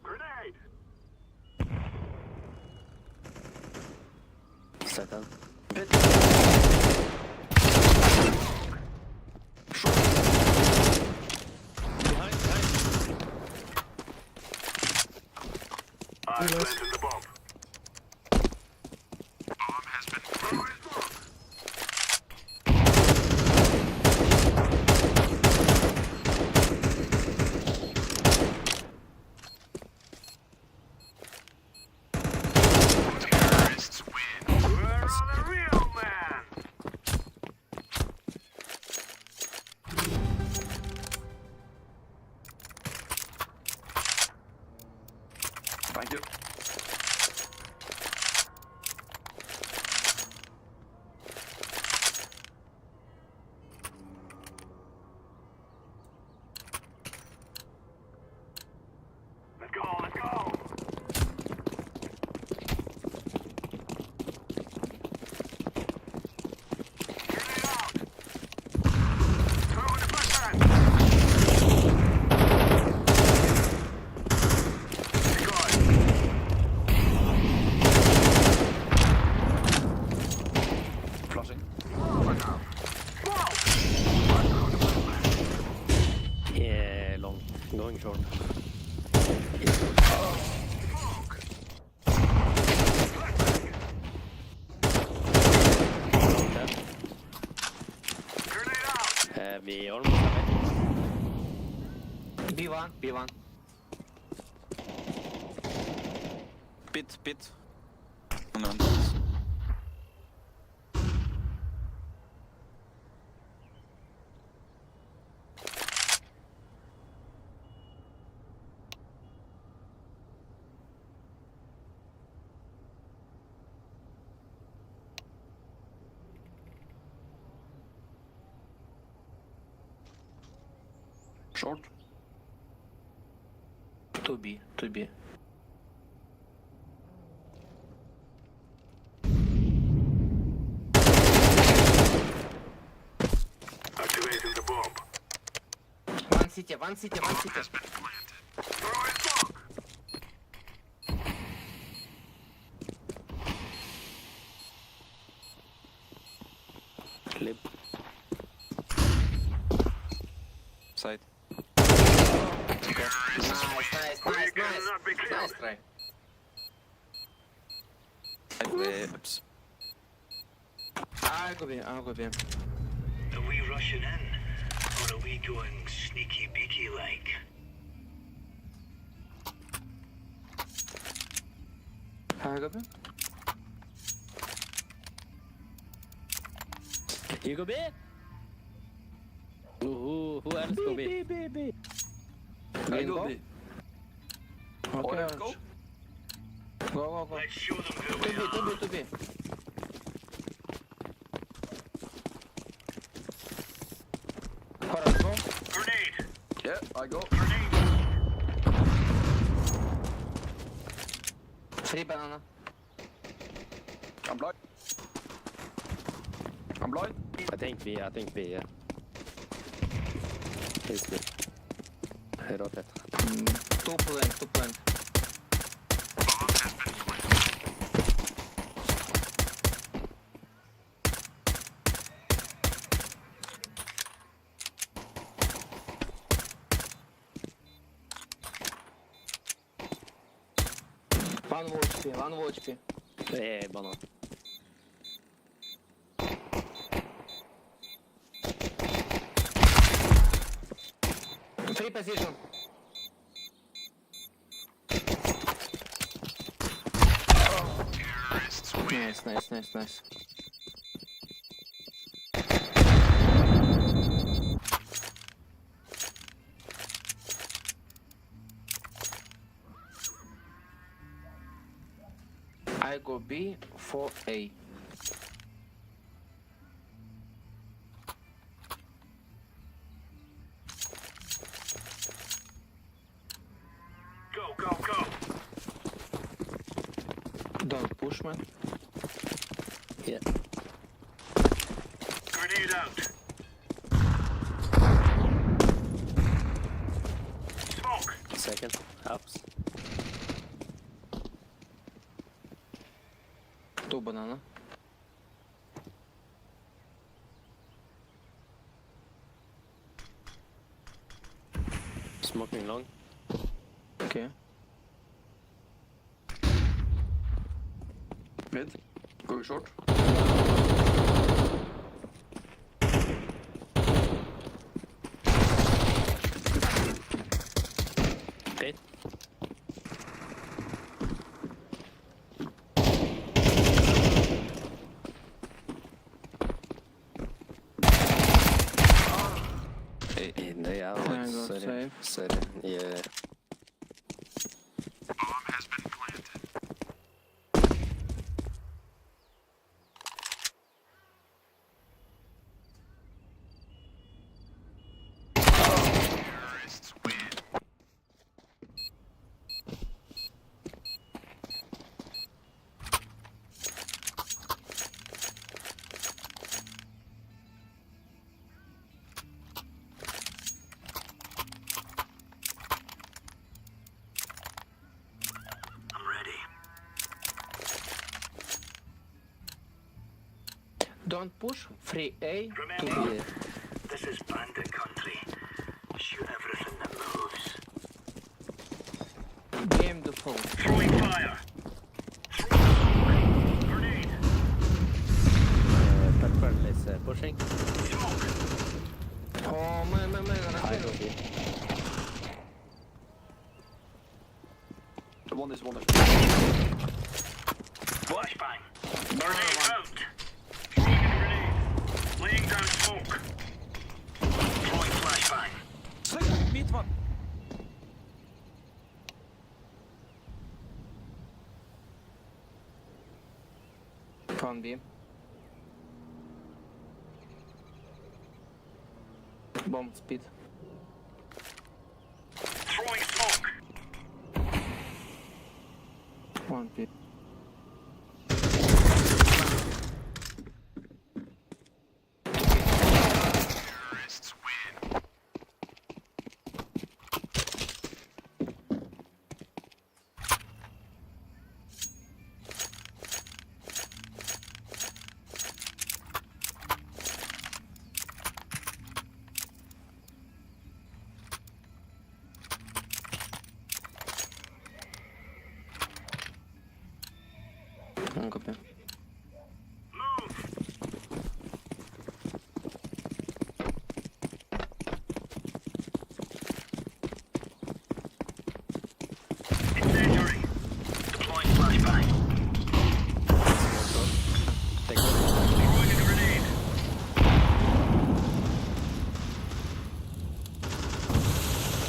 Grenade. Side down. Pit. Behind, behind. Two guys. Thank you. Flashing. Yeah, long. Going short. We almost have it. B1, B1. Pit, pit. On ramp. Short. 2B, 2B. One city, one city, one city. Lip. Side. Nice, nice, nice, nice. Nice try. I play ups. I go B, I go B. Are we rushing in, or are we going sneaky beaky like? I go B. You go B? Who else go B? B, B. I Green go go? B. Okay, Orange go. Go, go, go. Let's show them who we 2B, are. 2B, 2B. Orange go. Grenade! Yeah, I go. Free banana. I'm blind. I'm blind. I think B, yeah. It's B. Rotate. Two plant, two plant. One watch P, one watch P. Hey, banan. Three position. Nice, nice, nice, nice. I go B for A. Go, go, go! Don't push, man. Yeah. Grenade out! Smoke! Second. Ups. Two banana. Smoking long. Okay. Mid. Going short. Pit. Yeah, I got sorry. saved. Sorry. Yeah. I'm ready. Don't push free A to Remember, B. this is bandit country. Shoot everything that moves. Game default. Throwing fire. Throwing smoke. Grenade. Purple is pushing. Smoke. Oh, man, man, man, I go B. One is one. Flashbang. Grenade out. Throwing a grenade. Laying down smoke. Throwing flashbang. Mid one. From B. Bomb speed. Throwing smoke. One B. Terrorists win. One copy. Move. Incendiary. Deploying flashbang. Take one. Throwing a grenade.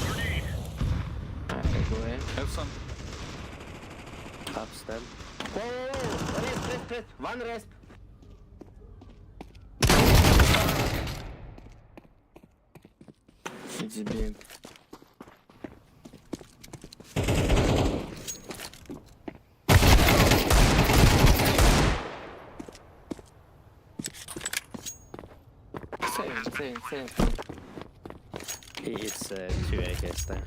Grenade. I go A. Have some. Upstairs. Whoa, whoa, whoa. Rest, rest, rest. One rest. It's B. Same, same, same. It's two AKs there.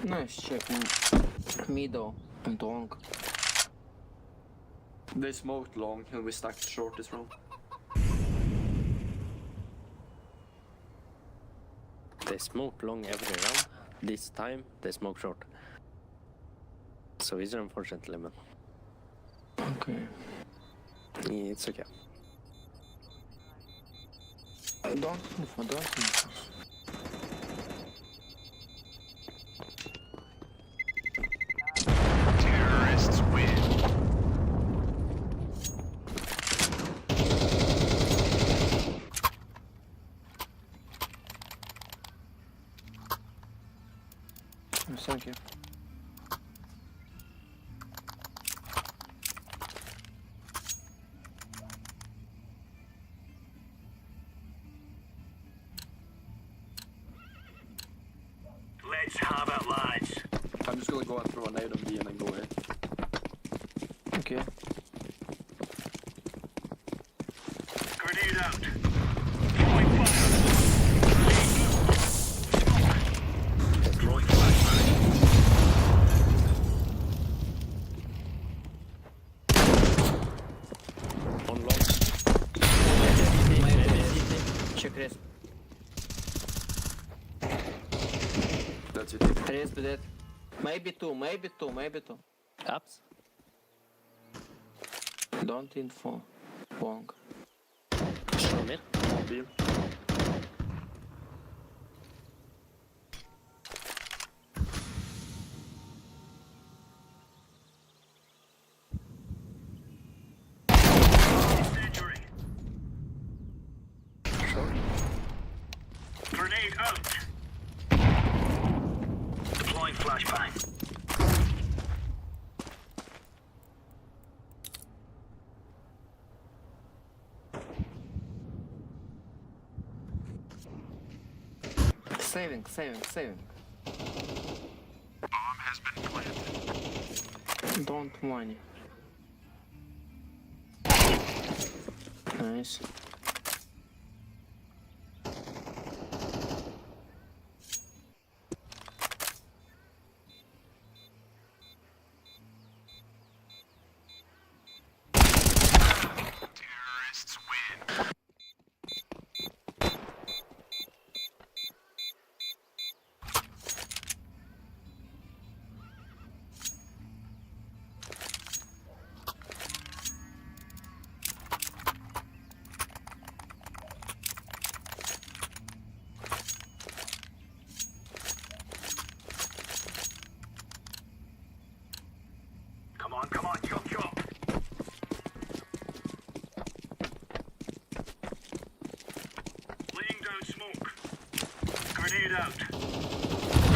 Nice check. Middle and long. They smoked long and we stacked short this round. They smoke long every round. This time they smoke short. So it's unfortunately, man. Okay. It's okay. Don't move, don't move. Terrorists win. Thank you. Let's have it, lads. I'm just gonna go and throw a nade on B and then go A. Okay. Grenade out. Throwing fire. Smoke. Throwing flashbang. One long. Check rest. That's it. Rest dead. Maybe two, maybe two, maybe two. Ups. Don't info. Long. Show mid. B. Incendiary. Grenade out. Deploying flashbang. Saving, saving, saving. Bomb has been planted. Don't money. Nice. Terrorists win. Come on, come on, chop chop. Laying down smoke. Grenade out.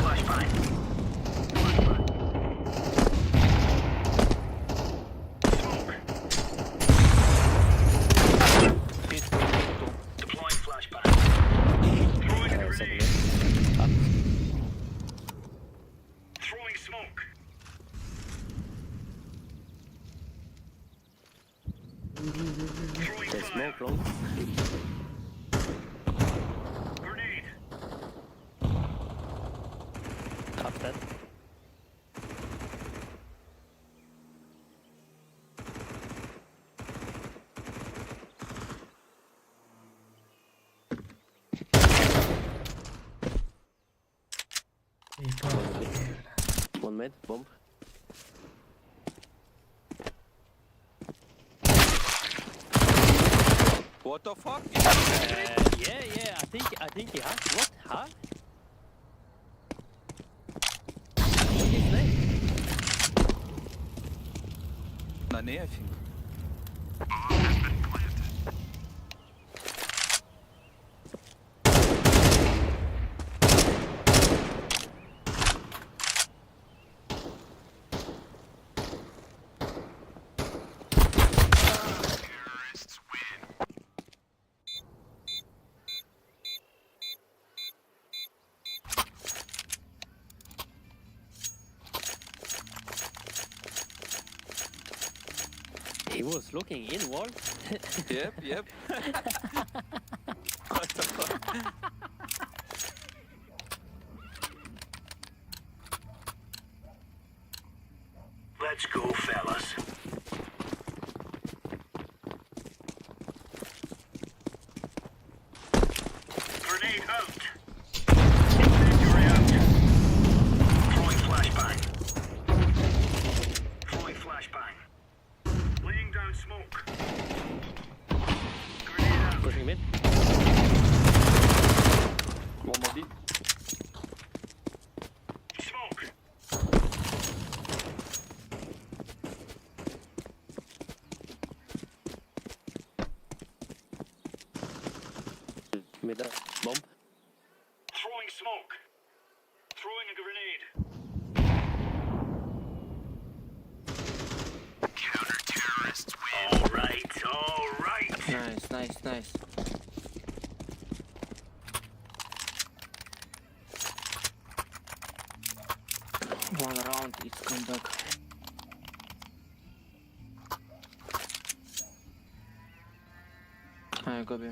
Flashbang. Flashbang. Smoke. Pit, two. Deploying flashbang. Throwing a grenade. Up. Throwing smoke. Throwing They fire. smoke long. Grenade. Up dead. One mid, bomb. What the fuck? Yeah, I think he has. What? Huh? What his name? Nani, I think. Bomb has been planted. Terrorists win. He was looking inward. Yep. What the fuck? Let's go, fellas. Grenade out. Incendiary out. Throwing flashbang. Throwing flashbang. Laying down smoke. Grenade out. Pushing mid. One more deep. Smoke. Mid up. Bomb. Throwing smoke. Throwing a grenade. Counter terrorists win. All right, all right. Nice, nice, nice. One round, it's come back. I go B.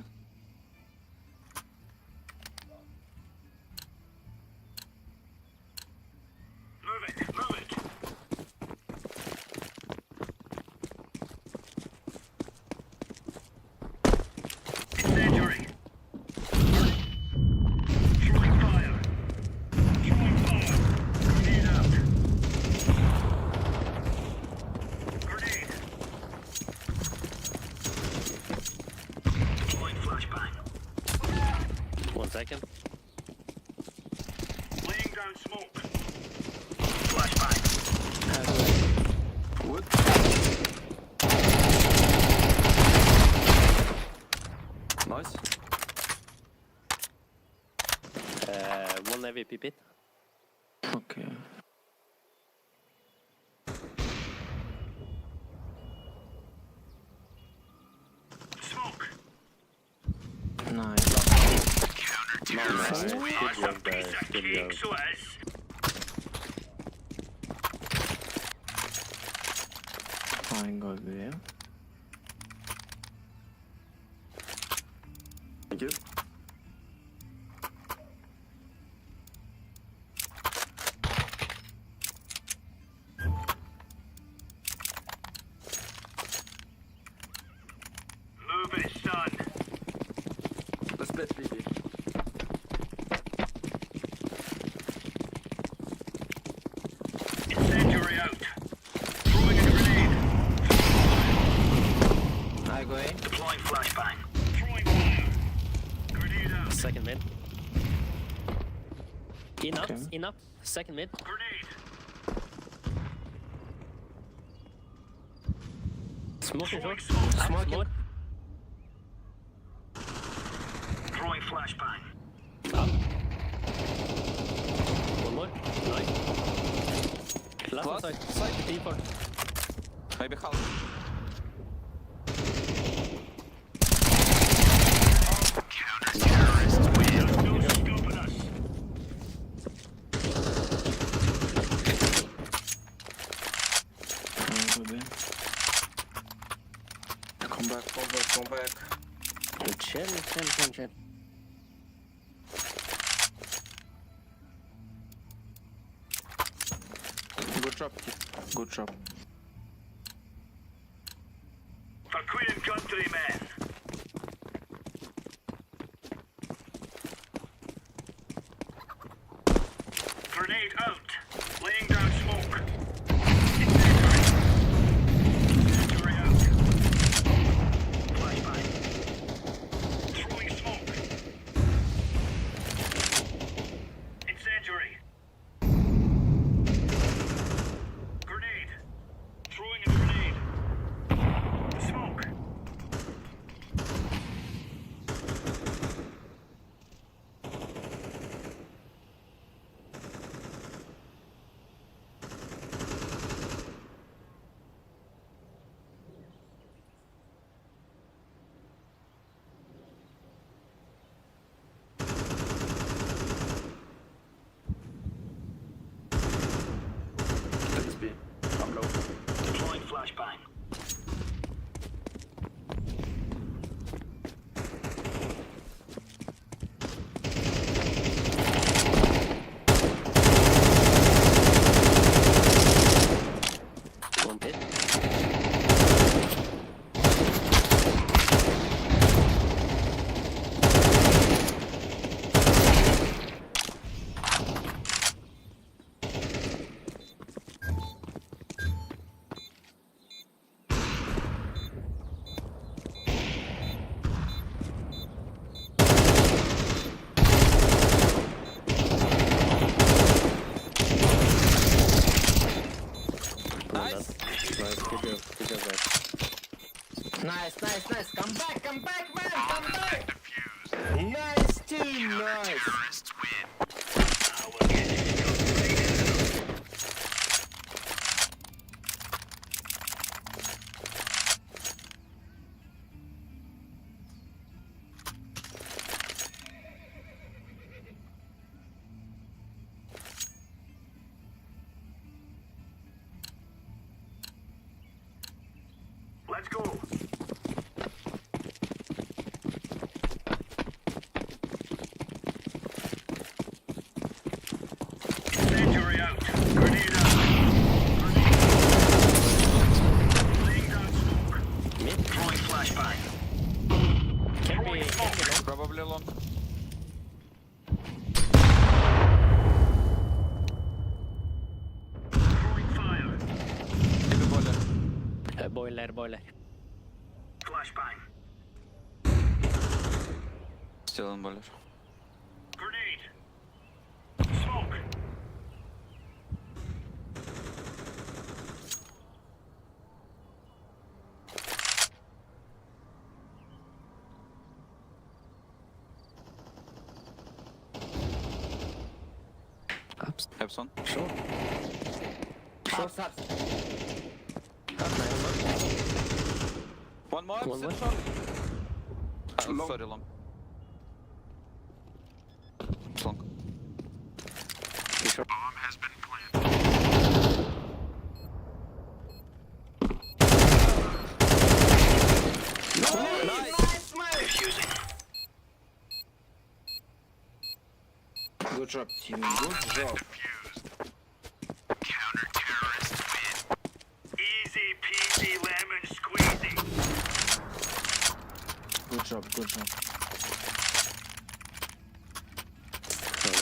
Move it, move it. Incendiary. Throwing fire. Throwing fire. Grenade out. Second. Laying down smoke. Flashbang. Wood. Nice. One AVP pit. Okay. Smoke. Nice. Nice. That's Good a job, piece guys. of Good cake, job. so it is. Fine, God, yeah. Thank you. Move it, son. Let's split BB. Incendiary out. Throwing a grenade. I go A. Deploying flashbang. Throwing fire. Grenade out. Second mid. In up, Okay. in up. Second mid. Grenade. Smoking Throwing short. smoke. Up, Smoking. smoke. Throwing flashbang. Up. One more. Nice. Last one Last side. side. P4. Maybe half. No stopping us. Come back, come back, come back. Chill, chill, chill, chill. Good job, kid. Good job. For Queen and country, men. Grenade out. Laying down smoke. Incendiary. Incendiary out. Flashbang. Throwing smoke. Incendiary. Grenade. Throwing a grenade. Smoke. Take B. I'm low. Deploying flashbang. One pit. Nice. Nice. Good job. Good job, guys. Nice, nice, nice. Come back, come back, man. Come back. Nice team, nice. Let's go. Incendiary out. Grenade out. Grenade. Laying down smoke. Mid. Throwing flashbang. Can Throwing be. smoke. Probably long. Throwing fire. Maybe boiler. Boiler, boiler. Flashbang. Still in boiler. Apps one. Short. Short subs. One more One apps more. and short. Long. Sorry, long. It's long. Bomb has been planted. Nice, man! Defusing. Good job, team. Good job. Defused. Counter-terrorists win. Easy peasy lemon squeezy. Good job, good job.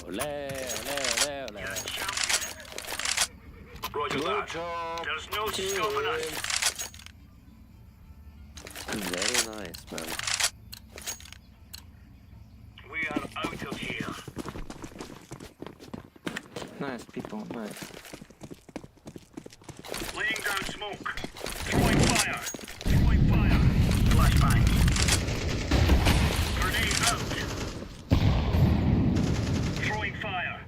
Olé, olé, olé, olé. Roger Good that. job. There's no team. stopping us. Very nice, man. We are out of here. Nice people, nice. Laying down smoke. Throwing fire. Throwing fire. Flashbang. Grenade out. Throwing fire.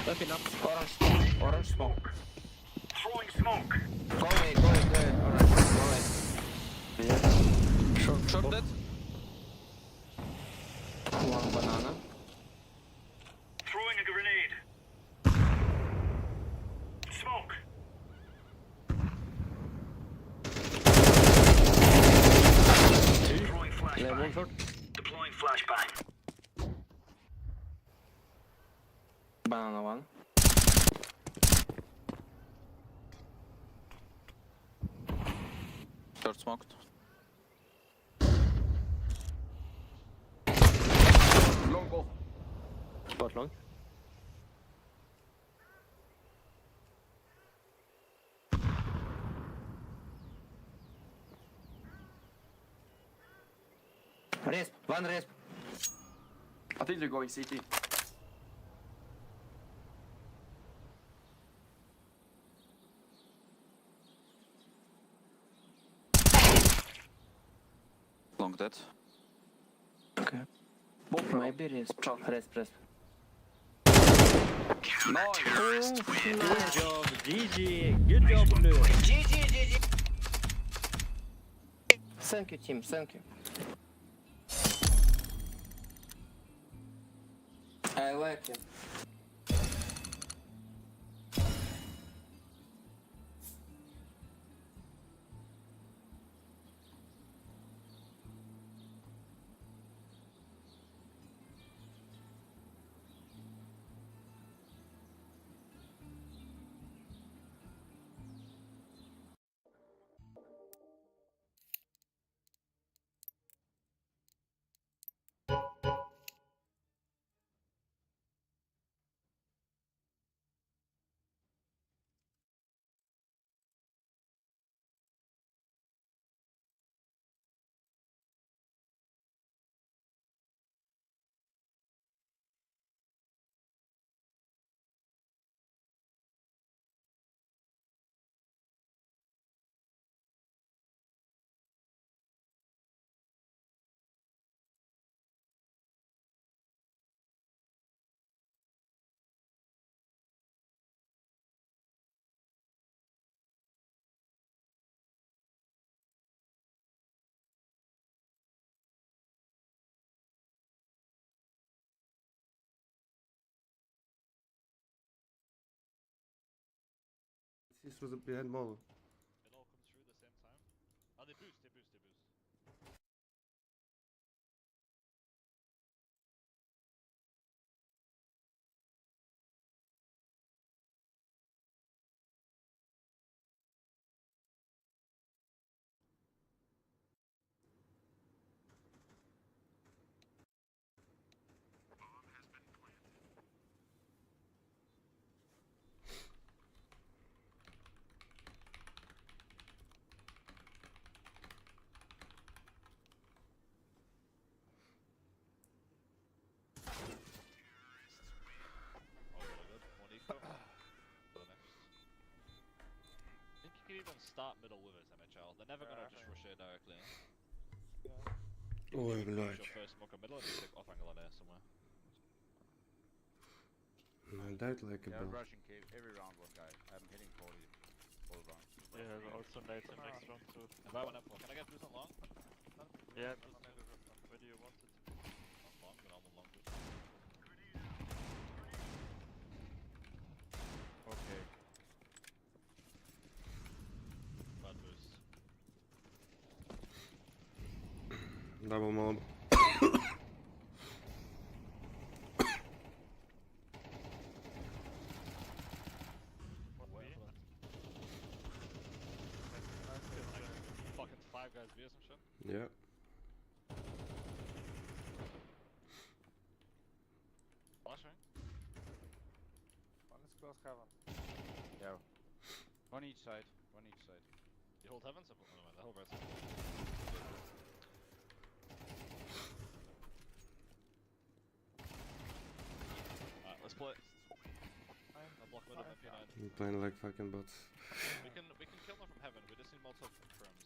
Open up. Orange smoke, orange smoke. Throwing smoke. Go away, go away, go away. Orange, go away. Yeah. Short, short dead. One banana. Throwing a grenade. Smoke. Throwing Yeah, one flashbang. short. Deploying flashbang. Banana one. Short smoked. Long both. Spot long. Resp, one resp. I think they're going CT. Long dead. Okay. Both Maybe resp. Resp, resp. Nice. Good job, GG. Good job, Blue. GG, GG. Thank you, team. Thank you. I like it. He's was behind mall. It all comes through at the same time. Oh, they boost, they boost, they boost. Oh, really good. One eco. For the next. I think you can even start middle with us, MHL. They're never gonna just rush A directly. Ой, Push блядь. your first smoke on middle and just take off angle on A somewhere. I died like a They're bell. rushing cave every round, one guy. I'm hitting 40 all round. Yeah, also nades in next round too. If I went up for, can I get boost on long? Yeah. Where do you want it? On long, but I'm on long boost. Okay. Bad boost. Double mob. Fucking five guys B or some shit. Yeah. Flashing. One is close heaven. Yeah. One each side. One each side. You hold heavens? Oh, no, man, the whole right side. Alright, let's play. I'll block middle with MP9. I'm playing like fucking bots. We can kill them from heaven. We just need multiple crims.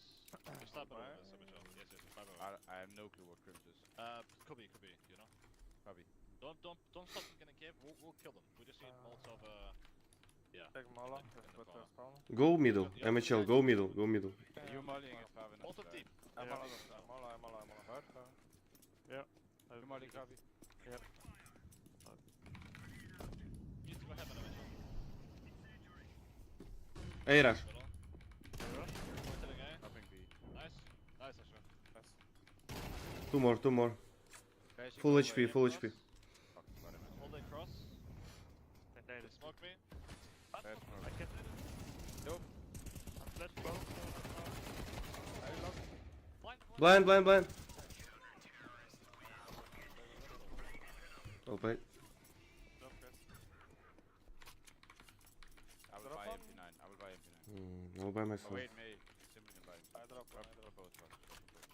We start middle with this, MHL. Yes, yes, 5 I have no clue what crims is. Could be, you know. Copy. Don't stop them getting cave. We'll kill them. We just need Molotov. Yeah. Take Mola, In that's the better corner. spawn. Go middle. MHL, go middle, go middle. You're mollying it, Fabian. Molotov deep. I'm Yeah. Mola, I'm Mola, I'm Mola, I'm Mola. Hurt, Fabian? Yeah. You mollying, Fabi? Yep. You need to go heaven, MHL. A rush. Middle. Rotating A. Nothing B. Nice. Nice, Asher. Nice. Two more, two more. Flashing Full over HP, A full cross. HP. Fuck, got him. Hold A cross. And then They smoke me. Bad smoke. I can. Nope. I'm flash both. Blind, blind, blind. Well played. Drop guys. I will Drop buy one. MP9. I will buy MP9. I'll buy Oh myself. wait, may. Simply can buy. I drop one, Drop I drop. both of us. Drop both.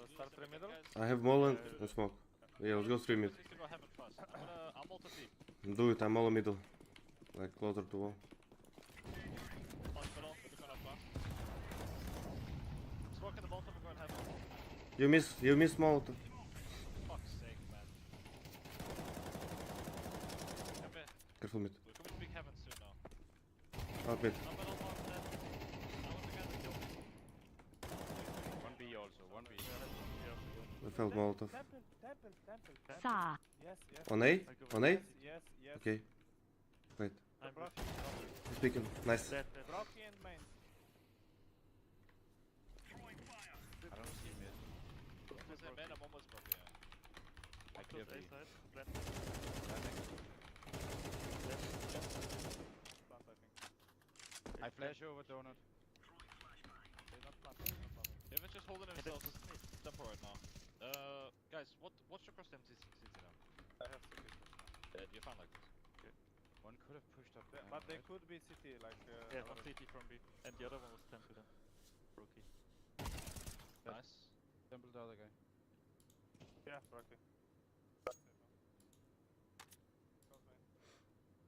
Let's start three middle. I have mole and and smoke. Yeah, let's go three mid. Needs to go heaven first. I'm gonna. I'm ultra deep. Do it, I'm all middle. Like closer to wall. Flash middle. We're gonna flash. Smoke in the Molotov and go in heaven. You miss Molotov. Fuck's sake, man. Come here. Careful mid. We're coming to big heaven soon now. Up mid. I'm middle, one dead. That was the guy that killed me. One B also. One B. I felt Molotov. Temple, temple, temple, temple. Saw. Yes, yes. On A? On A? Yes, yes, yes. Okay. Wait. I'm Brocky, He's peeking. Nice. Dead, dead. Brocky and main. I don't see mid. There's a man, I'm almost broke, yeah. I clear Close B. A side. Plant. Landing. Plant, I think. I flash over donut. They're not planting, they're not planting. Evan's just holding himself tempo right now. Guys, what's your cross MT CT now? I have CT. Yeah, you're fine like this. Okay. One could have pushed up. They, behind, but they right? could be CT, like. Yeah, one already. CT from B. And the other one was temple then. Rookie. Nice. Temple the other guy. Yeah, Brocky.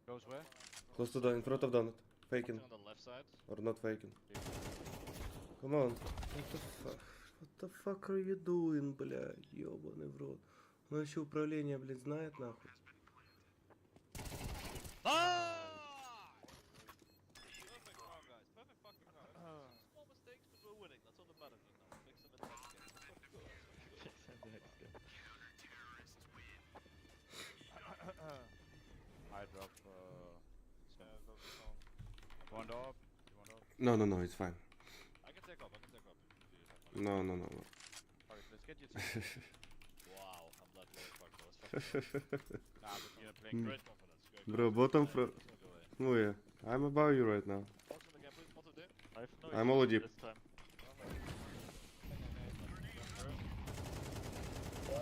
Goes where? Close to the, in front of donut. Faking. Something on the left side. Or not faking. Come on. What the fuck? What the fuck are you doing, блядь? Ёбаный в рот. Он еще управление, блядь, знает нахуй. Perfect round, guys. Perfect fucking round. Small mistakes, but we're winning. That's all that matters right now. Fix them in the next game. Let's fucking go. Let's fucking go. Fix in the next game. I drop. Yeah, those are all. Want up? You want up? No, no, no, it's fine. I can take up. I can take up. If you have money. No, no, no, no. Alright, let's get your team. Wow, I'm that low. Fuck, bro. Let's fucking go. nah, but you're playing Great confidence. Great Bro, confidence. bottom Yeah, fro... let's not go away. Oh yeah, I'm above you right now. Pause in the game, please. Pause it I have no I'm all issue deep. this time.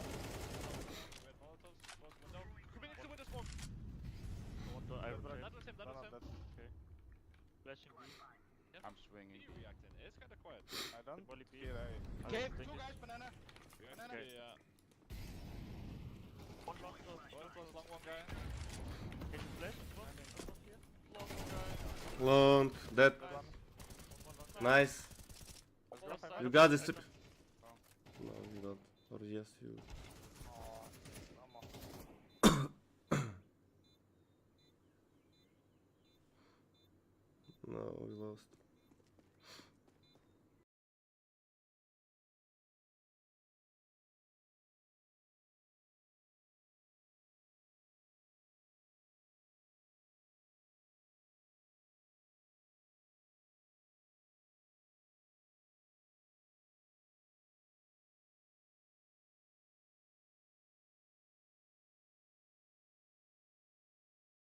Red molotovs. Close window. Coming into window smoke. One door, I Dead, rotate. That was him. That No, was no, him. dead. Okay. Flashing B. Yeah. I'm swinging. He reacting. It's kinda quiet. I don't Molly B. hear A. I Cave, think two it's- guys, banana. Yeah. Okay. Yeah. One long close. One close, long one guy. Can you flash? One, one here. Long one guy. Long, dead. Nice. One, one long. Nice. Left side. You got this. No, you don't. Or yes, you. No, we lost.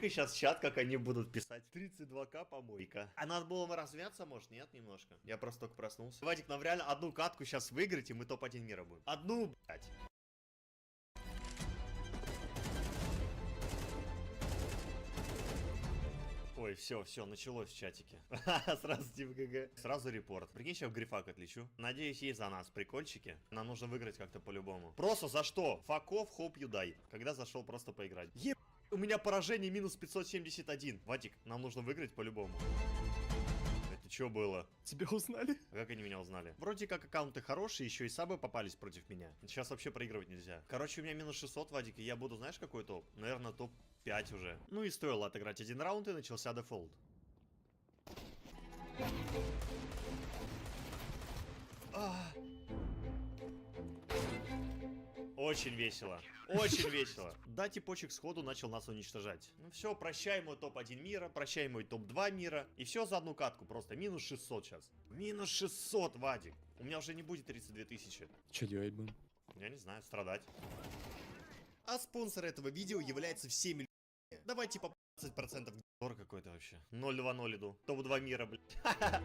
Сейчас чат, как они будут писать. 32к помойка. А надо было размяться, может, нет, немножко? Я просто только проснулся. Вадик, нам реально одну катку сейчас выиграть, и мы топ-1 мира будем. Одну, блядь. Ой, все, все, началось в чатике. Сразу типа ГГ. Сразу репорт. Прикинь, сейчас в грифак отлечу. Надеюсь, есть за нас прикольчики. Нам нужно выиграть как-то по-любому. Просто за что? Fuck off, hope you die. Когда зашел просто поиграть. Еб... У меня поражение минус 571. Вадик, нам нужно выиграть по-любому. Это что было? Тебя узнали? А как они меня узнали? Вроде как аккаунты хорошие, еще и сабы попались против меня. Сейчас вообще проигрывать нельзя. Короче, у меня минус 600, Вадик, и я буду, знаешь, какой топ? Наверное, топ-5 уже. Ну и стоило отыграть один раунд, и начался дефолт. А. Очень весело. Очень весело. Да, типочек сходу начал нас уничтожать. Ну все, прощай мой топ-1 мира, прощай мой топ-2 мира. И все за одну катку, просто минус 600 сейчас. Минус 600, Вадик. У меня уже не будет 32 тысячи. Че делать будем? Я не знаю, страдать. А спонсор этого видео является всеми людьми. Давайте по 20% Тор какой-то вообще. 0-2-0 иду. Топ-2 мира, блядь.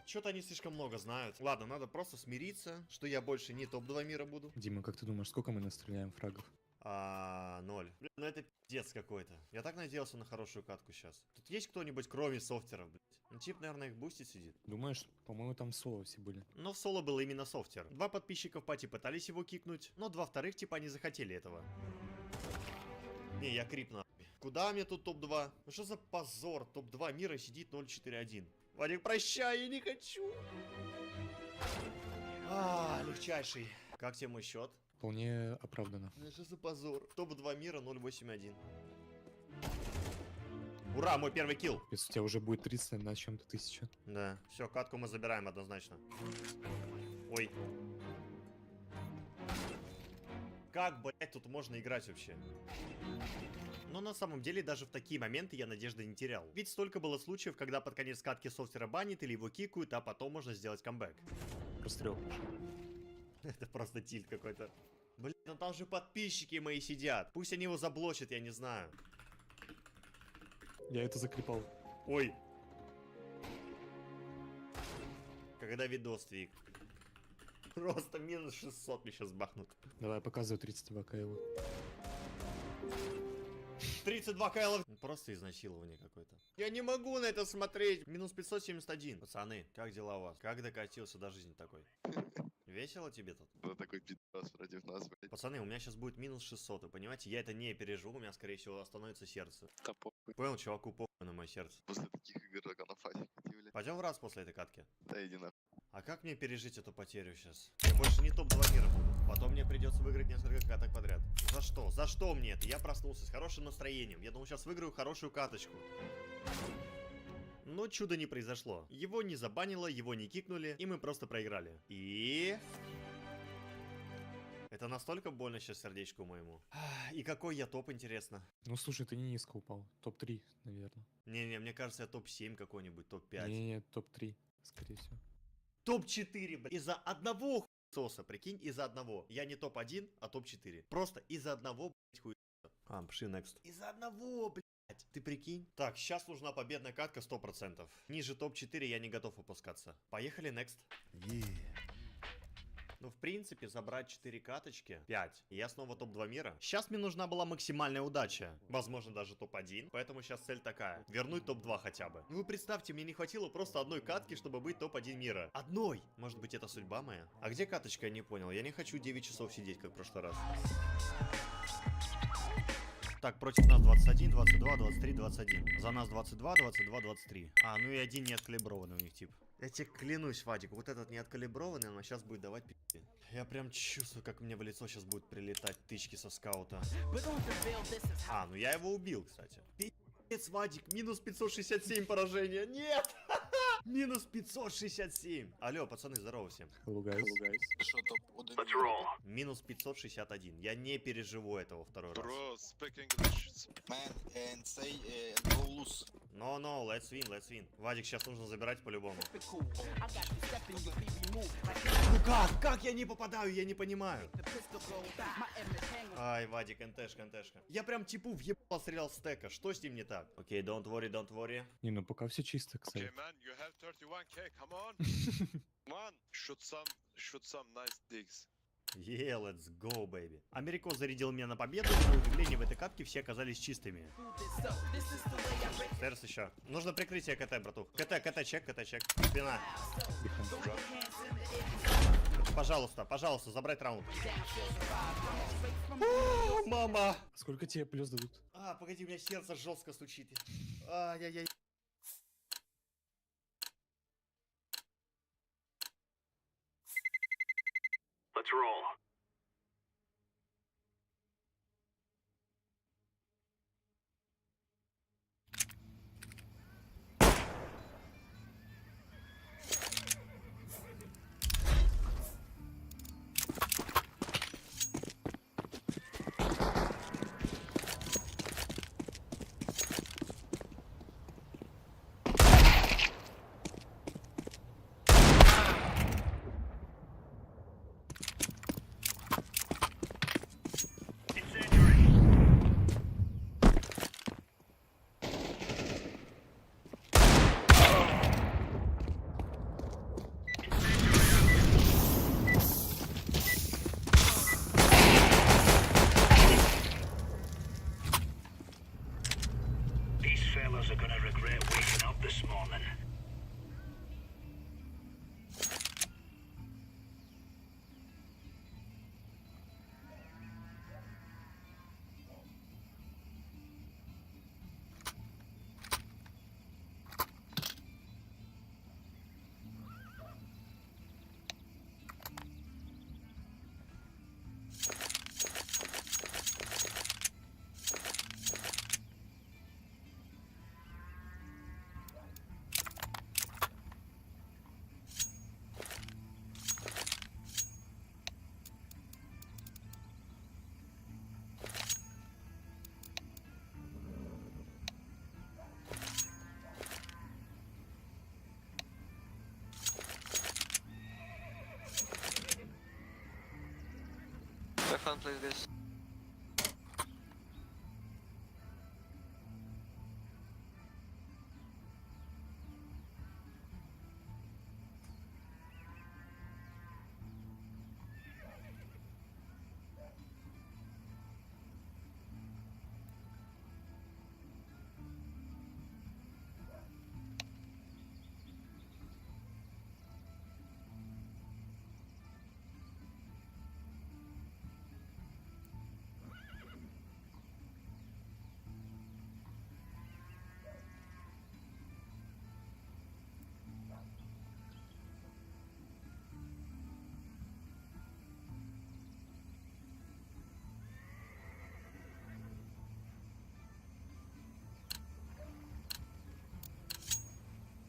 Чё-то они слишком много знают. Ладно, надо просто смириться, что я больше не топ-2 мира буду. Дима, как ты думаешь, сколько мы настреляем фрагов? А, 0. Бля, ну это пиздец какой-то. Я так надеялся на хорошую катку сейчас. Тут есть кто-нибудь, кроме софтеров, блядь? Ну, тип, наверное, их бустит сидит. Думаешь, по-моему, там соло все были. Но в соло был именно софтер. Два подписчика в пати пытались его кикнуть, но два вторых типа не захотели этого. Не, я крип нахуй. Куда мне тут топ-2? Ну что за позор? Топ-2 мира сидит 0.4.1. Вадик, прощай, я не хочу. А, легчайший. Как тебе мой счет? Вполне оправданно. Ну что за позор? Топ-2 мира 0.8.1. Ура, мой первый килл. Если у тебя уже будет 300 на чем-то тысяча. Да, все, катку мы забираем однозначно. Ой. Как, блядь, тут можно играть вообще? Но на самом деле даже в такие моменты я надежды не терял. Ведь столько было случаев, когда под конец катки софтера банит или его кикают, а потом можно сделать камбэк. Прострел. Это просто тильт какой-то. Блин, ну там же подписчики мои сидят. Пусть они его заблочат, я не знаю. Я это закрепал. Ой. Когда видос твик. Просто минус 600 мне щас бахнут. Давай, показываю 32 кайла. 32 кайла. Просто изнасилование какое-то. Я не могу на это смотреть. Минус 571. Пацаны, как дела у вас? Как докатился до жизни такой? Весело тебе тут? Да такой пидорас против нас, блядь. Пацаны, у меня щас будет минус 600, вы понимаете? Я это не переживу, у меня, скорее всего, остановится сердце. Да похуй. Понял, чуваку похуй на мое сердце. После таких игр только на фасик идти, блядь. Пойдем в раз после этой катки? Да иди нахуй. А как мне пережить эту потерю щас? Я больше не топ-2 мира буду. Потом мне придется выиграть несколько каток подряд. За что? За что мне это? Я проснулся с хорошим настроением. Я думал, щас выиграю хорошую каточку. Но чудо не произошло. Его не забанило, его не кикнули, и мы просто проиграли. И... Это настолько больно щас сердечку моему. И какой я топ, интересно? Ну слушай, ты не низко упал. Топ-3, наверное. Не-не, мне кажется, я топ-7 какой-нибудь, топ-5. Не-не, топ-3, скорее всего. Топ-4, блядь. Из-за одного хуесоса, прикинь, из-за одного. Я не топ-1, а топ-4. Просто из-за одного, блядь, хуесоса. А, пши, next. Из-за одного, блядь. Ты прикинь? Так, щас нужна победная катка 100%. Ниже топ-4 я не готов опускаться. Поехали, next. Yeah. Ну, в принципе, забрать 4 каточки, 5, и я снова топ-2 мира. Щас мне нужна была максимальная удача. Возможно, даже топ-1. Поэтому щас цель такая. Вернуть топ-2 хотя бы. Ну, вы представьте, мне не хватило просто одной катки, чтобы быть топ-1 мира. Одной! Может быть, это судьба моя? А где каточка, я не понял. Я не хочу 9 часов сидеть, как в прошлый раз. Так, против нас 21, 22, 23, 21. За нас 22, 22, 23. А, ну и один неоткалиброванный у них тип. Я тебе клянусь, Вадик, вот этот неоткалиброванный, он щас будет давать пи***. Я прям чувствую, как мне в лицо щас будут прилетать тычки со скаута. А, ну я его убил, кстати. Вадик, минус 567 поражения. Нет! Минус 567. Алло, пацаны, здорово всем. Let's roll. Минус 561. Я не переживу этого второй раз. Bro, speak English. Man, and say go loose. No, no, let's win, let's win. Вадик, сейчас нужно забирать по-любому. Ну как? Как я не попадаю? Я не понимаю. Ай, Вадик, НТшка, НТшка. Я прям типу въебал стрелял с стека. Что с ним не так? Окей, don't worry, don't worry. Не, ну пока все чисто, кстати. Okay, man, you have 31K, come on. Man, shoot some nice digs. Yeah, let's go, baby. Америко зарядил меня на победу, и на удивление в этой катке все оказались чистыми. Stairs еще. Нужно прикрытие КТ, братух. КТ, КТ, check, КТ, check. Спина. Пожалуйста, пожалуйста, забрать раунд. О, мама! Сколько тебе плюс дадут? А, погоди, у меня сердце жестко стучит. Ай-яй-яй. Let's roll. These fellas are gonna regret waking up this morning. Have fun, please, guys.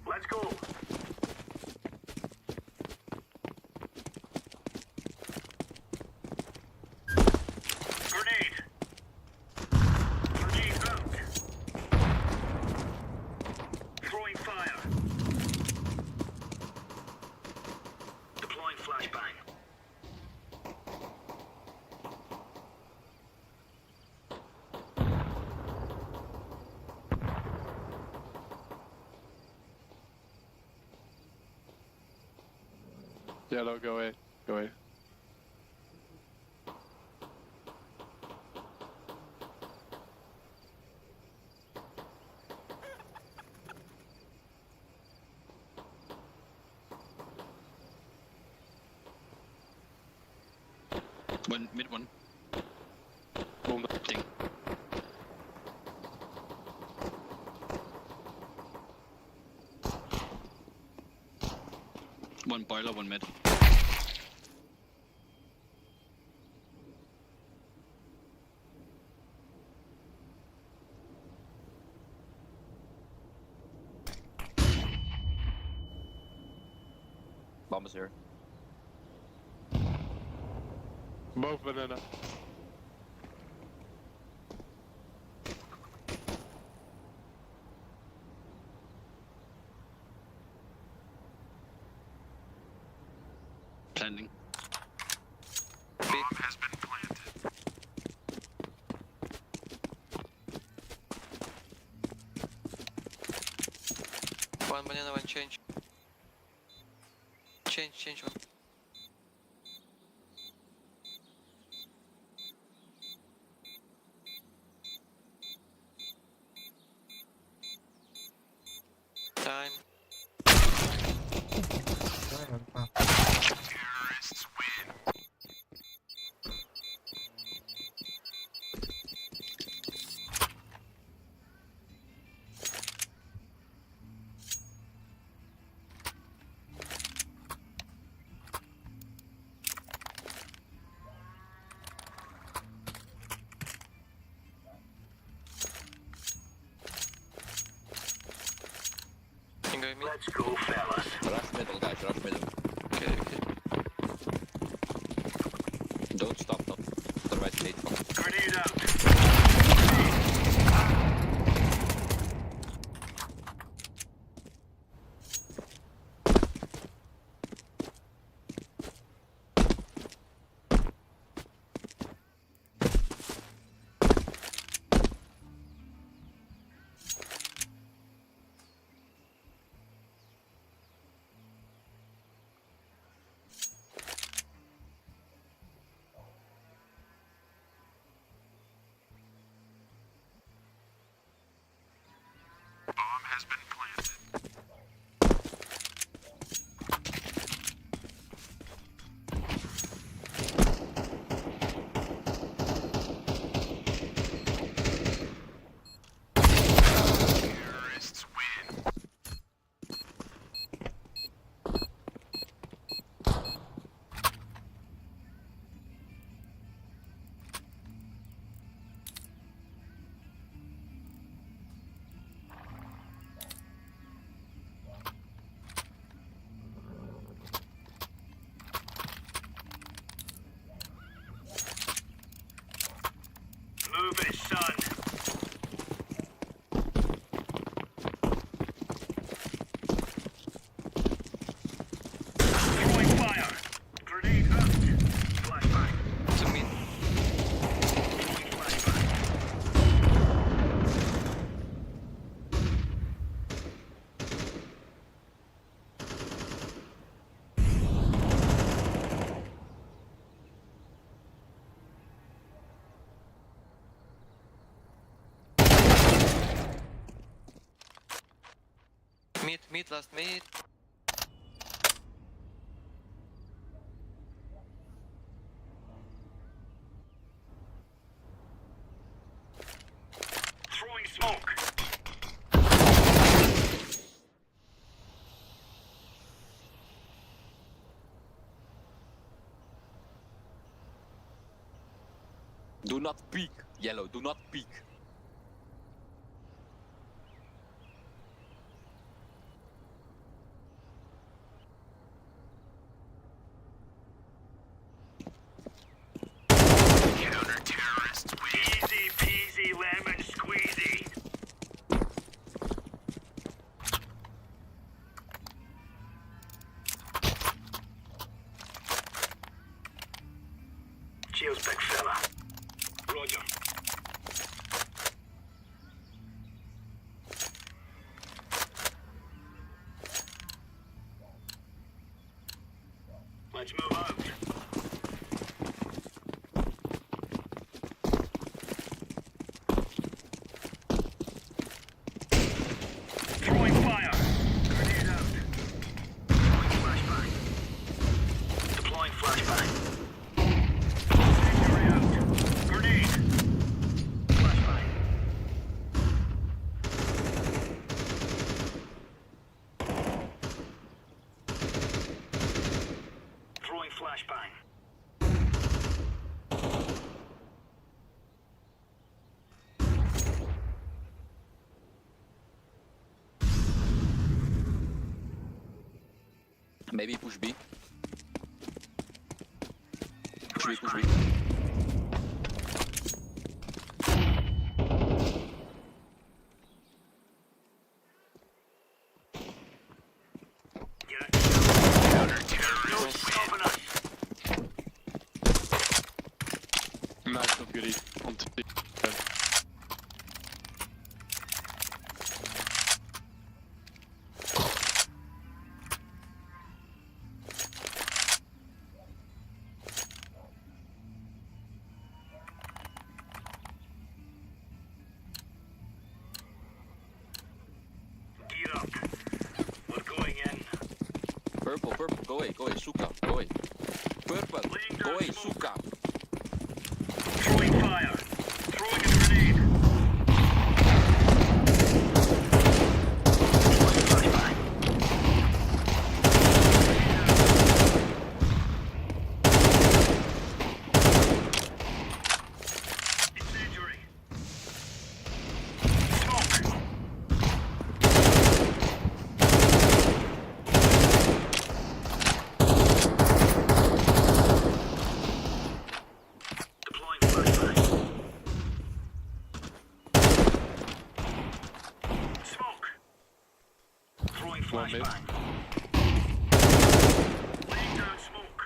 Let's go. Grenade. Grenade out. Throwing fire. Deploying flashbang. Yellow, go away. Go away. One mid one. Boom. Ding. One boiler, one mid. Bomb is here. Both banana. Planting. Bomb has been planted. One banana, one change. Change, change one. Time. Terrorists win. Let's go, fellas. Rush middle, guys. Rush middle. Okay, okay. Don't stop, though. Otherwise, late. Grenade out. Bomb has been planted. Terrorists win. Move it, son. Throwing fire. Grenade out. Flashbang. To mid. Throwing flashbang. Mid, mid, last mid. Throwing smoke. Do not peek, yellow. Do not peek. Counter terrorists win. Easy peasy lemon squeezy. Cheers, big fella. Roger. Let's move out. Throwing fire. Grenade out. Throwing flashbang. Deploying flashbang. Incendiary out. Grenade. Flashbang. Throwing flashbang. Maybe push B. Push B, push B. Nice, not goody. On T. Gear up. We're going in. Purple, purple, go away, go away, suka, go away. Purple, go away, suka. Throwing fire. Throwing a grenade. Flashbang. Incendiary. Smoke. Deploying flashbang. Smoke. Throwing One mid. flashbang. Laying down smoke.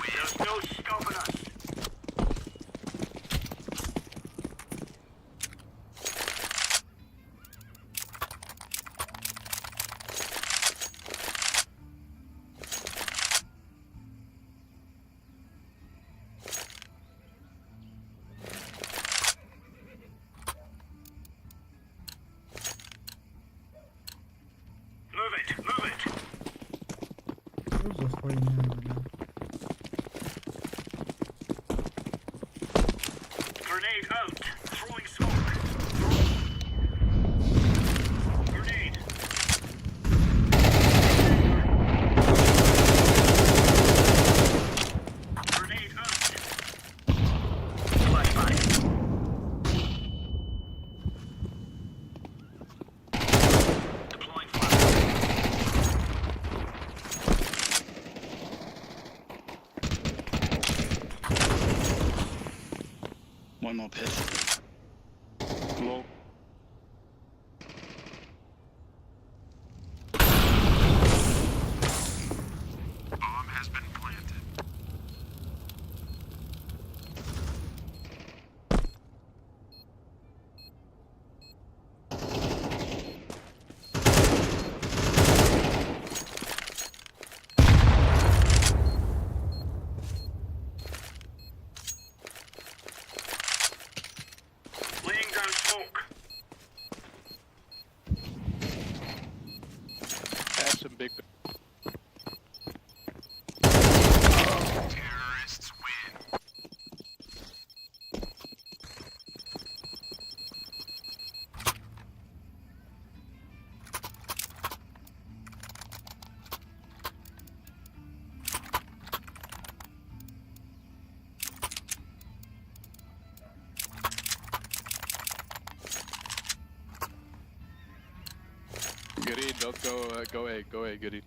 There's no stopping us. Move it, move it. Что за хуйня, бля? Grenade out. Throwing smoke. Grenade. Grenade out. Flashbang. Deploying flashbang. One more pit. Low. Bomb has been planted. Laying down smoke. Have some big. Terrorists win. Goody, don't go, go A, go A, goody.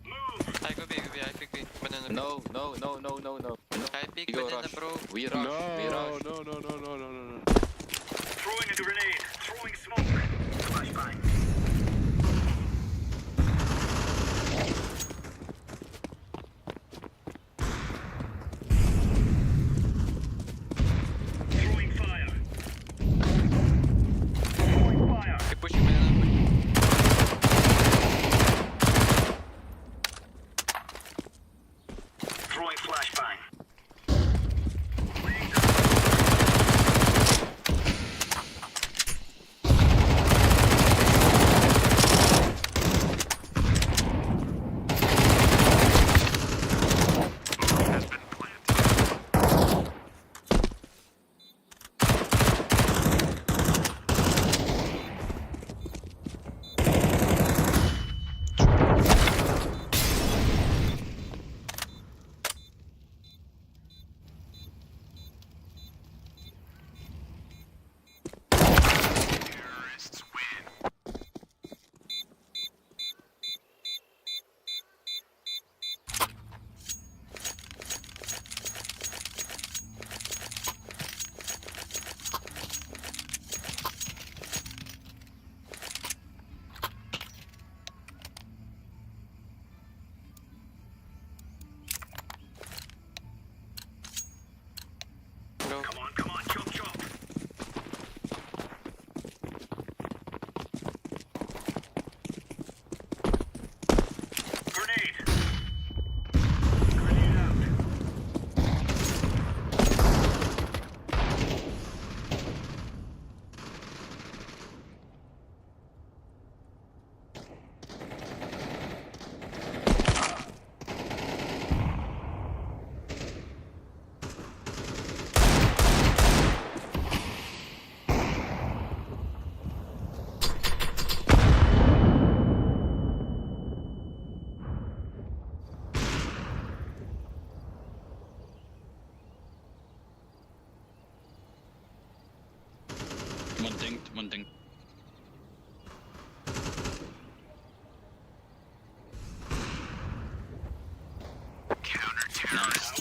I go B, go B, I pick B. Banana. No, no, no, no, no, no. I pick We go banana, rush. bro. We rush, No, we rush. no, no, no, no, no, no, no. Throwing a grenade. Throwing smoke. Flashbang. Throwing fire. Throwing fire. I pushing banana. Throwing flashbang. Laying down. Has been planted. Come on, come on, chop chop. Grenade. Grenade out. One dinked, one dinked. Nice.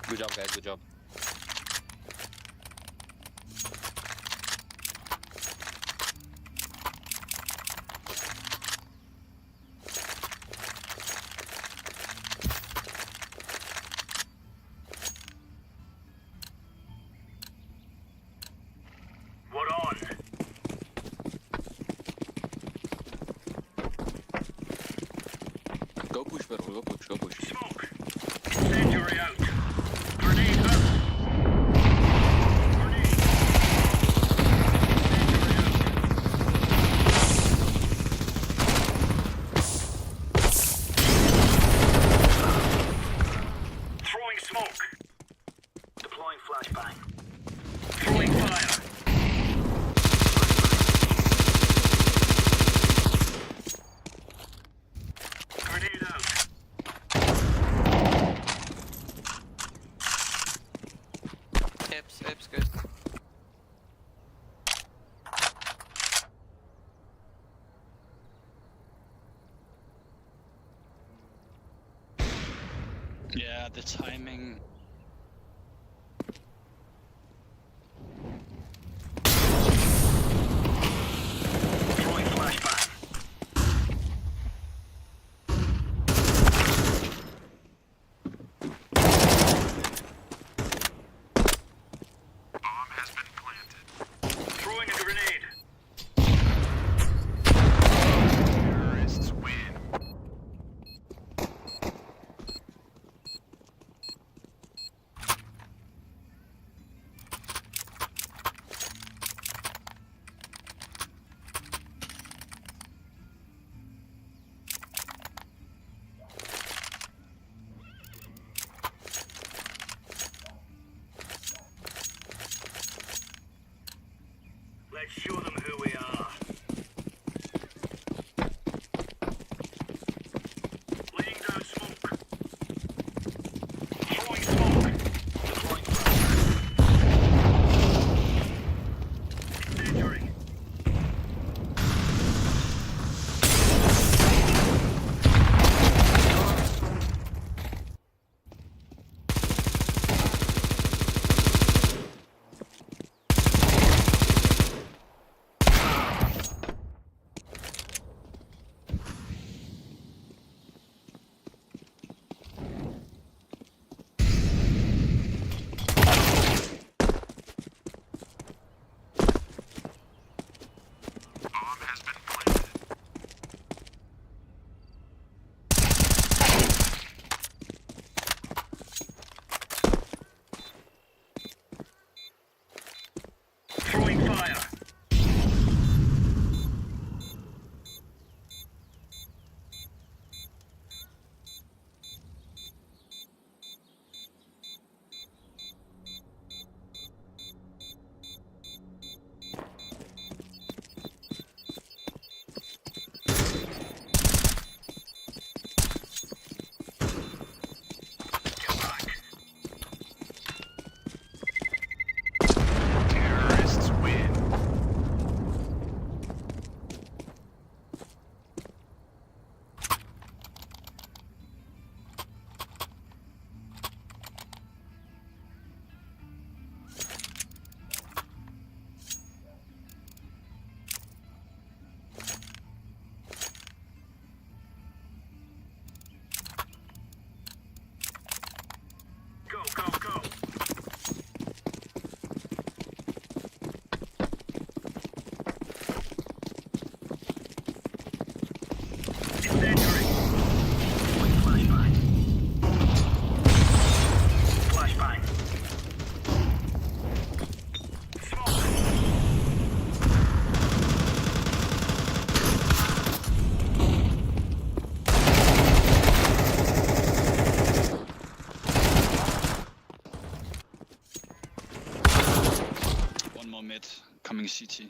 Good job, guys. Good job. We're on. Go push, purple. Go push. Go push. Smoke. Incendiary out. Grenade out. Grenade. Incendiary out. Throwing smoke. Deploying flashbang. Throwing fire. Grenade out. Apps, apps, guys. Yeah, the timing. Throwing flashbang. Bomb has been planted. Throwing a grenade. Terrorists win. Let's show them who we are. Laying down smoke. Throwing smoke. Deploying flashbang. Incendiary. CT.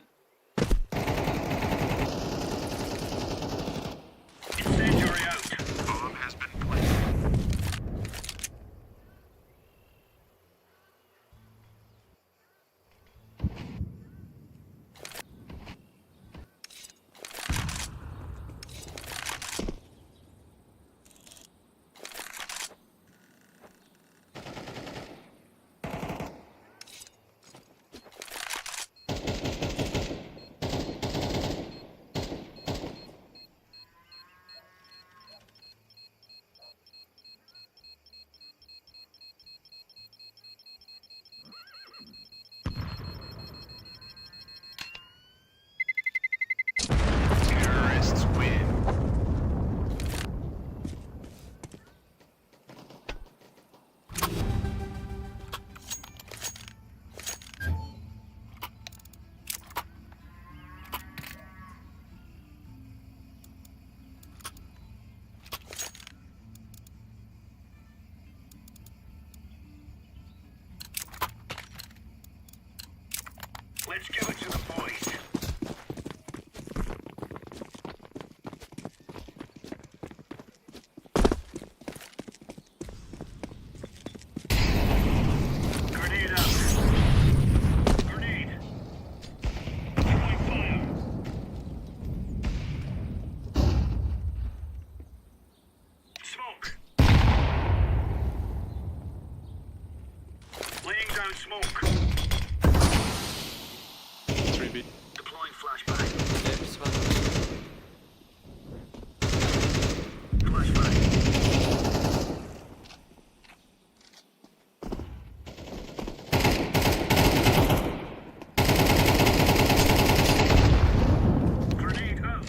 Incendiary out. Bomb has been planted. Terrorists win. Let's give it to the boys. Grenade out. Grenade. Throwing fire. Smoke. Laying down smoke. 3B. Deploying flashbang. Flashbang. Grenade out.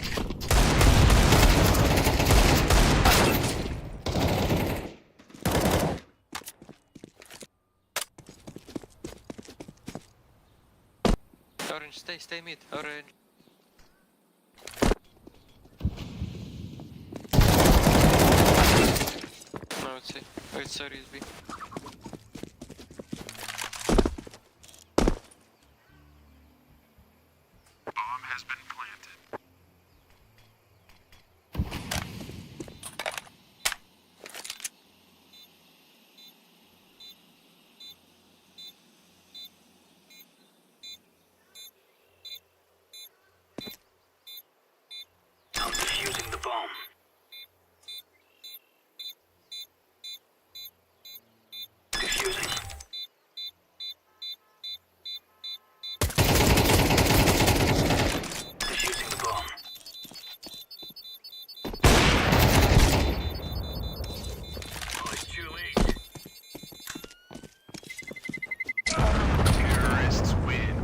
Orange, stay, stay mid. Orange. No, it's C. Wait, sorry, it's B. Bomb has been planted. I'm defusing the bomb. Defusing. Defusing the bomb. Oh, it's too late. Terrorists win.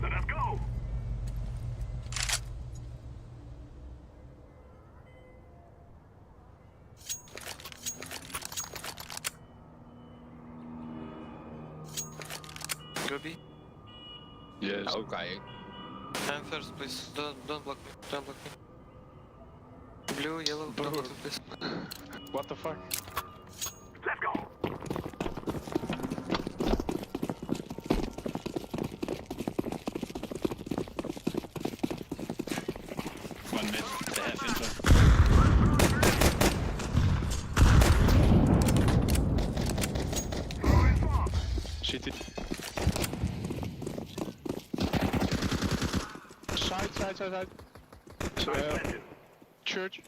Let us go. Go B. Yes. Okay. I'm first, please. Don't block me. Don't block me. Blue, yellow, don't block me, please. What the fuck? Let's go. One mid. They have info. CT. Side, side, side, side. So, church.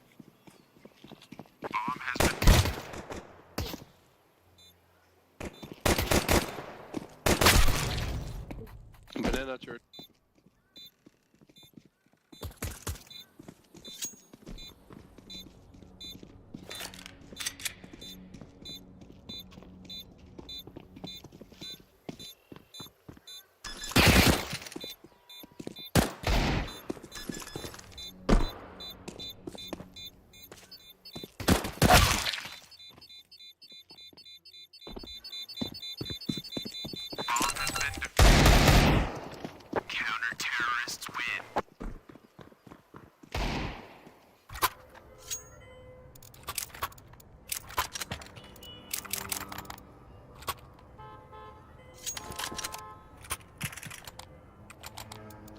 Bomb has been Banana church. Bomb has been defused.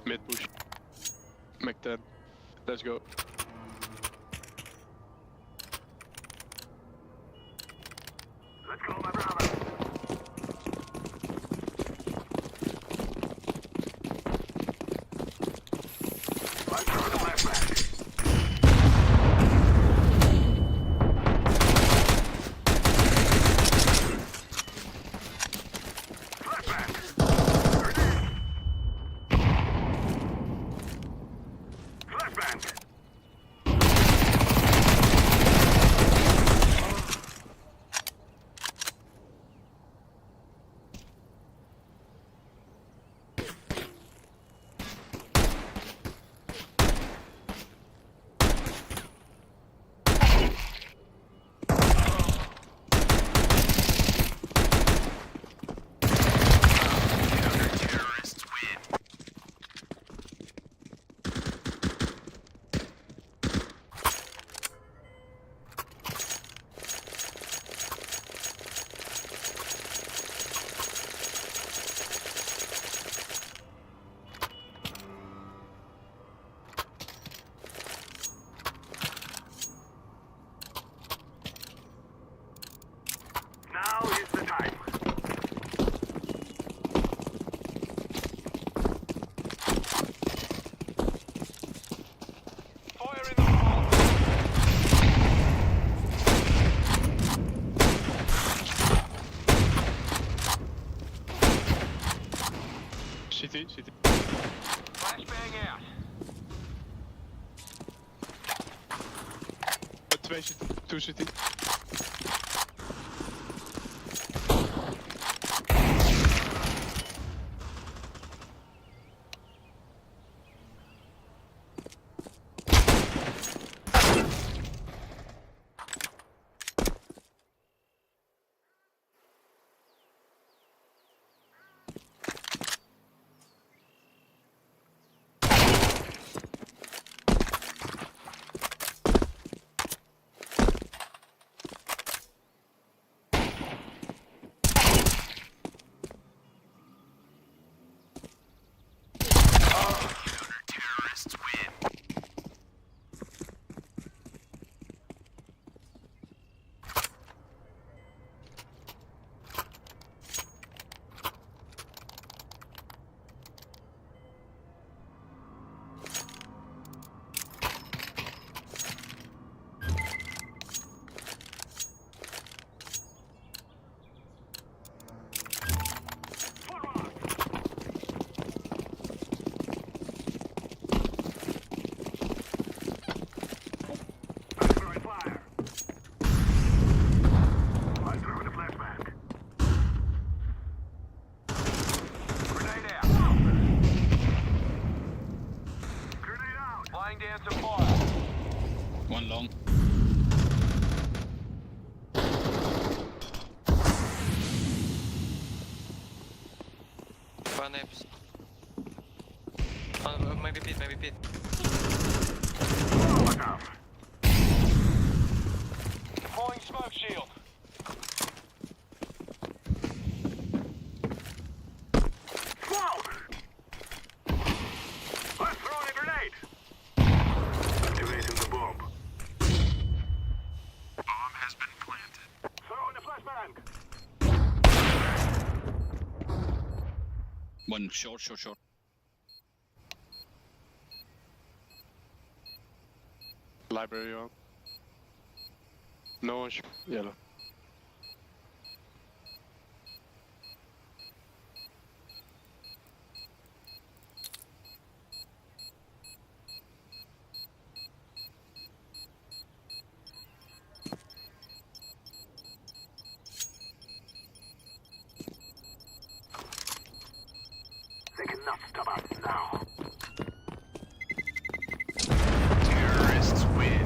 Mid push. Mac 10. Let's go. Let's go, my brother. I'm throwing a flashbang. Flashbang. Grenade. Flashbang. Now is the time. Fire in the hole. City, city. Flashbang out. Twee city, two city. I'm throwing fire. I'm throwing a flashbang. Grenade out. Grenade out. Laying down some fire. One long. One apps. Maybe pit, maybe pit. Molotov. Deploying smoke shield. Smoke! I'm throwing a grenade. Activating the bomb. Bomb has been planted. Throwing a flashbang. One short, short, short. Library on. No one yellow. They cannot stop us now. Terrorists win.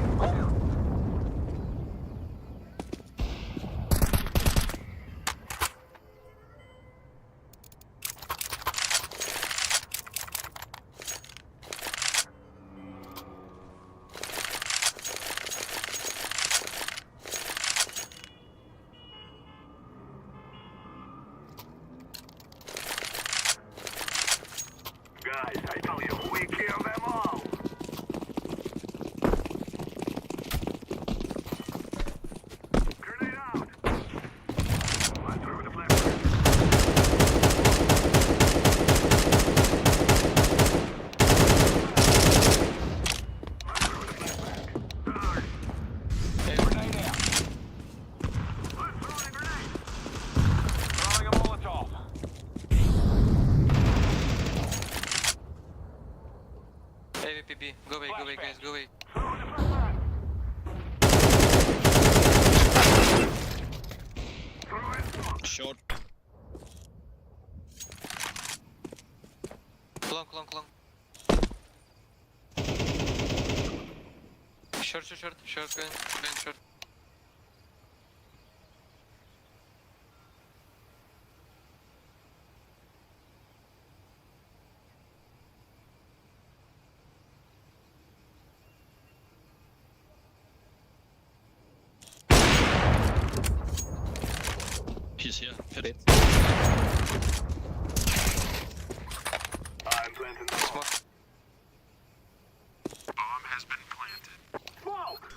Guys, I Long, long, long. Short, short, short, short, going, going short. He's here. Pit. I'm planting the Smoke. Bomb has been planted. Smoke!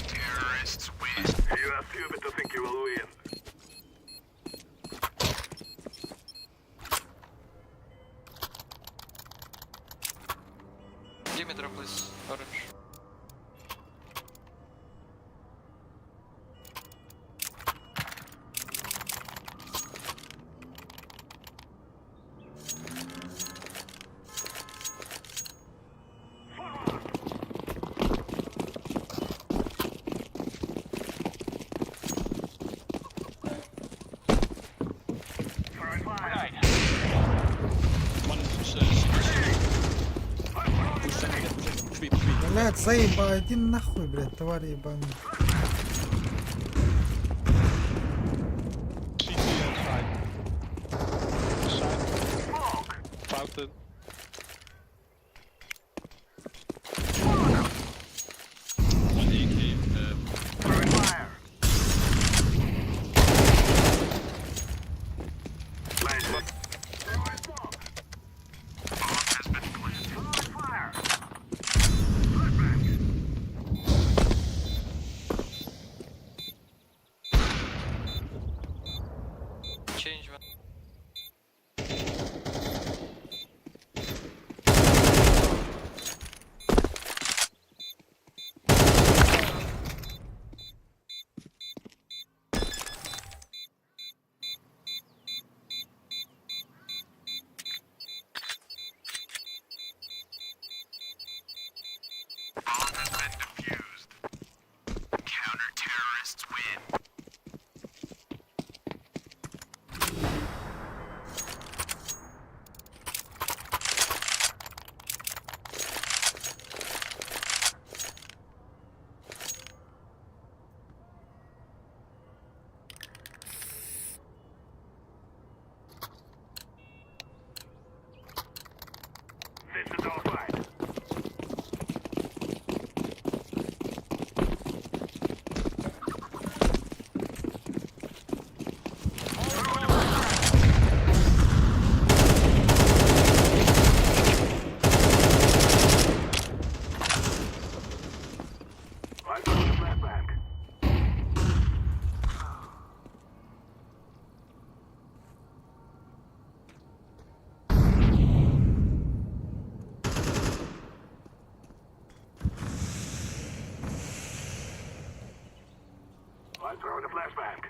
Terrorists win. You are stupid to think you will win. Give me drop, please. Orange. One is Push second, push second, push B, push B. Блядь, заеба, иди нахуй, блядь, тварь ебаная. CT outside. Side. Fountain. One AK. Change one. Bomb has been defused. Counter-terrorists win. This is our fight. I throw the flashbang. I throw the flashbang.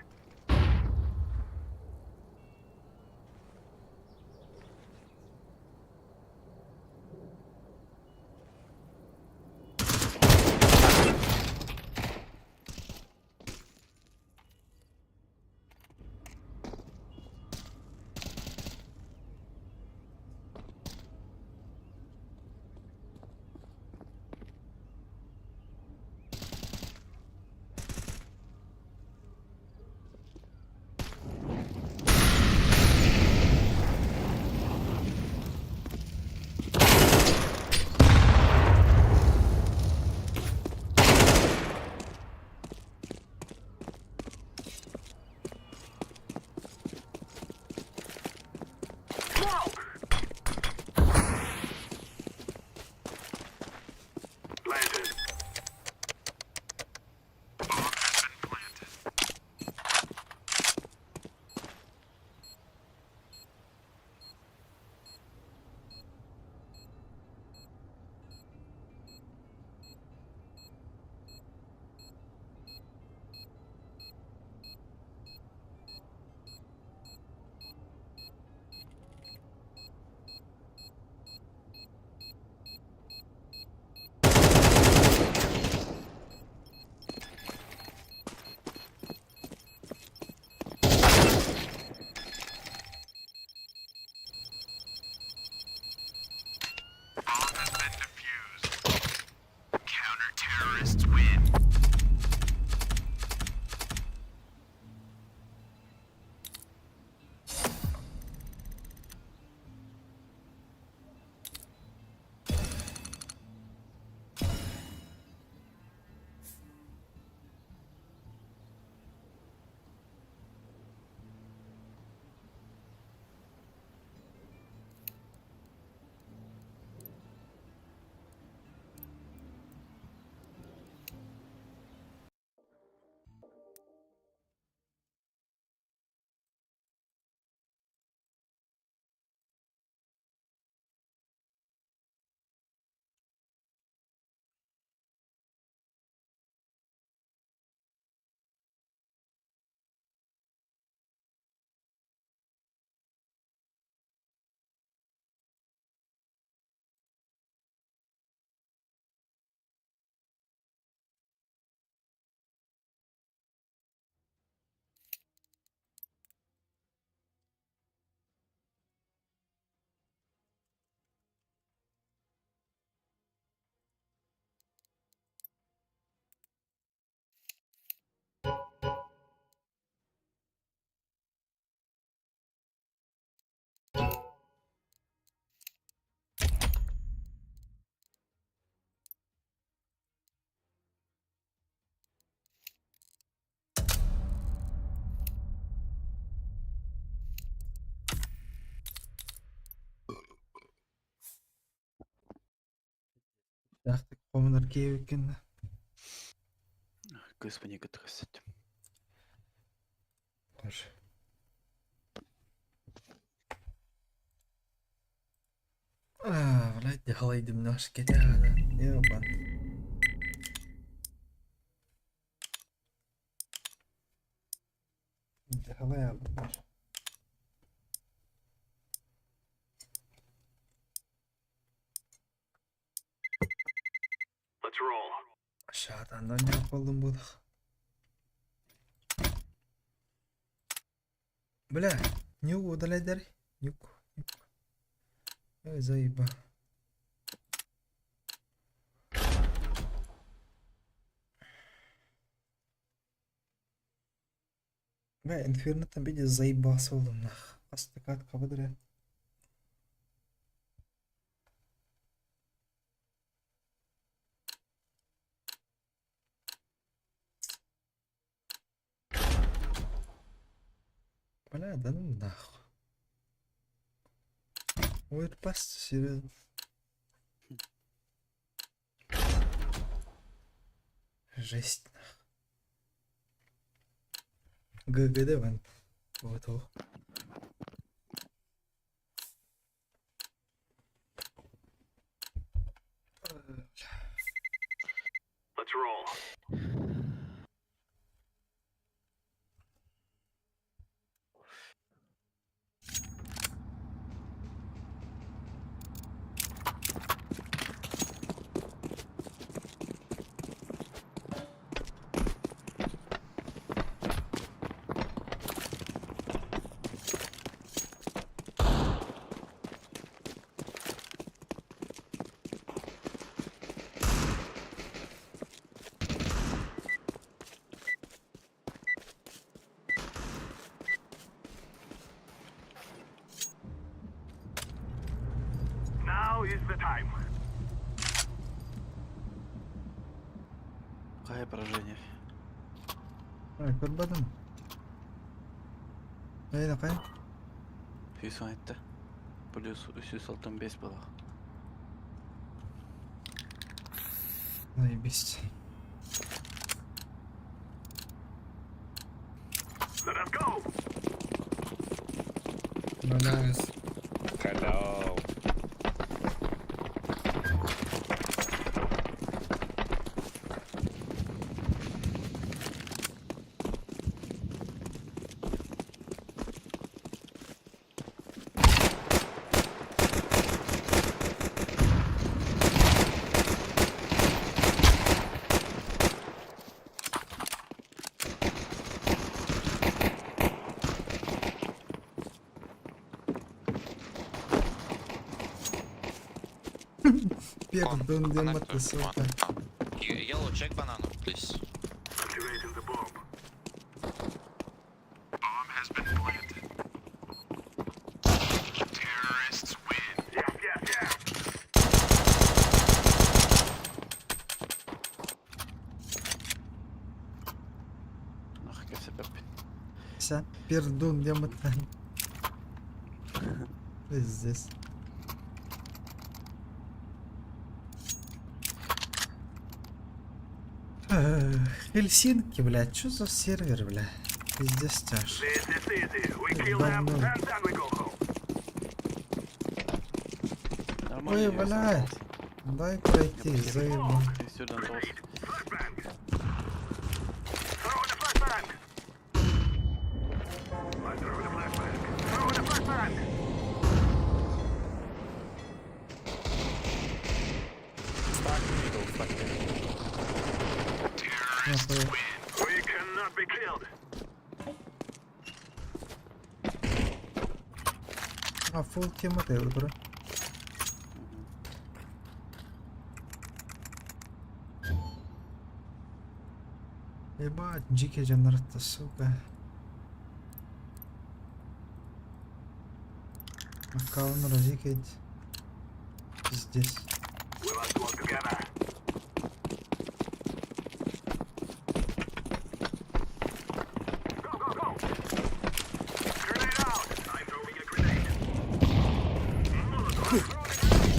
Дэхтик хомунар киэбиккин. Кыыс паника тахсыт. А, блядь, дьаһалайдым наш кетяда. Ебан. Дьаһалай алдым. Let's roll. Шатандан не болдум будах. Бля, нюк удаляй Нюк, нюк. Ой, заеба. Бля, инферно биде заебался болдум нах. Астакат кабыдыра. Бля, да ну нахуй. Ой, пас, серьезно. Жесть. ГГД вон. Вот ох. Let's roll. Now is the time. Какое поражение. Ай, көрбөдүм. Эй, накай. Фюсон етті. Плюс 365 было. Заебись. Let us go. Бля. Hello. Пердун демата, сука. Yellow, check banana, please. Activating the bomb. Bomb has been planted. Terrorists win. Yes, yes, yes. Нах, кәсепәп. Sen пердун демата. Пиздец. Эх, Хельсинки, блядь, что за сервер, бля? Пиздец тяж. This is easy. We kill them Давно. and then we go home. Ой, блядь. Дай пройти, заебал. Сюрдан тоғыз. Throw the flashbang. I throw the flashbang. Throw the flashbang. Stack middle, stack middle. Нахуй. We cannot be killed. А, фул тема ты выбрал. Ебать, дикий жанр-то, сука. Аккаунт разикать. Пиздец. We must work together. Go, go, go! Grenade out! I'm throwing a grenade. Molotov, throwing a grenade.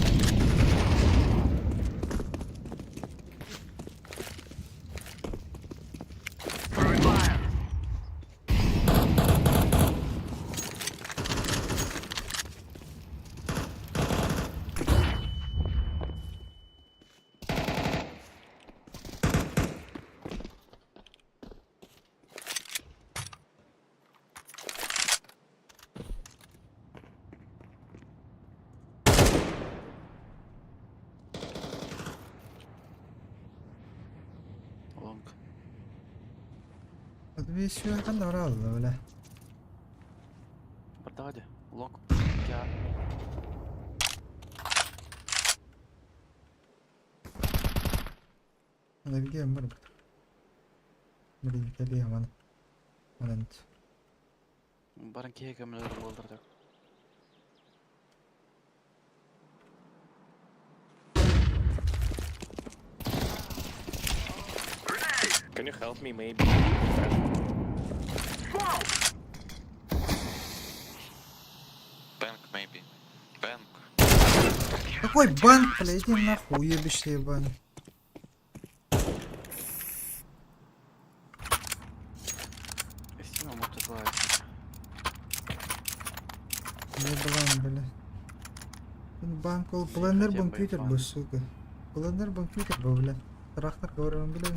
Бесүө ханна баралла бля. Бардаға де. Лонг. Я. Набегем бар. Блин, кэлиэ маны. Манан. Баран киһи көмөлөр болдырды. Can you help me maybe? Bank maybe. Bank. Какой банк, бля, иди нахуй, уебище ебаный. Истина может Еблан, бля. Банк ол планер компьютер бу, сука. Планер компьютер бу, бля. Трактор говорим, бля.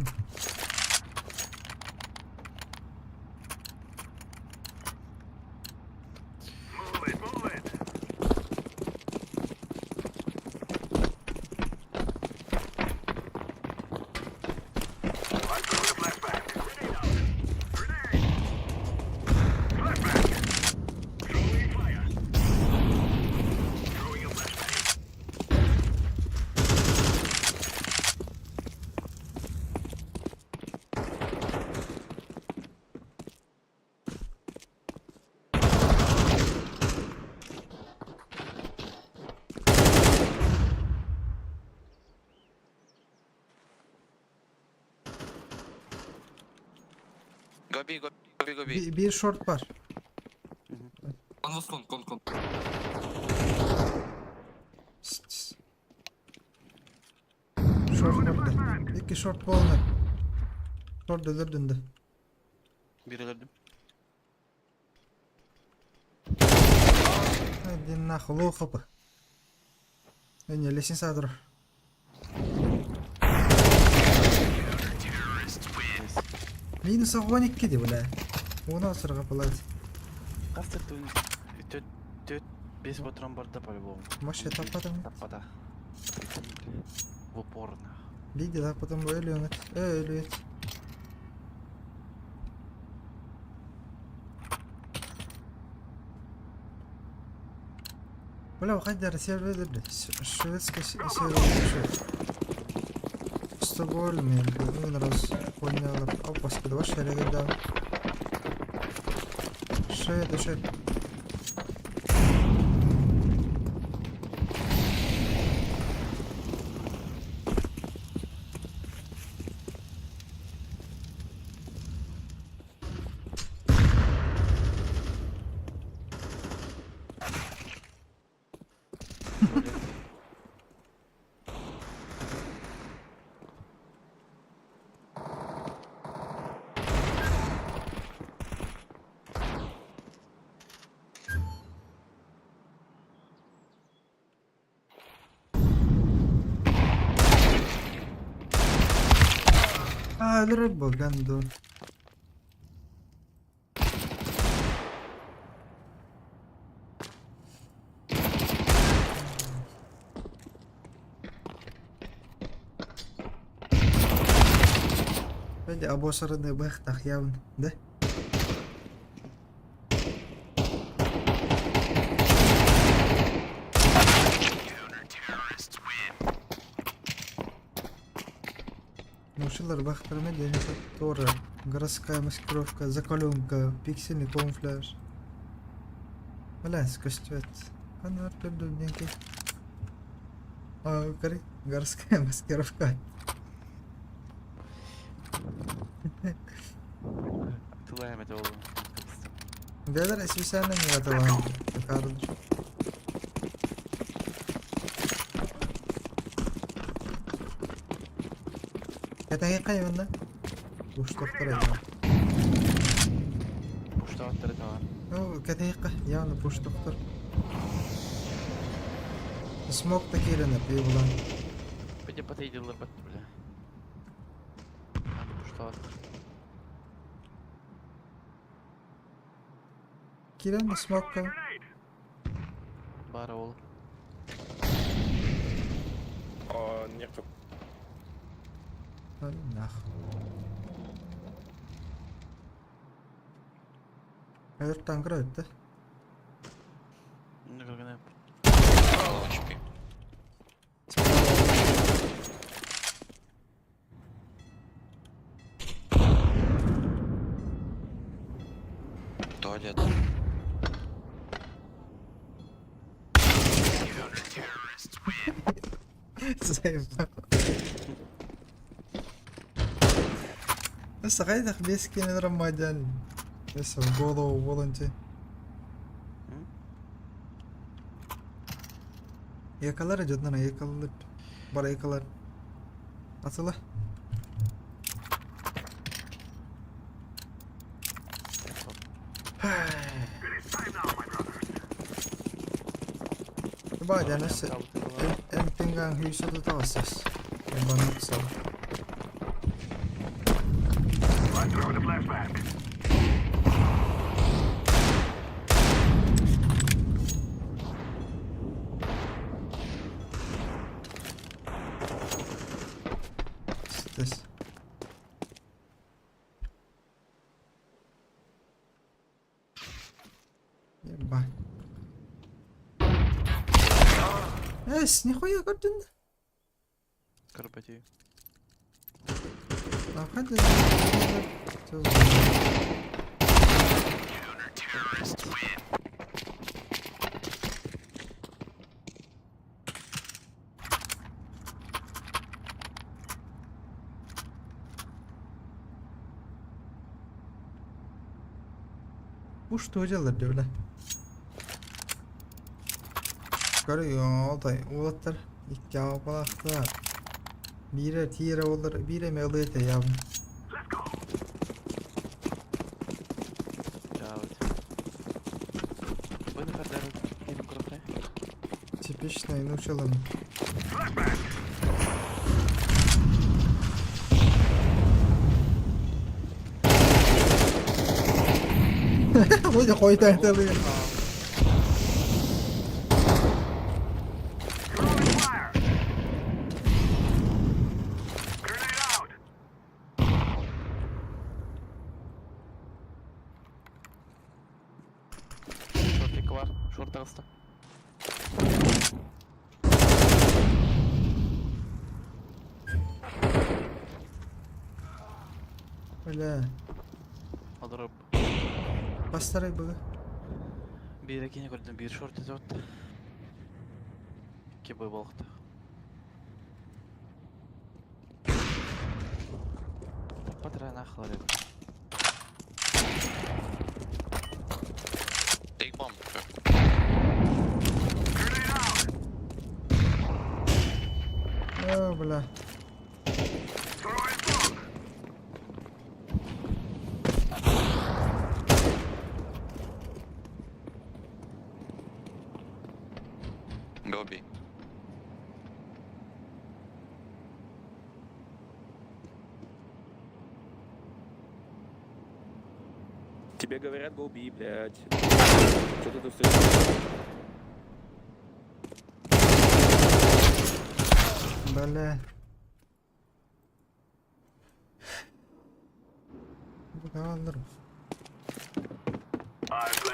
Go B, go B, go B. Bir short var. One was con, con, con. Short барда. Икки short болна. Short өлөрдүндө. Бир өлөрдүм. Иди нахуй, лоу хп. Не, лестница тур. Минус 12 ди, бля. Оны асырға болады. Кастыр түн төт төт бес патрон бар да по-любому. Вообще таппадым. Таппада. В упор нах. Види, да, потом өлүөҥүт. Өлүөт. Бля, хайдар сервер шведский сервер Стокгольме, бүгүн раз понял. Опа, спидваш да. Швед, швед. А, өлөрөр болған ду. Бәде абосарыны бэхтах явын, да? Научилар бахтарме Тора, городская маскировка, закаленка, пиксельный камуфляж. Бля, скостюет. Анар деньги. А, городская маскировка. Тылайм это oldu. Бедер специально не готова. Это я кайванда. Пуштоқтар я. Пуштаваттар это бар. Ну, катайка, явно пуштоқтар. Смок такирена пивла. Пойди потейдилар бат, бля. Надо пуштаваттар. Кирен смокка. Бар ол. А, нет. Нах. Өлөр таҥкыра өттө. Low HP. Туалет. Заебал. Өссө хайдах биэс киэнэ раммайдан өссө в голову волонте. Якалар дьоннор якалар бар якалар. Атыла. Баадьан өссө эмпингаан хүйсэ тутаҕассас. Баннык сал. Ситес. Ебать. Эс, нихуя көрдүн да. Карпатий. Уж делать, бля. Көрү, уолаттар икки аҕалаахтар. Биирэ тиэрэ буоллар, биирэ эмэ ылыа этэ явно. Типичный научилым. Вроде хуй это Шортик бар, шорт ағыста. Бля. Алырып. Бастарай быгы. Биир кини көрдүм, биир шорт этip Икки бой болуқта. Патран ахлар edi. Take bomb. О, бля. Go B. Тебе говорят, go B, блядь. Что ты тут все Бля. Bu da alırım.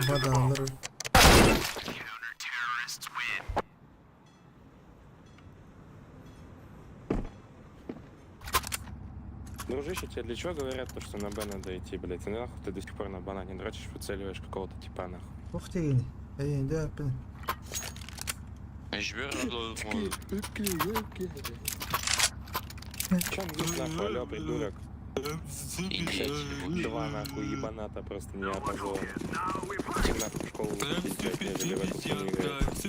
Bu da alırım. Дружище, тебе для чего говорят то, что на Б надо идти, блядь? Ты нахуй ты до сих пор на банане дрочишь, выцеливаешь какого-то типа нахуй. Ух ты, эй, да, блин. Чем есть нахуй, алё, придурок? Два нахуй ебаната просто не образован. Чем нахуй в школу выходить, блядь, нежели в эту хуйню играть.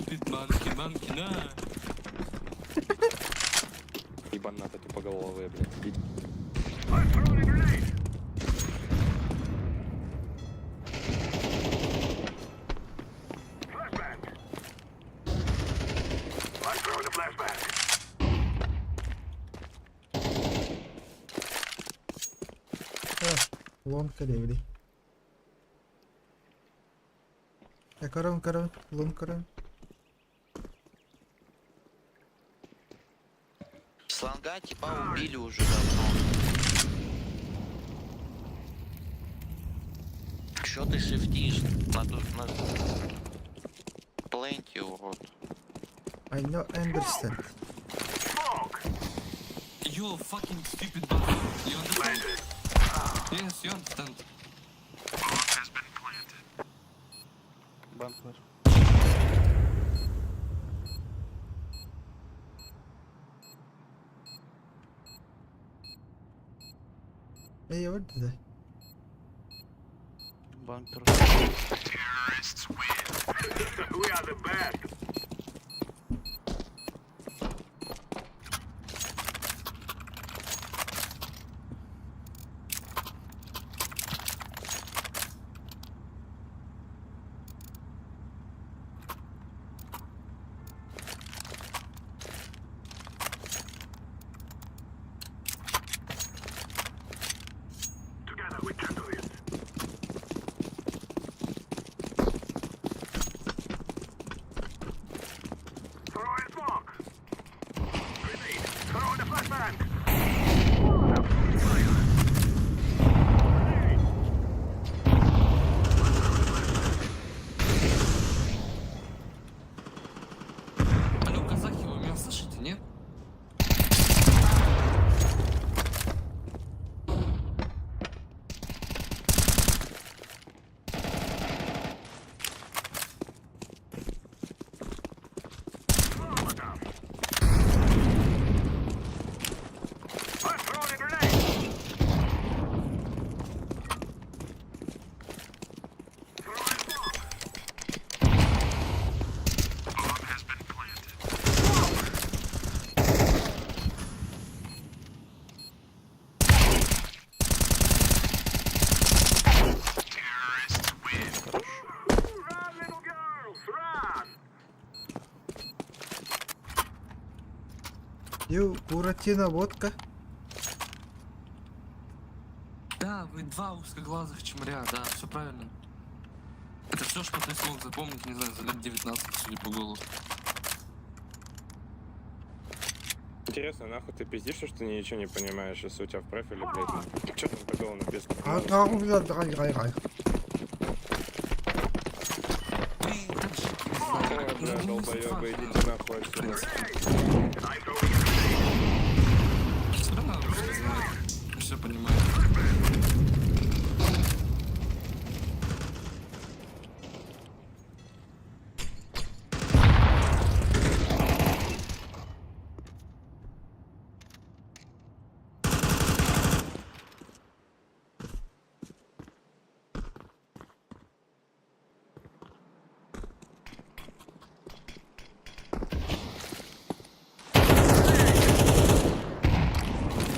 Ебаната тупоголовые, блядь. Иди. Лонг кэлэбили. Я көрөм көрөм, лонг көрөм. Слонга типа убили уже давно. Чё ты шифтишь? На тут на пленте, урод. I know understand. You fucking stupid bastard. You understand? Yes, you understand. Банк наш. Эй, what did I? Банк тоже. We are the best. Together we can do it. Throw in smoke. Grenade. Throw in the flashbang. Fire. Grenade. Алло, казахи, вы меня слышите, нет? I'm throwing a grenade. Throw in smoke. Bomb has been planted. Terrorists win. Run, little girls, run! You Буратино водка? Да, вы два узкоглазых чмыря, да, все правильно. Это все, что ты смог запомнить, не знаю, за лет 19, судя по голосу. Интересно, нахуй ты пиздишь, что ты ничего не понимаешь, если у тебя в профиле, блядь, что там такого написано? А там гай гай гай. Ой, бля, долбоёбы, идите нахуй отсюда. Все равно русский знает, все понимает.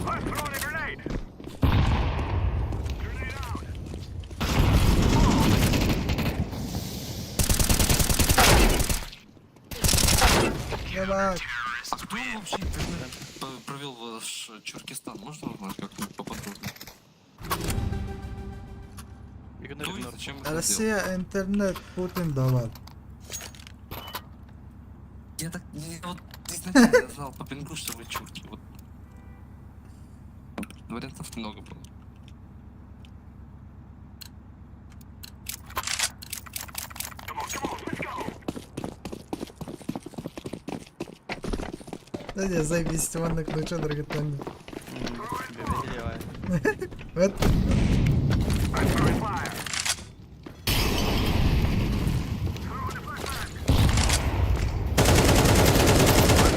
I'm throwing a grenade! Grenade out! Давай. А кто вообще интернет провел ваш Чуркистан? Можно узнать как-нибудь поподробнее? Кто и зачем это делал? Россия интернет Путин давал. Я так я вот изначально знал по пингу, что вы чурки. Вот. Вариантов много было. Come on, come on, let's go! Да не, заебись, Иван ключа драгоценный. Тебе Вот. I'm throwing fire! Throwing a flashbang! I'm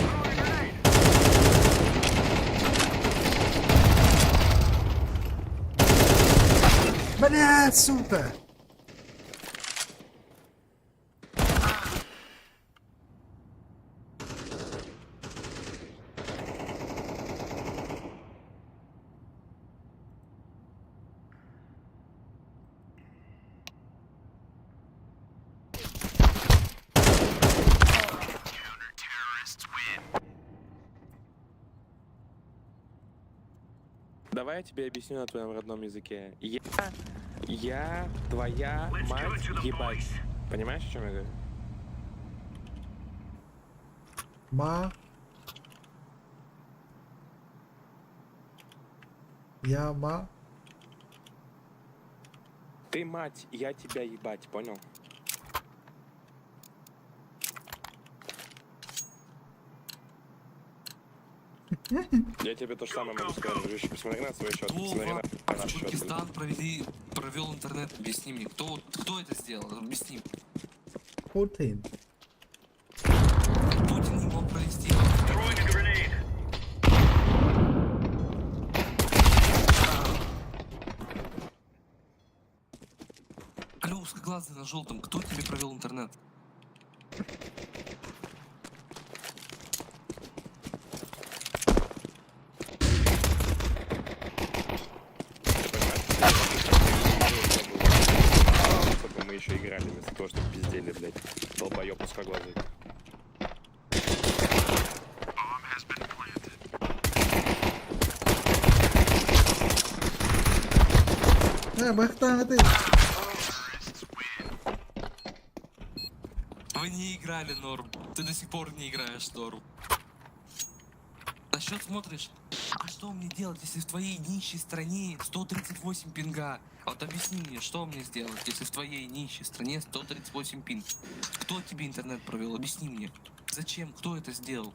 throwing a grenade! Блядь, сука! Давай я тебе объясню на твоем родном языке. Я твоя Let's give мать it to the ебать. boys! Понимаешь, о чем я говорю? Ма. Я ма. Ты мать, я тебя ебать, понял? Я тебе то же самое могу сказать, дружище. Посмотри на свой счет, Кто посмотри на в наш счет. блядь. Туркестан провели, провел интернет? Объясни мне, кто, кто это сделал? Объясни. Путин. Путин не мог провести. Алло, узкоглазый на желтом, кто тебе провел интернет? Чтобы мы еще играли вместо того, чтобы пиздели, блядь. Долбоёб узкоглазый. Э, ты. Вы не играли норм. Ты до сих пор не играешь норм. На счет смотришь. А что мне делать, если в твоей нищей стране 138 пинга? Вот объясни мне, что мне сделать, если в твоей нищей стране 138 пинг? Кто тебе интернет провел? Объясни мне. Зачем? Кто это сделал?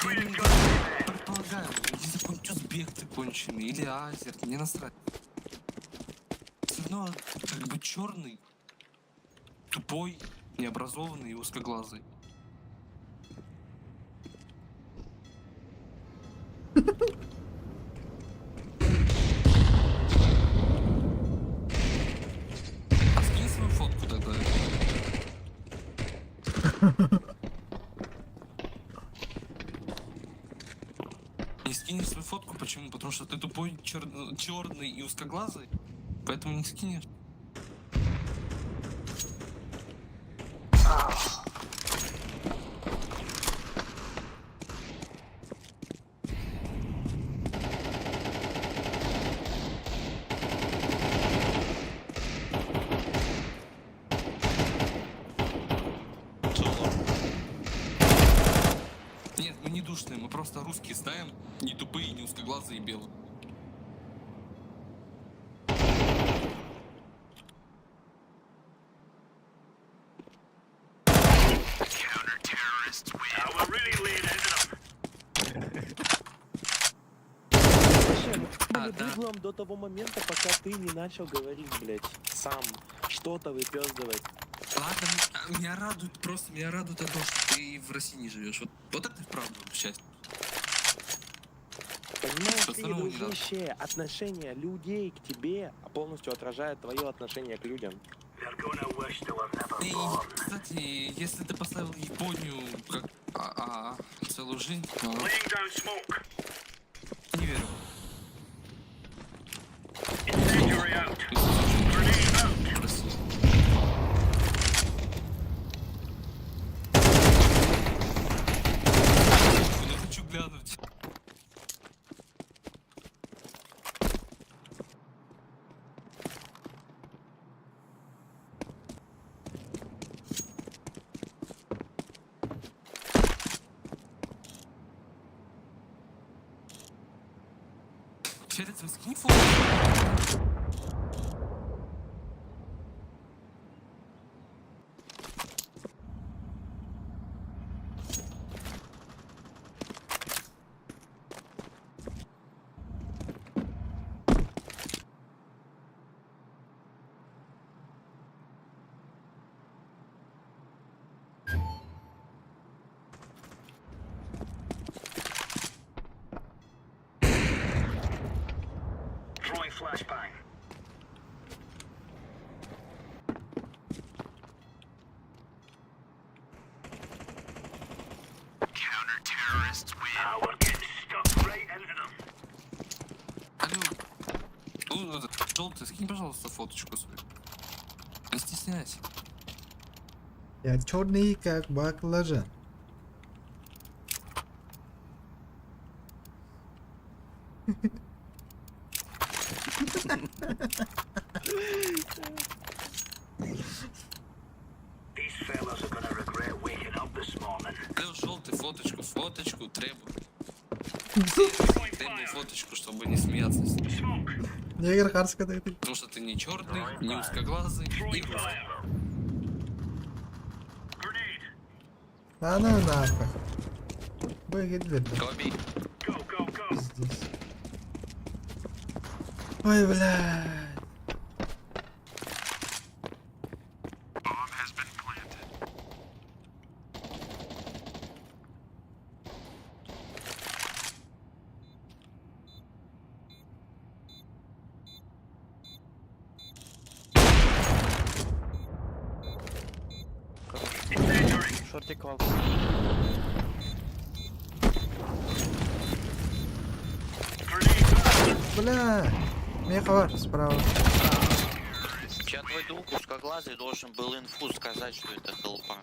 Я не предполагаю, если какой-нибудь узбек ты конченый или азер, мне насрать. Все равно как бы черный, тупой, необразованный и узкоглазый. А скинь свою фотку тогда. Не скинешь свою фотку, почему? Потому что ты тупой, черный и узкоглазый, поэтому не скинешь. Нет, мы не душные, мы просто русские знаем, не тупые, не узкоглазые и белые. Были быдлом до того момента, пока ты не начал говорить, блядь, сам что-то выпездывать. Ладно, меня радует, просто меня радует одно, что ты в России не живешь. Вот, вот это и вправду счастье. Понимаешь ты, Остального не надо. дружище, отношение людей к тебе полностью отражает твое отношение к людям. И, кстати, если ты поставил Японию как целую жизнь, то... Не верю. Ты в России. Ну, хочу глянуть. Фиолетовый, скинь фото. Алло. Ну, это, желтый, скинь, пожалуйста, фоточку свою. Не стесняйся. Я черный, как баклажан. Алло, желтый, фоточку, фоточку, требую. Требую фоточку, чтобы не смеяться с ним. Негр харска ты. Потому что ты не черный, не узкоглазый, не русский. Да ну нахуй. Выглядит. Гоби. Пиздец. Ой, бля. Шортик вал. Бля. Меха бар справа. Сейчас твой друг узкоглазый должен был инфу сказать, что это толпа.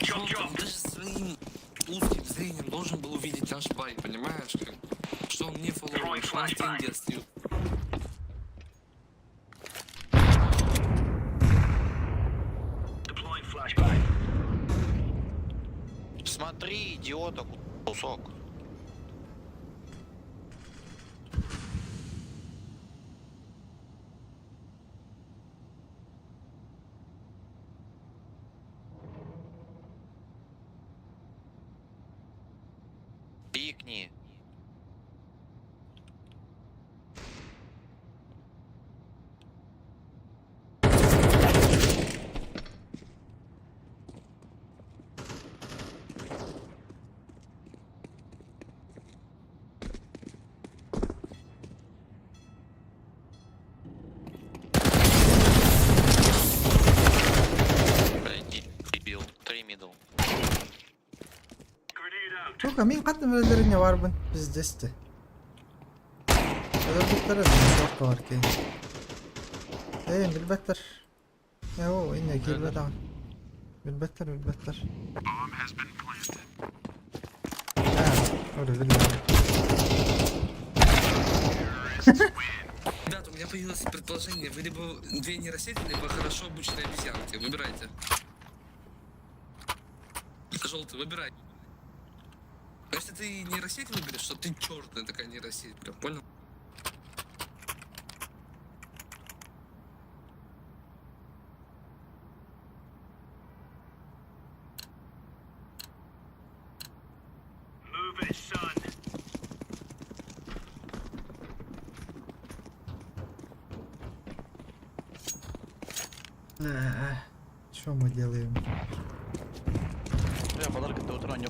Желтый, ты же своим узким зрением должен был увидеть наш бай, понимаешь? Как? Что он не фолловит, что нас деньги отстают. Смотри, идиота, кусок. Пикни. Блядь, дебил. Три мидл. Сука, мин хаттым өлеріне барбын. Пиздец-те. Өлөрбүттэр шорт бар кей. Эй, билбеттер. Э, о, инне кирбет ағын. Билбеттер, билбеттер. А, өлө билбеттер. Ребят, у меня появилось предположение. Вы либо две нейросети, либо хорошо обученные обезьянки. Выбирайте. Желтый, выбирай. А Если ты нейросеть выберешь, то ты черная такая нейросеть, прям понял? Что мы делаем? Бля, подарок это утро не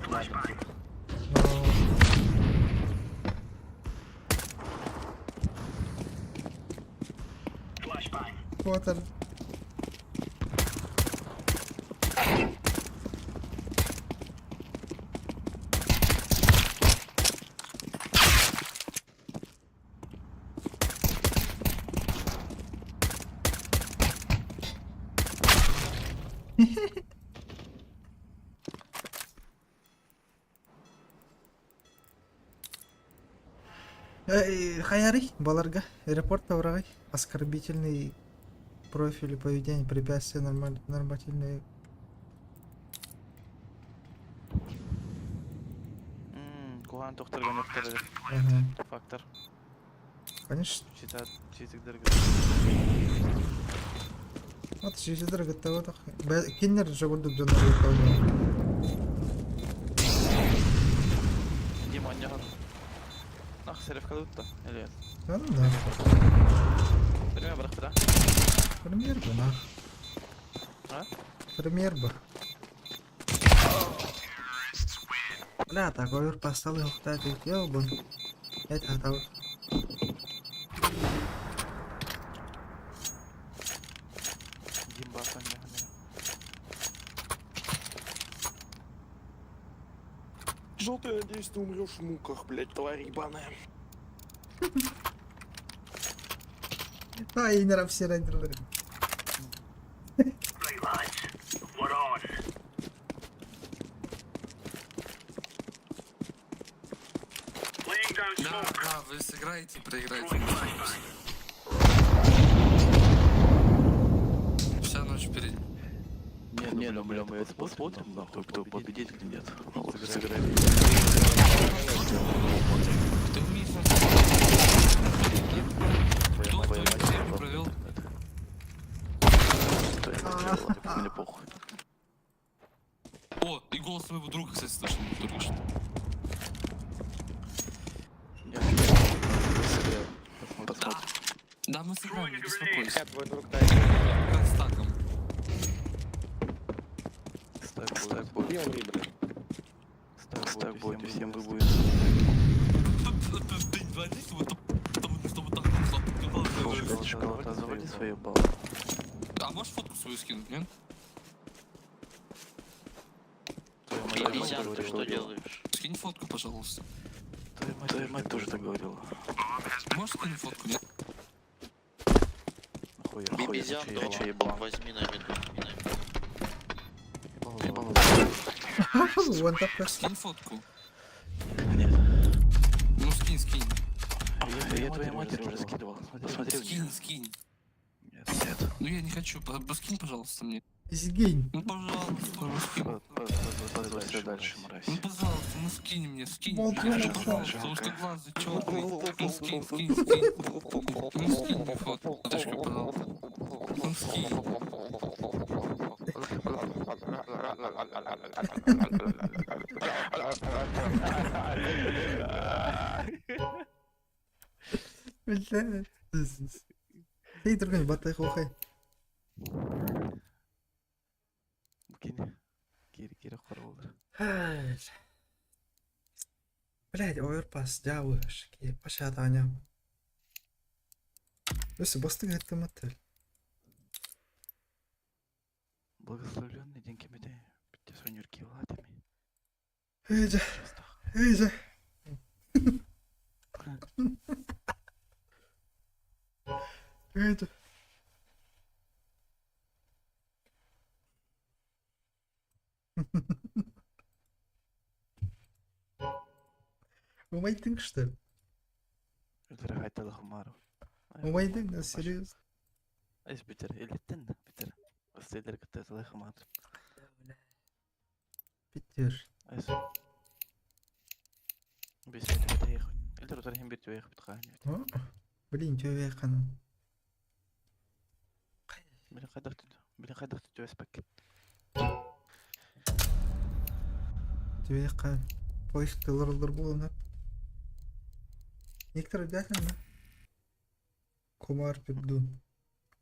Ну, Вот он. Эй, Хаярый, баларга, аэропорт Таврагай, оскорбительный профиль поведения, препятствия нормативные. Кухан тохтар гонёктор Ага. Фактор. Конечно. Читат, читик Вот чижидер готово так. Киннер же буду донор готово. Дима, не Нах, серевка дутта, или нет? Да ну да. Премьер брах, да? Премьер бы нах. А? Премьер бы. Бля, такой поставил ухтать ёбан. Это того. Димба, фамилия. Желтый, надеюсь, ты умрешь в муках, блядь, тварь ебаная. Ай, не все родили. Да, да, вы сыграете и проиграете. Вся ночь впереди. Не, ну бля, мы это посмотрим, нахуй, кто победит или нет. Ну, вот сыграем. Ты умеешь Кто твою первый провел? Мне похуй. О, и голос твоего друга, кстати, слышно только что. Посмотрим. Да, мы сыграем, не беспокойся. Твой друг Как с таком. Стак будет. Стак будет, всем вы будете. Шоколад, заводи свою баллу. А можешь фотку свою скинуть, нет? Обезьян, ты что делаешь? Скинь фотку, пожалуйста. Твоя мать тоже так говорила. Можешь скинуть фотку, нет? Бибизян, дом, возьми на виду. Вон так. Скинь фотку. Нет. Ну скинь, скинь. Я твоей матери уже скидывал. Посмотри. Скинь, скинь. Нет, нет. Ну я не хочу, скинь, пожалуйста, мне. Сгинь. Ну пожалуйста, ну скинь. Дальше, дальше, мразь. Ну пожалуйста, ну скинь мне, скинь. Вот, Ну, вот, пожалуйста, узкоглазый, черный. Ну скинь, скинь, скинь. Ну скинь мне фоточку, пожалуйста. Ну скинь. Бля. Эй, другой, батай хохай. Кини. Кири, кири, хоролар. Блядь, оверпас, дявышки, пошатаня. Өсі бастың әтті мотель. Благословленный день кемеде. Битте сонюрки владами. Эйже, эйже. Эйже. Умайдың, что ли? Өлдөрө хумаров. Умайдың, да, серьезно? Айс битер, элеттен битер. Бастелер кытта хумар. Питер. Айс. Бес элдер Элдер утар хем бир төйөх бит кааны. Блин, төве қаным. Билин кайдах түт. Билин кайдах түт өспек. Төве қан. Поиск тылырылдыр болуна. Некоторые обязательно. Кумар Пердун.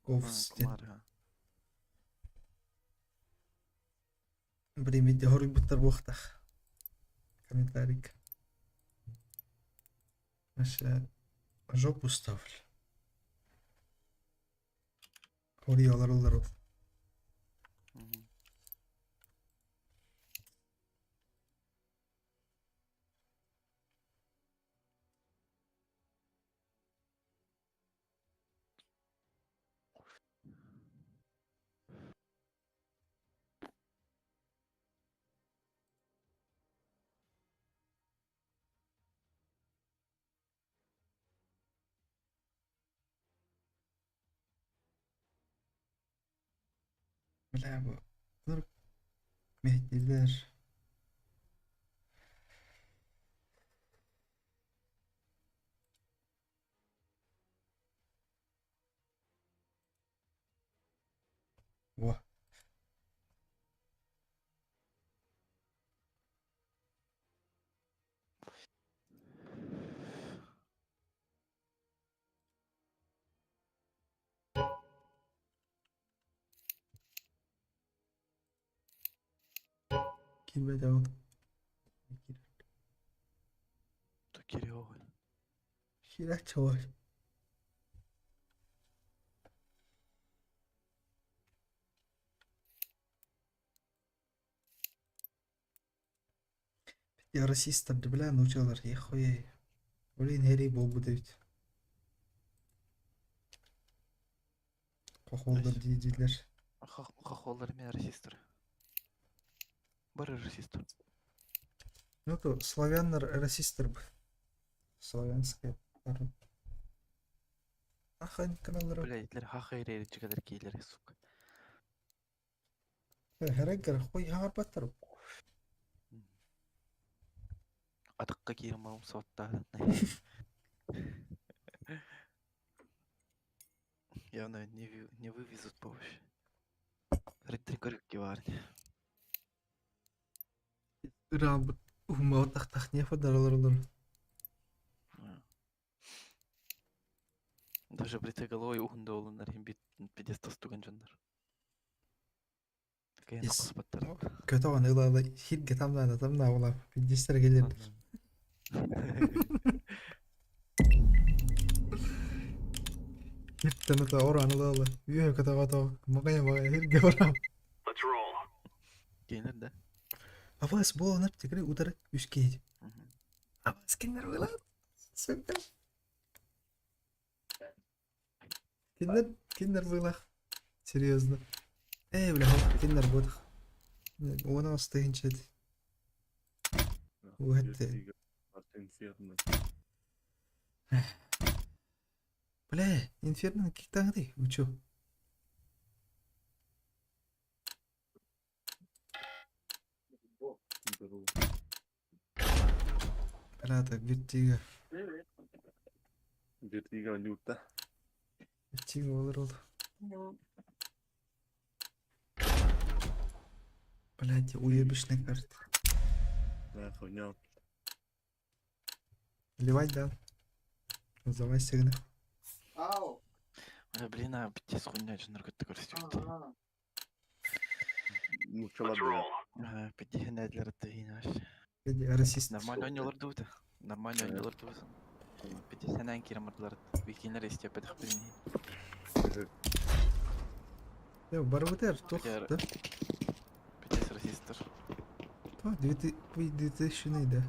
Говстен. Кумар. Блин, видео хоруй буттар буохтах. Комментарий. Наша жопу ставлю. Хори алар ол. Бля, бу. Мehdiler. Во. Кирбет ол. Кирио. Хирак чаваш. Я расистам, бля, научалар, ехуй. Блин, хери болбу дейт. Хохолдар дейдилер. Хохолдар мен расисттер. Бары расистар. Ну то славяннар расистер б. Славянская пара. Ахань каналлара. Блядь, хаха ирери чигалер кейлер, сука. Хэрэггэр хуй хагарбаттар. Атыққа киирим малым суоттаа. Явно не вывезут по вообще. Рыттыр көрүкке бар. Ырабыт умма тахтах не фадаралар. Даже бритоголовый ухунда олунар хим бит пидестас туган жоннор. Кайын Yes. коспаттар. Көтөҕөн ыла хирге тамнаана тамнаа була пиддистер келер. Хиртен ата оран ыла ыла. Үйө көтөҕө то магая магая хирге барам. Кейнер да. Авас буолан тигри удары үскейdi. Авас киннер ыла. Сука. Киннер киннер вылах. Серьезно. Эй, бля, киннер бодах. Уона астыгынчет. Уэтте. Бля, инферно киктаңды, учу. Бля, так вертига. Вертига нюта. Вертига olur oldu. Блять, уебищная карта. Да, хуйня. Ливать, да. Залазь сигна. Ау. Блин, а пиздец хуйня жоннор көттө көрсөтүбүт. Ну, чё ладно. Пиддес нәдлер тыйнаш. Расист. Нормально ойнолор дуут. Нормально ойнолор дуут. Пиддес нән киремардылар. Викинер истеп бедих билин. Я, барбутер, тух, да? Пиддес расисттер. То, 2000 да.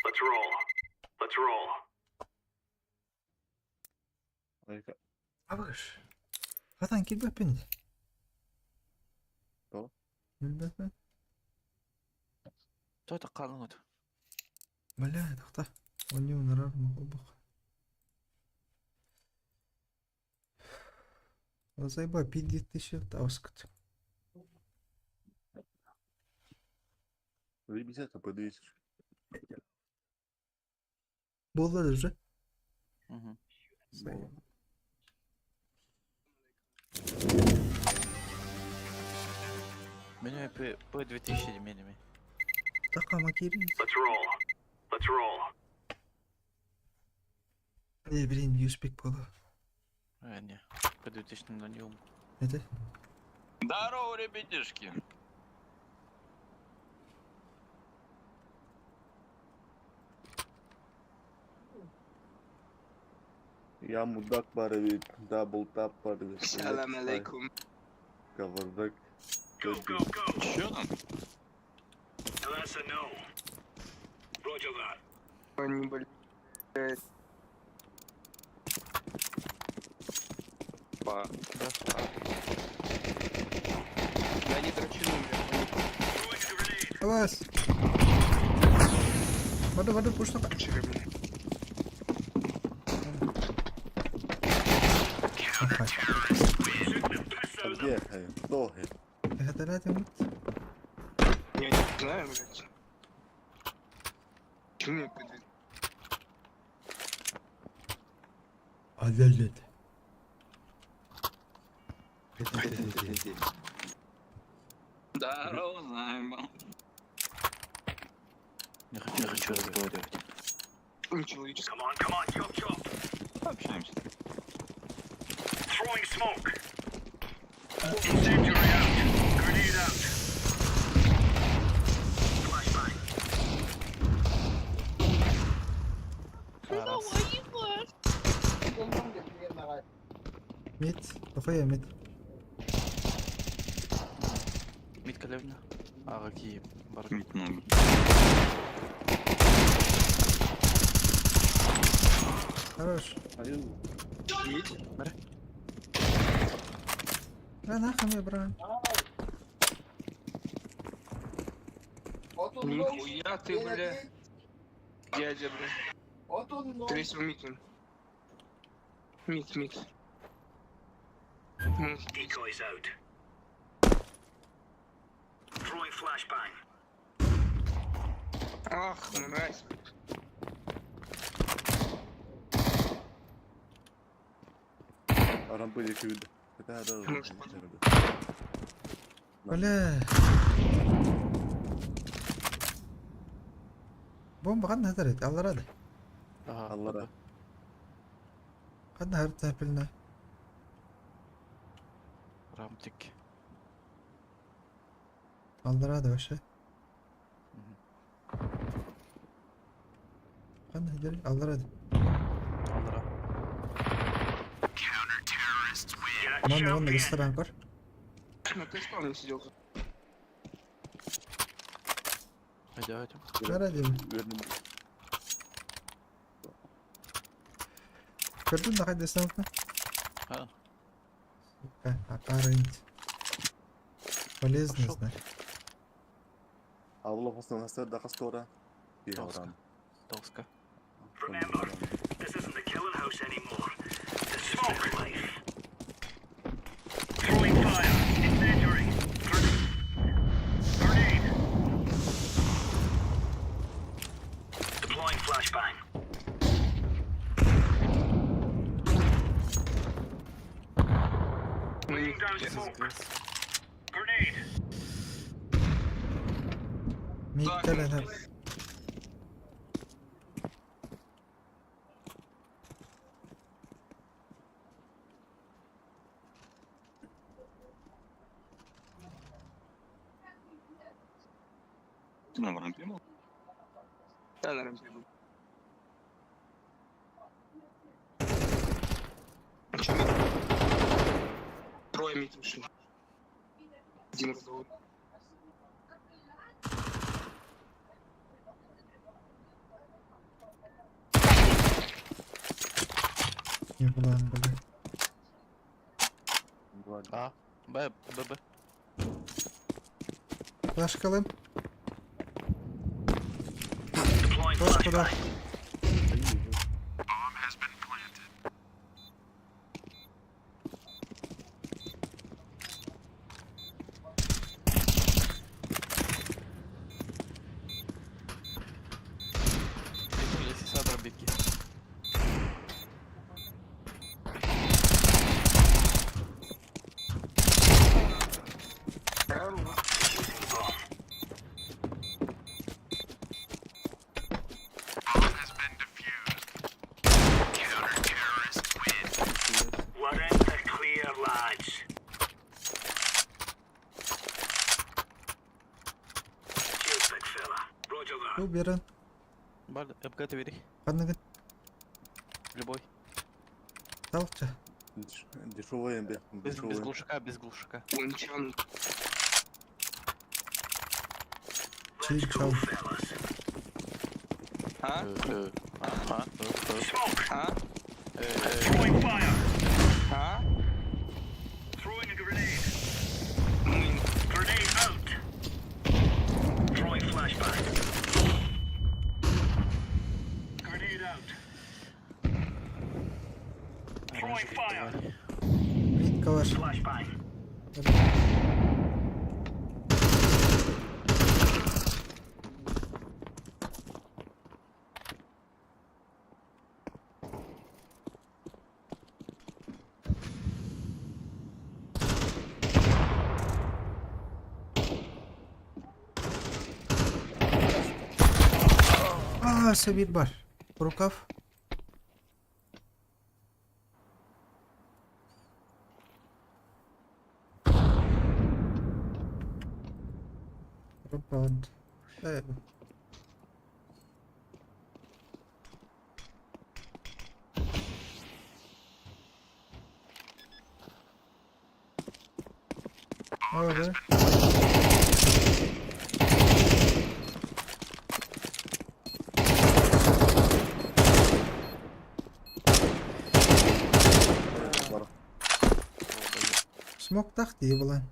Let's roll. Let's roll. Абыш. Хатан килбеппин. То? Билбеппин. Что это қалыңыт? Бля, тохта. Оню нарар махолбах. Зайба, 5000 таускат. Заебись, это по 200. Болды же. Угу. Меню П П2000 менеме. Така макири. Let's roll. Let's roll. Не, блин, юспик было. А, не. П2000 на нем. Это? Здорово, ребятишки. Я мудак паровик, дабл тап паровик. Салам алейкум. Кавардак. Go, go, go. Чё там? LSNO. Roger that. Они, блядь. Па. Да они дрочены, блядь. Авас. Барды, барды, пушта. Где? Кто? Это радио. Я не знаю, блядь. Чё мне пойдет? Азалет. Здорово, заебал. Не хочу, не хочу разговаривать. Нечеловеческий. Come on, come on, chop, chop. Пообщаемся. Throwing smoke. Incendiary out. Grenade out. Flashbang. Why you flash? Мид, дохуя мид. Мид калевна. Ага, какие бар. Мид много. Хорош. Мид. Да нахуй мне, брат. Нихуя ты, бля. Дядя, бля. Третий мид он. Мид, мид. Decoys out. Throwing flashbang. Ах, мразь. Рампы күйді. Бля. Бомба қандай хатар еді? Алларады. Аллара. Қандай харта пілна? Рамтик. Алларады вообще. Қандай хатар? Алларады. Аллара. Манна онна ресторан бар. На ты спавне сидел. Айда, айда. Бара деймін. Көрдің да қайда станция? А. Сука, аппарент. Полезно, знаешь. Алла хостан да хастора. Толска. Толска. Remember, this isn't the killing house anymore. This is their life. Throwing fire. Incendiary. Grenade. Deploying flashbang. Laying down smoke. Grenade. Мид кэлэн. Ты на рампе был? Да, на рампе был. А чё мид? Трое мид ушли. Один разговор. Еблан, бля. А. Б, Б, Б. Флешкалым. Флешку да. Если садра битки. We're in the clear, lads. Cheers, big fella. Roger that. Бу берен. Бар, МК ты бери. Қандай Любой. Талча. Дешевая, бля. Без глушака, без глушака. Кончан. Чичал. А? А? А? Throwing fire. А? Throwing a grenade. Grenade out. Throwing flashbang. Grenade out. Throwing fire. Мид калаш. Flashbang. А, Сабир бар. Рукав. Рупанд. Ага. Смоктах дии булан.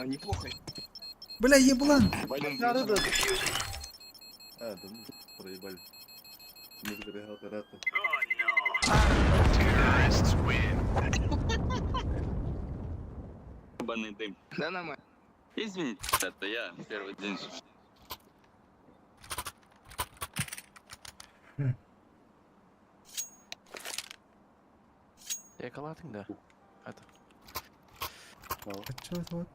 Неплохо. Бля, еблан! А, да ну, проебали. Ебаный дым. Да нормально. Извините, это я первый день. Экалатың да. Это. А чё это вот?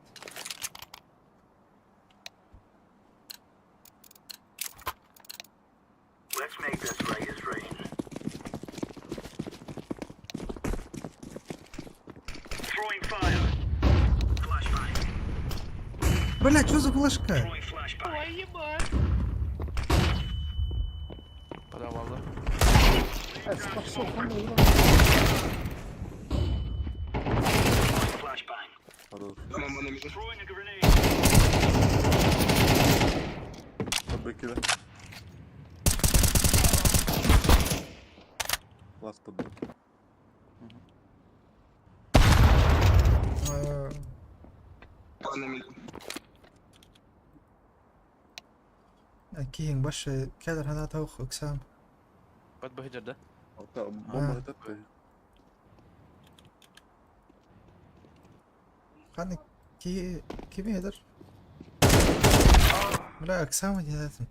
Бля, что за флешка? Подавал, да? А, Киһиҥ башы кэлэр ханаата ыксаан. Под быһыдыр да? Бомба Ханна ки кими эдер? Бля, ыксаама диэтим.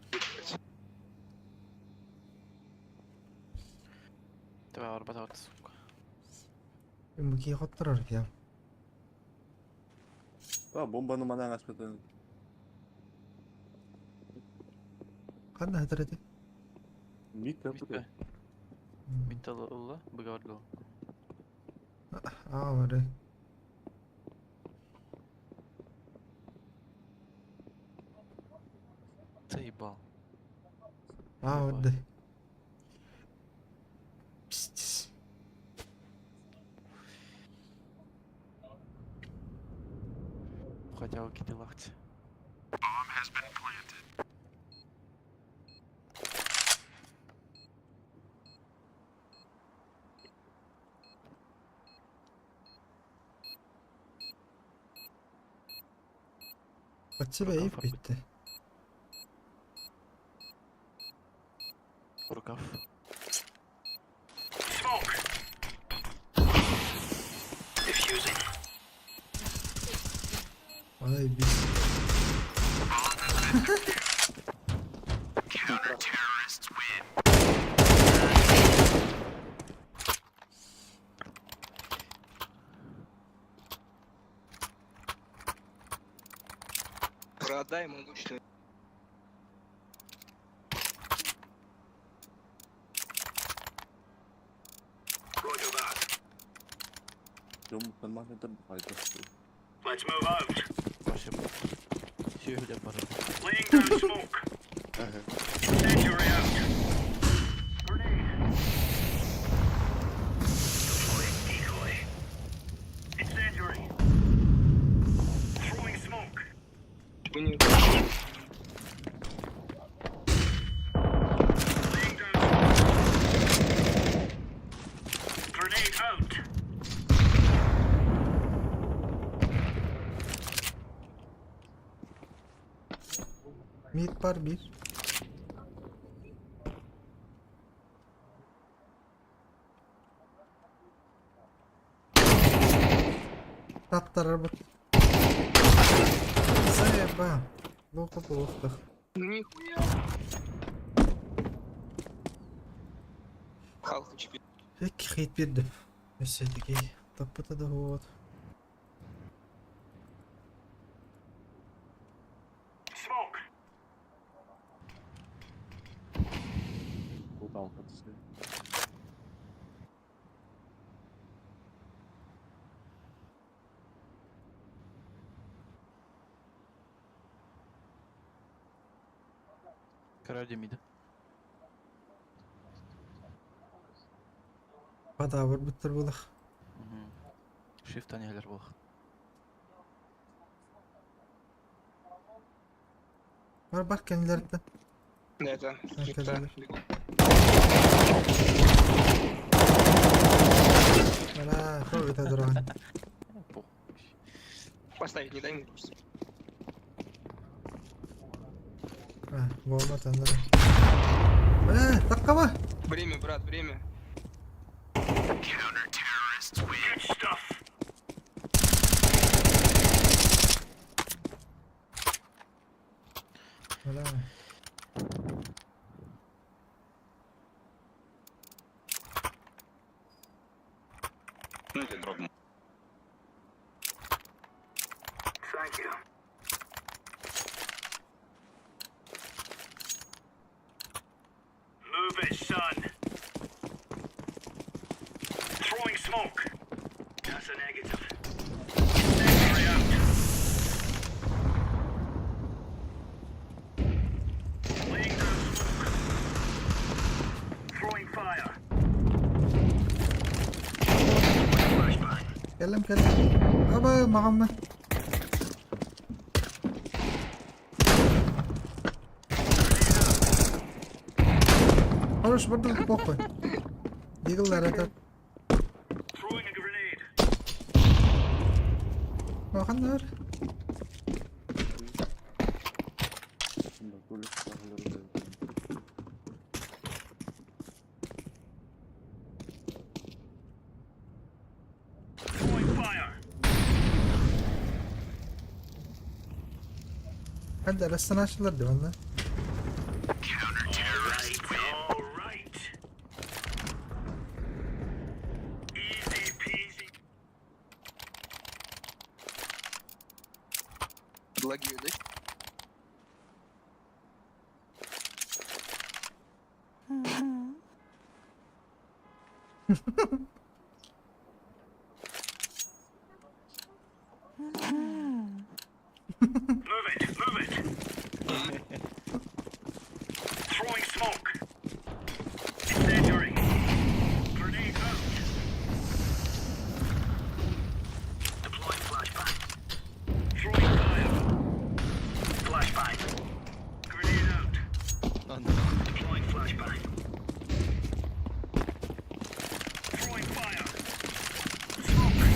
Давай, арбата сука. Бу хотторор киһи. Бомбаны манан аспытын. Ханна хатар эти? Мид Митта. Митта улла, быгавар Аа, бары. Заебал. Аа, вот. Пиздец. Хотя бы киты лахти. Под тебя и битти. Рукав. Ай, бис. Продай могу что. Вообще. Сүйүлеп барар. Mid var bir. Таптарар бу. Заеба. Плохо плохо. Нихуя. Халф HP. Икки хит бирдим. Өссө таппыта да вот. Көрөр миди. Падабыр буттар булах. Shift нелер булах. Бар бар кенилерден. Да, это. Кэллилэр. Бала, кто это дрон? Поставить не дай мне просто. А, болма тандара. Бля, таккаба. Время, брат, время. Бля. Ну, это дробно. Move it, son. Throwing smoke. That's a negative. Incendiary out. Laying down smoke. Throwing fire. Flashbang. Кэллим кэллим. Аба, мағамма. Хорош, бардым похуй. Диглар это. Throwing a grenade. Маханнар. Throwing fire. Hadi arasını açtılar diyor onlar. All right. Easy peasy. Лаги, да? Move it, move it. Throwing smoke. Incendiary. Grenade out. Deploying flashbang. Throwing fire. Flashbang. Grenade out. Deploying flashbang. Throwing fire. Smoke.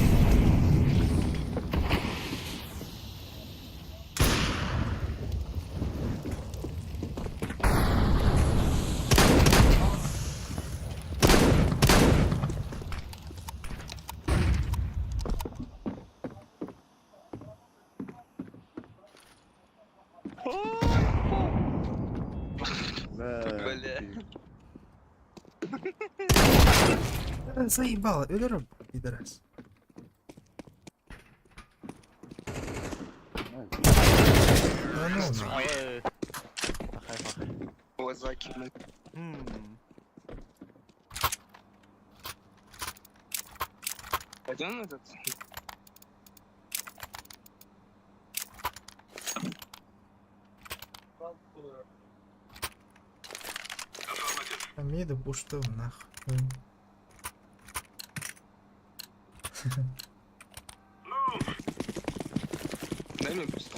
Бля. Заебало, өлөрөм, пидорас. Да ну на. Махай, махай. Глаза кинул. Пойдем этот? Миды пуштым нахуй. Дай мне просто.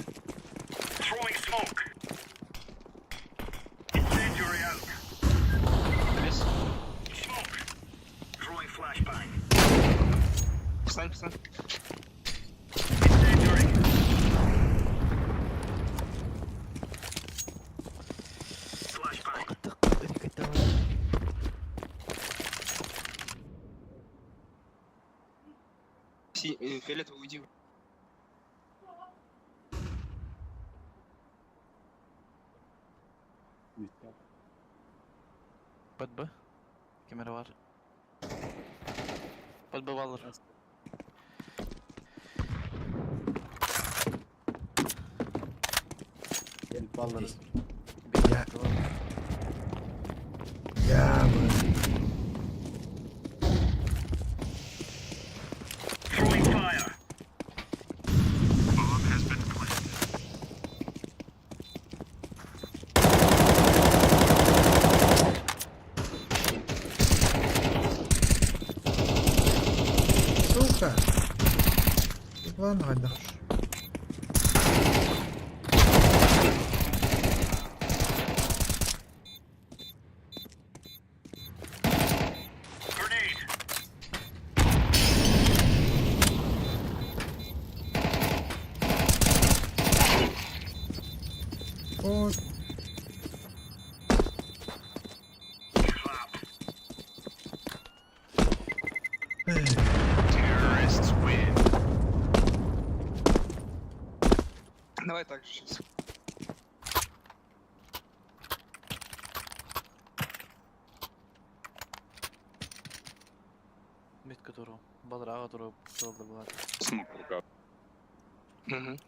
Throwing smoke. Incendiary out. Лес. Smoke. Throwing flashbang. Встань, встань. Incendiary. Flashbang. Фиолетовый, уйди. Под Б. Камера бар. Под Б валыр. Я. Я бы. Throwing fire. Ладно, хайдах. О, Давай так же сейчас. Митка туру. Бадрага туру. Туру была. Смок рука. Угу.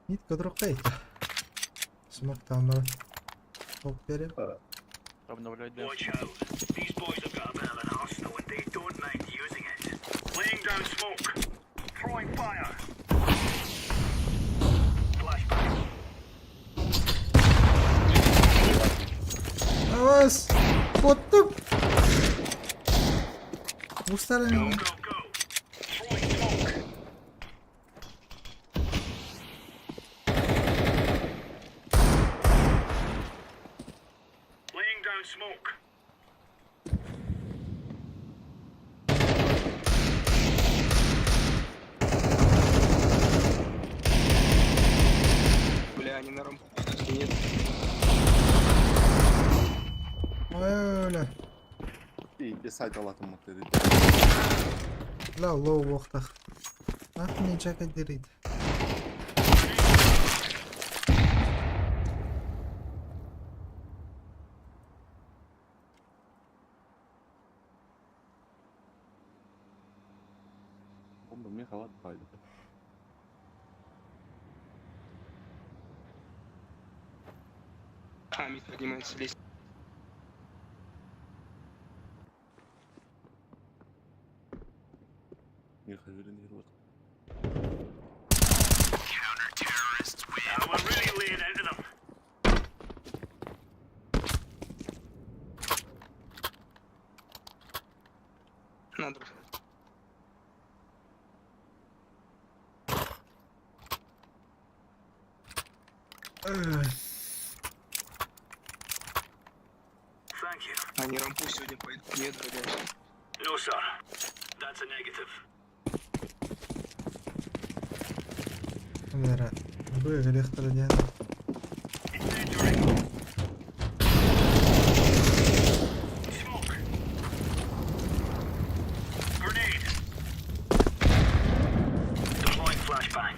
Нитка друг это. Смог там Хоп, берем. Обновлять да. These boys have got a bit of an arsenal and they don't mind using it. Laying down smoke. Throwing fire. Flashbang. Авас! Боттум! Мустарын. Throwing smoke. Laying down smoke. Бля, они на рампу пойдут, нет. Öyle. И писать алатым dedi. La low воқтақ. Ах, не чака дерит. Бомба мне халат пойдет. А, мид поднимается лестница. Не хочу не вот. We're really laying into them. Надо. Thank you. Они рампу сегодня пойдут. Нет, блядь. No, sir. That's a negative. Вера. Быгали хтраден. Smoke. Grenade. Deploying flashbang.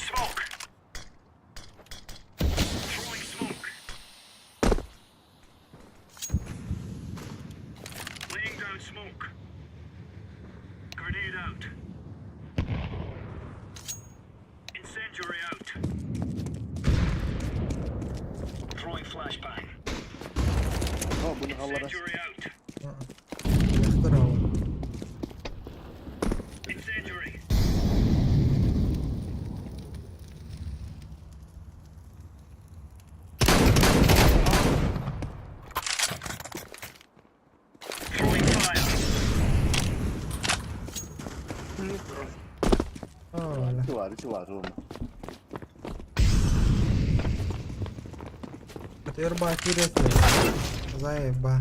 Smoke. Throwing smoke. Laying down smoke. Grenade out. Incendiary out. Throwing flashbang. О, bunu hallara. Incendiary out. Яқтыр. Incendiary. Throwing fire. Нет, бро. Öyle. Var, içi var oğlum. Өтөр кирет. Заеба.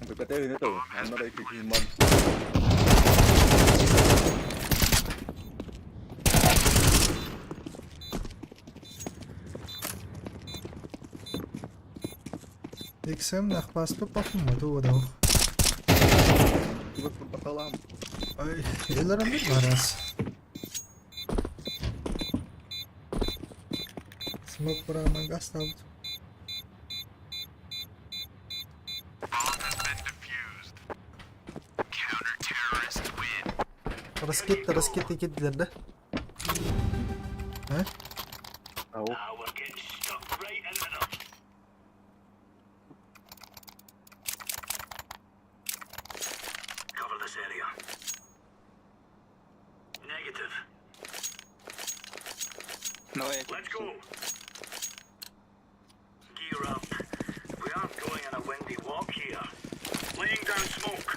Бөкөтө не то. Аннара iki man. XM нахпаспы пахым туу да. Бу пополам. Ай, элерен bir барас. Смок браман гасталды. Раскетті, раскетті кетділер да? А? Ау. Now we're getting stuck right into them. Cover this area. Negative. Давай я Let's go. Gear up. We aren't going on a windy walk here. Laying down smoke.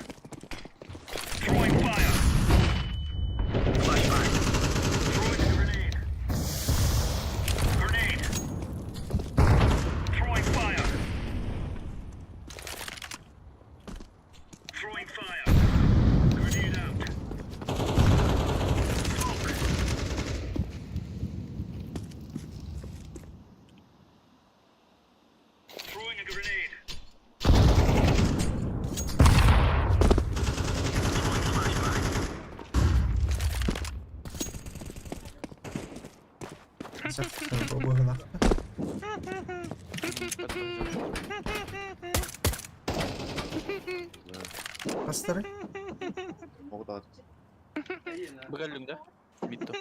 Хастары? Быгаллүҥ да? Митто.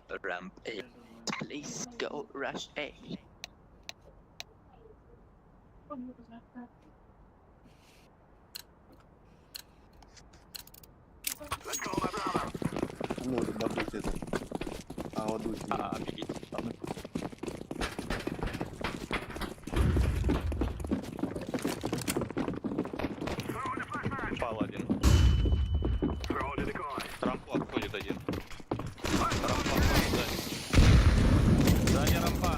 Go ramp A. Please go rush A. А, бегите. Пал один. Рампу обходит один. Рампа обходит сзади. Сзади рампа.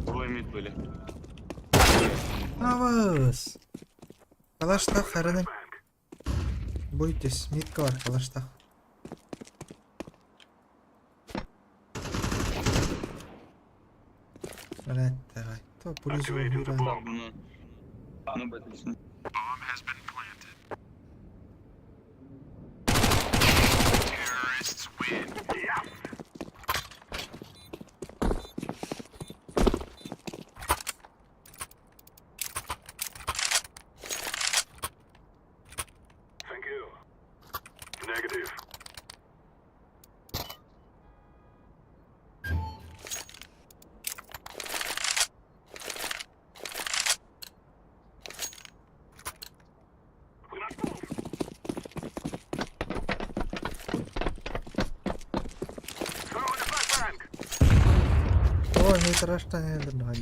Двое мид были. Авыс! Калаштах харының. Бойтесь, митка бар калаштах. Блять, давай. То пулю Ну, ну, отлично. О, не страшно, не знаю.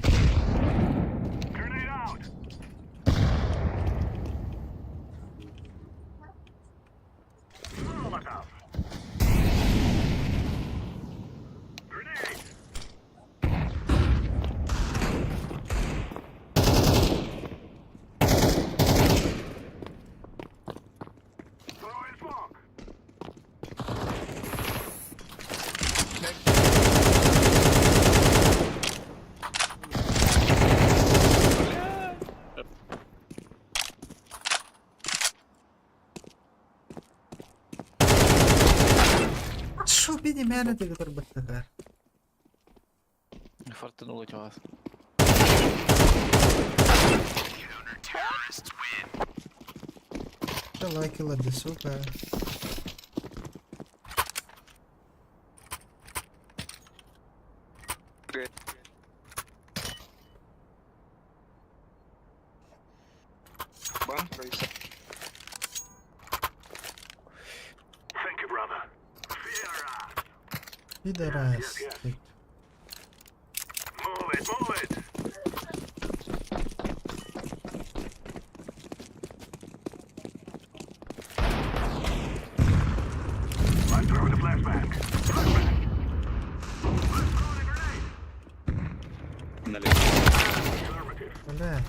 Шо бини мэне дегдер баттагар. Фартануло вас. Да лайки лади, сука. Пидорас. Налево. Бля.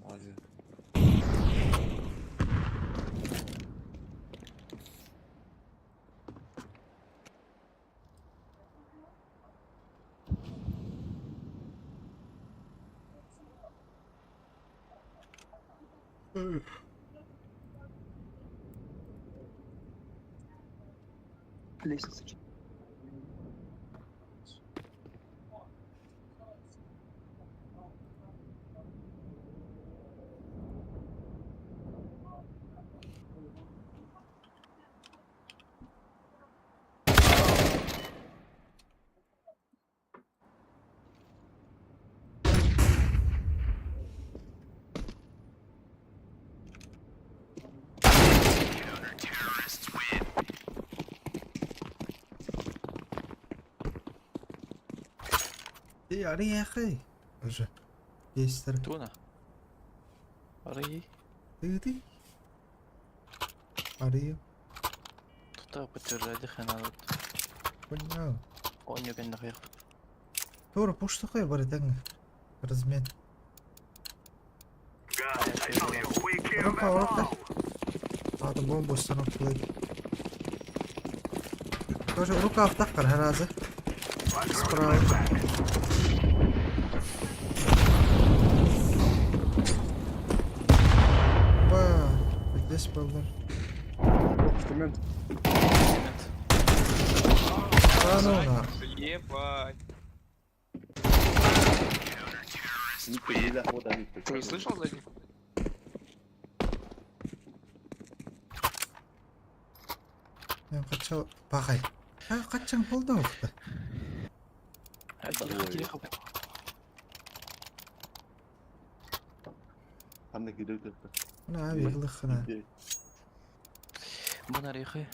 Молодец. Лестница. Ты арыйахай. Уже. Есть Туна. Арый. Ты ты. Арый. Тута подтверждать хана вот. Понял. Он не кэннэ Тура пуштахай бар этэҥ. Размен. Рука, рука. А, бомбу установку. Тоже рука в тахкар разы. Справа. Ба, здесь был. Инструмент. Да ну на. Ебать. Нихуя, вот они. Ты не слышал сзади? Я хотел... Пахай. А, качан болды оқты. Ханна кидет это. Мына абилыхына. Бун арыйхай.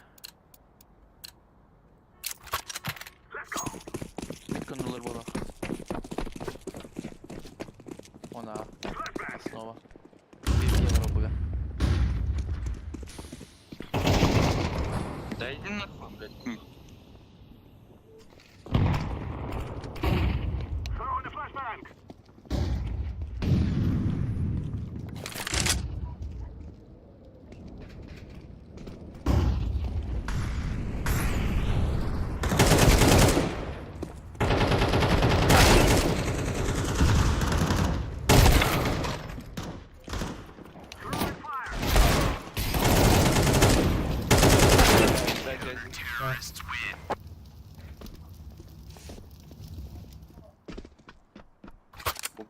Митканулар була. Она основа. 5 евро буга. Да иди нахуй, блядь.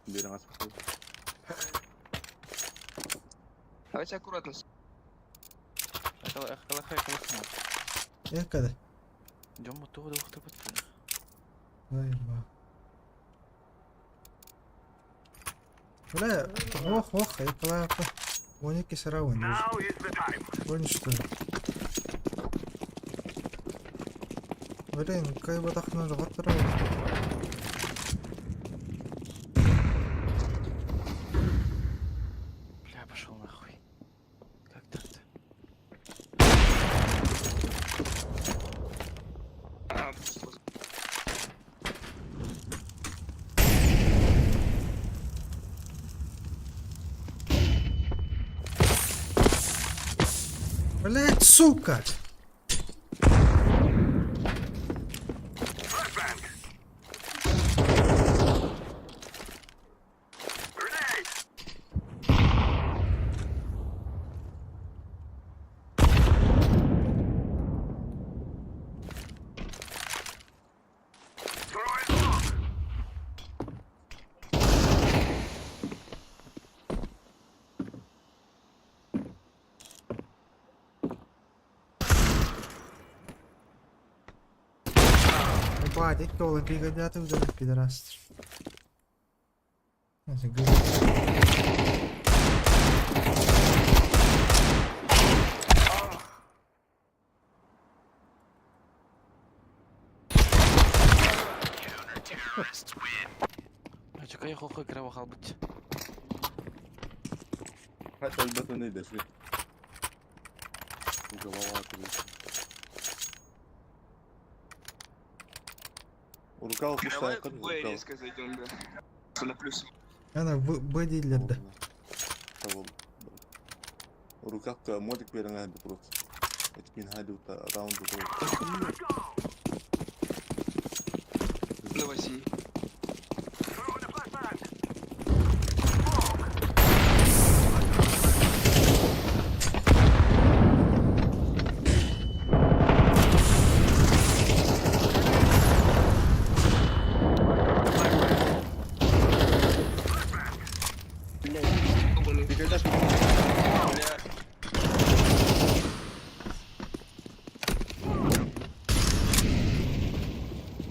Сзади один. Давайте аккуратно. Калахай, калахай. Якада. Дем тугу да ухты бут. Ай, ма. Бля, ох, ох, я плака. 12 сарауын. Вон что. Блин, кай батахна жоғаттыра. Бля, пошел нахуй. Как так-то? А, пусто. Блять, сука! Ебать, эти доллары пригодят уже, пидорас. Это гы- Чекай, хохой кыра халбыт. Хотя бы не дошли. Голова, короче. Рукав Давай пустая, в Б резко зайдем, да. На плюс. Ана Б, Б дилерді. Того рукавка модик берен просто. Этмин хайдута раунду. Давай синий.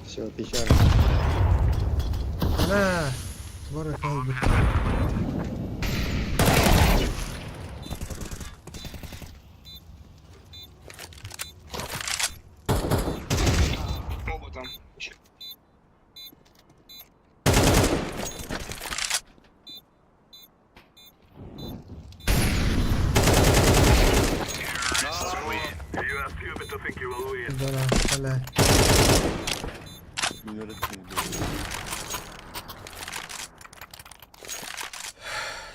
Все, печально. Бля, бары kaldı. Оба там. Еще. Бля, бля.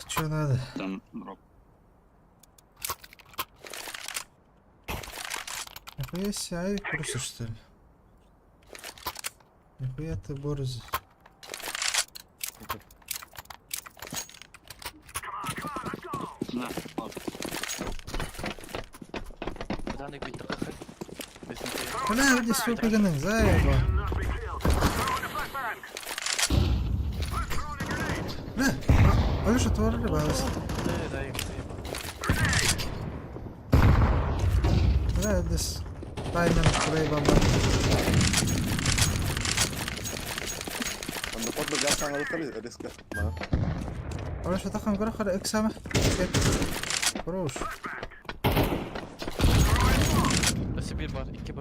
Че надо? Там дроп. Нихуя себе, авик просишь, что ли? Нихуя ты борзый. На, ладно. Данный бит такой. Бля, где сука заеба. Бля, Алеша, тварь рыбалась. Бля, this тайминг проебал. Anda pot bergasang lalu kali risk Алеша, тахан көрө эксама. Хорош. Өссө bir бар, 2 Б.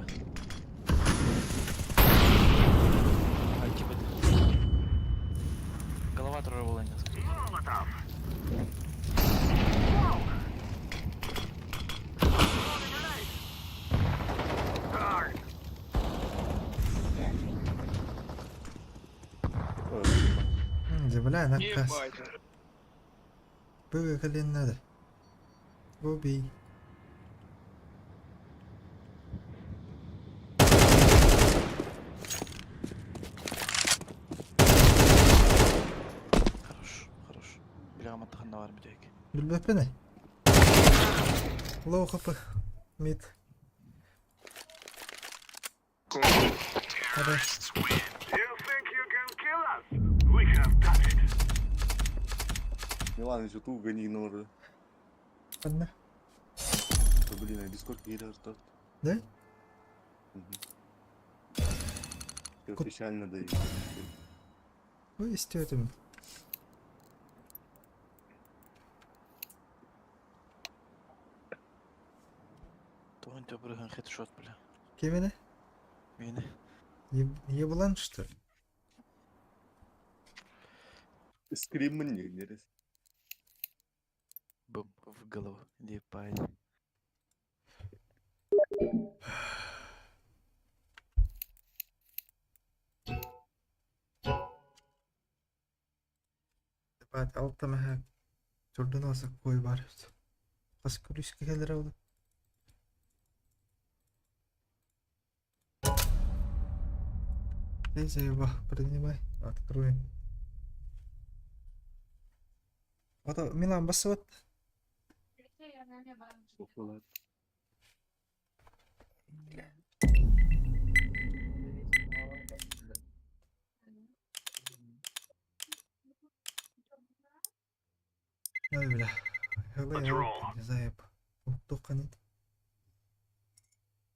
А, 2 Б. Голова турар буолан скорее. Бля, наказ. Быга колен надо. Убей. Хорош, хорош. Бля, маттаханна бар мүтек. Билбеппин. Лоу хп. Мид. Хорош. Милан еще ту гони игноры. Ладно. Блин, а Дискорд киирэр старт. Да? Печально да. Ой, истетим. Тугун төбүрүһүн хедшот, бля. Кимини? Мени. Еблан, что ли? Скрим не нерес. Бум, в голову. Ебать. Ебать, алта мәһә. Турдун алсак кой бар. Хас күрүскә келер oldu. Эй, заеба, принимай, откроем. Ата Милан басып атты. Ой, бля. Ой, заеб. Уктуккан ит.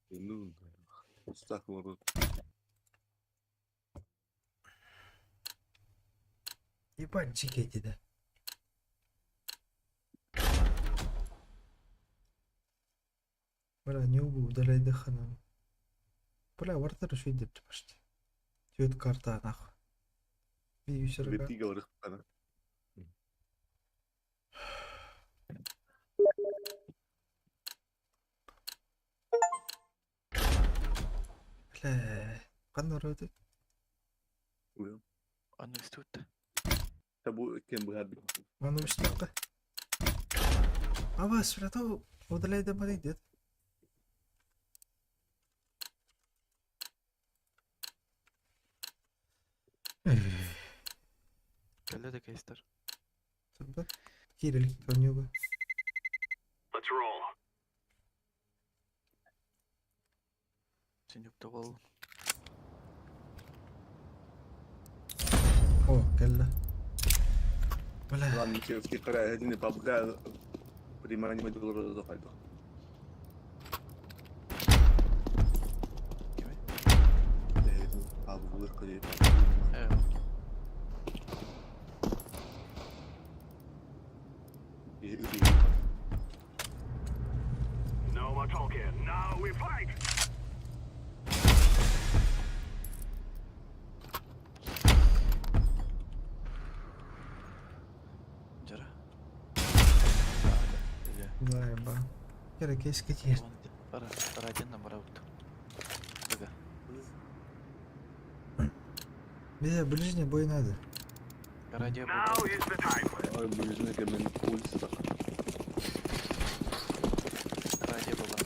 Ну, устах ворот. Ебать, чекайте, да. Бля, не убыл, удаляй дыханан. Бля, вартар еще идет почти. Тёт карта, нахуй. Юсерга. Бетига рыхтана. Бля, кандай роды? Уя. Аны үстүт. Табу кем бу хабби. Аны үстүккө. Абас, бля, то удаляй да дед. Кэллэ да кейстер. Турбат. Киирэлик тонюга. Let's roll. Синюк тобол. О, кэллэ. Бля. Ладно, киирэ һитини пабга примани модулары хайдах. Пабгылыр кыйы. No more talking. Now we fight. Жара. Заеба. Кere keşke киир. Бара, бара один на бараут. Бага. Бе, ближний бой надо. Радио Now is the time. Ой, ближний камен пульс. Радио была.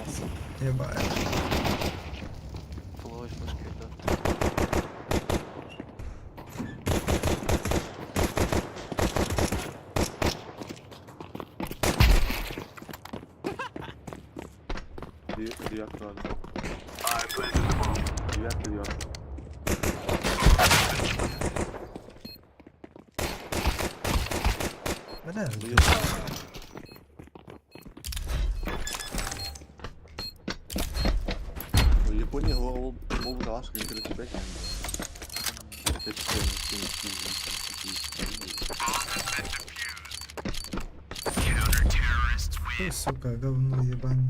Эс. Еба. Фуловой флешка идет. Девятый надо. Девятый, девятый. Бля. В Японии голову не 35. Ты, сука, говно ебаный.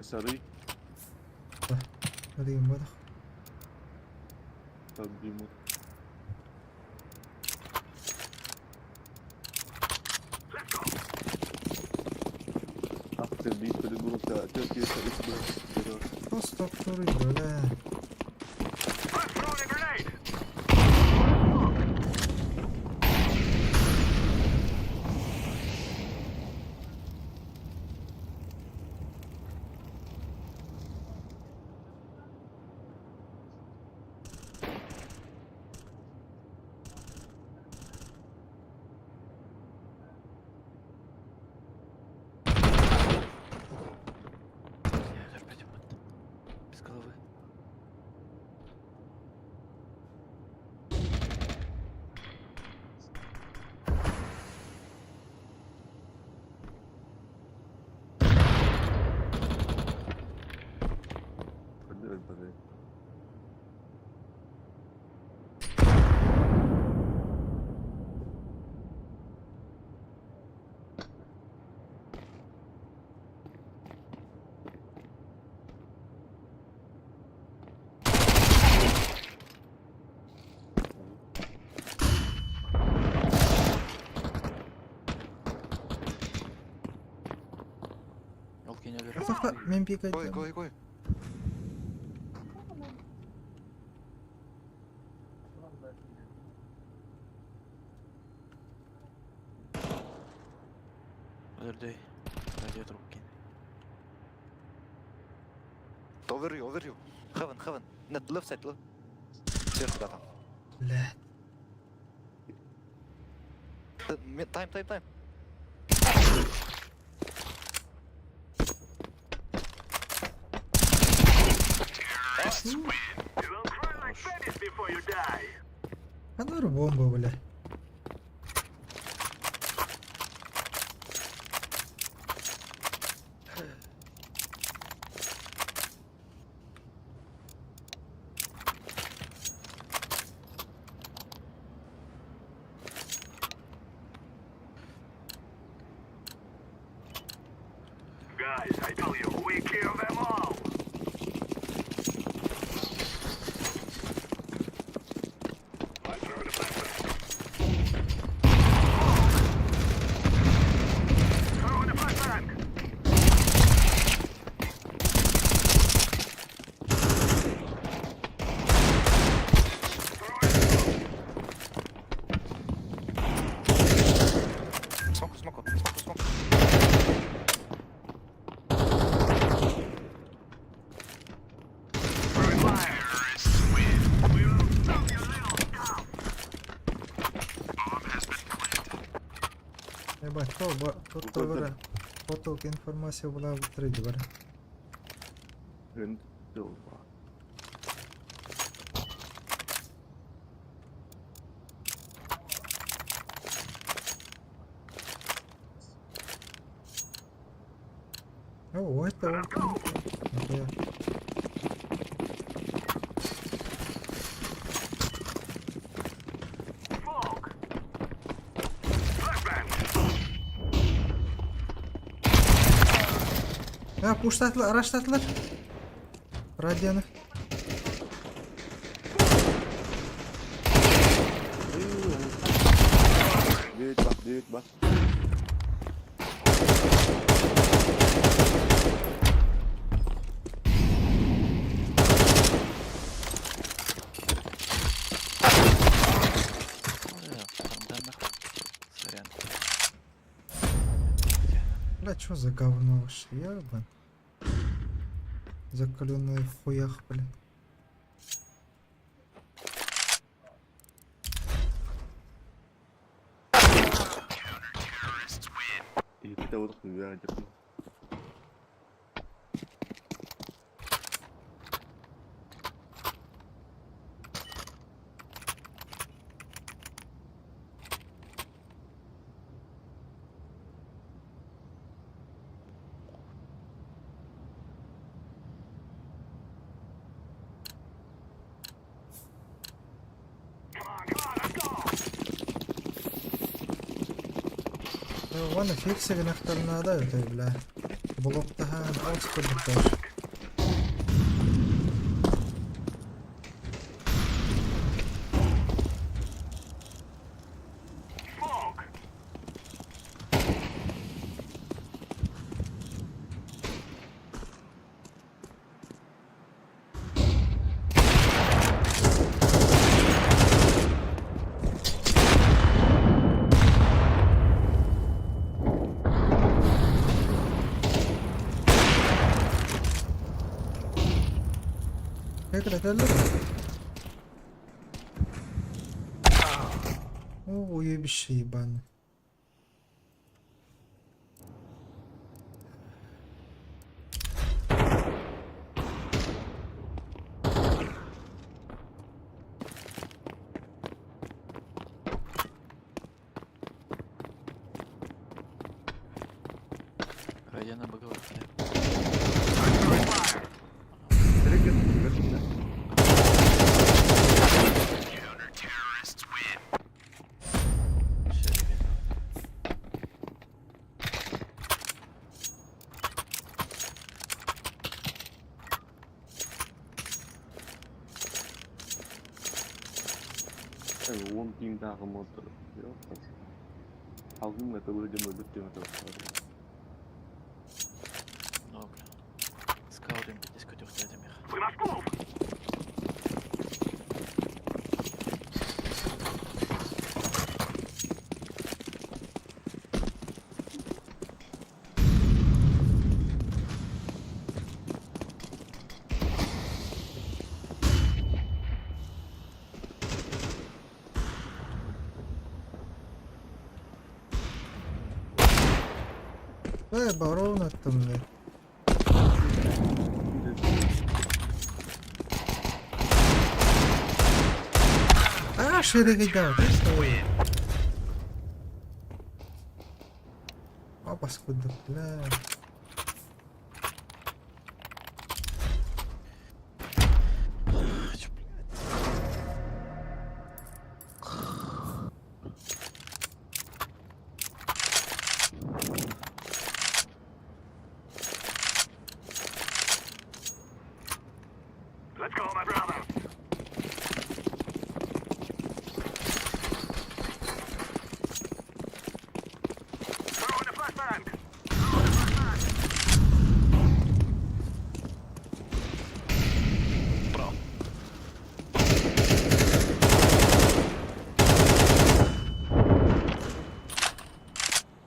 Сары. Билигин бодох. Табимут. Ах ты, бит, придурок, ты Просто второй, бля. Без головы. Блядь. Мен пикать. Кой, кой, кой. Подожди. Радио трубки. Over you, over you. Heaven, heaven. Нет, left side, left. Сверху, да, там. Бля. Time, time, time. Анор бомба, бля. Guys, I tell you, we kill them all. I throw the flashbang. Smoke, smoke, smoke, smoke. Ебать, то, тут товара. Поток информация была в трейде, бар. О, это... Нихуя. А, пуштатылар, араштатылар. Радионы. Büyük bak, büyük bak. Сорян. Бля, чё за говно вообще, ебан? Закаленные в хуях, блин. Это вот хуя, держи. Вон фиксер нахтарнада это, бля. Блоктахан Оксфорд тоже. Это О, уебище ебаный. Радио на боговых. Он пинг мотор. Алгым это вроде мы бутем это. Ну, бля. Скаутинг здесь көтөхтәдем Э, барон там, бля. А, шире да, ты что? А, паскуда, бля.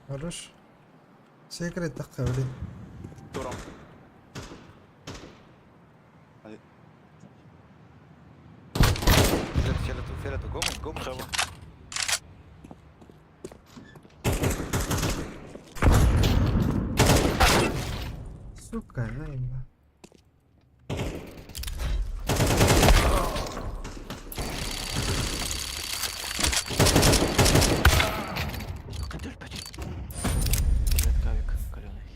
Хорош. Секрет тахха, блин. Турам. Фиолету, фиолету, go, go, go. Сука, наима. Кавик каленый.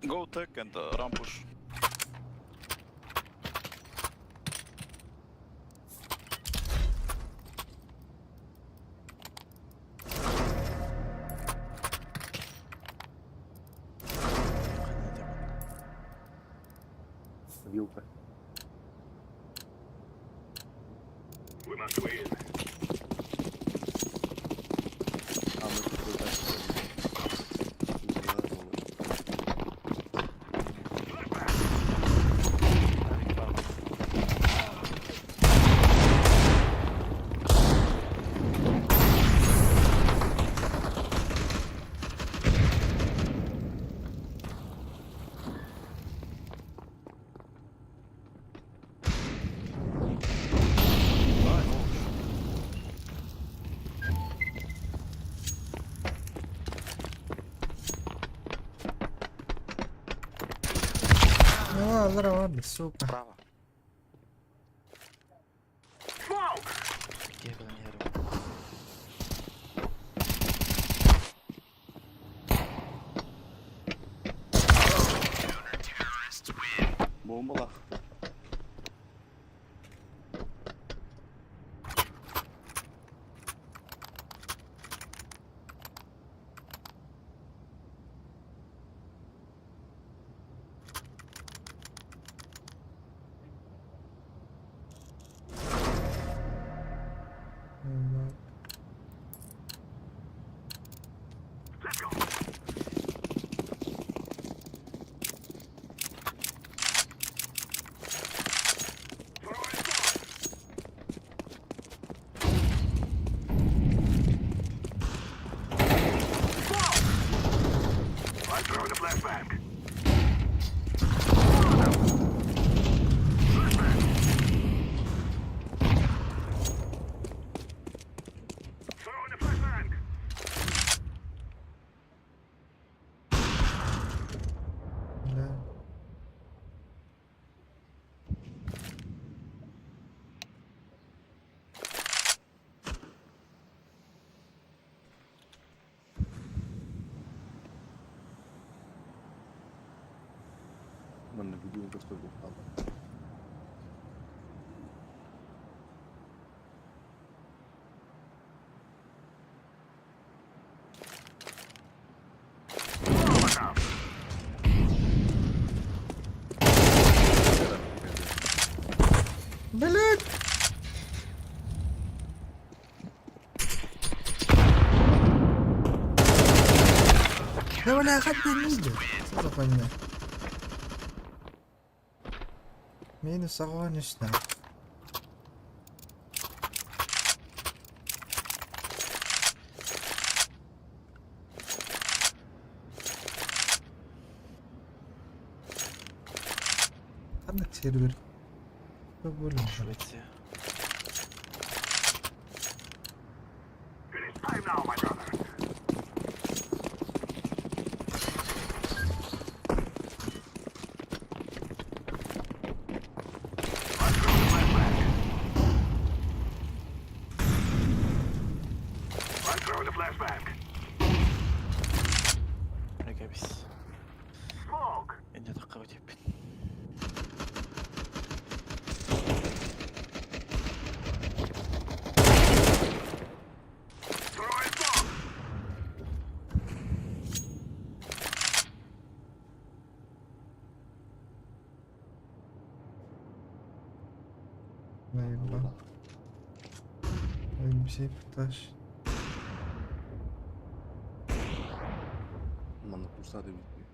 Go tech and ramp push. Вилка. А, мы тут вот так. Ну, ладно, сука. Право. Где было не говорю. Бомбалах. Ебать. Бля. Манна видео просто упала. Блять! Да бля, хоть не идет. Что за хуйня? Минус огонь, Ханнык сервер. Что более? Швеция. Рекабис. Инде такка өтеппин. Алексей Пташ. Манна курсаат эбит дии.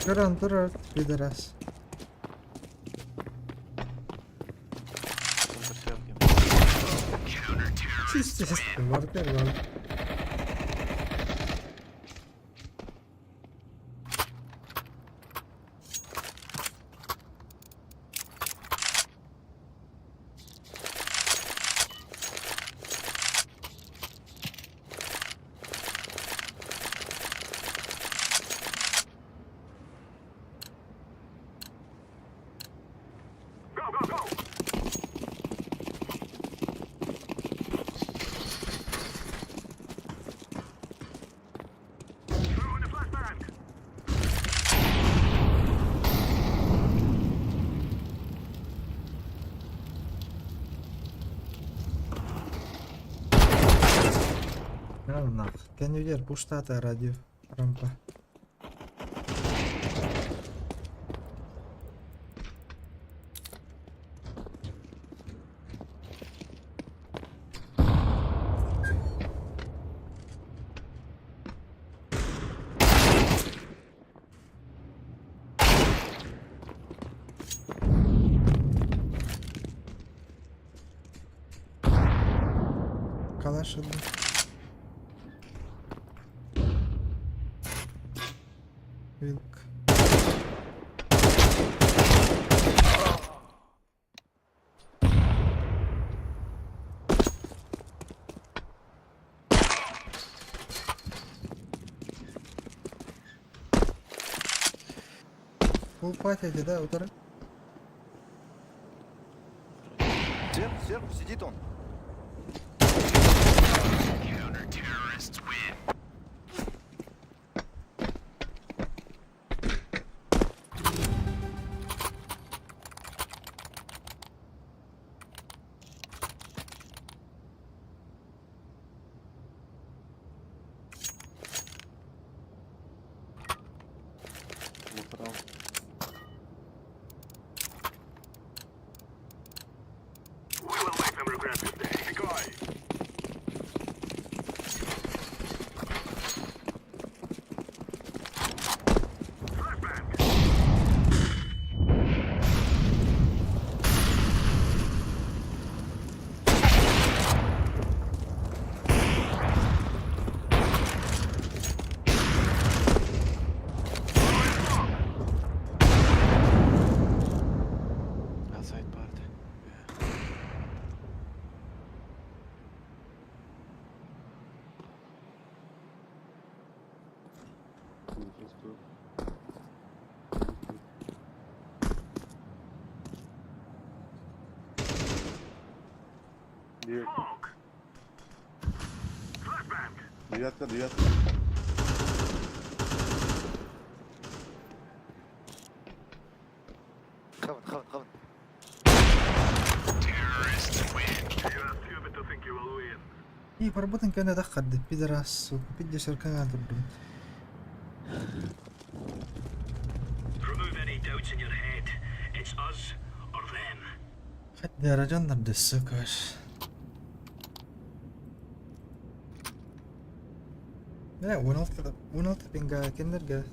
Көрөн турар пидорас. Естественно, мартер бар. Нах, кэннигэр пуштата радио рампа. Калаш ылла. Вилка. Full party эти, да, утары? Сверху, сверху сидит он. Outside part. Девятка, девятка. Heaven, heaven, heaven. И поработан кэнэ таххарды пидорас, сука, пиддесер каҥаан турдубут. Хаддара дьоннор сука Э, 16 16 пинга кинилэргэ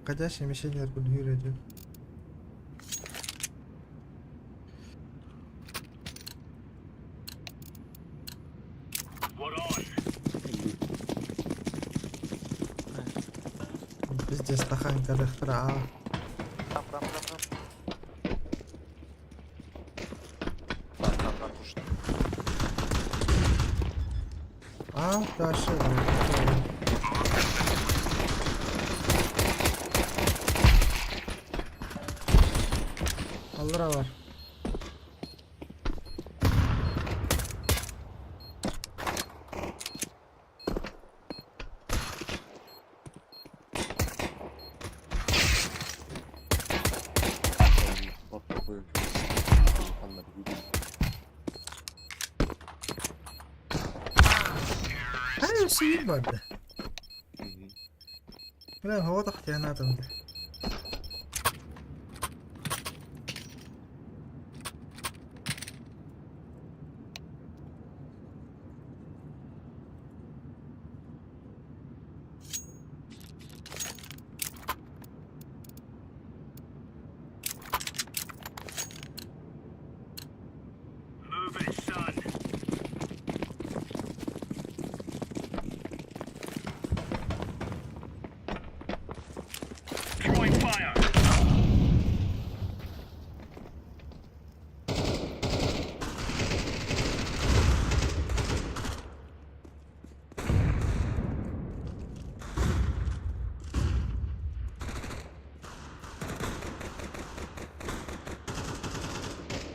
ходящие мишеньлэр курдук үөрэтим. Пиздец, тахаан кэлэхтэрэ аа. Там, там, там, там. Там, там, там, пушит. Аа, дальше. Аллара бар. هاي سيب بعد. لا هو تحت هنا تنده.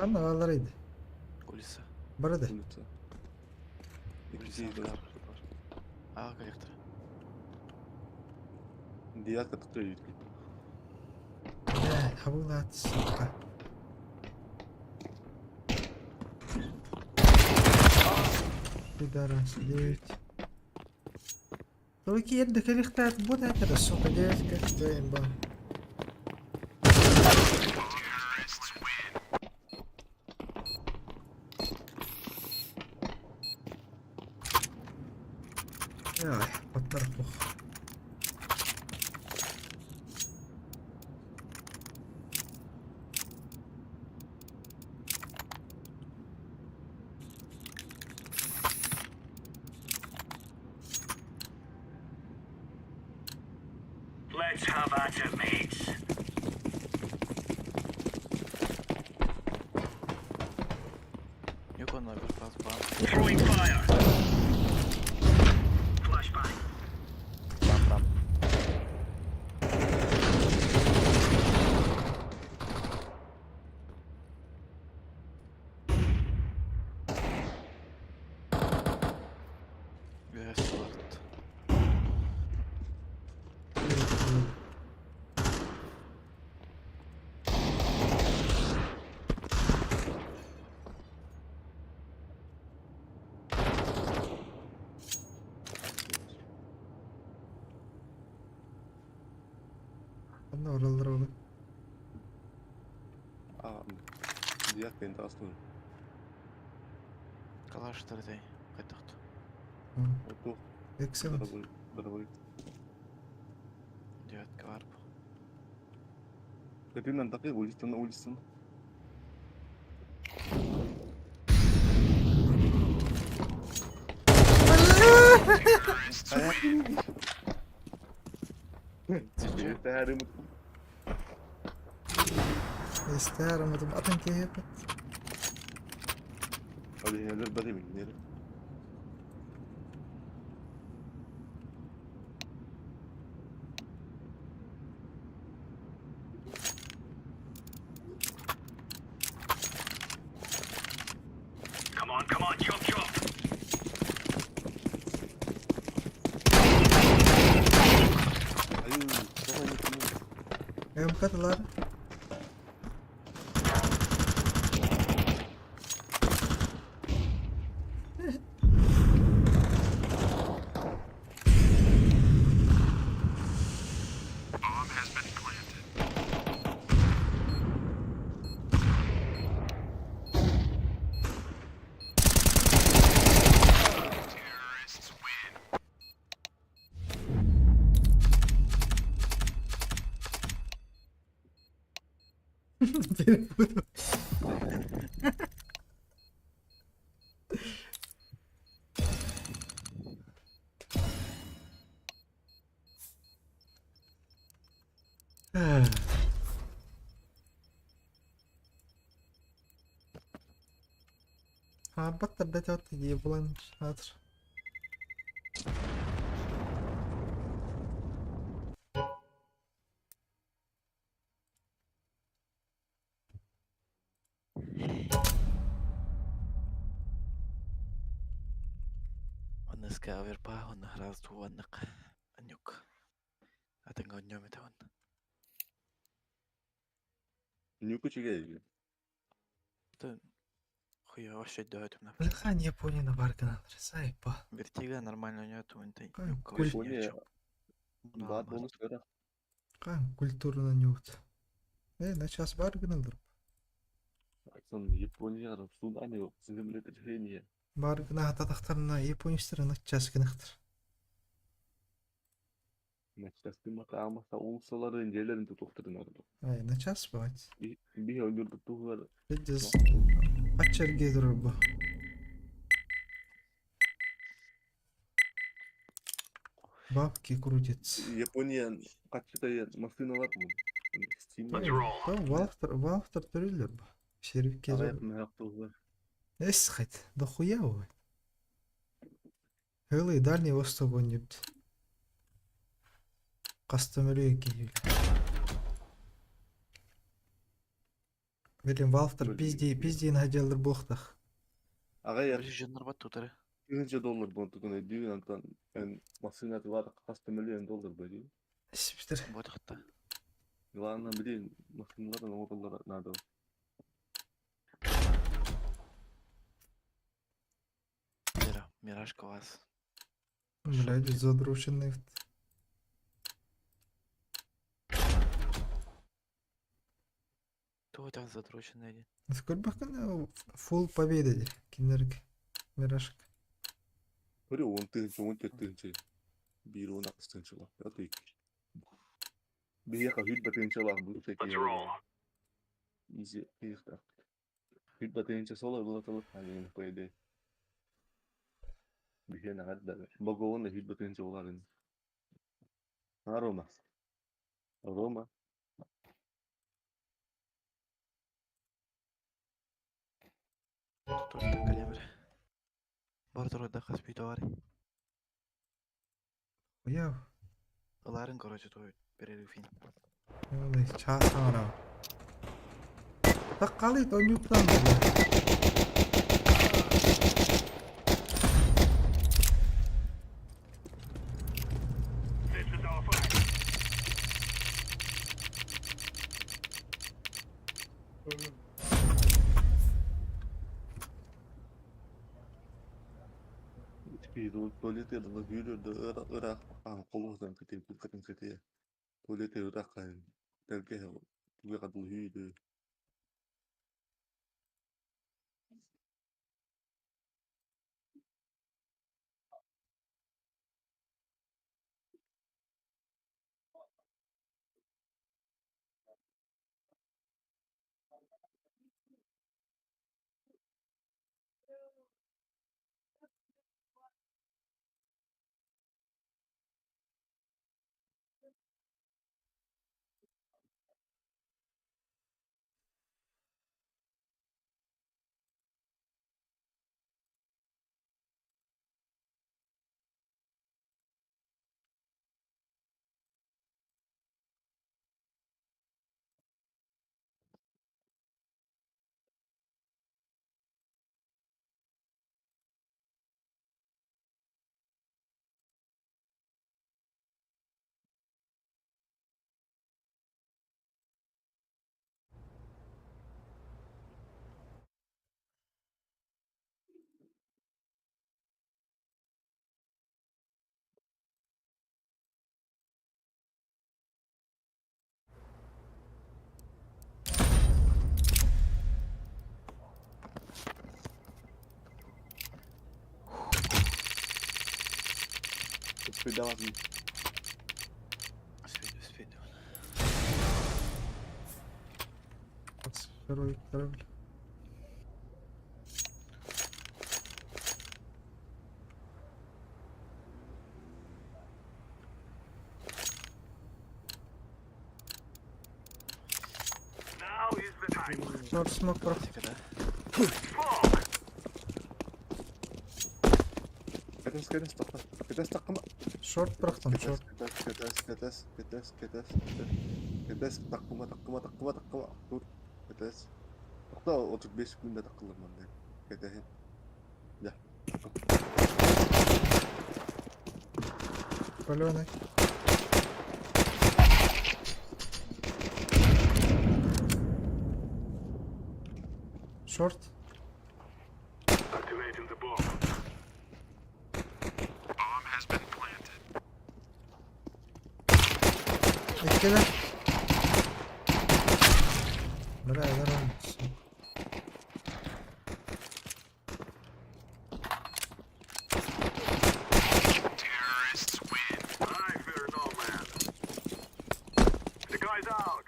Анна аларайды. Улица. Барады. Улица. Улица. А, коллектор. Девятка тут тоже. Блядь, хабылат, сука. Пидорас, 9. Только я до коллектат буду это, сука, девятка, да имба. Ай, подторпух. Let's have at it, mates. Юкон оверпас бан. Throwing fire. Flashbang. Там, там. Yes, Анна оралдар олы. А, девятка интастын. Калаш тардай. Кайтахт. Оту. Excellent. Дорогой, дорогой. Девятка варп. Ты на такой улице, на улице. Истәрім ұдым атын кейіп. Come on, come on, chop chop. МК-лар. Перепутал. Баттар дать вот еблан атыр. Онныска оверпа, он раз туаннык. Анюк. Атынга оннёмет он. Нюку чигей. Хуя вообще дөһөтүм. Бляха, не понял, на баргана. Сайпа. Вертига нормально нету, это Куль- Япония бар бонус көрө. Кан культурно нют. На час баргана Сон Япония Судане землетрясение. Баргана хататахтарна японистер на час гынахтар. Начасты матаамаса улсаларын жерлерин тутуктырын орду. Ай, на час бать. Би öldürdü тугар. Видишь, ачерге друбу. Бабки крутятся. Япония качыта машиналар бу. Steam. Да, валфтар, валфтар төрүлөр бу. Сервикке Агаяк мыяк тугар. Эс хайт, да хуя ой. Хылы Дальний Восток он епт. Кастомеры киюль. Билим валфтар пизди, пизди наделдер бухтах. Агаяк Жөннөр бат тутары. 1000 доллар бу тугун дүйүн антан эн машина тылар касты миллион доллар бери. Сиптер. Вот хатта. Главное, блин, машиналар оңорлор надо. Мира, Миражка вас. Блядь, задрученный. Кто там задроченный один? Сколько фул победы ди, киндерг. Мирашка. Көрө 10 тыгынча, 14 тыгынча. Бир 18 тыгынча лак. Аты. Бияка хүт батыгынча лак бу теки. Изи кыйыкта. Хүт батыгынча соло булатылып, аны по идее. Бихен агат да. Богоон хүт батыгынча боларын. А Рома. Рома. Тут тоже калибр. Бар да хаспитовари. Хуя. Ларын, короче, той перерыв. Ой, час ара. Так калыт он юптан. This is our flag. Туалете жүрді ырақ қолғыздан кете, күлкетін кете. Туалете ырақ қайын. Тәлке түге қадыл үйді. Успейдаватым. Успейду, успейду. Второй корабль. Now is the time. Шорт смог про. Кэтес, кэтес, тоқта. Кэтес таққыма. Шорт прохтан, шорт. Кэтес, кэтес, кэтес, кэтес, кэтес, кэтес, таққыма, таққыма, таққыма, таққыма. Тур. Кэтес. Тоқта, 35 секундда таққылыр мандай. Кэтес. Да. Паленый. Short. Activating the bomb. Bomb has been planted. Иккилэр. Бля, дар Terrorists win. I fear no man. The guy's out.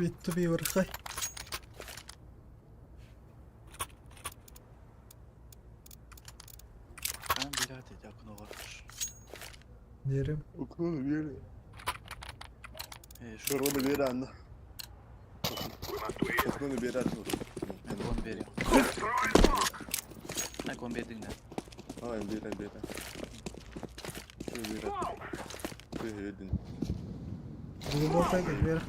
Бүттү быырхай. Ан билят эти окно варш. Дерем. Окно биэр. Шорона биэр анна. Окно биэр анна. Кон бери. На кон бери да. А, биэр биэр. Биэр. Биэр. Глубокая вверх.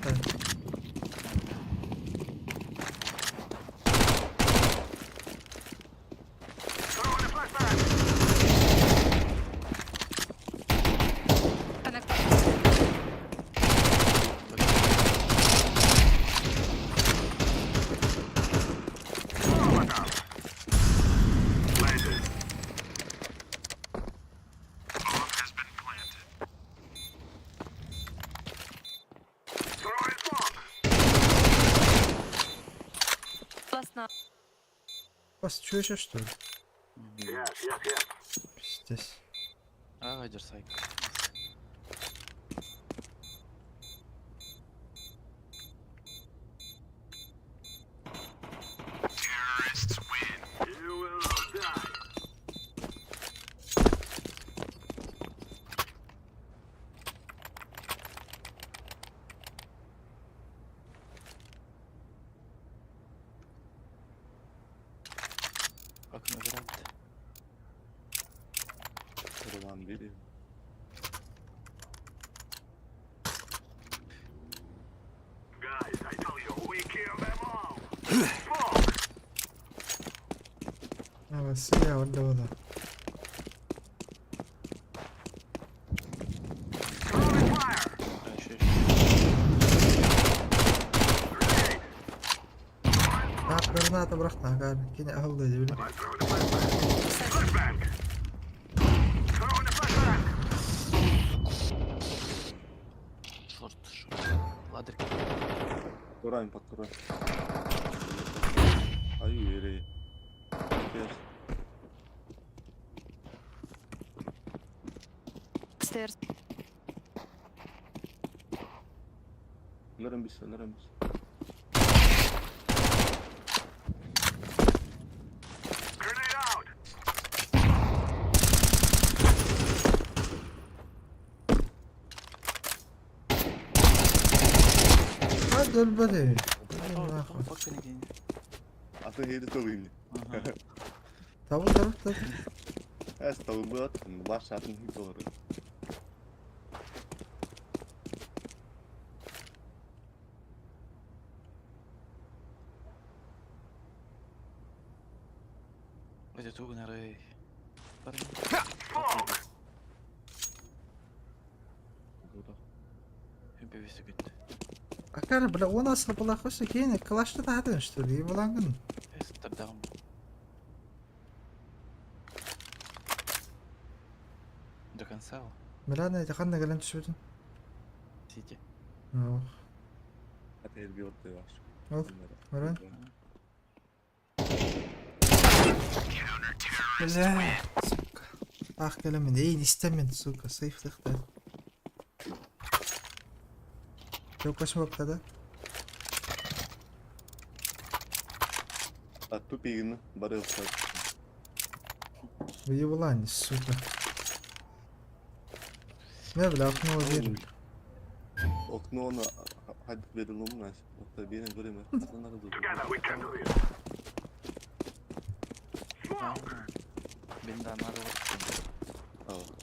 Bomb has been planted. Throwing smoke. Классно. Вас что еще что ли? Yes, yes, yes. Пиздец. Ага, дерсайк. Terrorists win. You will all die. Окно вират. Роман биэр. Guys, I tell you, we kill them all. Smoke. Россия валла. Throwing fire. А, еще еще. Так, граната бырахта, гар. Кини ахылды дебили. Flashbang. Throwing a flashbang. Шорт, шорт. Ладер. Турайм под турайм. Ай, үөрэй. Кээс. Upstairs. Нэрэн бис, нэрэн бис. Grenade out. Hadi ölmedi. Атын хейди төгүн. Табыл табыл табыл. Эс табылбыт, баш атын хейди олор. Эти тугнеры. Smoke. Бивисигит. Акар, бля, он асыл була хоса кини клашты да хадын что ли, булангын. Эстер даун. До конца. Бля, не ханна гален түшүдүн. Сити. Ох. Атын хейди отты баш. Ол, баран. Бля, сука. Ах, келемен, эй, не истемен, сука, сейф тыхта. Yok başıma да? А тупигин барылса. Выебалань, сука. Не, бля, окно верю. Окно на хад берилум нас. Отта берин көрөмөр. Together we can do it. Smoke. Бенда надо вот.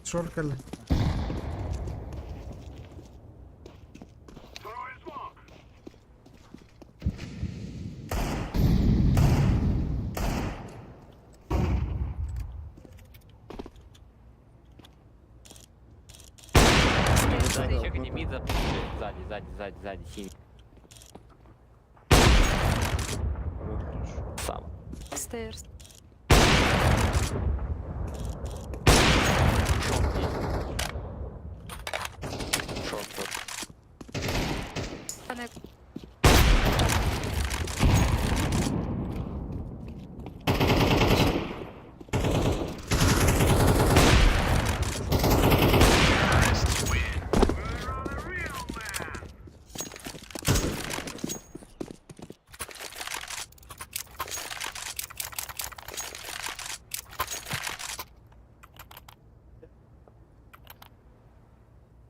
Шоркали. Throwing smoke. Мид запустили. Сзади, сзади, сзади, сзади, синий. Сам. Upstairs. Шорт есть. Шорт, шорт. Connect.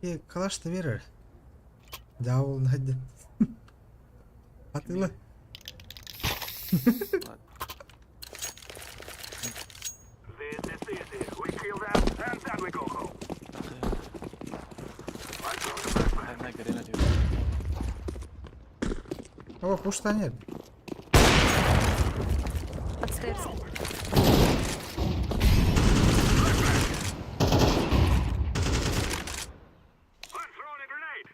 Е, калаш-то верер. Дьявол найдет. Атыла. This is easy. We kill them and then we go home. I'm throwing a flashbang. На горе на О, пушта нет. Upstairs. I'm throwing a grenade.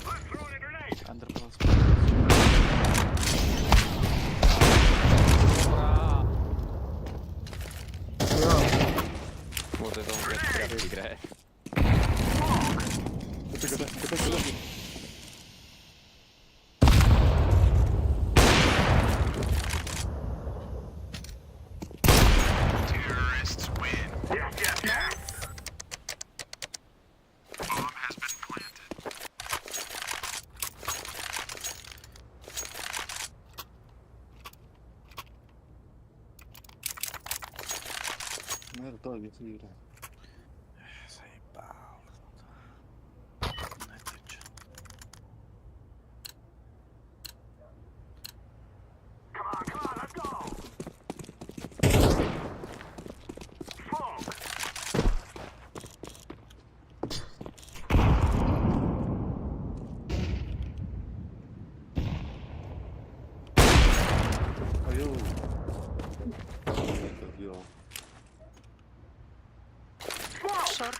I'm throwing a grenade. Андерпас. Ура. Вот это он, блядь, прятки играет. КТ, КТ, КТ, КТ. Yes, yes, yes. Ну, это тоже не играет. Заебал. Это чё? Come on, come on, let's go. Smoke. Айо. Это делал. Short.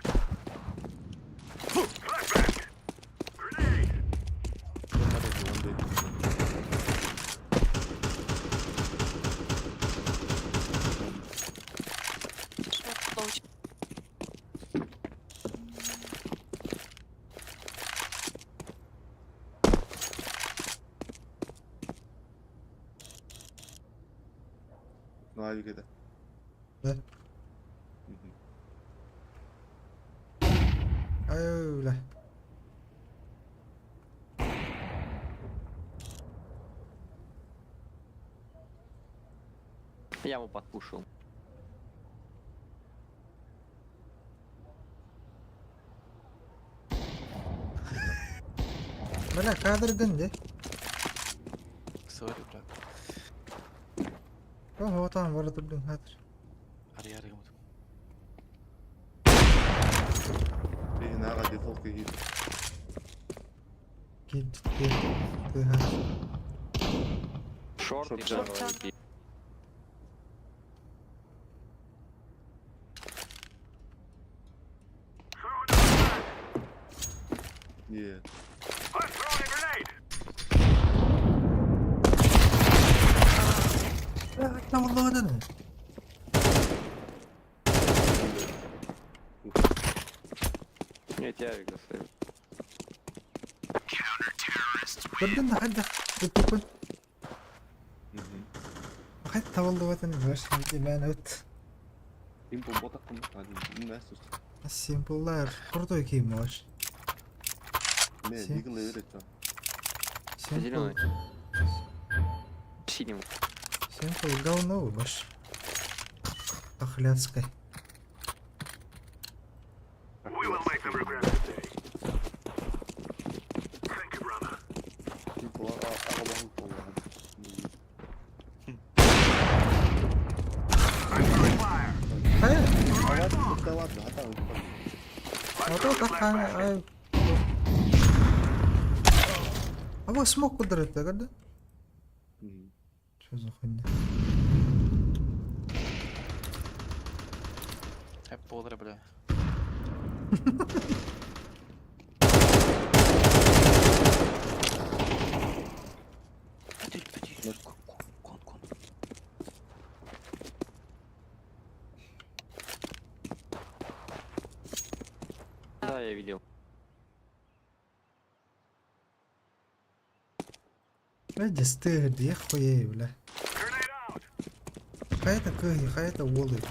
Flashbang. Grenade. Short. Low. Ну, авик это. Да. Ай, бля. Я его подпушил. Бля, кадр гынды. Сори, брат. О, там бара турдун кадр. Ари, ари, гыммыт. И нага дефолт киһи. Кит, кит. Тыга. Шорт и Шорт, второй. да. Не. I'm throwing a grenade. Бля, там лодан. Нет, я авик засейвил. Турдун да хадда. Тупун. Хат тавалды баш. Мен өт. Импул ботак кым. Один мәс. Симпллар крутой кийим баш. Не, Сим- дигл верет там. Симпл. Зеленый. Синим. Симпл говно баш. Похляцкой. We will make them regret this day. Thank you, brother. Импул ага бахыл болған. I'm throwing fire. Хай. Ладно, ладно, а там. А то как ай. А вы смог ударить, да? Что за хуйня? Э, бодро, бля. Кон, кон. Да, я видел. Бля, стыд, я хуею, бля. Хайа кыһы, хайа уолу, бля.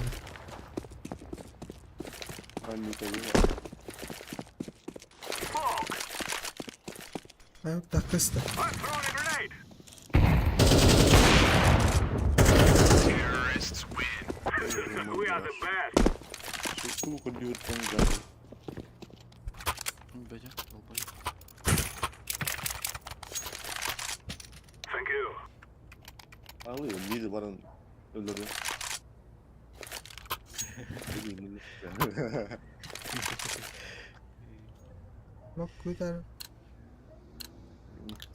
Хайа такыста. We are the best. Бэдя, долбоёб. Thank you. Алы, биир баран өлөрү. Моккутар.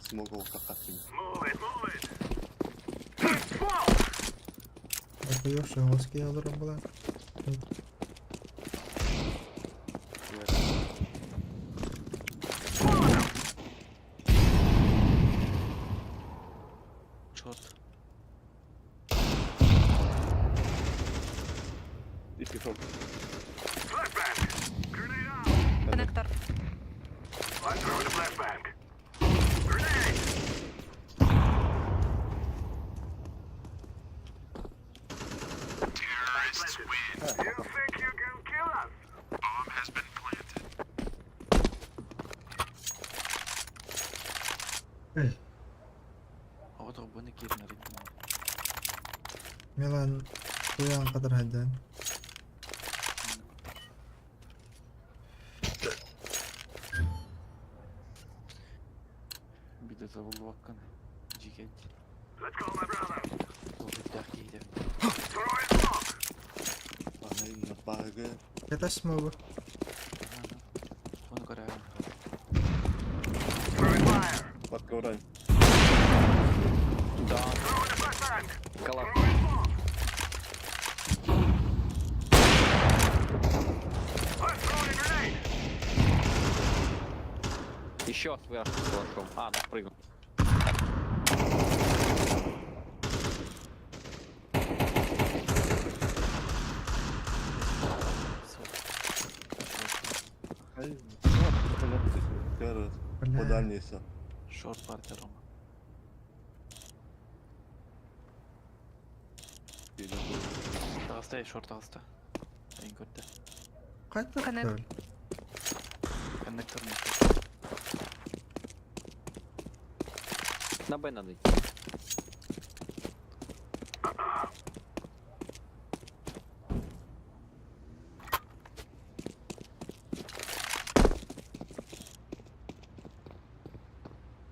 Смог таққатсың. Move it, move it. Охуевший оски алырым була. Шорт. Икки шорт. Коннектор. I'm throwing a flashbang. Grenade! Terrorists win. You think you can kill us? Bomb has been planted. Оҕото буны киирин арыйдым. Милан куян кадar хаддан. Биде забылбаккын. Жигет. Let's go, my brothers. Толбуттаах киһи Throwing smoke. Бағайын багы. Это смогу. Оны көрәм. Throwing fire. Батка урай. Да. Throwing a flashbang. Калаш. Throwing smoke. I'm throwing a grenade. Еще сверху с калашом. А, ну прыгнул. Ай, По дальнейся. Шорт партия Рома. Таҕыста, шорт таҕыста. Эйин көрдө. Кайта Коннект. Коннектор не шорт. На Б надо идти.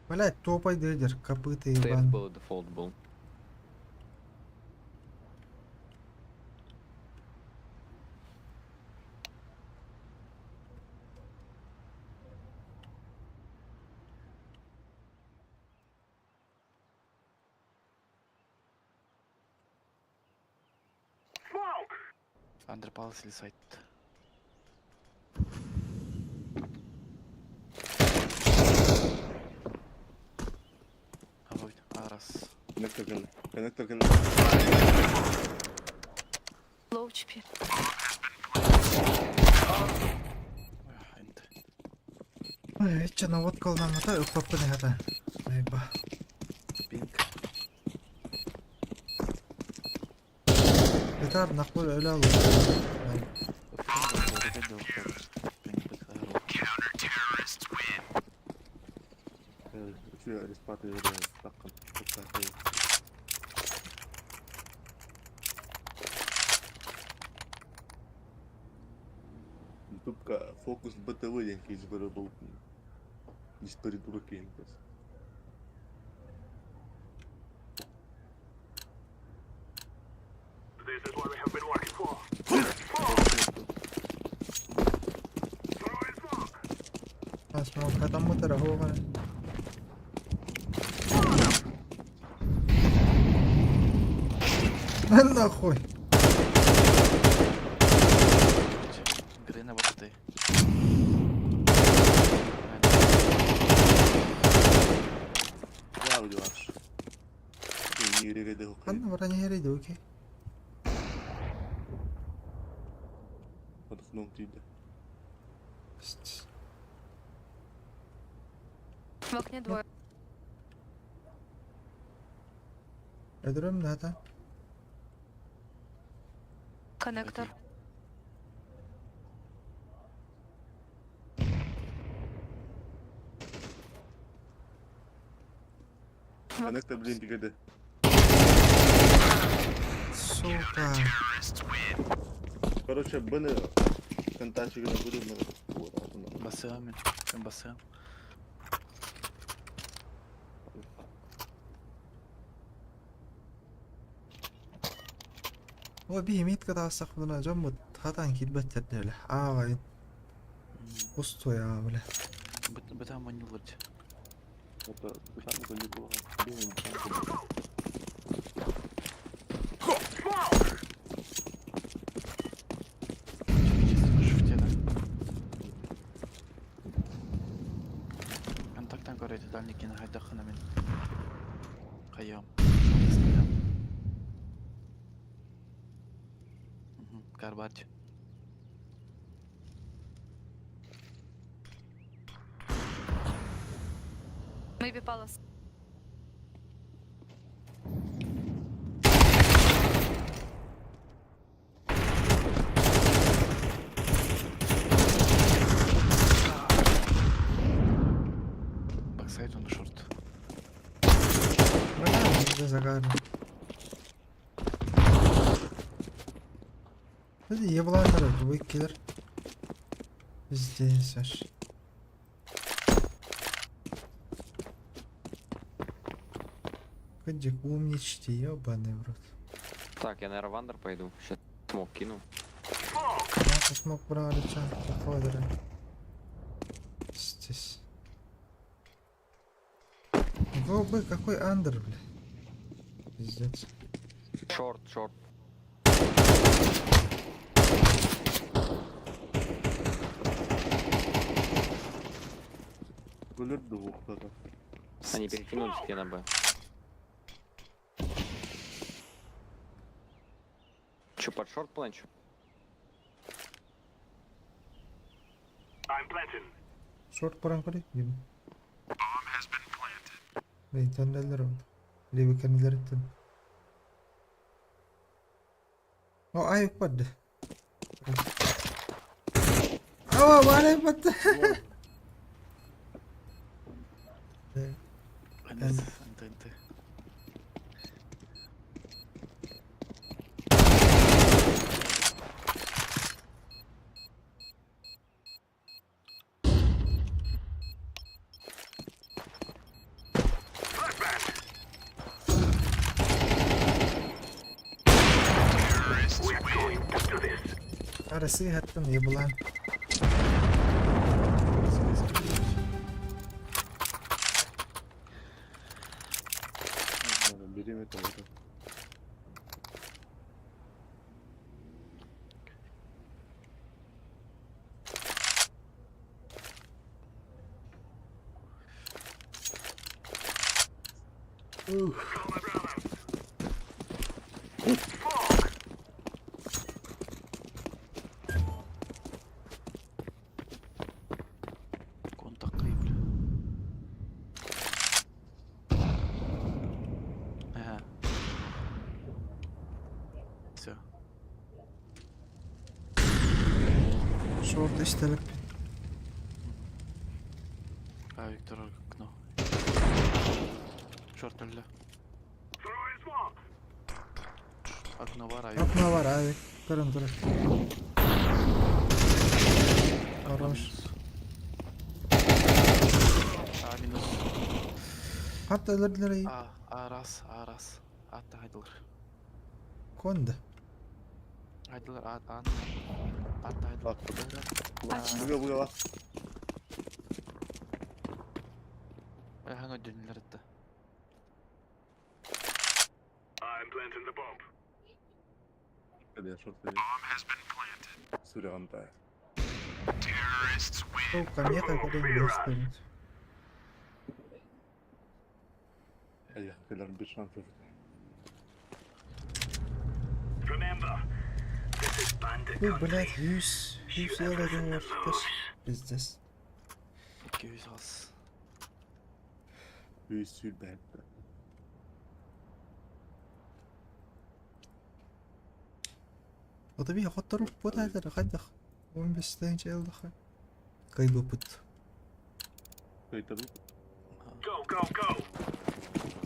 Блять, топай дедер, копыта Стейрс ебан. был, дефолт был. Smoke. Андер Палас или сайт. А вот, а раз. Коннектор кэллэ. Коннектор кэллэ. Лоу HP. Энт. Ой, че наводка ылламмата ыппаппын эһэтэ. Айба. Пинг. Бетар нахуй өлө алу. Counter-terrorists win. Үчүгэй респаты таққын. Ютубка фокус БТВ диэн киһи көрөр буолбут. Ис придурок киһи бас. This is what we have been working for. Throwing smoke. Смог хатаммытара хоҕа. Нахуй. Грена вот ты. Я удиваш. Ханна баран иһэрий да окей. В окне двое. Ödürüm zaten. Коннектор. Коннектор, блин, бигеде. Сука. Короче, быны контачигына буду Басыам, басыам. О би митка таҕыстахпытына дьоммут хатан киирбэттэр диэлэ. Аабайын. Пустуя, бля. Бытаан монньуллар дии. Шифте, да? Контактан көрөйдө дальникини хайдаххына мин. Хайыам. Карбач. Maybe palace. Backside on the short. Бля, загарно. Hadi ебландар бу иккилэр. Здесь аж. Кыдьык умничьте, ёбаный в рот. Так, я, наверное, в андер пойду. Сейчас смок кину. Я смог брать, походу. Здесь. ВБ, какой андер, бля? Пиздец. Short, short. Көлөр двух-то. Они перекинулись к на Б. Че, под short планчу? I'm planting. Short баран көрей. Бейтенлелер oldu. Леви kendileri О, ай барды. О, бары барды. Н, Н, Н. We're going to do this. Арасы хаттан ебылан. Берем это вот. Ух. Контак бля. Ага. Все. Short истелек. А, Виктор, окно. Short өллө. Окно бар, а Окно бар, авик. Көрөн турар. Хорош. А, минус. Хатта өлөрдүлөр. А, а, раз, а, раз. Атта хайдылар. Конда. Хайдылар, а, а. Атта хайдылар. Буга буга бар. Хан өдөнүлөр атта. I'm planting the bomb. Бля, short. Сүрәгән Сука, меха көрөн бестен. Әйе, көлөр бер шанс. Ой, блядь, үс, үс ыал var. Пиздец. 208. Үс сүрбэт. Ото би хоттору бутайтар хайдах. 15 тыһыынча ыллаха. Кайбыппыт. Кайтару. Go, go, go!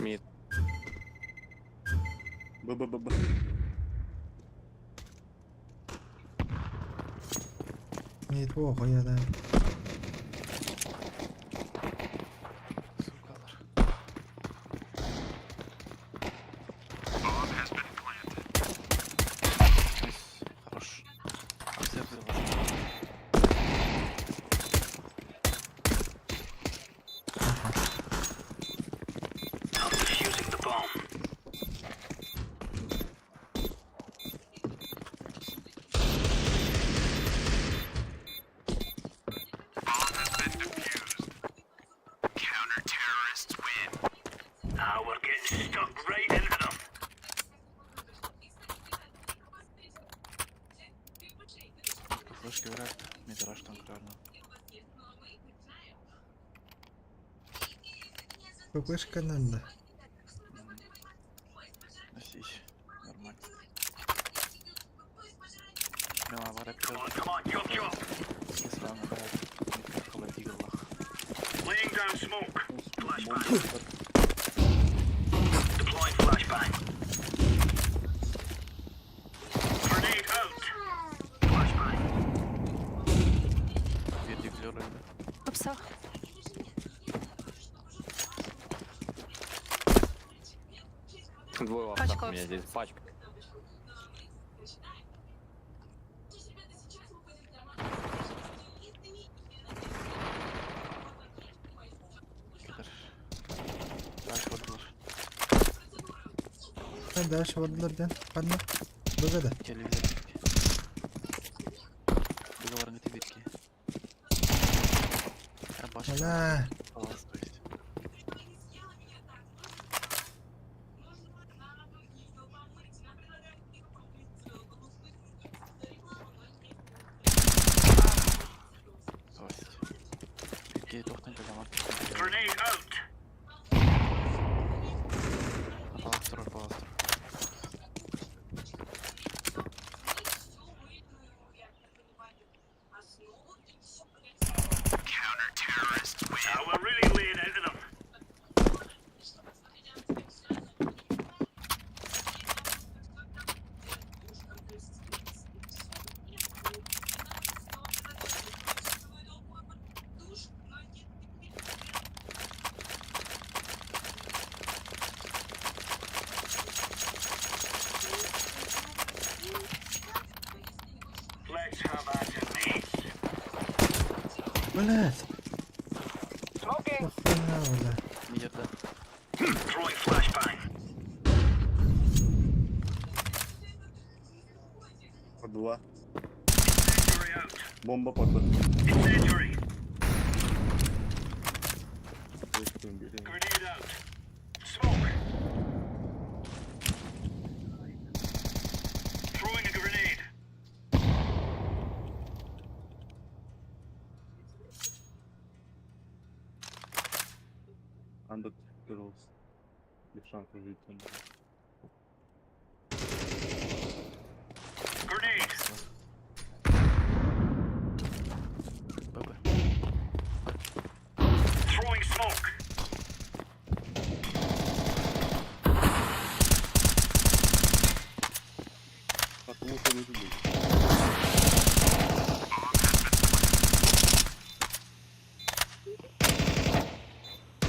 Мид. Б Б Б Б. Не плохо я да. Найс. Хорош. Все взрывы. I'm defusing the bomb. Counter-terrorists win. Ah, we're getting stuck right into them. Флешки враг. Мид раш там крарно. ППшка надо. Носись. Нормально. Мила вара Come on, come on, chop chop. Сразу набирает. Холодилах. Laying down smoke. Flashbang. Deploying flashbang. Grenade out. Flashbang. Пердиклеры. В псах. Двое в Пачка автах у меня вообще. здесь. Пачка. Дальше вот Дальше вардылар ден. Ханна. Бөгөдө. Телевизор. Договорные табитки. Ала. Палас, то есть. То есть. Какие тохтан когда Grenade out. Палас, второй, палас, второй. Counter-terrorists win. Ah, we're really laying into them. Let's have at it, mates. Блядь. Smoking. Охуенно, бля. Мидер, да. Throwing flashbang. По два. Incendiary out. Бомба под Б. Incendiary. Grenade out. Smoke. Throwing a grenade. Under girls. Левшанка жить. Grenade. ББ. Throwing smoke. Так, лучше не будет.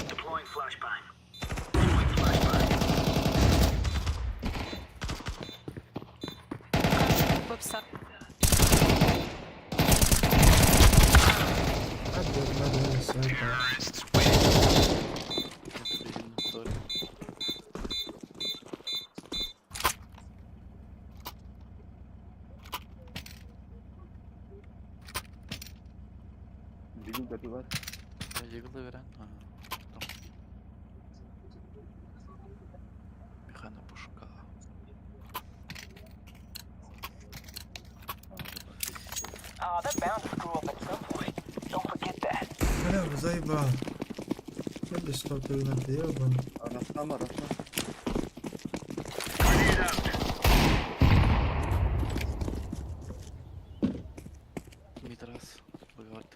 Deploying flashbang. Throwing flashbang. Дигил добивать. Дигл верен. Механа пушка. Oh, they're bound to screw up at some point. Don't forget that. Бля, заебал. Я что ты надоебан. Арасам, арасам. Митрас. Бывает.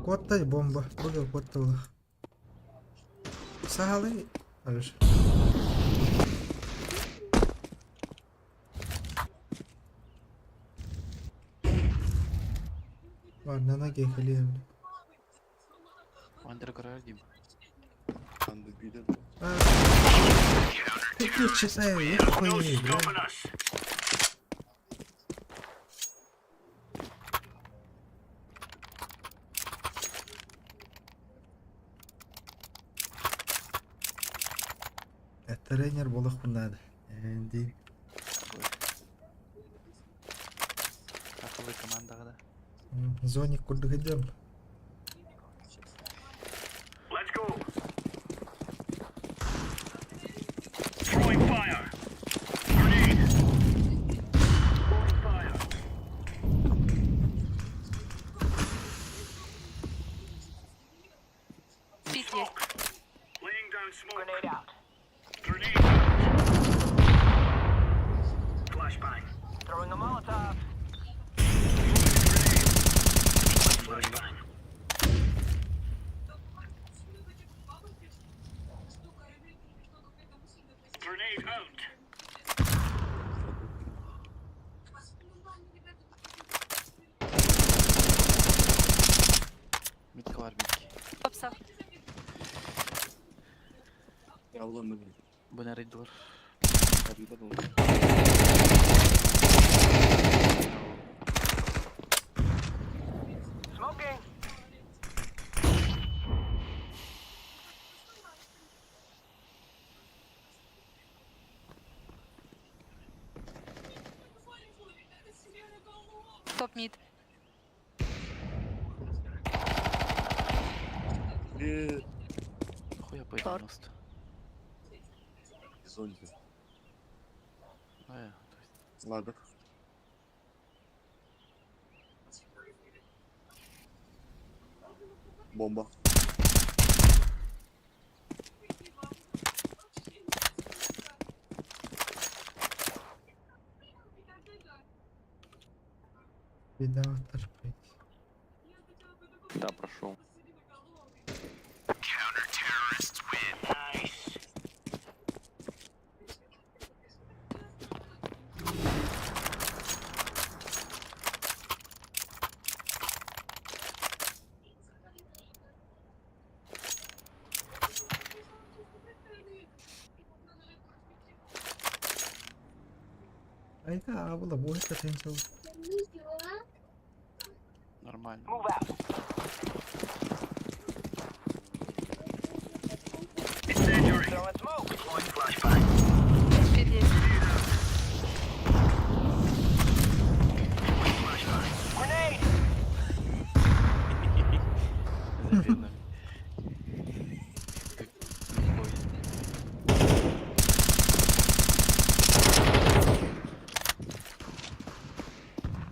Куоттай бомба. Буду куотталах. Сахалы. Алеш. Ладно, на ноги хали. Андер Дим. Анды билет. Ты читаю, я хуй, бля. Тренер болох надо. Энди. Сахалы командаға да. Зоник курдук идем. Let's go. Throwing fire. Grenade. Throwing fire. Пит есть. Laying down smoke. Grenade out. Grenade out. Flashbang. Throwing a Molotov. Flashbang. Grenade out. Митка бар битки. Попса. Я улан Бұны рейдлер. Smoking. Топ мид. Хуя по 90. Зонти. А, Ладно. Бомба. Беда терпеть. Да, прошел. Nice. Айда, абыла будет потенциал. Нормально. Move out. Incendiary. Throwing smoke. Deploying flashbang. Пит есть. Deploying flashbang. Grenade. Завидно. Ой.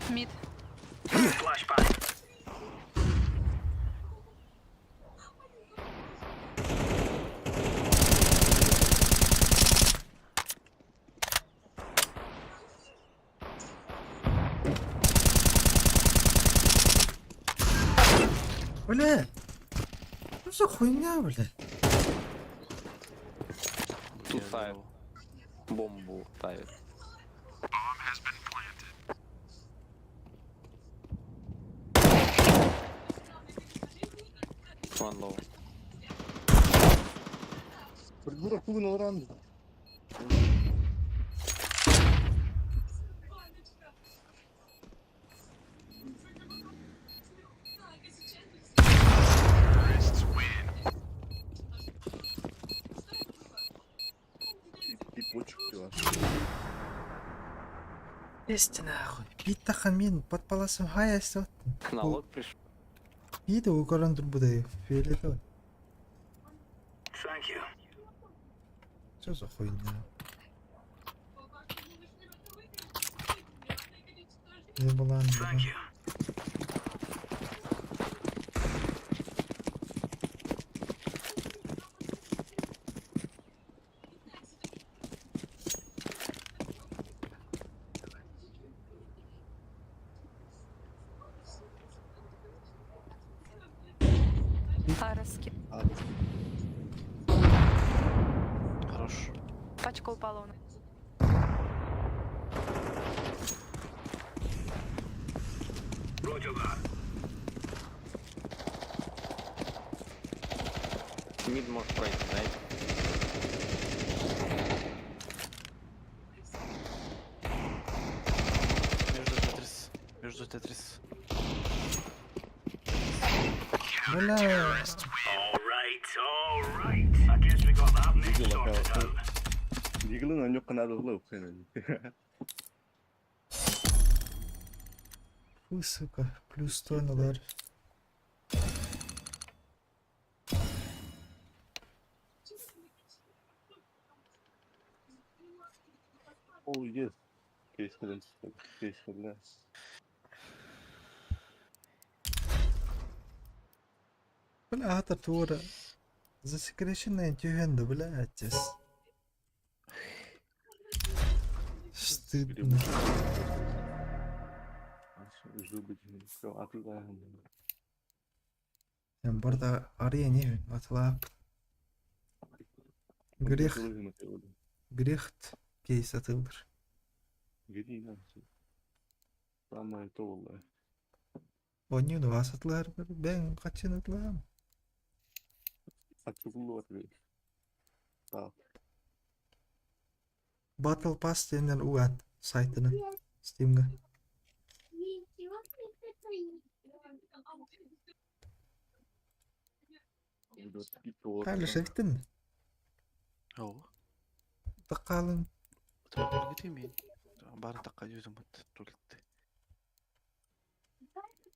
Мид. Flashbang. Бля! Ну за хуйня, бля? Тут ставит. Бомбу ставит. One low. Придурок вынул ран. Почек дела. Есть нахуй. Биттахан мин подпаласым хай асты. Налог пришел. Биде угорон турбудай. Фиолетовый. Thank you. Что за хуйня? Не была, не была. Араски. Хорош. Пачка упала у нас. Roger that. Мид может пройти, знаете. Между Тетрис. Между Тетрис. Бля. All right, all right. I guess we got that mess sorted out. Диглы на нёк надо было ухайна. Фу, сука. Плюс 100 на лар. Oh yes. Кейс Кейс бля. Бля, ата тура. Засекреченная тюгенда, бля, отец. Стыдно. Барда ария не атлап. Грех. Грехт кейс атылдыр. Самое то было. Онюн вас атлар, бен качин атлам. Так. Battle Pass денен уат сайтына. Steam'га. Хали шефтин. Оо. Тақалын. Таққа мен. Бары таққа жүзім бат. Тулетти.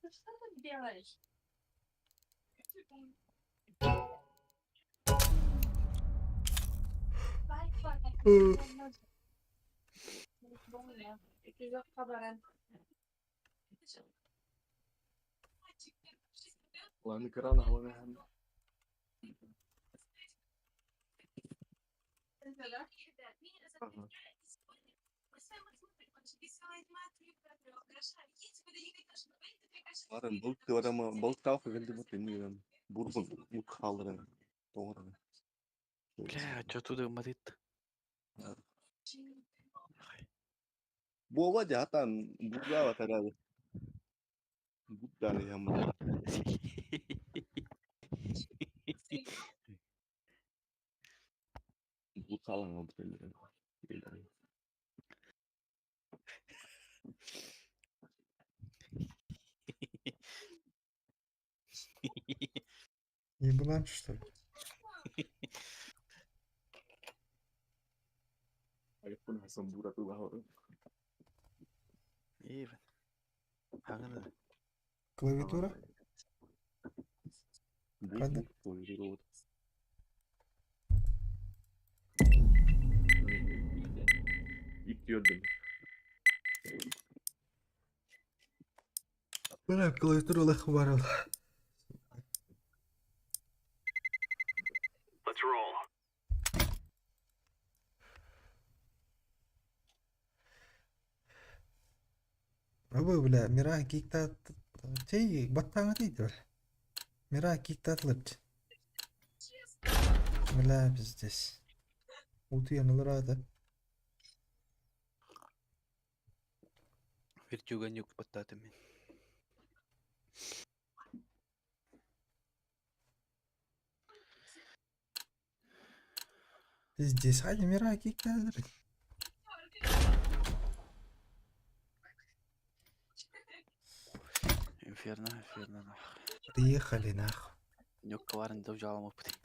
Ты что тут делаешь? Ладно, крана, главное. Ага. Ларын бұл теорема бұл талқы келді бұл темеген бурбун юк халырын тоңырын. Бля, чё туда матит? Буова жатан бурга батарады. Будданы ямы. Бұл қалың алып келді. Еблан, что ли? Айфон Хасан бура туга. Ивен. Хаңына. Клавиатура? Правда? Клавиатура. Иккиөрдүм. Бля, клавиатура лэх барыл. Let's roll. Абы, бля, мира киктат... Чей, баттаңа дейді, бля. Мира киктатлып. Бля, пиздец. Утуян ылырады. Вертюга нюк баттаты мен. Пиздец, хайди мира киктатлып. Инферно, инферно, нах. Приехали, нахуй. Нюк кварен дав жалам опыт.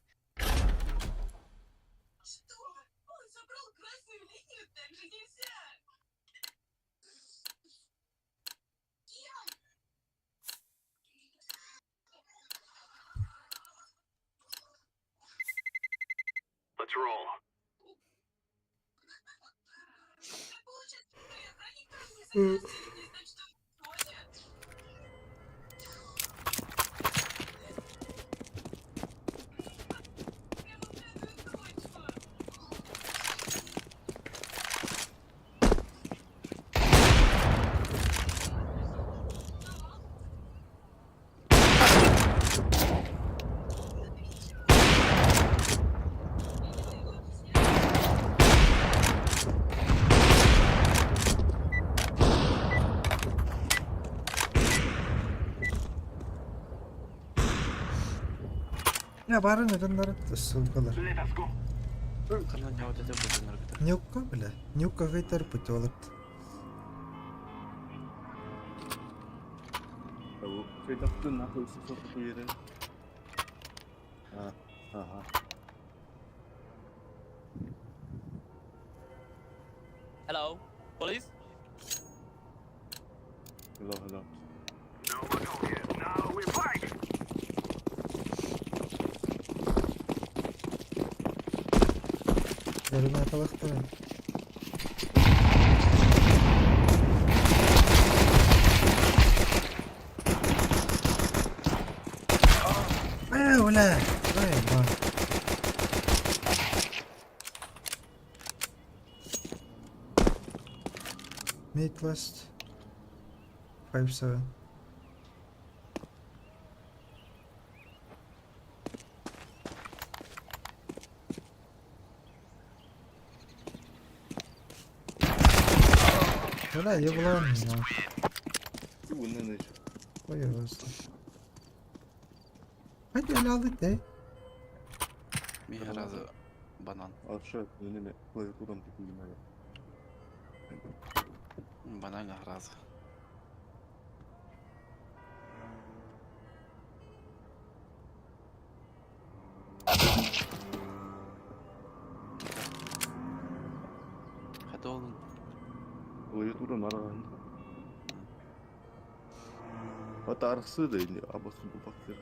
Ya барын ырыннары ссылкалар. Ханна не вот это будет. Нюкка бля. Нюкка гайтар путелот. Хайдахтын нахуй сосок хуйры. А, ага. Hello, police? Hello, hello. No more talking. Now we fight. Ярына талахтар. Э, бля. Эй, ба. Mid last. 5-7. Бля, еблан, нахуй. Уйнен еще. Ой, просто. Hadi el aldık de. Мин разы банан. А что, не клавиатурам такие надо. Банан разы. Хата олун. Клавиатура нараган. Ата архсы да или абасы бу бактер.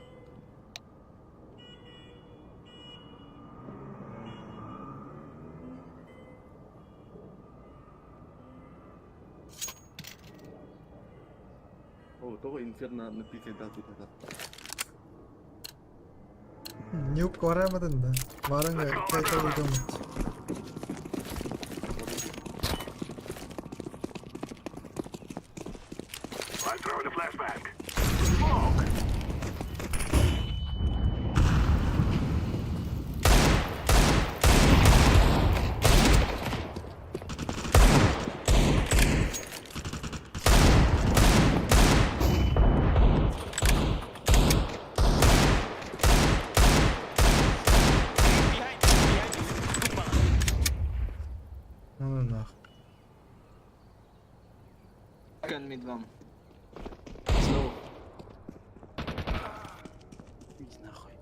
О, того инферно на пике да тут это. Нюк varamadın da. Varın kayta vurdum. I'm throwing a flashbang. Smoke. Behind you, behind you. Two banana. Ну нах. Can mid one. Slow. Иди нахуй.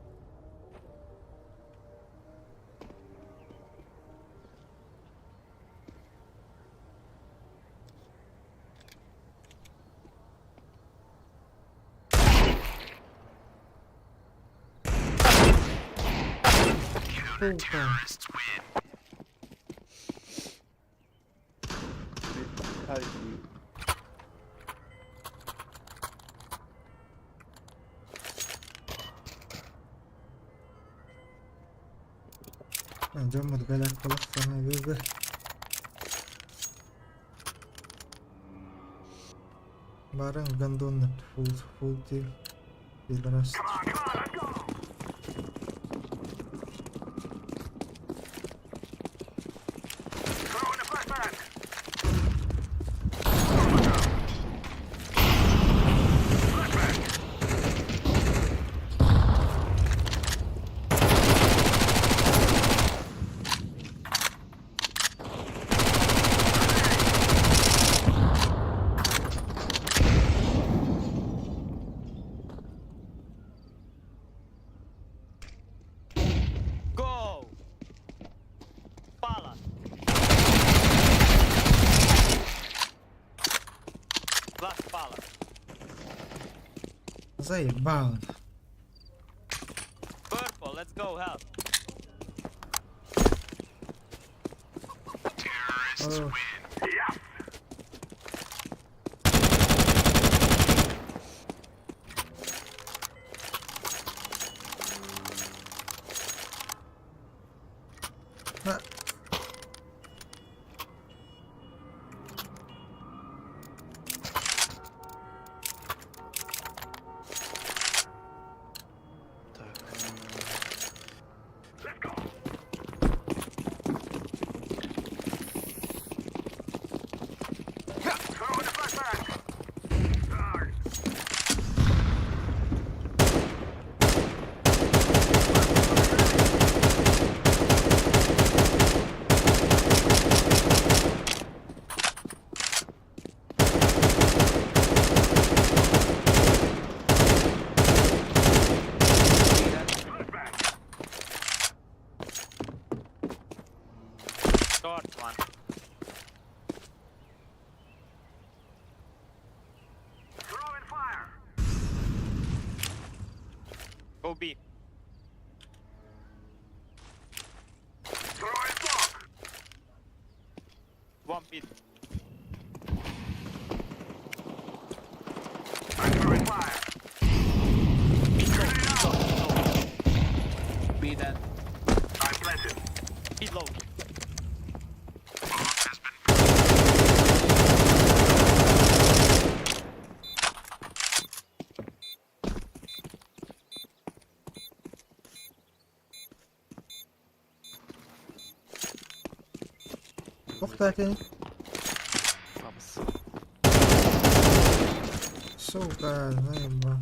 Сука. Дьоммут бэлэх балахтарына бүүбэ. Барын гондон фул фул тим. Пидорас. Throwing a flashbang. Go! Pala. Last pala. Заебал. Purple, let's go, help. Хорош. На. Short one. Go B. One mid. Mid low, mid low, mid low. B dead. Mid low. Тоқтатын. Фабс. Сука, наеба.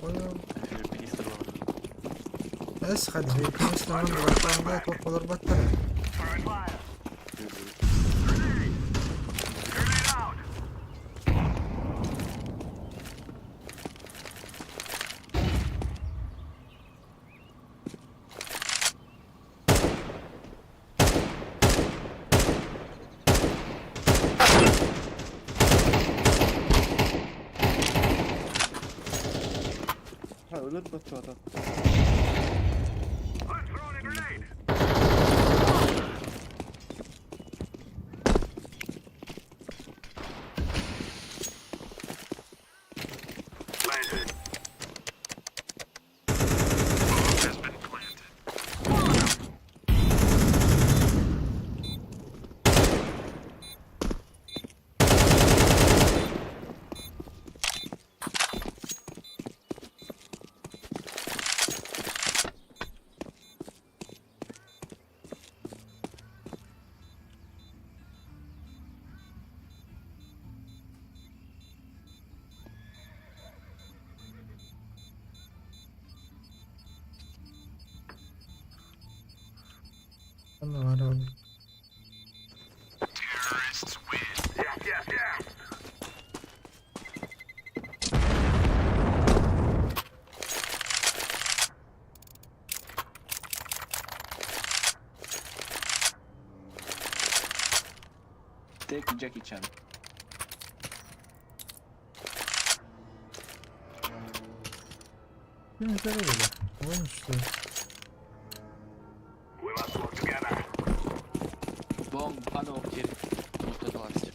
Понял. Эс хадри, конечно, он баттар. Ha ölür batı adam. Anladım. Take Jackie Chan. Ne böyle? Olmuş что? Bomb, панел 120.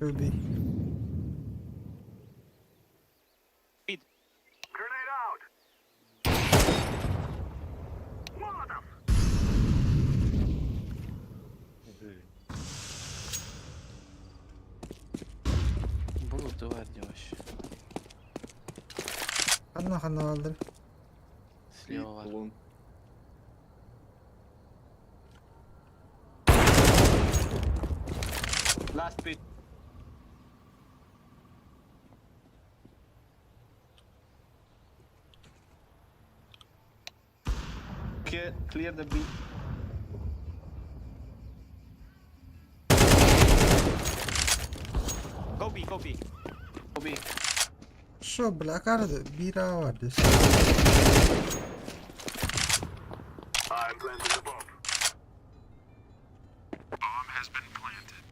Two B. Mid. Grenade out. Molotov. Булу дуар вообще. Ханна ханна балдыр. Слева var. Long. Last bit. Clear, clear the B. Go B, go B. Go B. Шо, бля, карды бир А var дес. I'm planting the bomb. Bomb has been planted.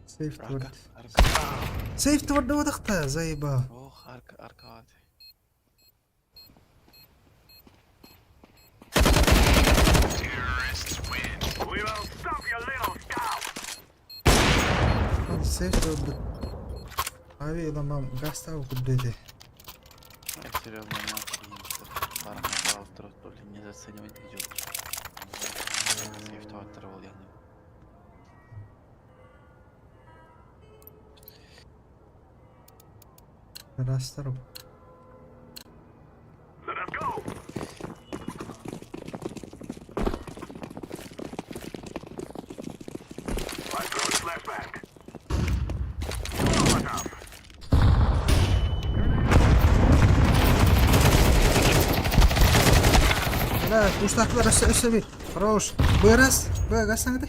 Safe Арка, word. арка. Safe word удахта, заеба. Ох, арка, арка аты. Terrorists win. We will stop your little scout. Safe word. Ави ламам гастау куддете. Я серьезно нахуй парам то ли не заценивать идет. Сейф оторвал я. Растару. Let us go. I'm throwing flashbang. Molotov. Бля, пуштаклар өссө өссө бир. Хорош. Бырас. Б гастаңды.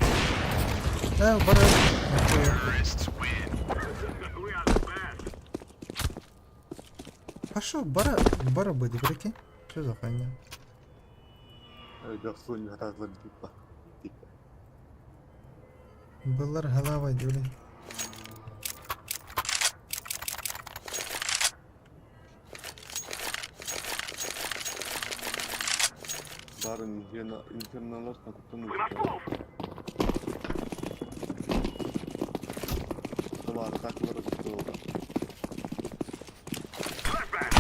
Да, бара. Terrorists win. We are the best. Пошел, бара, бара будет, прикинь. Что за хуйня? Жақсы хататлар типа. Типа. Былар голова, блин. Барын инферналар куттан We must move. Бар атакалар кутtu. Flashbang.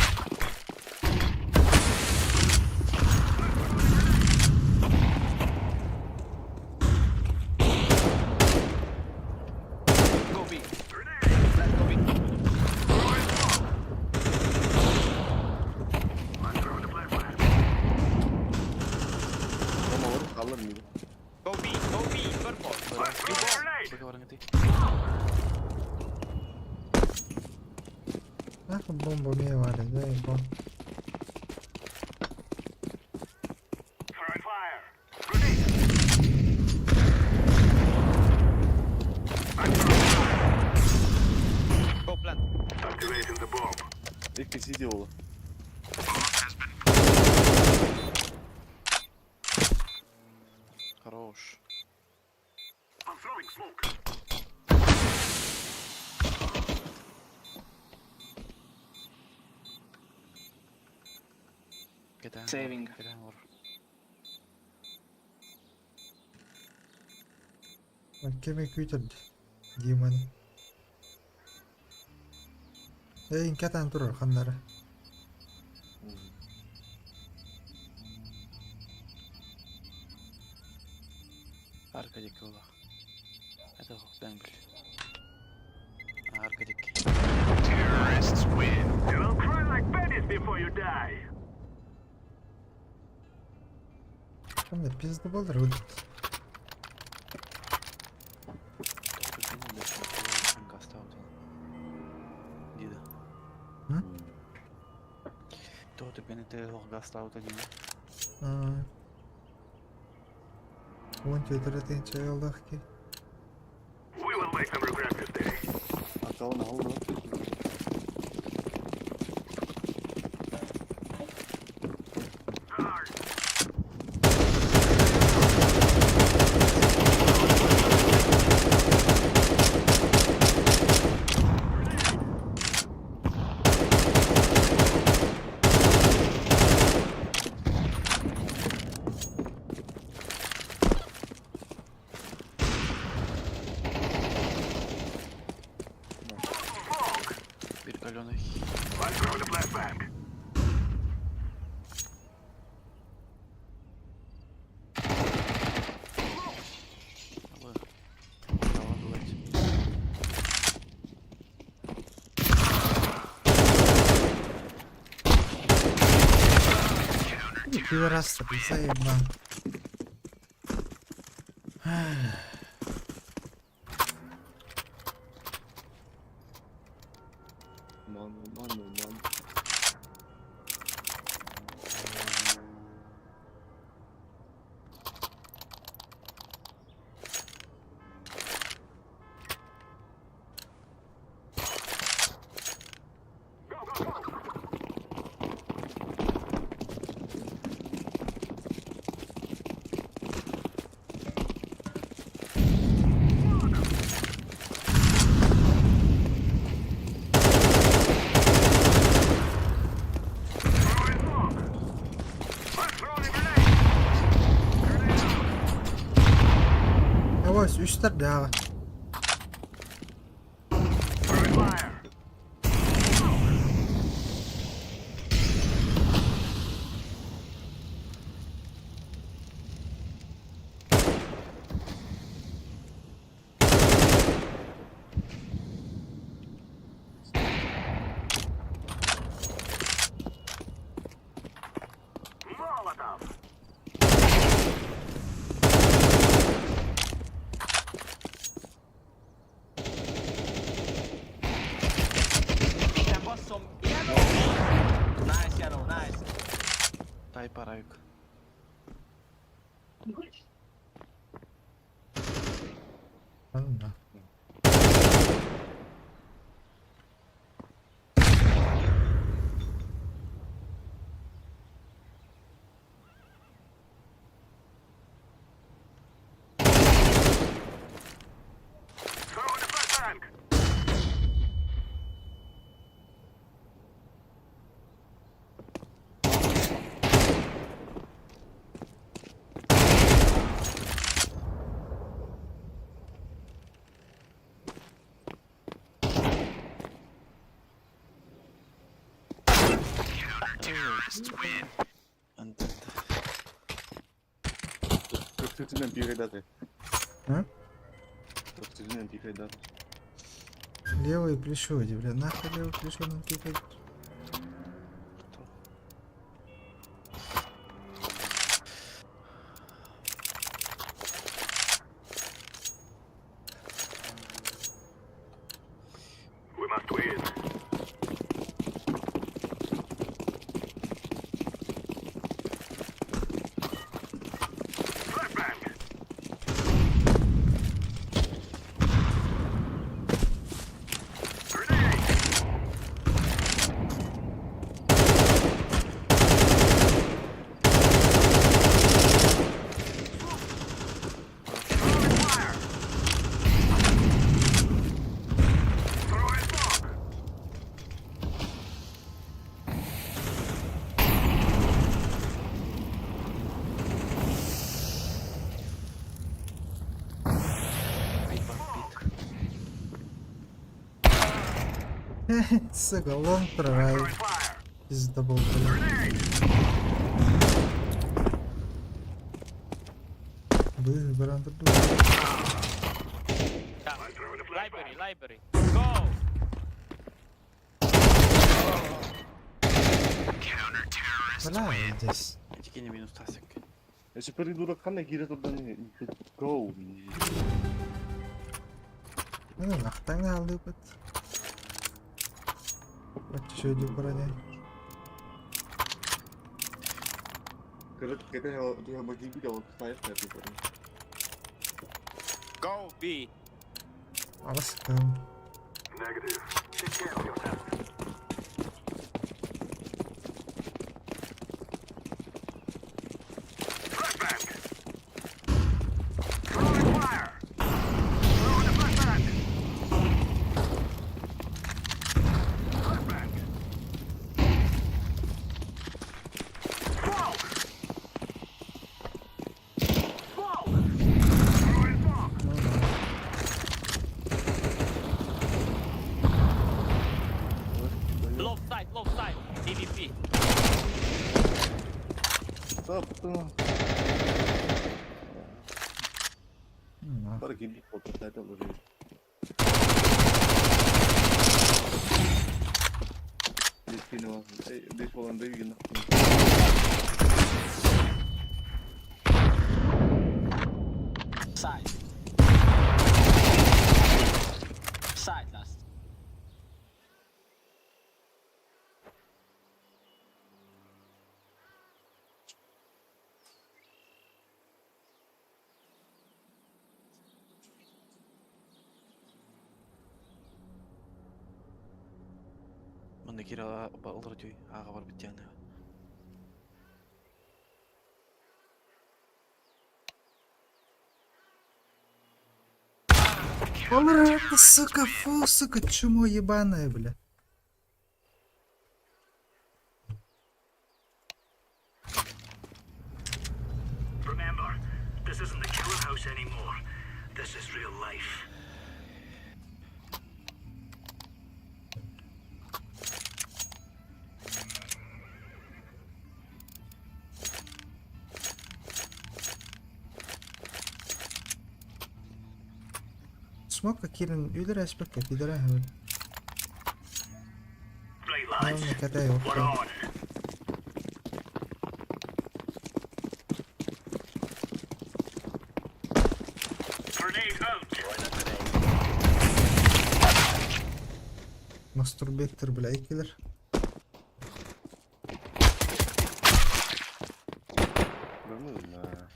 Go B. Let's go B. I'm throwing the flashbang. Ama var kalır mıydı? Go B, go B, purple. I'm throwing a grenade. Сколько варангты? Нахуй бомбу мне варит, заеба. Throwing fire. Grenade. I'm throwing fire. Go plant. Activating the bomb. İlk city oldu. Bomb has been Хорош. I'm throwing smoke. Кидаем. Saving. Кидаем вор. Кеме күтер Диманы. Эй, катан турар ханнары. Арка дикки була. Это бен бил. Арка дикки. Terrorists win. You will cry like babies before you die. Кімдер пизді болдыр өлді. Дида. М? То ты бен те гаста один. Он четыре чайалдах ки. We will make them regret this day. Atalım aldı. Пидорас, заебал. Ман, ман, ман. Авось, үстер дава. Молотов! That was some yellow. Nice yellow, nice. Дай парайк. Ладно. Throwing a flashbang! Köftecinden bir даты. А? Köftecinden bir даты. Левое плечо, иди, бля, нахуй левое плечо нам пикать. We must win. Flashbang! Grenade! Throwing fire! Throwing smoke! Сука, лонг прорай. Пиздобол, бля. Блин, баран Library, library. Go! Бля, здесь. Тільки мінус тасик. Я придурок хана кире турдан go. Ну, нахтан алып. Еще иди броня. Когда я могу видел, знаешь, я типа. Go B. Аласкам. Negative. Take care of yourself. Flashbang! Throwing fire! Throwing a flashbang! Flashbang! Smoke! Smoke! Throwing smoke! Left side, left side. AVP. Стоп. Bara gidip fotoğraflar alıyor. Dit vinden we. Dit wel een beetje. Side. Side last. Манна киирэ олорор дүй ааҕа барбыт диэн. Олор, сука, фу, сука, чмо ебаное, бля. Remember, this isn't the killer house anymore. This is real life. Смока киирэн үлэр эспеккэ кидэрэ хабын. Right, lads. Явно кэтэй We're оппа. on. Grenade out. Мастурбектор, бля, иккилер. Да ну да.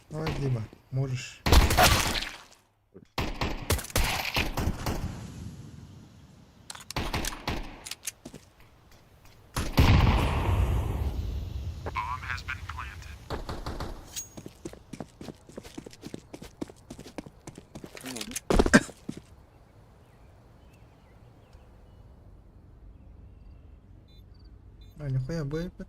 Давай, Дима, можешь. А, нихуя, бэйбэ.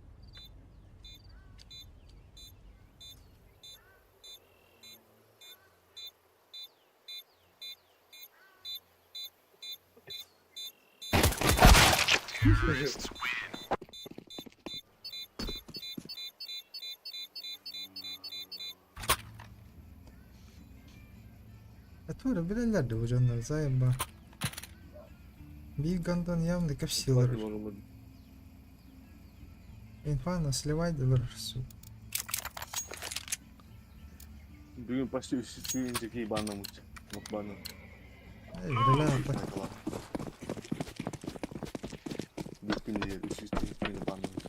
Это билэллэр да бу дьоннор заеба. Биир гандон явно кэпсиилэр. Инфана сливай дылар сука. Бүгүн почти үс баннамыт. Мукбаны. Эй, бля, апа. Bir gün diye 300 bin bannamış.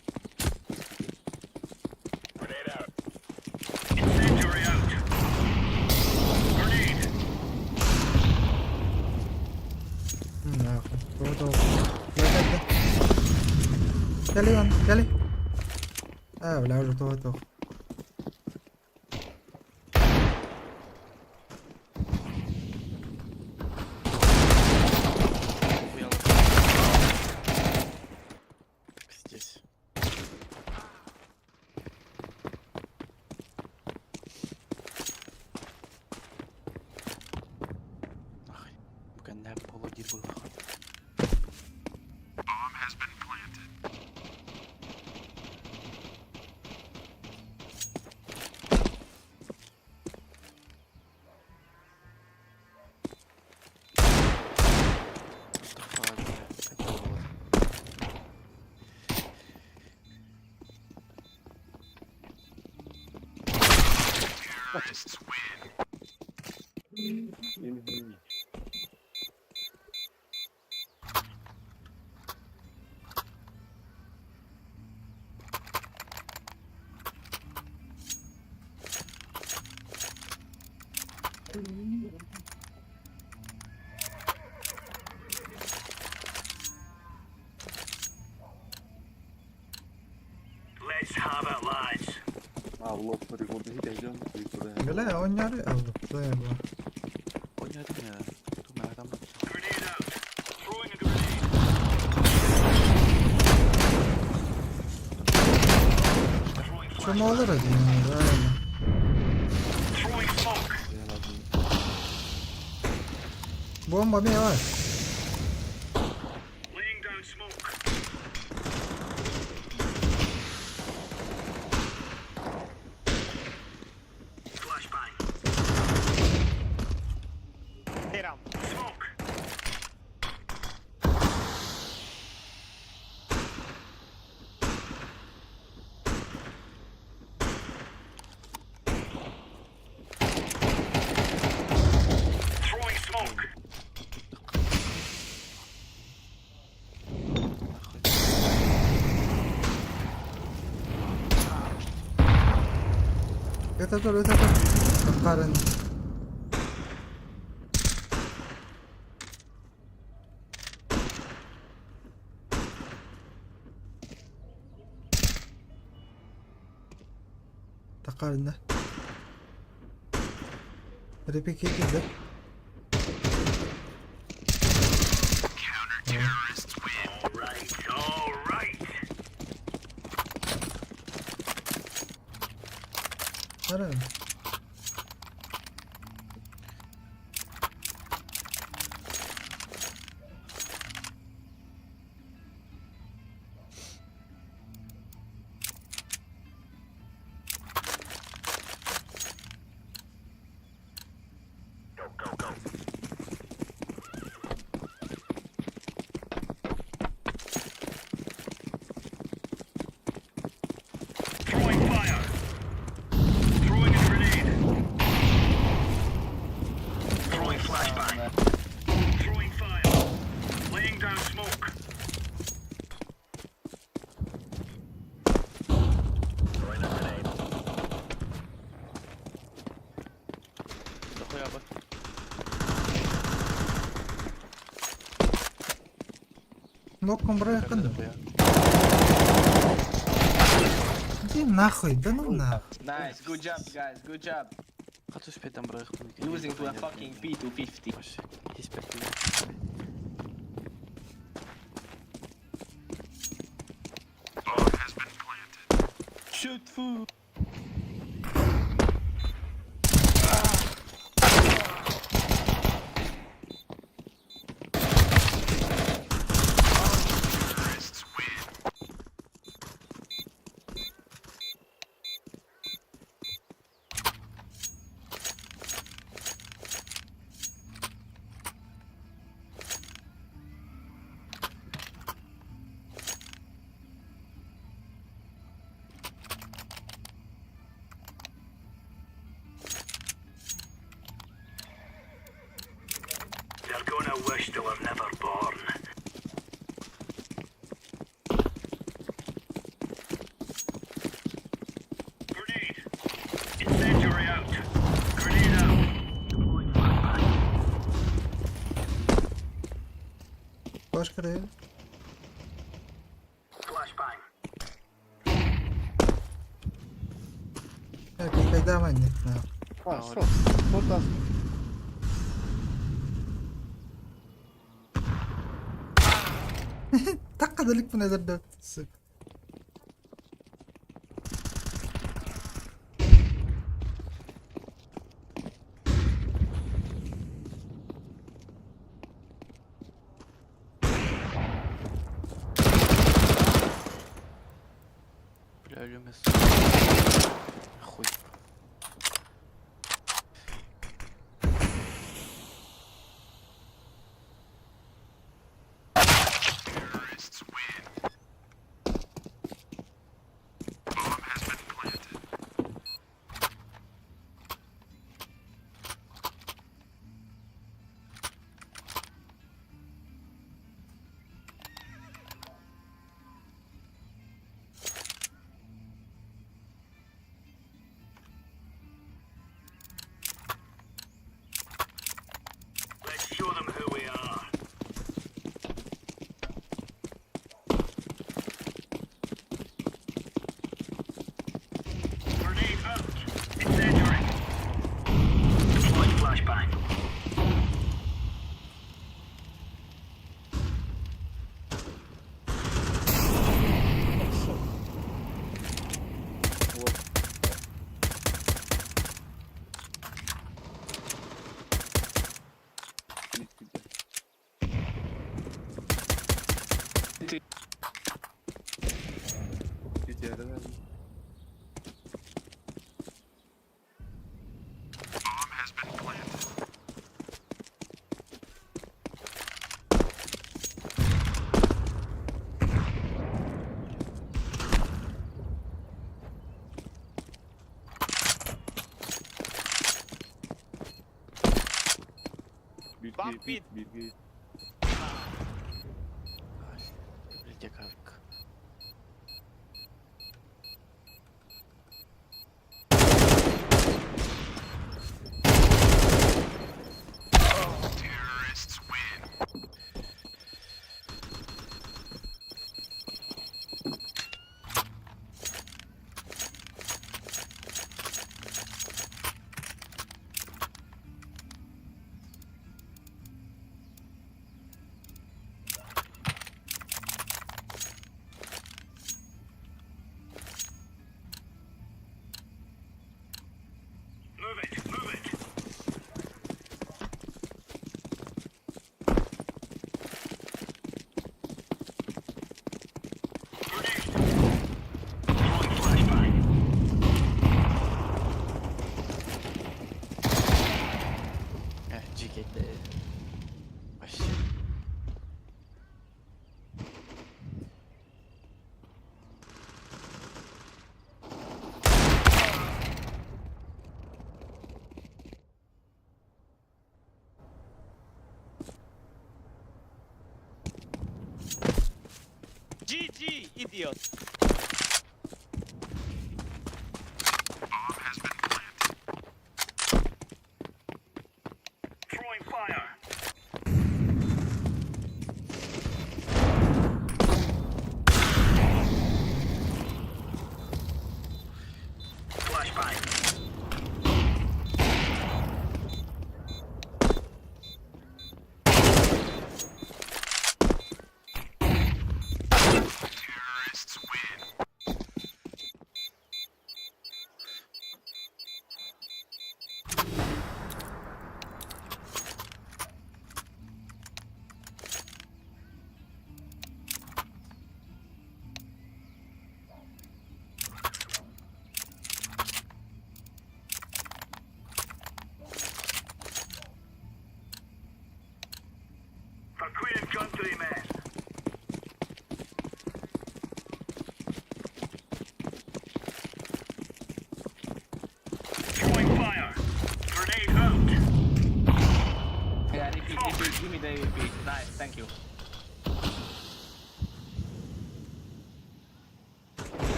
Grenade out. Incendiary out. Grenade. Нахуй. Того Да, да, да. Кэлий, Иван, кэлий. А, бля, уже того того. Здесь. Нахуй. Пока не полудир был нахуй. What the fuck, бля, хотел вот. Let's have it, lads. А, лоб рекорды хитәйдән, рекорды. Бля, он не заеба. Понятно, тут на там. Grenade out. Throwing a grenade. Throwing Чмо олорор диэн, заеба. Throwing smoke. Бомба мева. Laying down smoke. Flashbang. Stay down. Smoke. Ыта тур, ыта тур. Таххарын. Таххарына. Репики киирдэ. Арай. Throwing fire. Throwing a grenade. Throwing flashbang. Throwing fire. Laying down smoke. Throwing a grenade. Дохуя бы. Локом бырайыккын дуо? Иди нахуй, да ну нахуй. Nice, good job, guys, good job. Хат успеть бырайыкпын. Losing to a fucking P250. Есть 5 минут. Shoot food. They're gonna wish they were never born. Grenade. Incendiary out. Grenade out. Deploying flashbang. Башка даю. Flashbang. Так, когда манник нахуй. А, что? Что там? Такка далекпин эдэрдэ. Сука. Бля, Люмис. Хуй. Let's show them who we are. Grenade out. Incendiary. Deploying flashbang. Иди, давай. Bump it. Беги. Библиотека. авик. GG, idiot. Throwing fire. Flashbang. Terrorists win. For Queen and country, men. Throwing fire. Grenade out. Yeah, repeat, repeat, give me the AWP. Nice, thank you.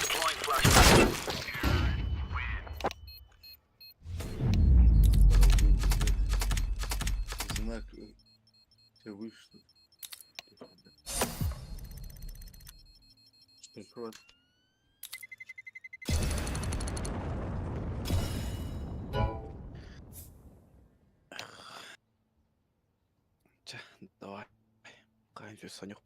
Deploying flashbang. Знак тебя выше. Что? Чэ, давай. Кайын Санек.